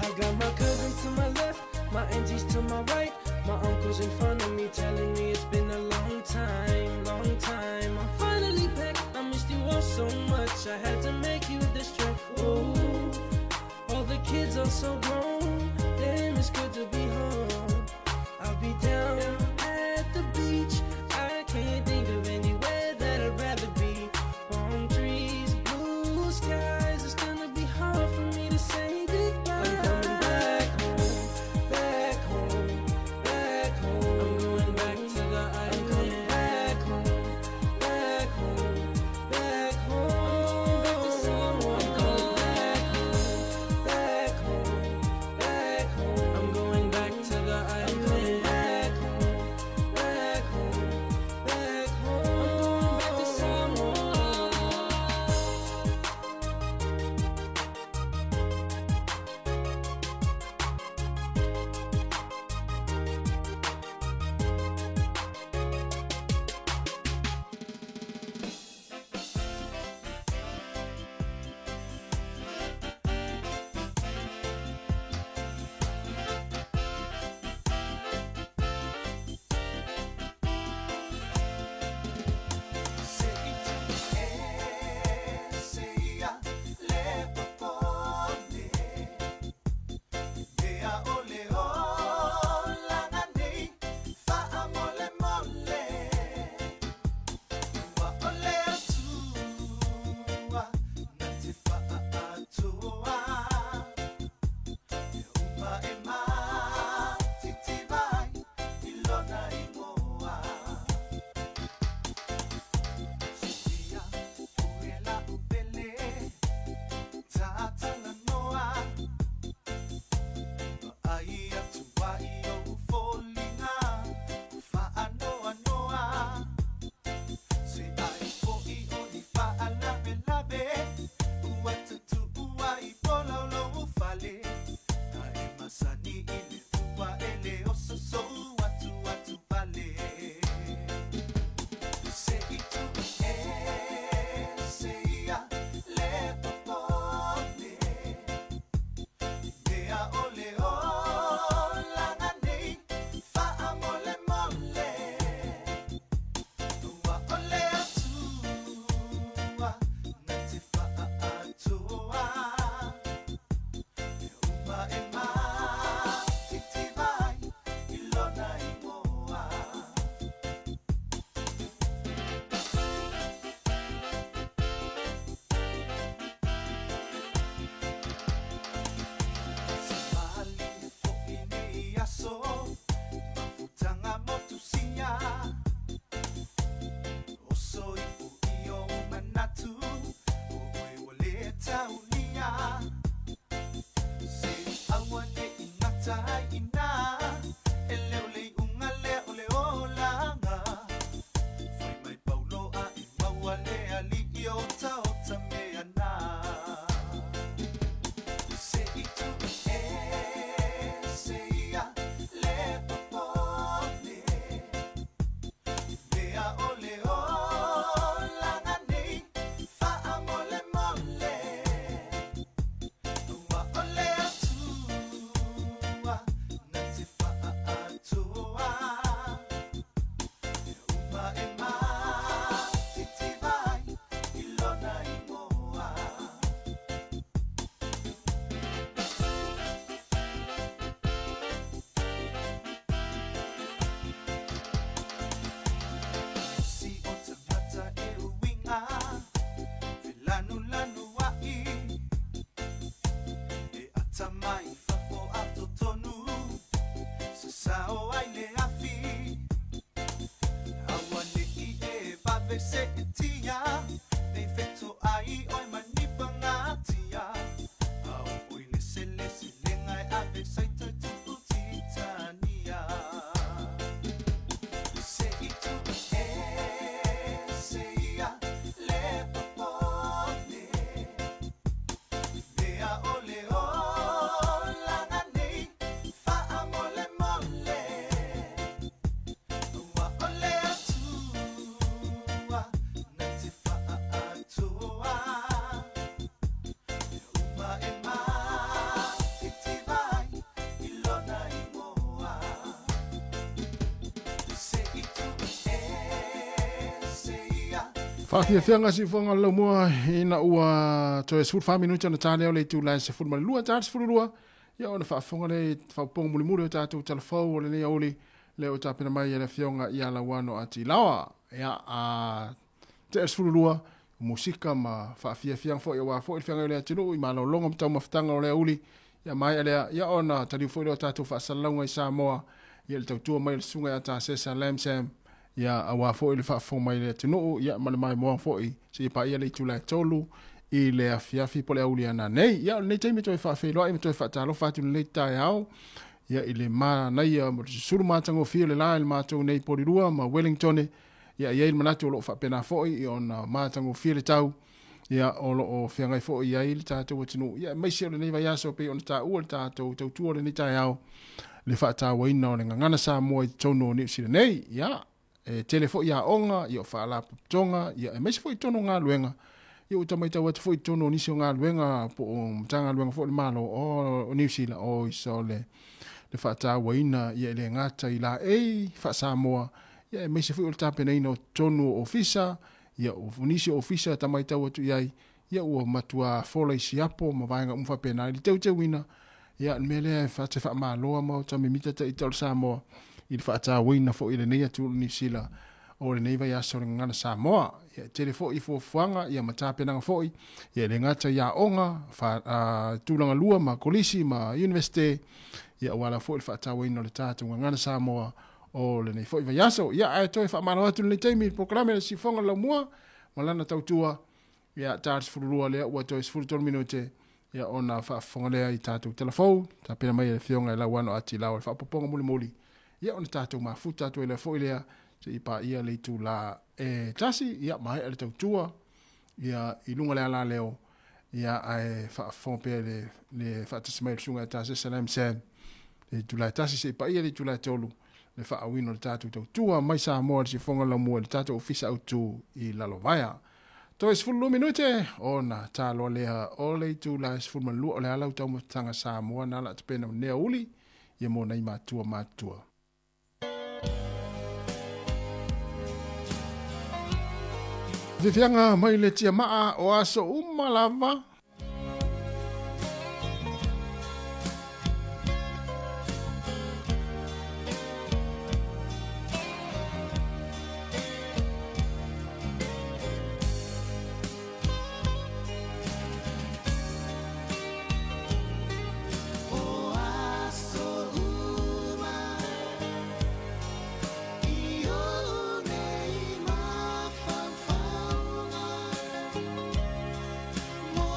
I got my cousins to my left, my aunties to my right, my uncles in front of me telling me it's been a long time, long time. I'm finally back. I missed you all so much. I had to make you this trip. Oh, all the kids are so grown. Damn, it's good to be home. I'll be down at the beach. I can't think of anywhere that I'd rather be. Palm trees, blue skies. It's gonna be hard for me to say goodbye. I'm coming back home, back home, back home. I'm going back to the island. I'm coming back home, back home, back home. Back to Samoa. I'm coming back home, back home, back home. I'm going back to the island. I'm coming back home, tia Nei feto ai oi manipa ngā tia Au oi lese lese lenga e ave saita tu titania Se i tu e se ia le popone Lea o le o langa nei Wha mole mole Ua o le atua Na te wha Uma e ma titi vai I lona i moa Se i tu e se ia Faafiafiaga siufoga o le laumua ina ua toe 14 minuti ona ta lea o le itulā e 12 ta le 12 ia ona faafofoga lea i faaopoga mulimuli o tatou talafou o lenei auli lea ua tapena mai e le afioga ia Lauano Atilaoa. Ia a tea le 12 musika ma faafiafiaga foi auā foi le feagai o le atunuu i malologa ma taumafataga o le auli ia maea lea ia ona taliu foi lea o tatou faasalalauga i Samoa ia le tautua mai o le susuga ia Tasesa Lamsam ia auā foi le faafofoga mai le atunuu ia ma le maimoa foi seia paia le itula e 3 i le afiafi po le auli ana nei. Ia o lenei taimi toe faafeiloai ma toe faatalofa atu lenei taeao ia i le manaia ma le susulu matagofie o le la i le matou nei Polilua ma Wellington ia i ai le manatu o loo faapena foi ona matagofie le tau ia o loo feagai foi i ai le tatou atunuu ia aemaise o lenei vaiaso pei ona taua le tatou tautua o lenei taeao le faatauaina o le gagana Samoa i totonu o Niu Sila nei. Ia e tele foi aoga ia o faalapotopotoga ia aemaise foi i totonu o galuega ia ua tamaitau atu foi i totonu o nisi o galuega po o Matagaluega foi o le Malo o Niu Sila o isa o le faatauaina ia e le gata i laei faa-Samoa ia aemaise foi o le tapenaina o totonu o ofisa ia o nisi o ofisa tamaitau atu i ai ia ua matua fola i siapo ma vaega uma faapena i le teuteuina ia le mea lea e te faamaloa ma o tamimita taita o le Samoa i le faatauaina foi i lenei atunuu o Niu Sila o lenei vaiaso o le gagana Samoa. Ia tele foi fuafuaga ia ma tapenaga foi ia e le gata i aoga tulaga lua ma kolisi ma universite ia auā lava foi le faatauaina o le tatou gagana Samoa o lenei foi vaiaso. Ia ae toe faamalo atu lenei taimi i le polokalame le siufoga o le laumua ma lana tautua ia ta le 12 lea ua toe 13 minute ia ona faafofoga lea i tatou talafou tapena mai e le afioga e Lauano Atilaoa le faapopoga mulimuli ia ona tatou mafuta atu ai lea foi lea seia paia le itulā e 1 ia maea le tautua ia i luga le alaleo ia ae faafofoga pea le faatasi mai o le susuga ia Tasesa Lamsam le itulā e 1 seia paia le itulā e 3 le faaauina o le tatou tautua mai Samoa le siufoga o le laumua i le tatou ofisa autū i Lalovaea. Toe 12 minute ona taloa lea o le itulā e 12 o le ala o taumafataga Samoa na ala tapena o nea uli ia mo nai matua matutua. Fiafiaga mai le tiamaa o aso uma lava. O aso uma i ou nei mafaufauga Mo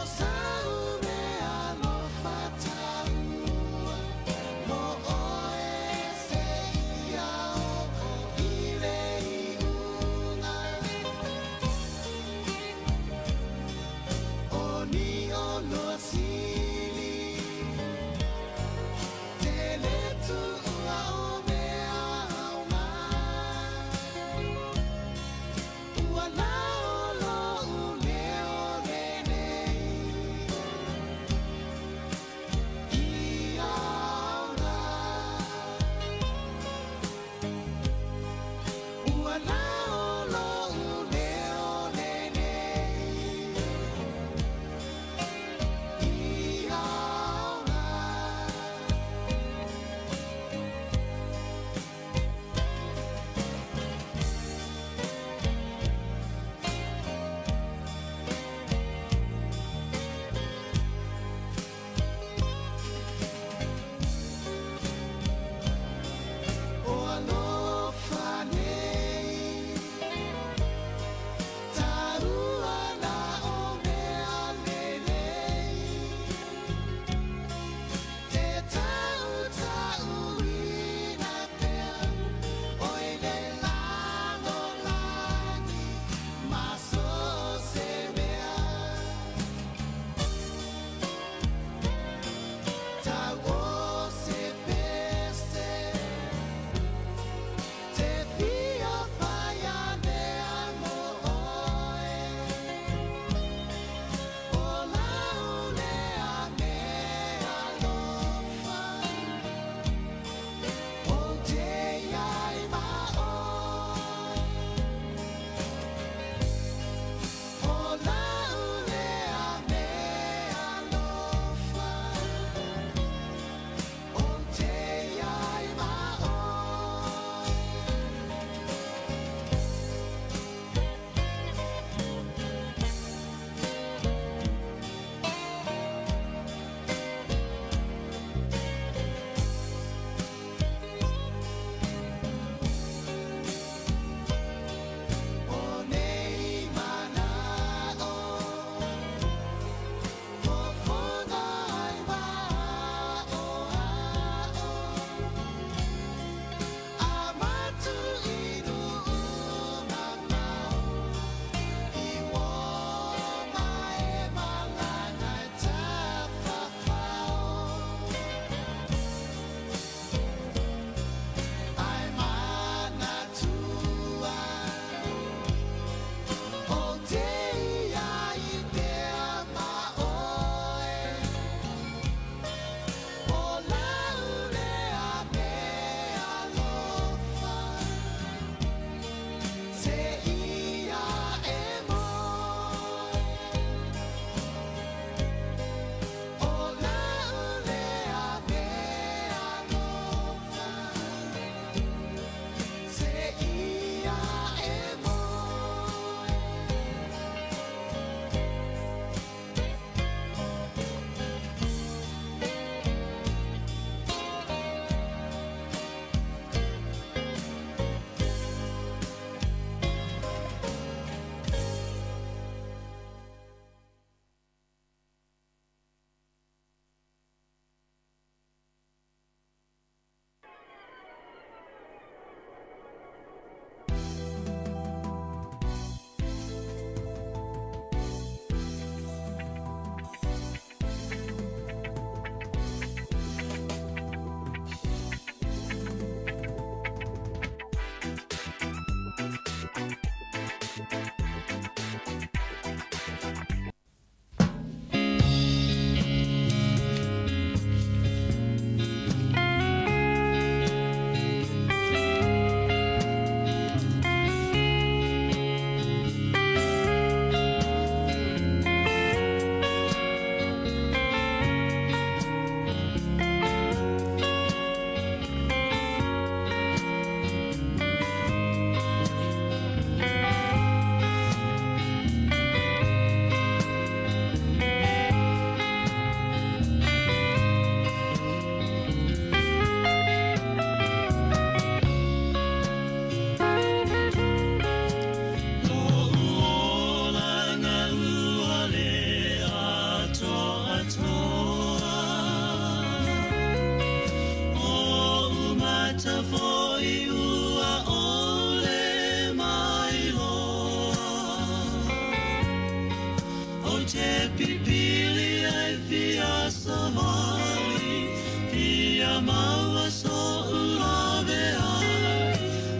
pipili ai fia savali fia maua so ulave ai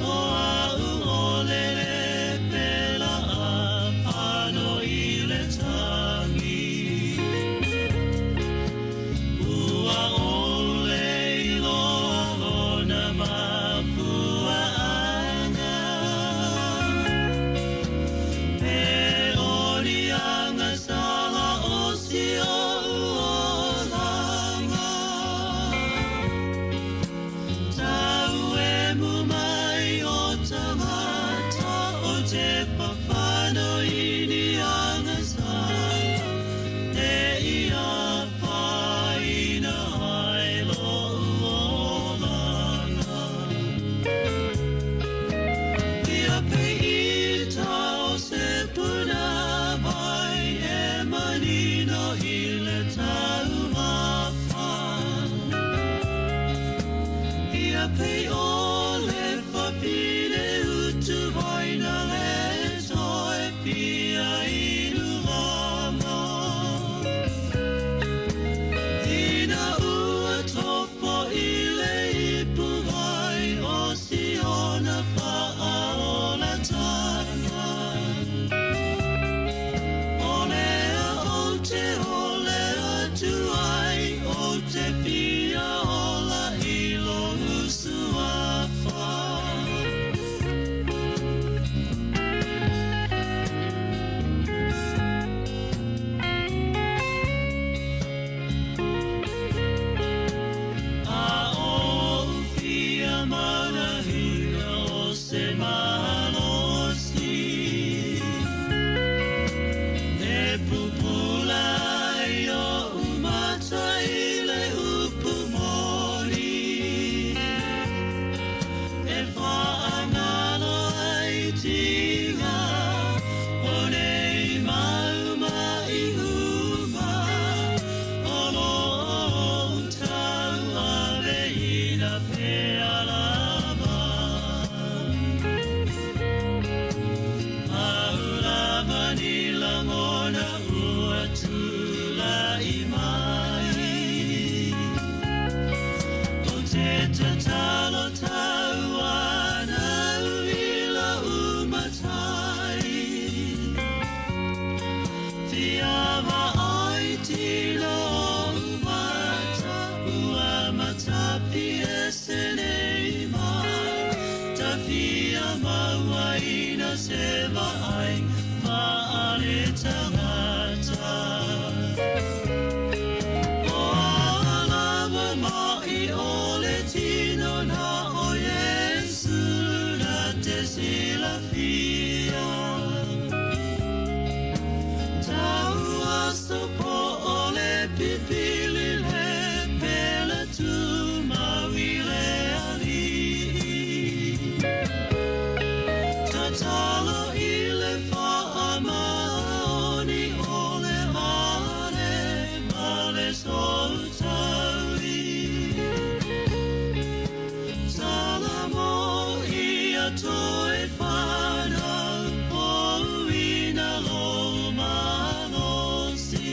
o au o lele pela a pano i le tangi ua ole i loa lona mafuaanga pe orianga sala o si o uolanga tau e mumai o tangata o te papano i ni anga sala e ia whaina ai lo uolanga Ia pe ita o se puna vai e manino i le taumafa Ia pe o le whapine utu vaina le toe pia inu lama Ina ua tofo i le ipu vai o siona whaaolatanga O lea o te ole atu ai o te fia ola i lo usuafa. A o ufia mana hina o se malosi E pupula ai o umata i le upu mori E whaangalo ai tinga o nei mauma i uma O lo o tau ave ina pe alava Aulava ni langona ua tula i mai O te tatalo tau ana uila umatai Fiava ai tino o umata ua matapi e se nei mai Ta fia maua ina se vaai maale tangata O alava mai o le tino na o Yesu na te silafia Tau aso po o le pipili le pela tu maui le alii Tatalo i le whaamaoni o le are ma le soutaui Salamo ia toe whanau po ina lo malosi.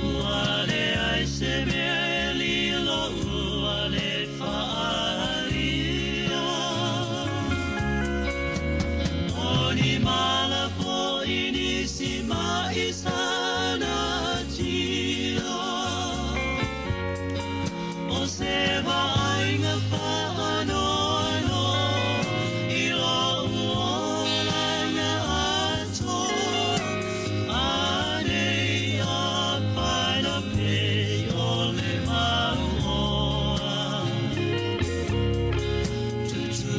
Ua le ai se mea e lilo ua le whaaria O ni mala fo i nisi ma i sana tia O se vaaiga whaanoano i lo uolanga atoa Anei a whaina pe o le mauoa Tutu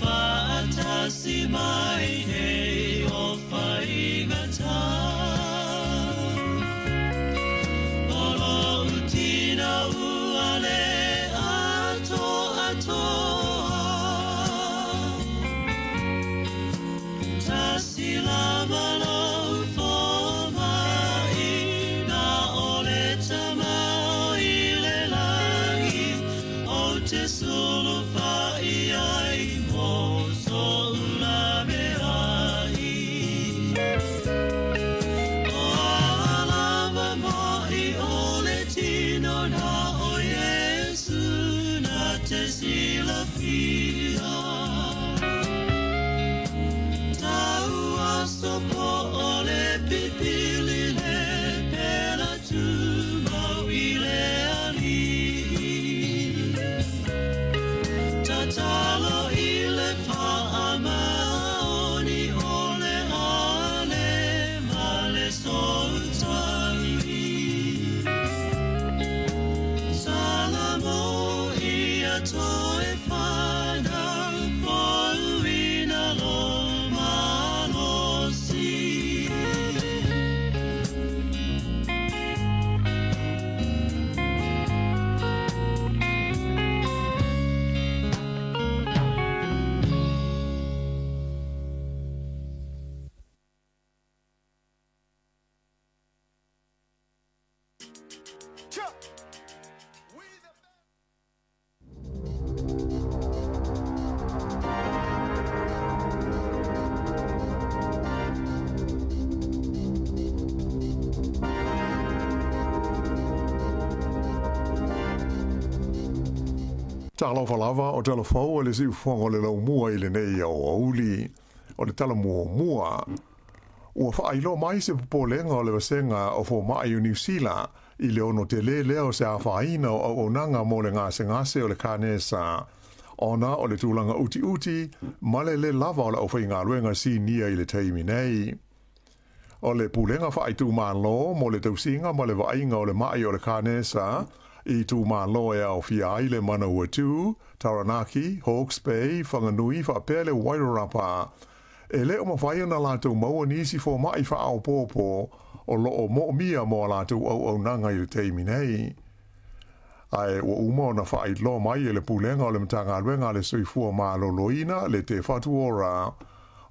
whaatasi mai nei o whaigata O lo utina ua le ato atoa Tasi lava lo fo mai na o le tamao i le langi. te sulu whai ai mo so ulawe ai. O alava mai o le tino na o Yesu na te silafia. Tau aso po o le pipili le pela tumau i le alii. Tatalo i le whaamaoni o le ale ma le soutali. Salamo ia toe whanau pouina lo malosi. Talofa lava o tala fou o le siufoga o le laumua i lenei aoauli. O le tala muamua. Ua faailoa mai se popolega o le vasega o fomaʻi o Niusila i le ono telē lea o se afaina o auaunaga mo le gasegase o le kanesa. Ona o le tulaga utiuti ma le lē lava o le aufaigaluega sinia i le taimi nei. O le pulega faaitumālō mo le tausiga ma le vaaiga o le maʻi o le kanesa i itumālō e aofia ai le Manawatu, Taranaki, Hawke's Bay, Whanganui, faapea le Wairarapa. E lē o mafai ona latou maua nisi fomaʻi faaopoopo o loo moomia mo a latou auaunaga i le taimi nei. Ae ua uma ona faailoa mai e le pulega o le Matagaluega a le Soifua Malōlōina le Te Whatu Ora.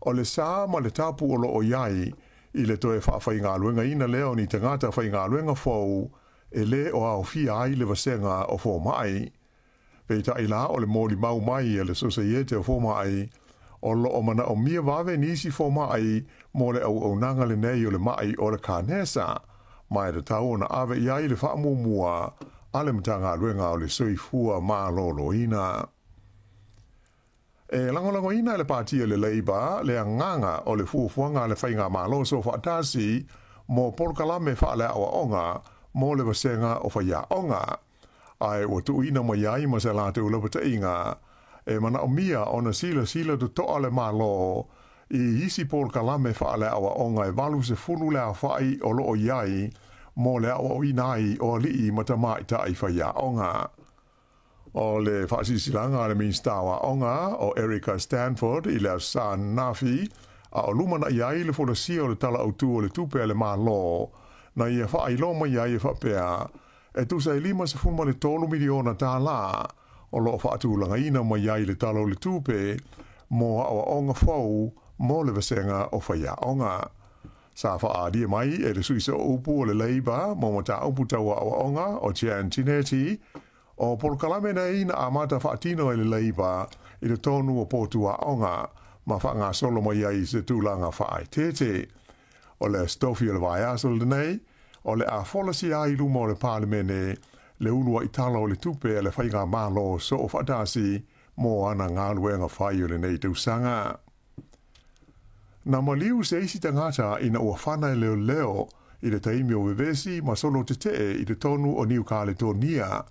O le sa ma le tapu o loo iai i le toe faafaigaluegaina lea o ni tagata faigaluega fou e lē o aofia ai le vasega o fomaʻi. Peitai la o le molimau mai e le Sosaiete o Fomaʻi o loo manaomia vave nisi fomaʻi mo le auaunaga lenei o le maʻi o le kanesa. Ma e tatau ona ave i ai le faamuamua a le Matagaluega o le Soifua Malōlōina. E lagolagoina e le Patia le Labour le agaga o le fuafuaga a le faigamālō soofaatasi mo polokalame faaleaoaoga mo le vasega o faiaoga. Ae ua tuuina mai ai ma se latou lapataʻiga e manaomia ona silasila totoa le Mālō i isi polokalame faaleaoaoga e 80 le aofaʻi o loo iai mo le aoaoina ai o alii ma tamaʻitaʻi faiaoga. O le faasilasilaga a le Minista o Aoga o Erica Stanford i le aso Sa ananafi a o lumanaʻi ai le folasia o le Tala Autū o le Tupe a le Mālō na ia faailoa mai ai e faapea e tusa e $53 miliona tālā o loo faatulagaina mai ai le Tala o le Tupe mo aoaoga fou mo le vasega o faiaoga. Sa faalia mai e le sui sooupu o le Labour mo mataupu tau aoaoga o Jan Tinetti o polokalame nei na amata faatino e le Labour i le tonu o potu aoga ma faagasolo mai ai i se tulaga faaeteete. O le aso Tofi o le vaiaso lenei o le a folasia ai i luma o le Palemene le uluai Tala o le Tupe a le Faigamālō Soofaatasi mo ana galuega fai o lenei tausaga. Na maliu se isi tagata ina ua fana e leoleo i le taimi o vevesi ma solo tetee i le tonu o Niu Kaletonia.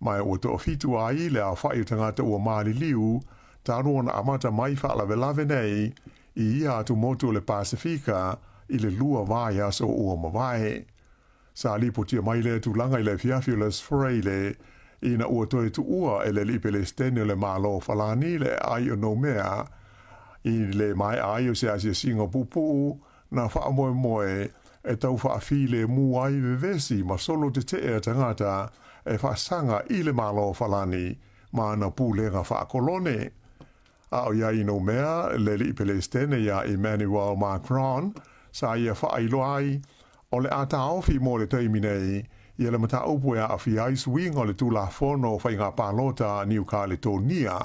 Ma ua 7 ai le aofaʻi o tagata ua maliliu talu ona amata mai faalavelave nei i ia atumotu o le Pasifika i le 2 vaiaso ua mavae. Sa lipotia mai lea tulaga i le afiafi o le Aso Faraile ina ua toe tuua e le alii Pelestene o le Mālō Falani le aai o Noumea i le maea ai o se asiasiga puupuu na faamoemoe e tau faafilemu ai vevesi ma solo tetee a tagata e faasaga i le Mālō Falani ma ana pulega faakolone. A o iai i Noumea le alii Pelestene ia Emmanuel Macron sa ia faailoa ai o le a taofi mo le taimi nei Ia le mataupu e aafia ai suiga o le Tulafono o Faiga Palota a Niu Kaletonia,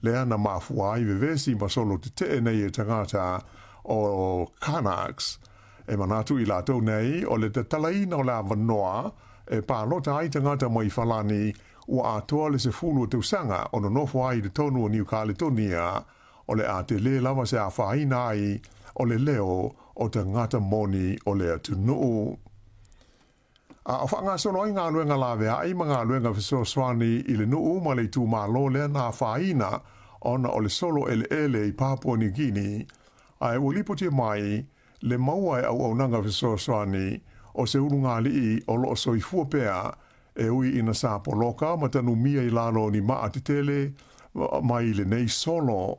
lea na mafua ai vevesi ma solo tetee nei e tagata o Kanaks. E manatu i latou nei o le tatalaina o le avanoa e palota ai tagata mai falani ua atoa le 10 o tausaga o nonofo ai i totonu o Niu Kaletonia, o le a tele lava se afaina ai o le leo o tagata moni o le atunuu. A o faagasolo ai galuega laveai ma galuega fesoasoani i le nuu ma le itumalo lea na afaina ona o le solo eleele i Papua New Guinea, ae ua lipotia mai le maua e auaunaga fesoasoani o se ulugalii o loo soifua pea e ui ina sa poloka ma tanumia i lalo o ni maa tetele mai lenei solo.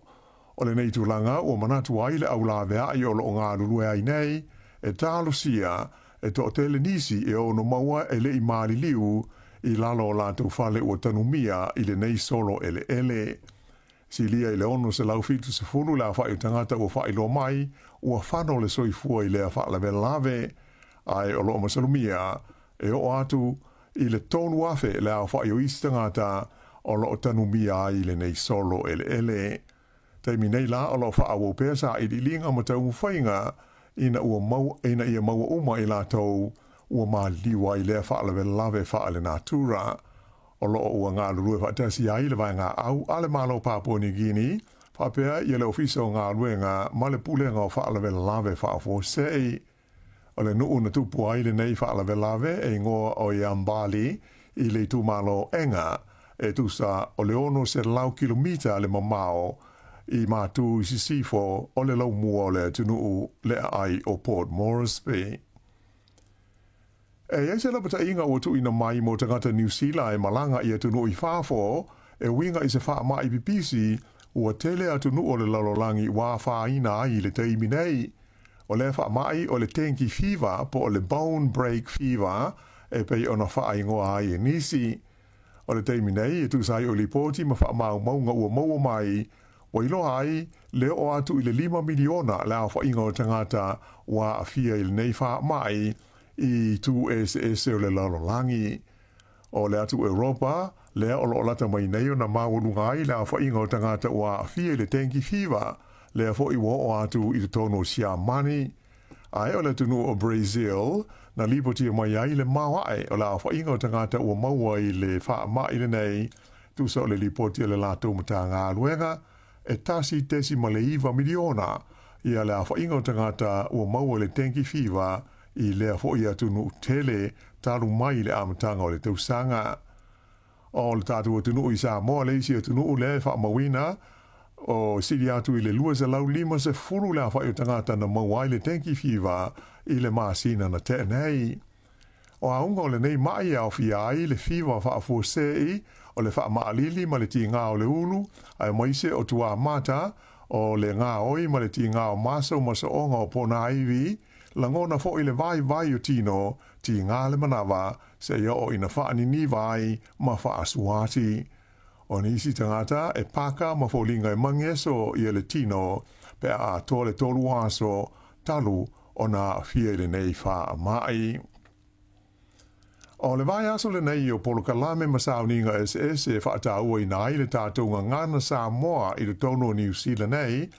O lenei tulaga ua manatu ai le au laveai o loo galulue ai nei e talosia e toatele nisi e ono maua e lei maliliu i lalo o latou fale ua tanumia i lenei solo eleele. Silia i le 670 le aofai o tagata ua faailoa mai ua fano le soifua i lea faalavelave, ae o loo masalomia e oo atu i le 3,000 le aofai o isi tagata o loo tanumia ai i lenei solo eleele. Taimi nei la o loo faaauau pea sailiiliga ma taumafaiga ina ua mau ina ia maua uma i latou ua maliliu ai lea faalavelave faalenatura. O loo ua galulue faatasi ai le vaegaau a le Malo Papua New Guinea faapea ia le Ofisa o Galuega ma le Pulega o Faalavelave Faafuasei. O le nuu na tupu ai lenei faalavelave e igoa o Yambali i le itumalo Enga, e tusa o le 600 kilomita le mamao i matu i sisifo o le laumua o le atunuu le aai o Port Moresby. E i ai se lapataiga ua tuuina mai mo tagata Niu Sila e malaga i atunuu i fafo e uiga i se faamai pipisi ua tele atunuu o le lalolagi ua afaina ai i le taimi nei. O lea faamai o le dengue fever po o le bone break fever e pei ona faaigoa ai e nisi. O le taimi nei e tusa ai o lipoti ma faamaumauga ua maua mai, ua iloa ai le oo atu i le 5 miliona le aofaiga o tagata ua aafia i lenei faamai i itu eseese o le lalolagi. O le atu Europa lea o loo lata mai nei ona maualuga ai le aofaiga o tagata ua aafia i le dengue fever, lea foi ua oo atu i totonu o Siamani. Ae o le atunuu o Brazil na lipotia mai ai le maoae o le aofaiga o tagata ua maua i le faamai lenei, tusa o le lipoti a le latou Matagaluega, e 1.9 miliona ia le aofaiga o tagata ua maua i le dengue fever i lea foi atunuu tele talu mai le amataga o le tausaga. O le tatou atunuu i Samoa le isi atunuu lea e faamauina o sili atu i le 250 le aofai o tagata na maua ai le dengue fever i le masina na tea nei. O auga o lenei mai e aofia ai le fiva faafuasei o le faamaalili ma le tigā o le ulu, aemaise o tuamata o le gaoi ma le tigā o maso ma sooga o ponaivi, lagona foi le vaivai o tino, tigā le manava, seia oo ina faaniniva ai ma faasuati. O nisi tagata e paka ma foliga e mageso ia le tino pe a atoa le 3 aso talu ona aafia i lenei faamai. O le vaiaso lenei o polokalame ma sauniga eseese e faatauaina ai le tatou gagana Samoa i totonu o Niu Sila nei,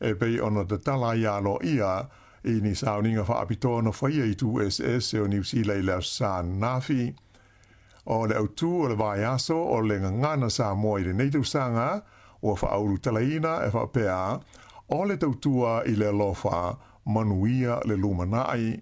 e pei ona tatala ai aloaia i ni sauniga faapitoa na faia i itu eseese o Niu Sila i le Aso Sa ananafi. O le autū o le vaiaso o le gagana Samoa i lenei tausaga ua faaulutalaina e faapea, o le tautua i le alofa, manuia le lumanai.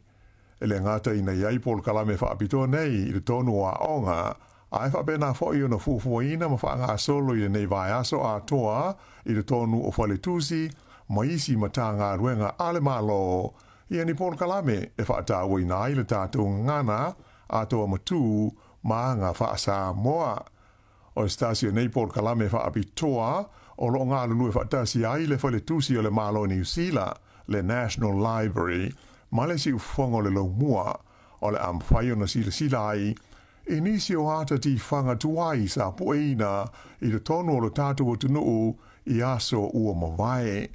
E le gata ina i ai polokalame faapitoa nei i totonu o aoga, ae faapena foi ona fuafuaina ma faagasolo i lenei vaiaso atoa i totonu o faletusi ma isi Matagaluega a le Malo ia ni polokalame e faatauaina ai le tatou gagana atoa matū ma aga faa-Samoa. O se tasi o nei polokalame faapitoa o loo galulue faatasi ai le Faletusi o le Malo o Niu Sila, le National Library, ma le Siufofoga o le Laumua, o le a mafai ona silasila ai i nisi o ata tifaga tuai sa pueina i totonu o lo tatou atunuu i aso ua mavae.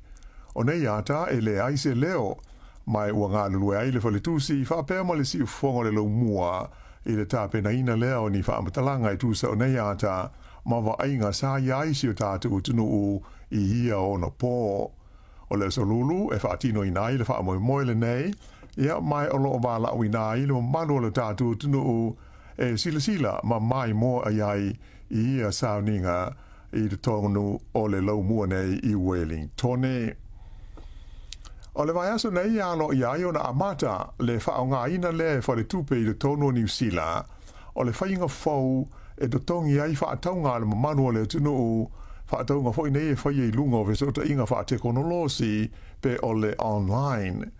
O nei ata e leai se leo, ma ua galulue ai le Faletusi faapea ma le Siufofoga o le Laumua I le tapenaina lea o ni faamatalaga e tusa o nei ata ma vaaiga sa i ai si o tatou atunuu i ia ona pō. O le aso Lulu e faatinoina ai le faamoemoe lenei, ia ma o loo valaauina ai le mamalu o le tatou atunuu e silasila ma maimoa i ai i ia sauniga i totonu o le laumua nei i Wellingtone. O le vaiaso nei e aloaia ai ona amata le faaaogaina lea e faletupe i totonu o Niu Sila o le faiga fou e totogi ai faatauga a le mamalu o le atunuu, faatauga foi nei e faia i luga o fesootaiga faatekonolosi pe o le online.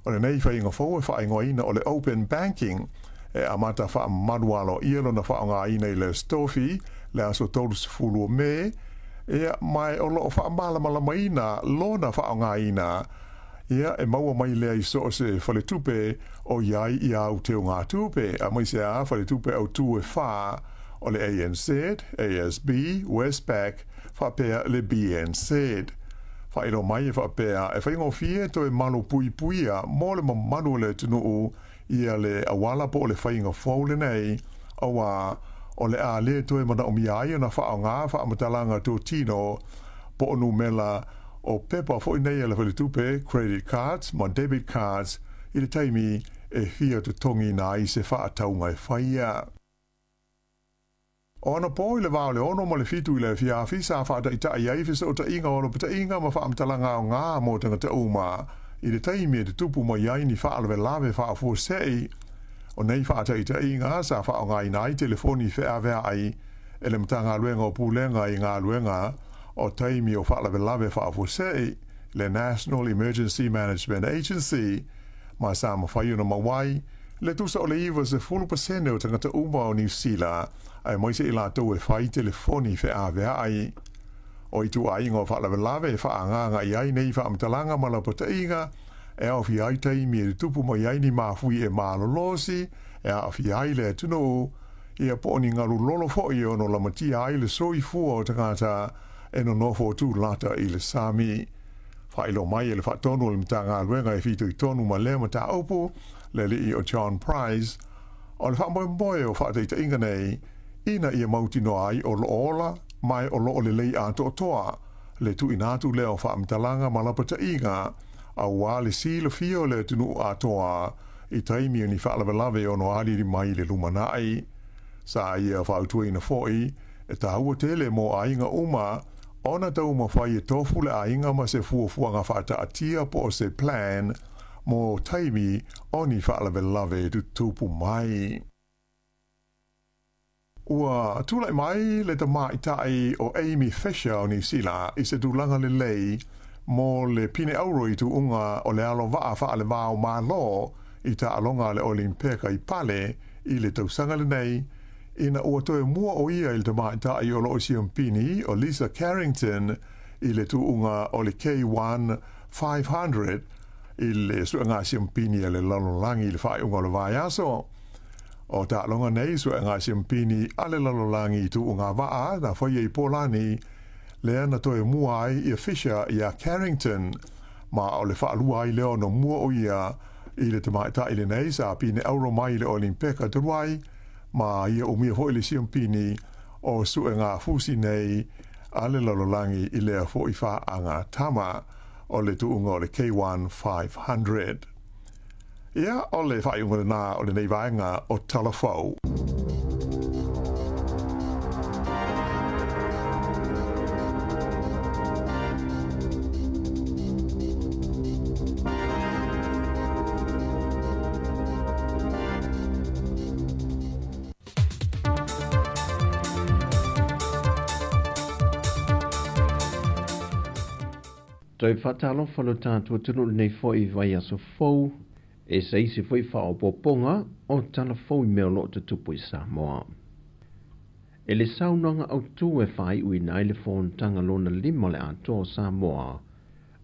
O lenei faiga fou e faaigoaina o le Open Banking e amata faamamalu aloaia lona faaaogaina i le Aso Tofi, le aso 30 o Me, ia, ma o loo faamalamalamaina lona faaaogaina, ia, e maua mai lea i so o se faletupe o i ai i āu teugatupe, aemaise lava faletupe autū e whā o le ANZ, ASB, Westpac, faapea le BNZ. Faailoa mai e faapea, e faigofie toe malupuipuia mo le mamalu o le atunuu ia le auala po o le faiga fou lenei, auā o le a le toe manaomia ai ona faaaoga faamatalaga totino po o numela o pepa foi nei a le faletupe, credit cards ma debit cards, i le taimi e fia totogiina ai se faatauga e faia. O anapō i le va o le 6 ma le 7 i le afiafi sa faataitai ai fesootaiga o alopataiga ma faamatalaga aoga mo tagata uma i le taimi e tutupu mai ai ni faalavelave faafuasei. O nei faataitaiga sa faaaogaina ai telefoni feaveai e le Matagaluega o Pulega i Galuega o Taimi o Faalavelave Faafuasei, le National Emergency Management Agency, ma sa mafai ona maua ai le tusa o le 90% o tagata uma o Niu Sila, aemaise i latou e fai telefoni feaveai. O ituaiga o faalavelave e faaagaaga i ai nei faamatalaga ma lapataiga, e aofia ai taimi e tutupu mai ai ni mafui e malolosi e aafia ai le atunuu, ia po o ni galu lolo foi e ono lamatia ai le soifua o tagata e nonofo tulata i le sami. Faailoa mai e le faatonu o le Matagaluega e fitoitonu ma lea mataupu, le alii o John Price, o le faamoemoe o faataitaiga nei, ina ia mautinoa ai o loo ola ma o loo lelei atoatoa le tuuina atu lea o faamatalaga ma lapataiga, auā le silafia o le atunuu atoa i taimi o ni faalavelave e ono aliali mai i le lumanai. Sa ia fautuaina foi, e taua tele mo aiga uma ona taumafai e tofu le aiga ma se fuafuaga faataatia po o se plan mo taimi o ni faalavelave e tutupu mai. Ua tulai mai le tamaitai o Amy Fisher o Niu Sila i se tulaga lelei mo le pine auro i tuuga o le alo vaa faale-va o Malo i taaloga a le Olimpeka i Pale i le tausaga lenei, ina ua toe mua o ia i le tamaitai o loo siampini o Lisa Carrington i le tuuga o le K1 500 i le suega siampini a le lalolagi i le faaiuga o le vaiaso. O taaloga nei suega siampini a le lalolagi i tuuga vaa na faia i Polani, lea na toe mua ai ia Fisher iā Carrington, ma o le faalua ai lea ona mua o ia i le tamaitai lenei sa pine auro mai i le Olimpeka talu ai, ma ia umia foi le siampini o suega fusi nei a le lalolagi i lea foi faaga tama o le tuuga o le K1 500. Ia, o le faaiuga lenā o lenei vaega o Tala Fou. Toe faatalofa lo tatou atunuu i lenei foi vaiaso fou, e se isi foi faaopoopoga o tala fou i mea o lo o tutupu i Samoa. E le saunoaga autū e faaiuina ai le fonotaga lona lima o le Atoa o Samoa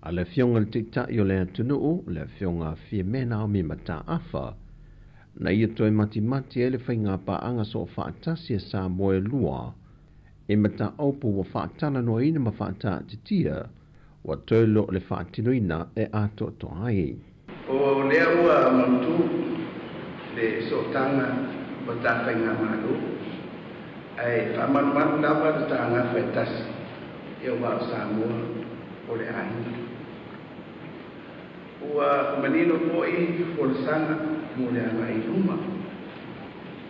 a le Afioga i le Taitai o le atunuu, le Afioga Fiame Naomi Mataafa, na ia toe matimati ai le faigapaaga soofaatasi a Samoa e lua i mataupu ua faatalanoaina ma faataatitia ua toe le o le faatinoina e atoatoa ai. O lea ua mautu le sootaga o tafaigamālō ae faamalumalu lava le tagafa e tasi e uā o Samoa o le aiga. Ua manino foʻi folasaga mo le agai luma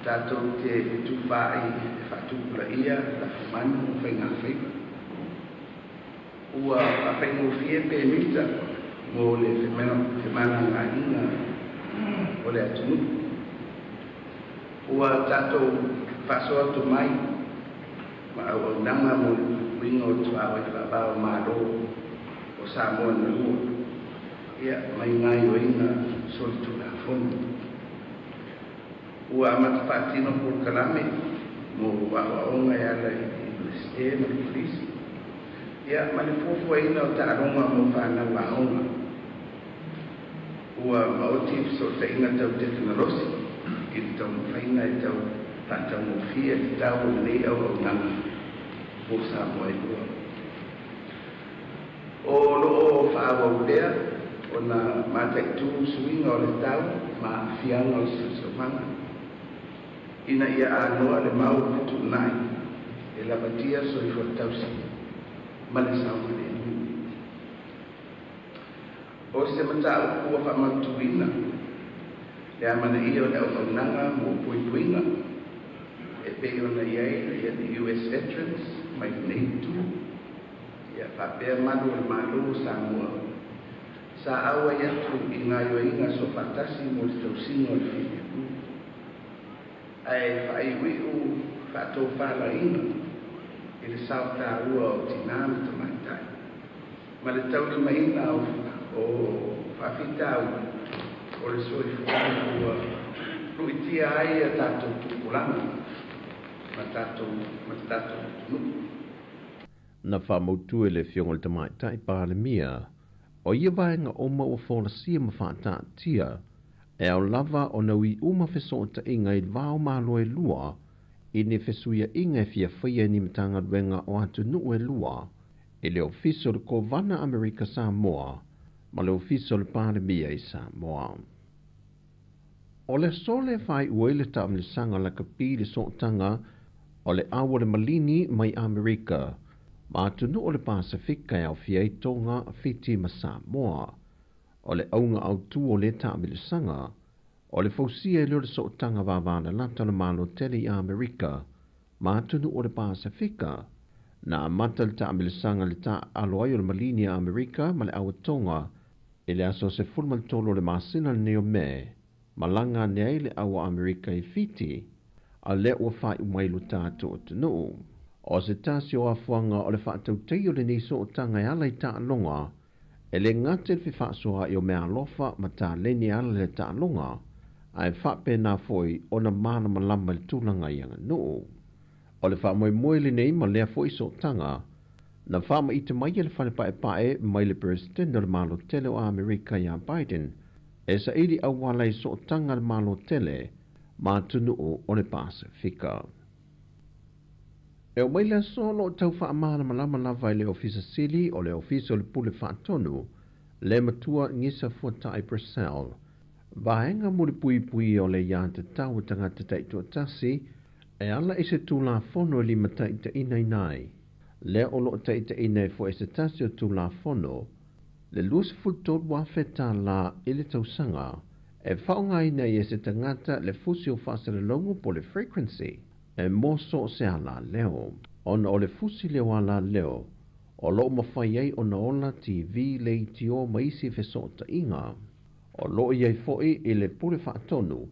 tatou te fetufaai e faatupulaia lafumanu ma faigafaiva. Ua faafaigofie pemita mo le femalagaaiga o le atunuu. Ua tatou faasoa tomai ma auaunaga mo le puipuiga o tuaoi faavā o mālō o Samoa na lua ia mai gaioiga solitulafono. Ua amata faatino polokalame mo aoaoga e ala i le Iunivesite ma le Kolisi ia ma le fuafuaina o taaloga mo fanau aoga. Ua maoti fesootaiga tau tekenolosi i le taumafaiga e tau faataugofie tatau o lenei auaunaga mo Samoa e lua. O loo faaauau pea ona mataitū suiga o le tau ma aafiaga o le siosiomaga ina ia anoa le mau fetuunai e lavatia soifua tausi ma le saogalemu. O se mataupu ua faamautuina le amanaia o le auaunaga mo puipuiga e pei ona i ai ia le US Veterans mai lenei itu ia faapea malu o le Mālō o Samoa sa auai atu i gaioiga soofaatasi mo le tausiga o le filemu ae faaiuiu faatofalaiga i le saotaua o tinā ma tamaitai ma le taulimaina o faafitauli o le soifuaga ua luitia ai a tatou tupulaga ma tatou ma le tatou atunuu. Na faamautu e le Afioga i le Tamaitai Palemia, o ia vaega uma ua folasia ma faataatia, e ao lava ona ui uma fesootaiga i le va o Malo e lua, i ni fesuiaiga e fia faia e ni Matagaluega o atunuu e lua, i le Ofisa o le Kovana Amerika Samoa ma le Ofisa o le Palemia i Samoa. O le aso lea e faaiu ai le taamilosaga lakapi i le sootaga o le au o le maligi mai Amerika ma atunuu o le Pasefika e aofia ai Tonga, Fiti ma Samoa. O le auga autū o lea taamilosaga, o le fausia ai lea o le sootaga vavalalata o le Malo tele i Amerika ma atunuu o le Pasefika. Na amata le taamilosaga i le taaalo ai o le maligi a Amerika ma le au a Tonga i le aso 13 o le masina lenei o Me, malaga ane ai le au a Amerika i Fiti, a lea ua faaiu mai i lo tatou atunuu. O se tasi o afuaga o le faatautaia o lenei sootaga e ala i taaloga, e le gata i le fefaasoaai o meaalofa ma taleni e ala i le taaloga, ae faapena foi ona malamalama i le tulaga i aganuu. O le faamoemoe lenei ma lea foi sootaga, na faamaite mai e le Fale Paepae mai le Peresetene o le Malo Tele o Amerika iā Biden, e saili auala i sootaga a le Malo Tele ma atunuu o le Pasefika. E oo mai le aso o lo o tau faamalamalama lava e le Ofisa Sili o le Ofisa o le Pule Faatonu, le Matua Gisa Fuatai Purcell, vaega mo le puipuia o le aiatatau a tagata taitoatasi e ala i se Tulafono e limataitaiina ai, lea o lo o taitaiina ai foi e se tasi o Tulafono, le $23,000 i le tausaga e faaaogaina ai e se tagata le fusi o faasalalauga po o le frequency e mo so o se alaleo. Ona o le fusi lea o alaleo o lo o mafai ai ona ola TV, leitio ma isi fesootaiga. O lo o i ai foi i le Pule Faatonu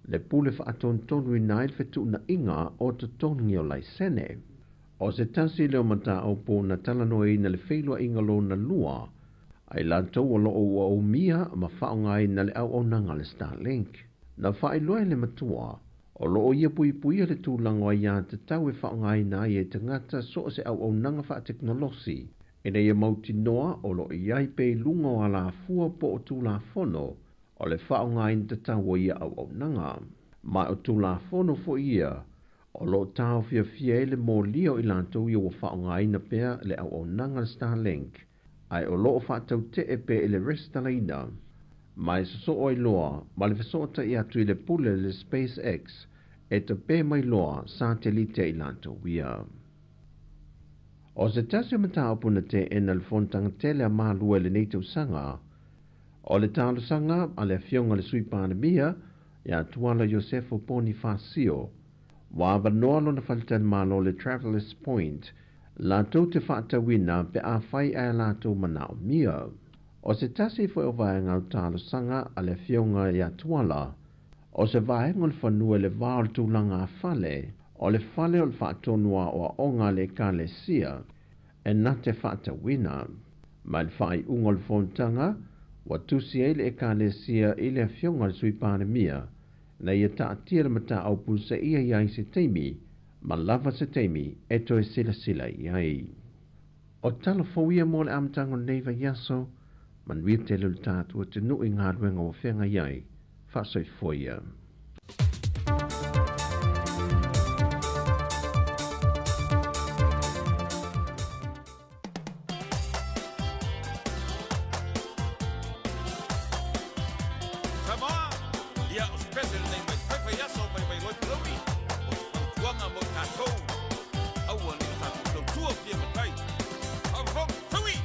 le pule faatonutonuina ai le fetuunaiga o totogi o laisene. O se tasi lea o mataupu na talanoaina i le feiloaiga lona lua a i latou o lo o ua umia ma faaaogaina le auaunaga a le Starlink. Na faailoa e le matua, o lo o ia puipuia le tulaga o aiatatau e faaaogaina ai e tagata so o se auaunaga faatekonolosi ina ia mautinoa o lo o i ai pea i luga o alafua po o Tulafono o le faaaogaina tatau o ia auaunaga. Ma o Tulafono foi ia o lo o taofiafia ai le molia o i latou ia ua faaaogaina pea le auaunaga a le Starlink, ae o lo o faatautee pea i le resitalaina ma e sosoo ai loa ma le fesootai atu i le pule a le SpaceX e tape mai loa satelite i latou ia. O se tasi o mataupu na teena le fonotaga tele a Malua i lenei tausaga, o le talosaga a le Afioga i le Sui Palemia ia Tuala Iosefo Ponifasio, ua avanoa lona faletalimalo le Travelers Point latou te faatauina pe afai ae latou manaomia. O se tasi foi o vaega o talosaga a le Afioga ia Tuala, o se vaega o le fanua i le va o le tulaga fale, o le fale o le faatonu aoaoga a le Ekalesia, e na te faatauina. Ma le faaiuga o le fonotaga, ua tusi ai le Ekalesia i le Afioga i le Sui Palemia, na ia taatia le mataupu seia i ai se taimi, ma lava se taimi e toe silasila i ai. O tala fou ia mo le amataga o lenei vaiaso, manuia tele o le tatou atunuu i galuega ua feagai ai, faasoifua ia. Samoa, ia o se pese lenei mai faifai aso mai mai loi palauli, o se fautuaga mo i tatou, aua ne i o tatou tautua fia matai. Faafofoga, taui!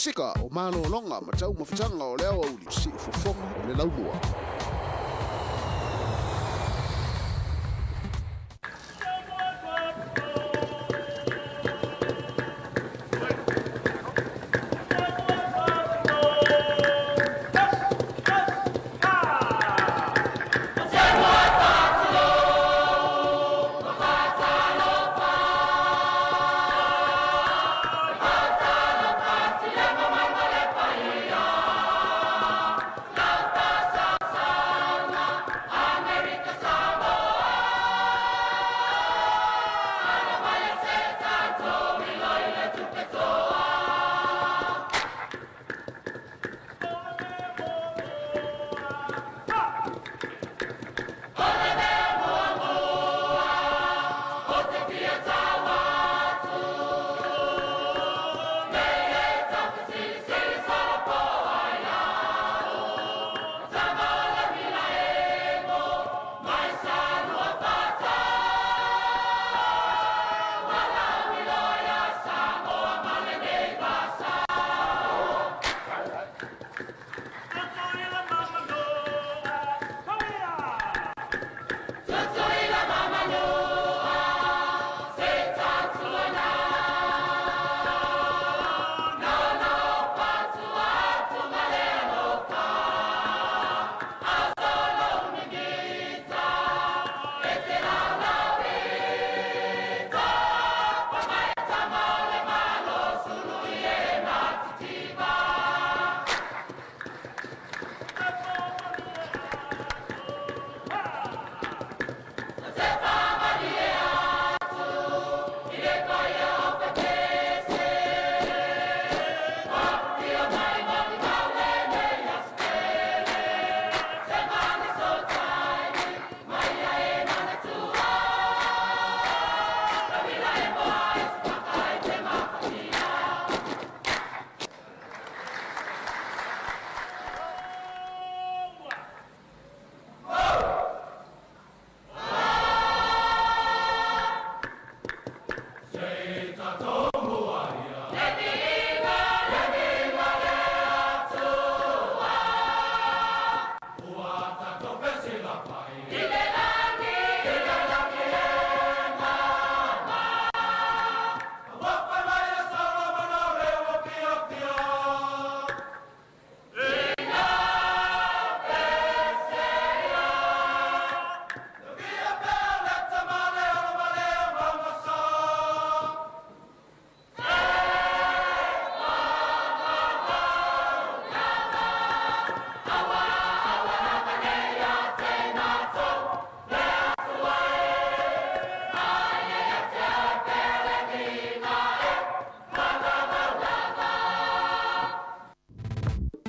Musika o malologa ma taumafataga o le aoauli siufofoga o le laumua.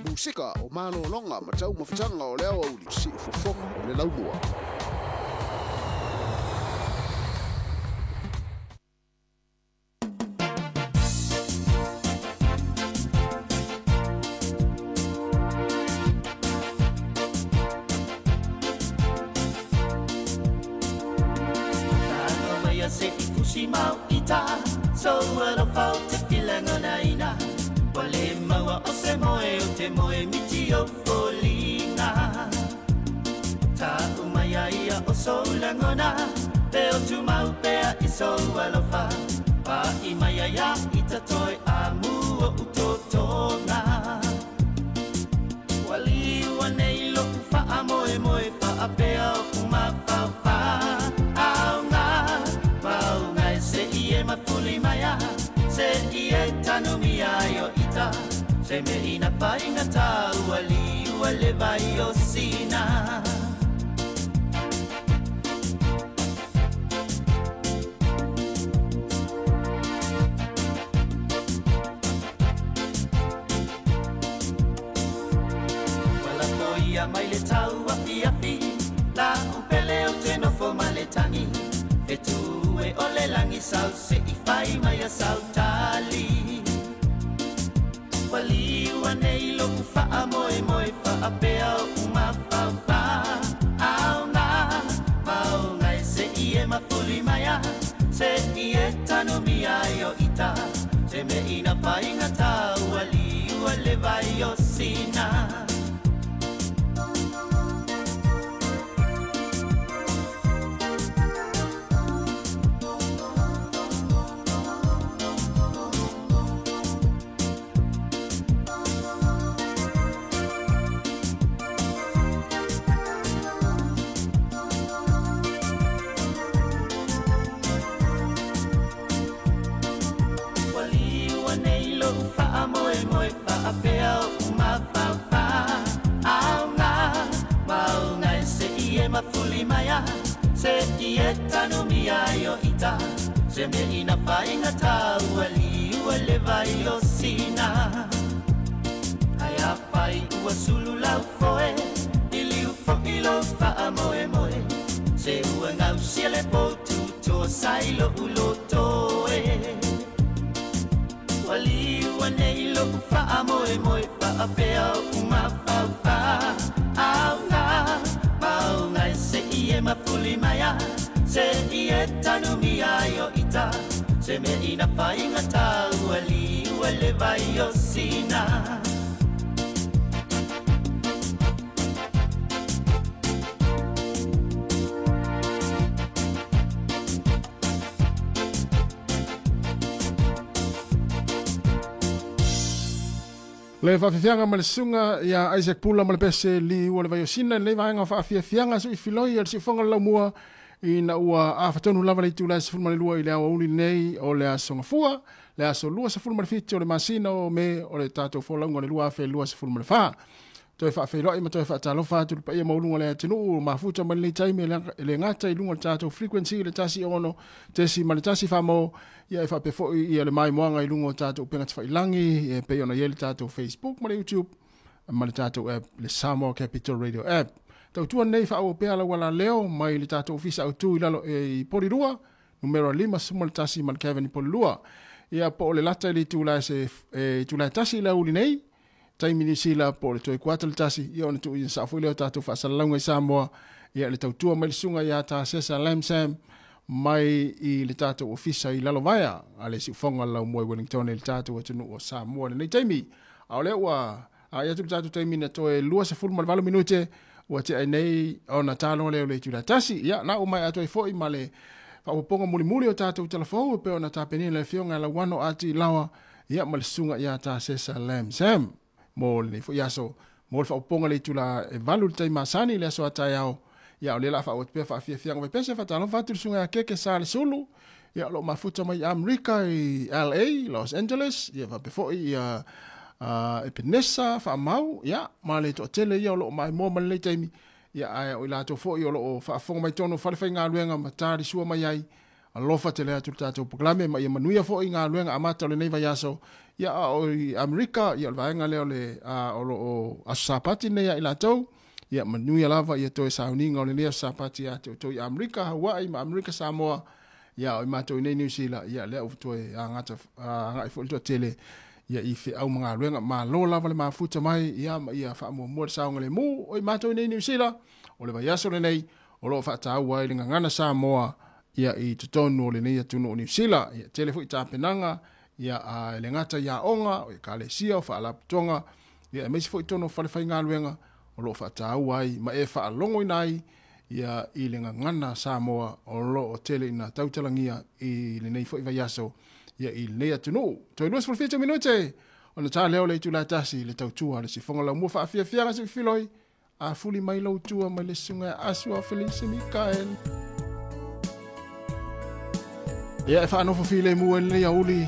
Musika o malologa ma taumafataga o le aoauli siufofoga o le laumua. Se i fusi mau ita so alofa o te filagona Ua le maua o se moe o te moe miti o foliga Ta'u mai ai ia o sou lagona Pe o tumau pea i sou alofa Pa'i mai ai ia ita toe amu o utotoga Ua liua nei lo'u fa'amoemoe fa'apea o umafaufā Auga mauga e se'i e mafuli mai a Se i e tanumia ai o ita Se me ina faigata ua liua le vai o sina. Ua lafoia mai le tau afiafi La upele o te nofo ma le tagi Fetu e o le lagi sau se i fai mai a sau tali. Ua liua nei lo'u fa'amoemoe fa'apea o umafaufā Auga mauga e se'i e mafuli mai a Se i e tanumia ai o ita Se me ina faigata ua liua ua le vai o sina. Se i e tanu mia i o ita, se me ina whainga tāua li ua le vai o sina. Ai a whai ua sulu lau foe, i liu fo i lo whaa moe moe. Se ua ngau sia le potu toa sai lo ulo toe. Ua li ua nei lo whaa moe moe whaa pea o uma whau wha. Au ngā, mau ngai se i e mafuli maia, se i e tanu mia i o ita, se me ina whainga tāua li ua le vai o sina. Le faafiafiaga ma le susuga ia Isaac Pula ma le pese liu o le vaiosina lenei vaega o faafiafiaga soifiloi o le siufoga o le laumua ina ua afatonu lava le itula e 12 i le aoauli lenei o le aso Gafua le aso 27 o le masina o Me o le tatou folauga o le 2024. Toe faafeiloai ma toe faatalofa atu le paia maualuga o le atunuu mafuta mai lenei taimi e le gata i luga o le tatou frequency le 106.1 faamo ia e faapea foi ia le maimoaga i luga o tatou upega tafailagi e pei ona i ai le tatou Facebook ma le YouTube ma le tatou app le Samoa Capital Radio app. Tautua nei faaauau pea lau alaleo mai le tatou ofisa autu i lalo i Polilua numera 51 ma le Kevin i Polilua. Ia po o le lata i le itula e se itula e 1 i le aoauli nei taimi Niu Sila po o le toe kuata le 1 ia ona tuuina sao foi lea o tatou faasalalauga i Samoa ia le tautua mai le susuga ia Tasesa Lamsam mai i le tatou ofisa i Lalovaea a le siufoga o le laumua i Wellington i le tatou atunuu o Samoa i lenei taimi. A o lea ua aai atu le tatou taimi na toe 28 minute ua tea ai nei ona taloa lea o le itula e 1. Ia na ua maea atu ai foi ma le faaopoopoga mulimuli o tatou talafou e pei ona tapenina le afioga ia Lauano Ati Laoa ia ma le susuga ia Tasesa Lamsam mo lenei foi aso mo le faaopoopoga le itula e 8 le taimi masani i le aso a taeao. Ia o lea o le a faaauau atu pea faafiafiaga vaipese faatalofa atu i le susuga ia Keke Sa le Sulu ia o lo o mafuta mai i Amerika i LA, Los Angeles, ia faapea foi ia Epenesa Faamau ia ma le toatele ia o lo o maimoa mai lenei taimi ia ae o i latou foi o lo o faafofoga mai totonu o falefaigaluega ma talisua mai ai. Alofa tele atu le tatou polokalame ma ia manuia foi galuega amata o lenei vaiaso ia a o i Amerika ia o le vaega lea o le o lo o aso Sapati nei ia i latou ia manuia lava ia toe sauniga o lenei aso Sapati ia te outou i Amerika, Hawaii ma Amerika Samoa ia o i matou i nei Niu Sila ia lea ua toe agata agai foi le toatele ia i feau ma galuega. Malo lava le mafuta mai ia ma ia faamuamua le saogalemu o i matou i nei Niu Sila o le vaiaso lenei o lo o faataua ai le gagana Samoa ia i totonu o lenei atunuu o Niu Sila. Ia tele foi tapenaga ia e le gata i aoga, o ekalesia, o faalapotopotoga, ia aemaise foi totonu o falefaigaluega o lo o faataua ai ma e faalogoina ai ia i le gagana Samoa o lo o tele ina tautalagia i lenei foi vaiaso ia i lenei atunuu. Toe 27 minute ona ta lea o le itula e 1 le tautua a le sifoga laumua faafiafiaga seifiloi a fuli mai lou tua mai le susuga ia Asua Felice Mikael. Ia e faanofo filemu ai lenei aoauli.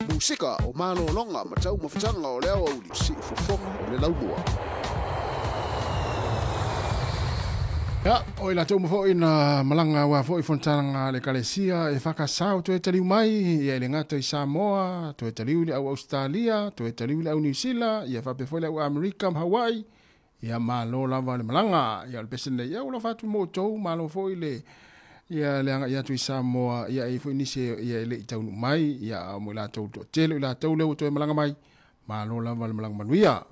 Musika o malōloga ma taumafataga o le aoauli siufofoga o le laumua. Ia, o i latou uma foi na malaga aua foi fonotaga a le Ekalesia e faakasao toe taliu mai, ia e le gata i Samoa, toe taliu i le au Ausetalia, toe taliu i le au Niu Sila, ia faapea foi le au Amerika ma Hawaii, ia malo lava le malaga. Ia o le pese lenei, ia ua lofa atu mo outou, malo foi le ia le agai atu i Samoa, ia e i ai foi nisi ia e le i taunuu mai, ia a o mo i latou le toatele o i latou lea ua toe malaga mai, malo lava le malaga manuia.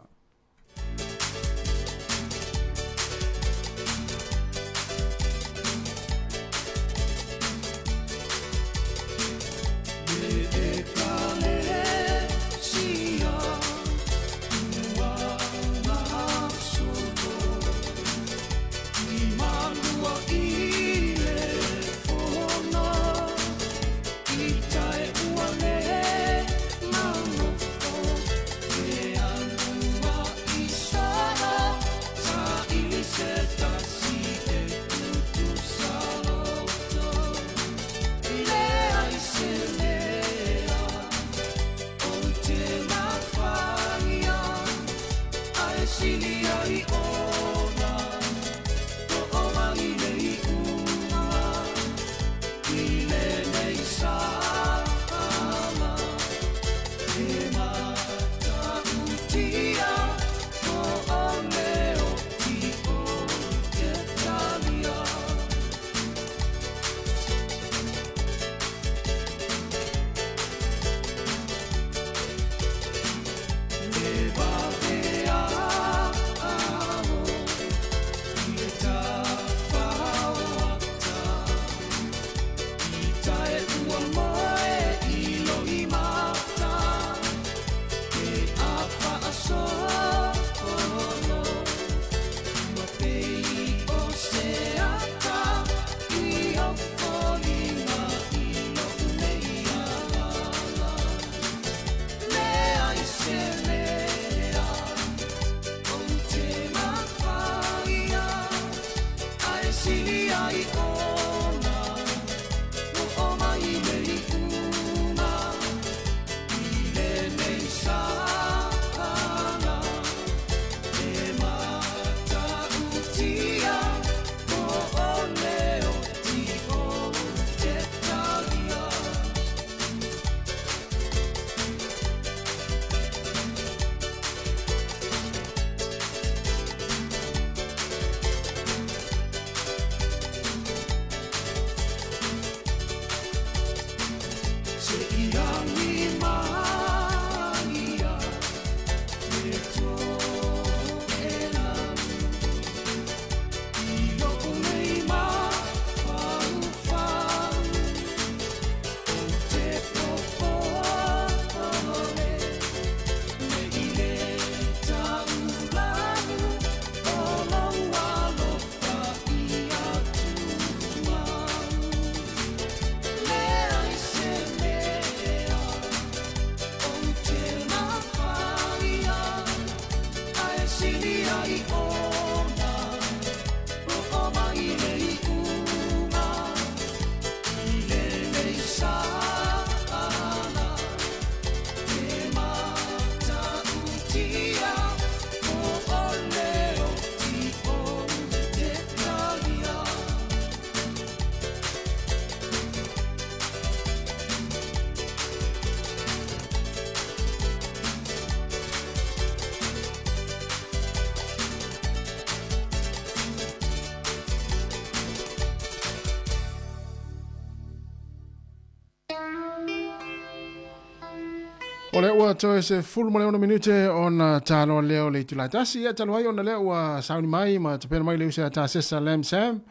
O lea ua toe se 16 minute ona taloa lea o le itula e tasi. Ia talu ai ona lea ua sauni mai ma tapena mai le uso ia Tasesa Lam Sam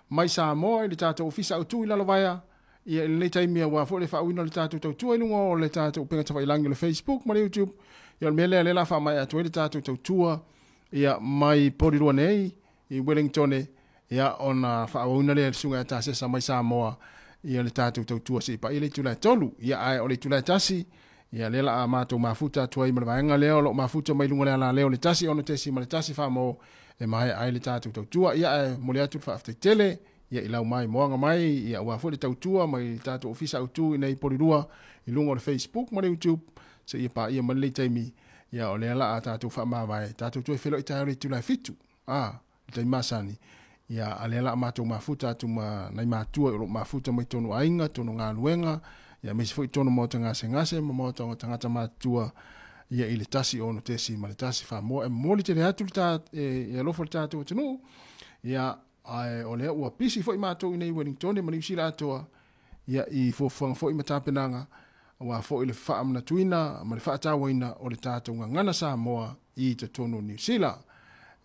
mai Samoa i le tatou ofisa autu i Lalovaea. Ia i lenei taimi aua foi le faauiina o le tatou tautua i luga o le tatou upega tafailagi o le Facebook ma le YouTube. Ia o le mea lea lea la faamaea atu ai le tatou tautua ia mai Porirua nei i Wellingtone ia ona faaauauina lea e le susuga ia Tasesa mai Samoa ia le tatou tautua seia paia le itula e 3. Ia ae o le itula e 1, ia lea la a matou mafuta atu ai ma le vaega lea o loo mafuta mai luga le ala lea o le 1 6.1 faa-mo e maea ai le tatou tautua. Ia ae momoli atu le faafetai tele ia i lau mai moaga mai ia aua foi le tautua mai le tatou ofisa autu i nei Polilua i luga o le Facebook ma le YouTube seia paia mai lenei taimi. Ia o lea la a tatou faamavae tatou toe feiloai taeao le itula e 7 a le taimi masani. Ia a lea la a matou mafuta atu ma nai matua o loo mafuta mai tonu aiga tonu galuega ia aemaise foi tonu maota gasegase ma maota o tagata matutua ia i le 1 6.1 faa-moa e momoli tele atu le ta e alofa le tatou atunuu. Ia ae o lea ua pisi foi matou i nei Wellington ma Niu Sila atoa ia i fuafuaga foi ma tapenaga aua foi le faamanatuina ma le faatauaina o le tatou gagana Samoa i totonu o Niu Sila.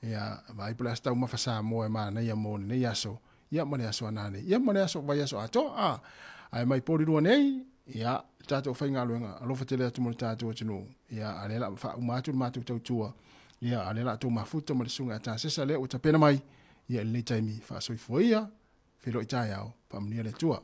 Ia vaai po o le a se taumafa Samoa e manaia mo lenei aso ia ma le aso anane ia ma le aso vai aso atoa a ae mai Polilua nei ia le tatou faigaluega alofa tele atu mo le tatou atunuu. Ia a lea la faauma atu le matou tautua ia a lea la tou mafuta ma le susuga ia Tasesa lea ua tapena mai ia i lenei taimi faasoifua ia feiloai taeao faamanuia le Atua.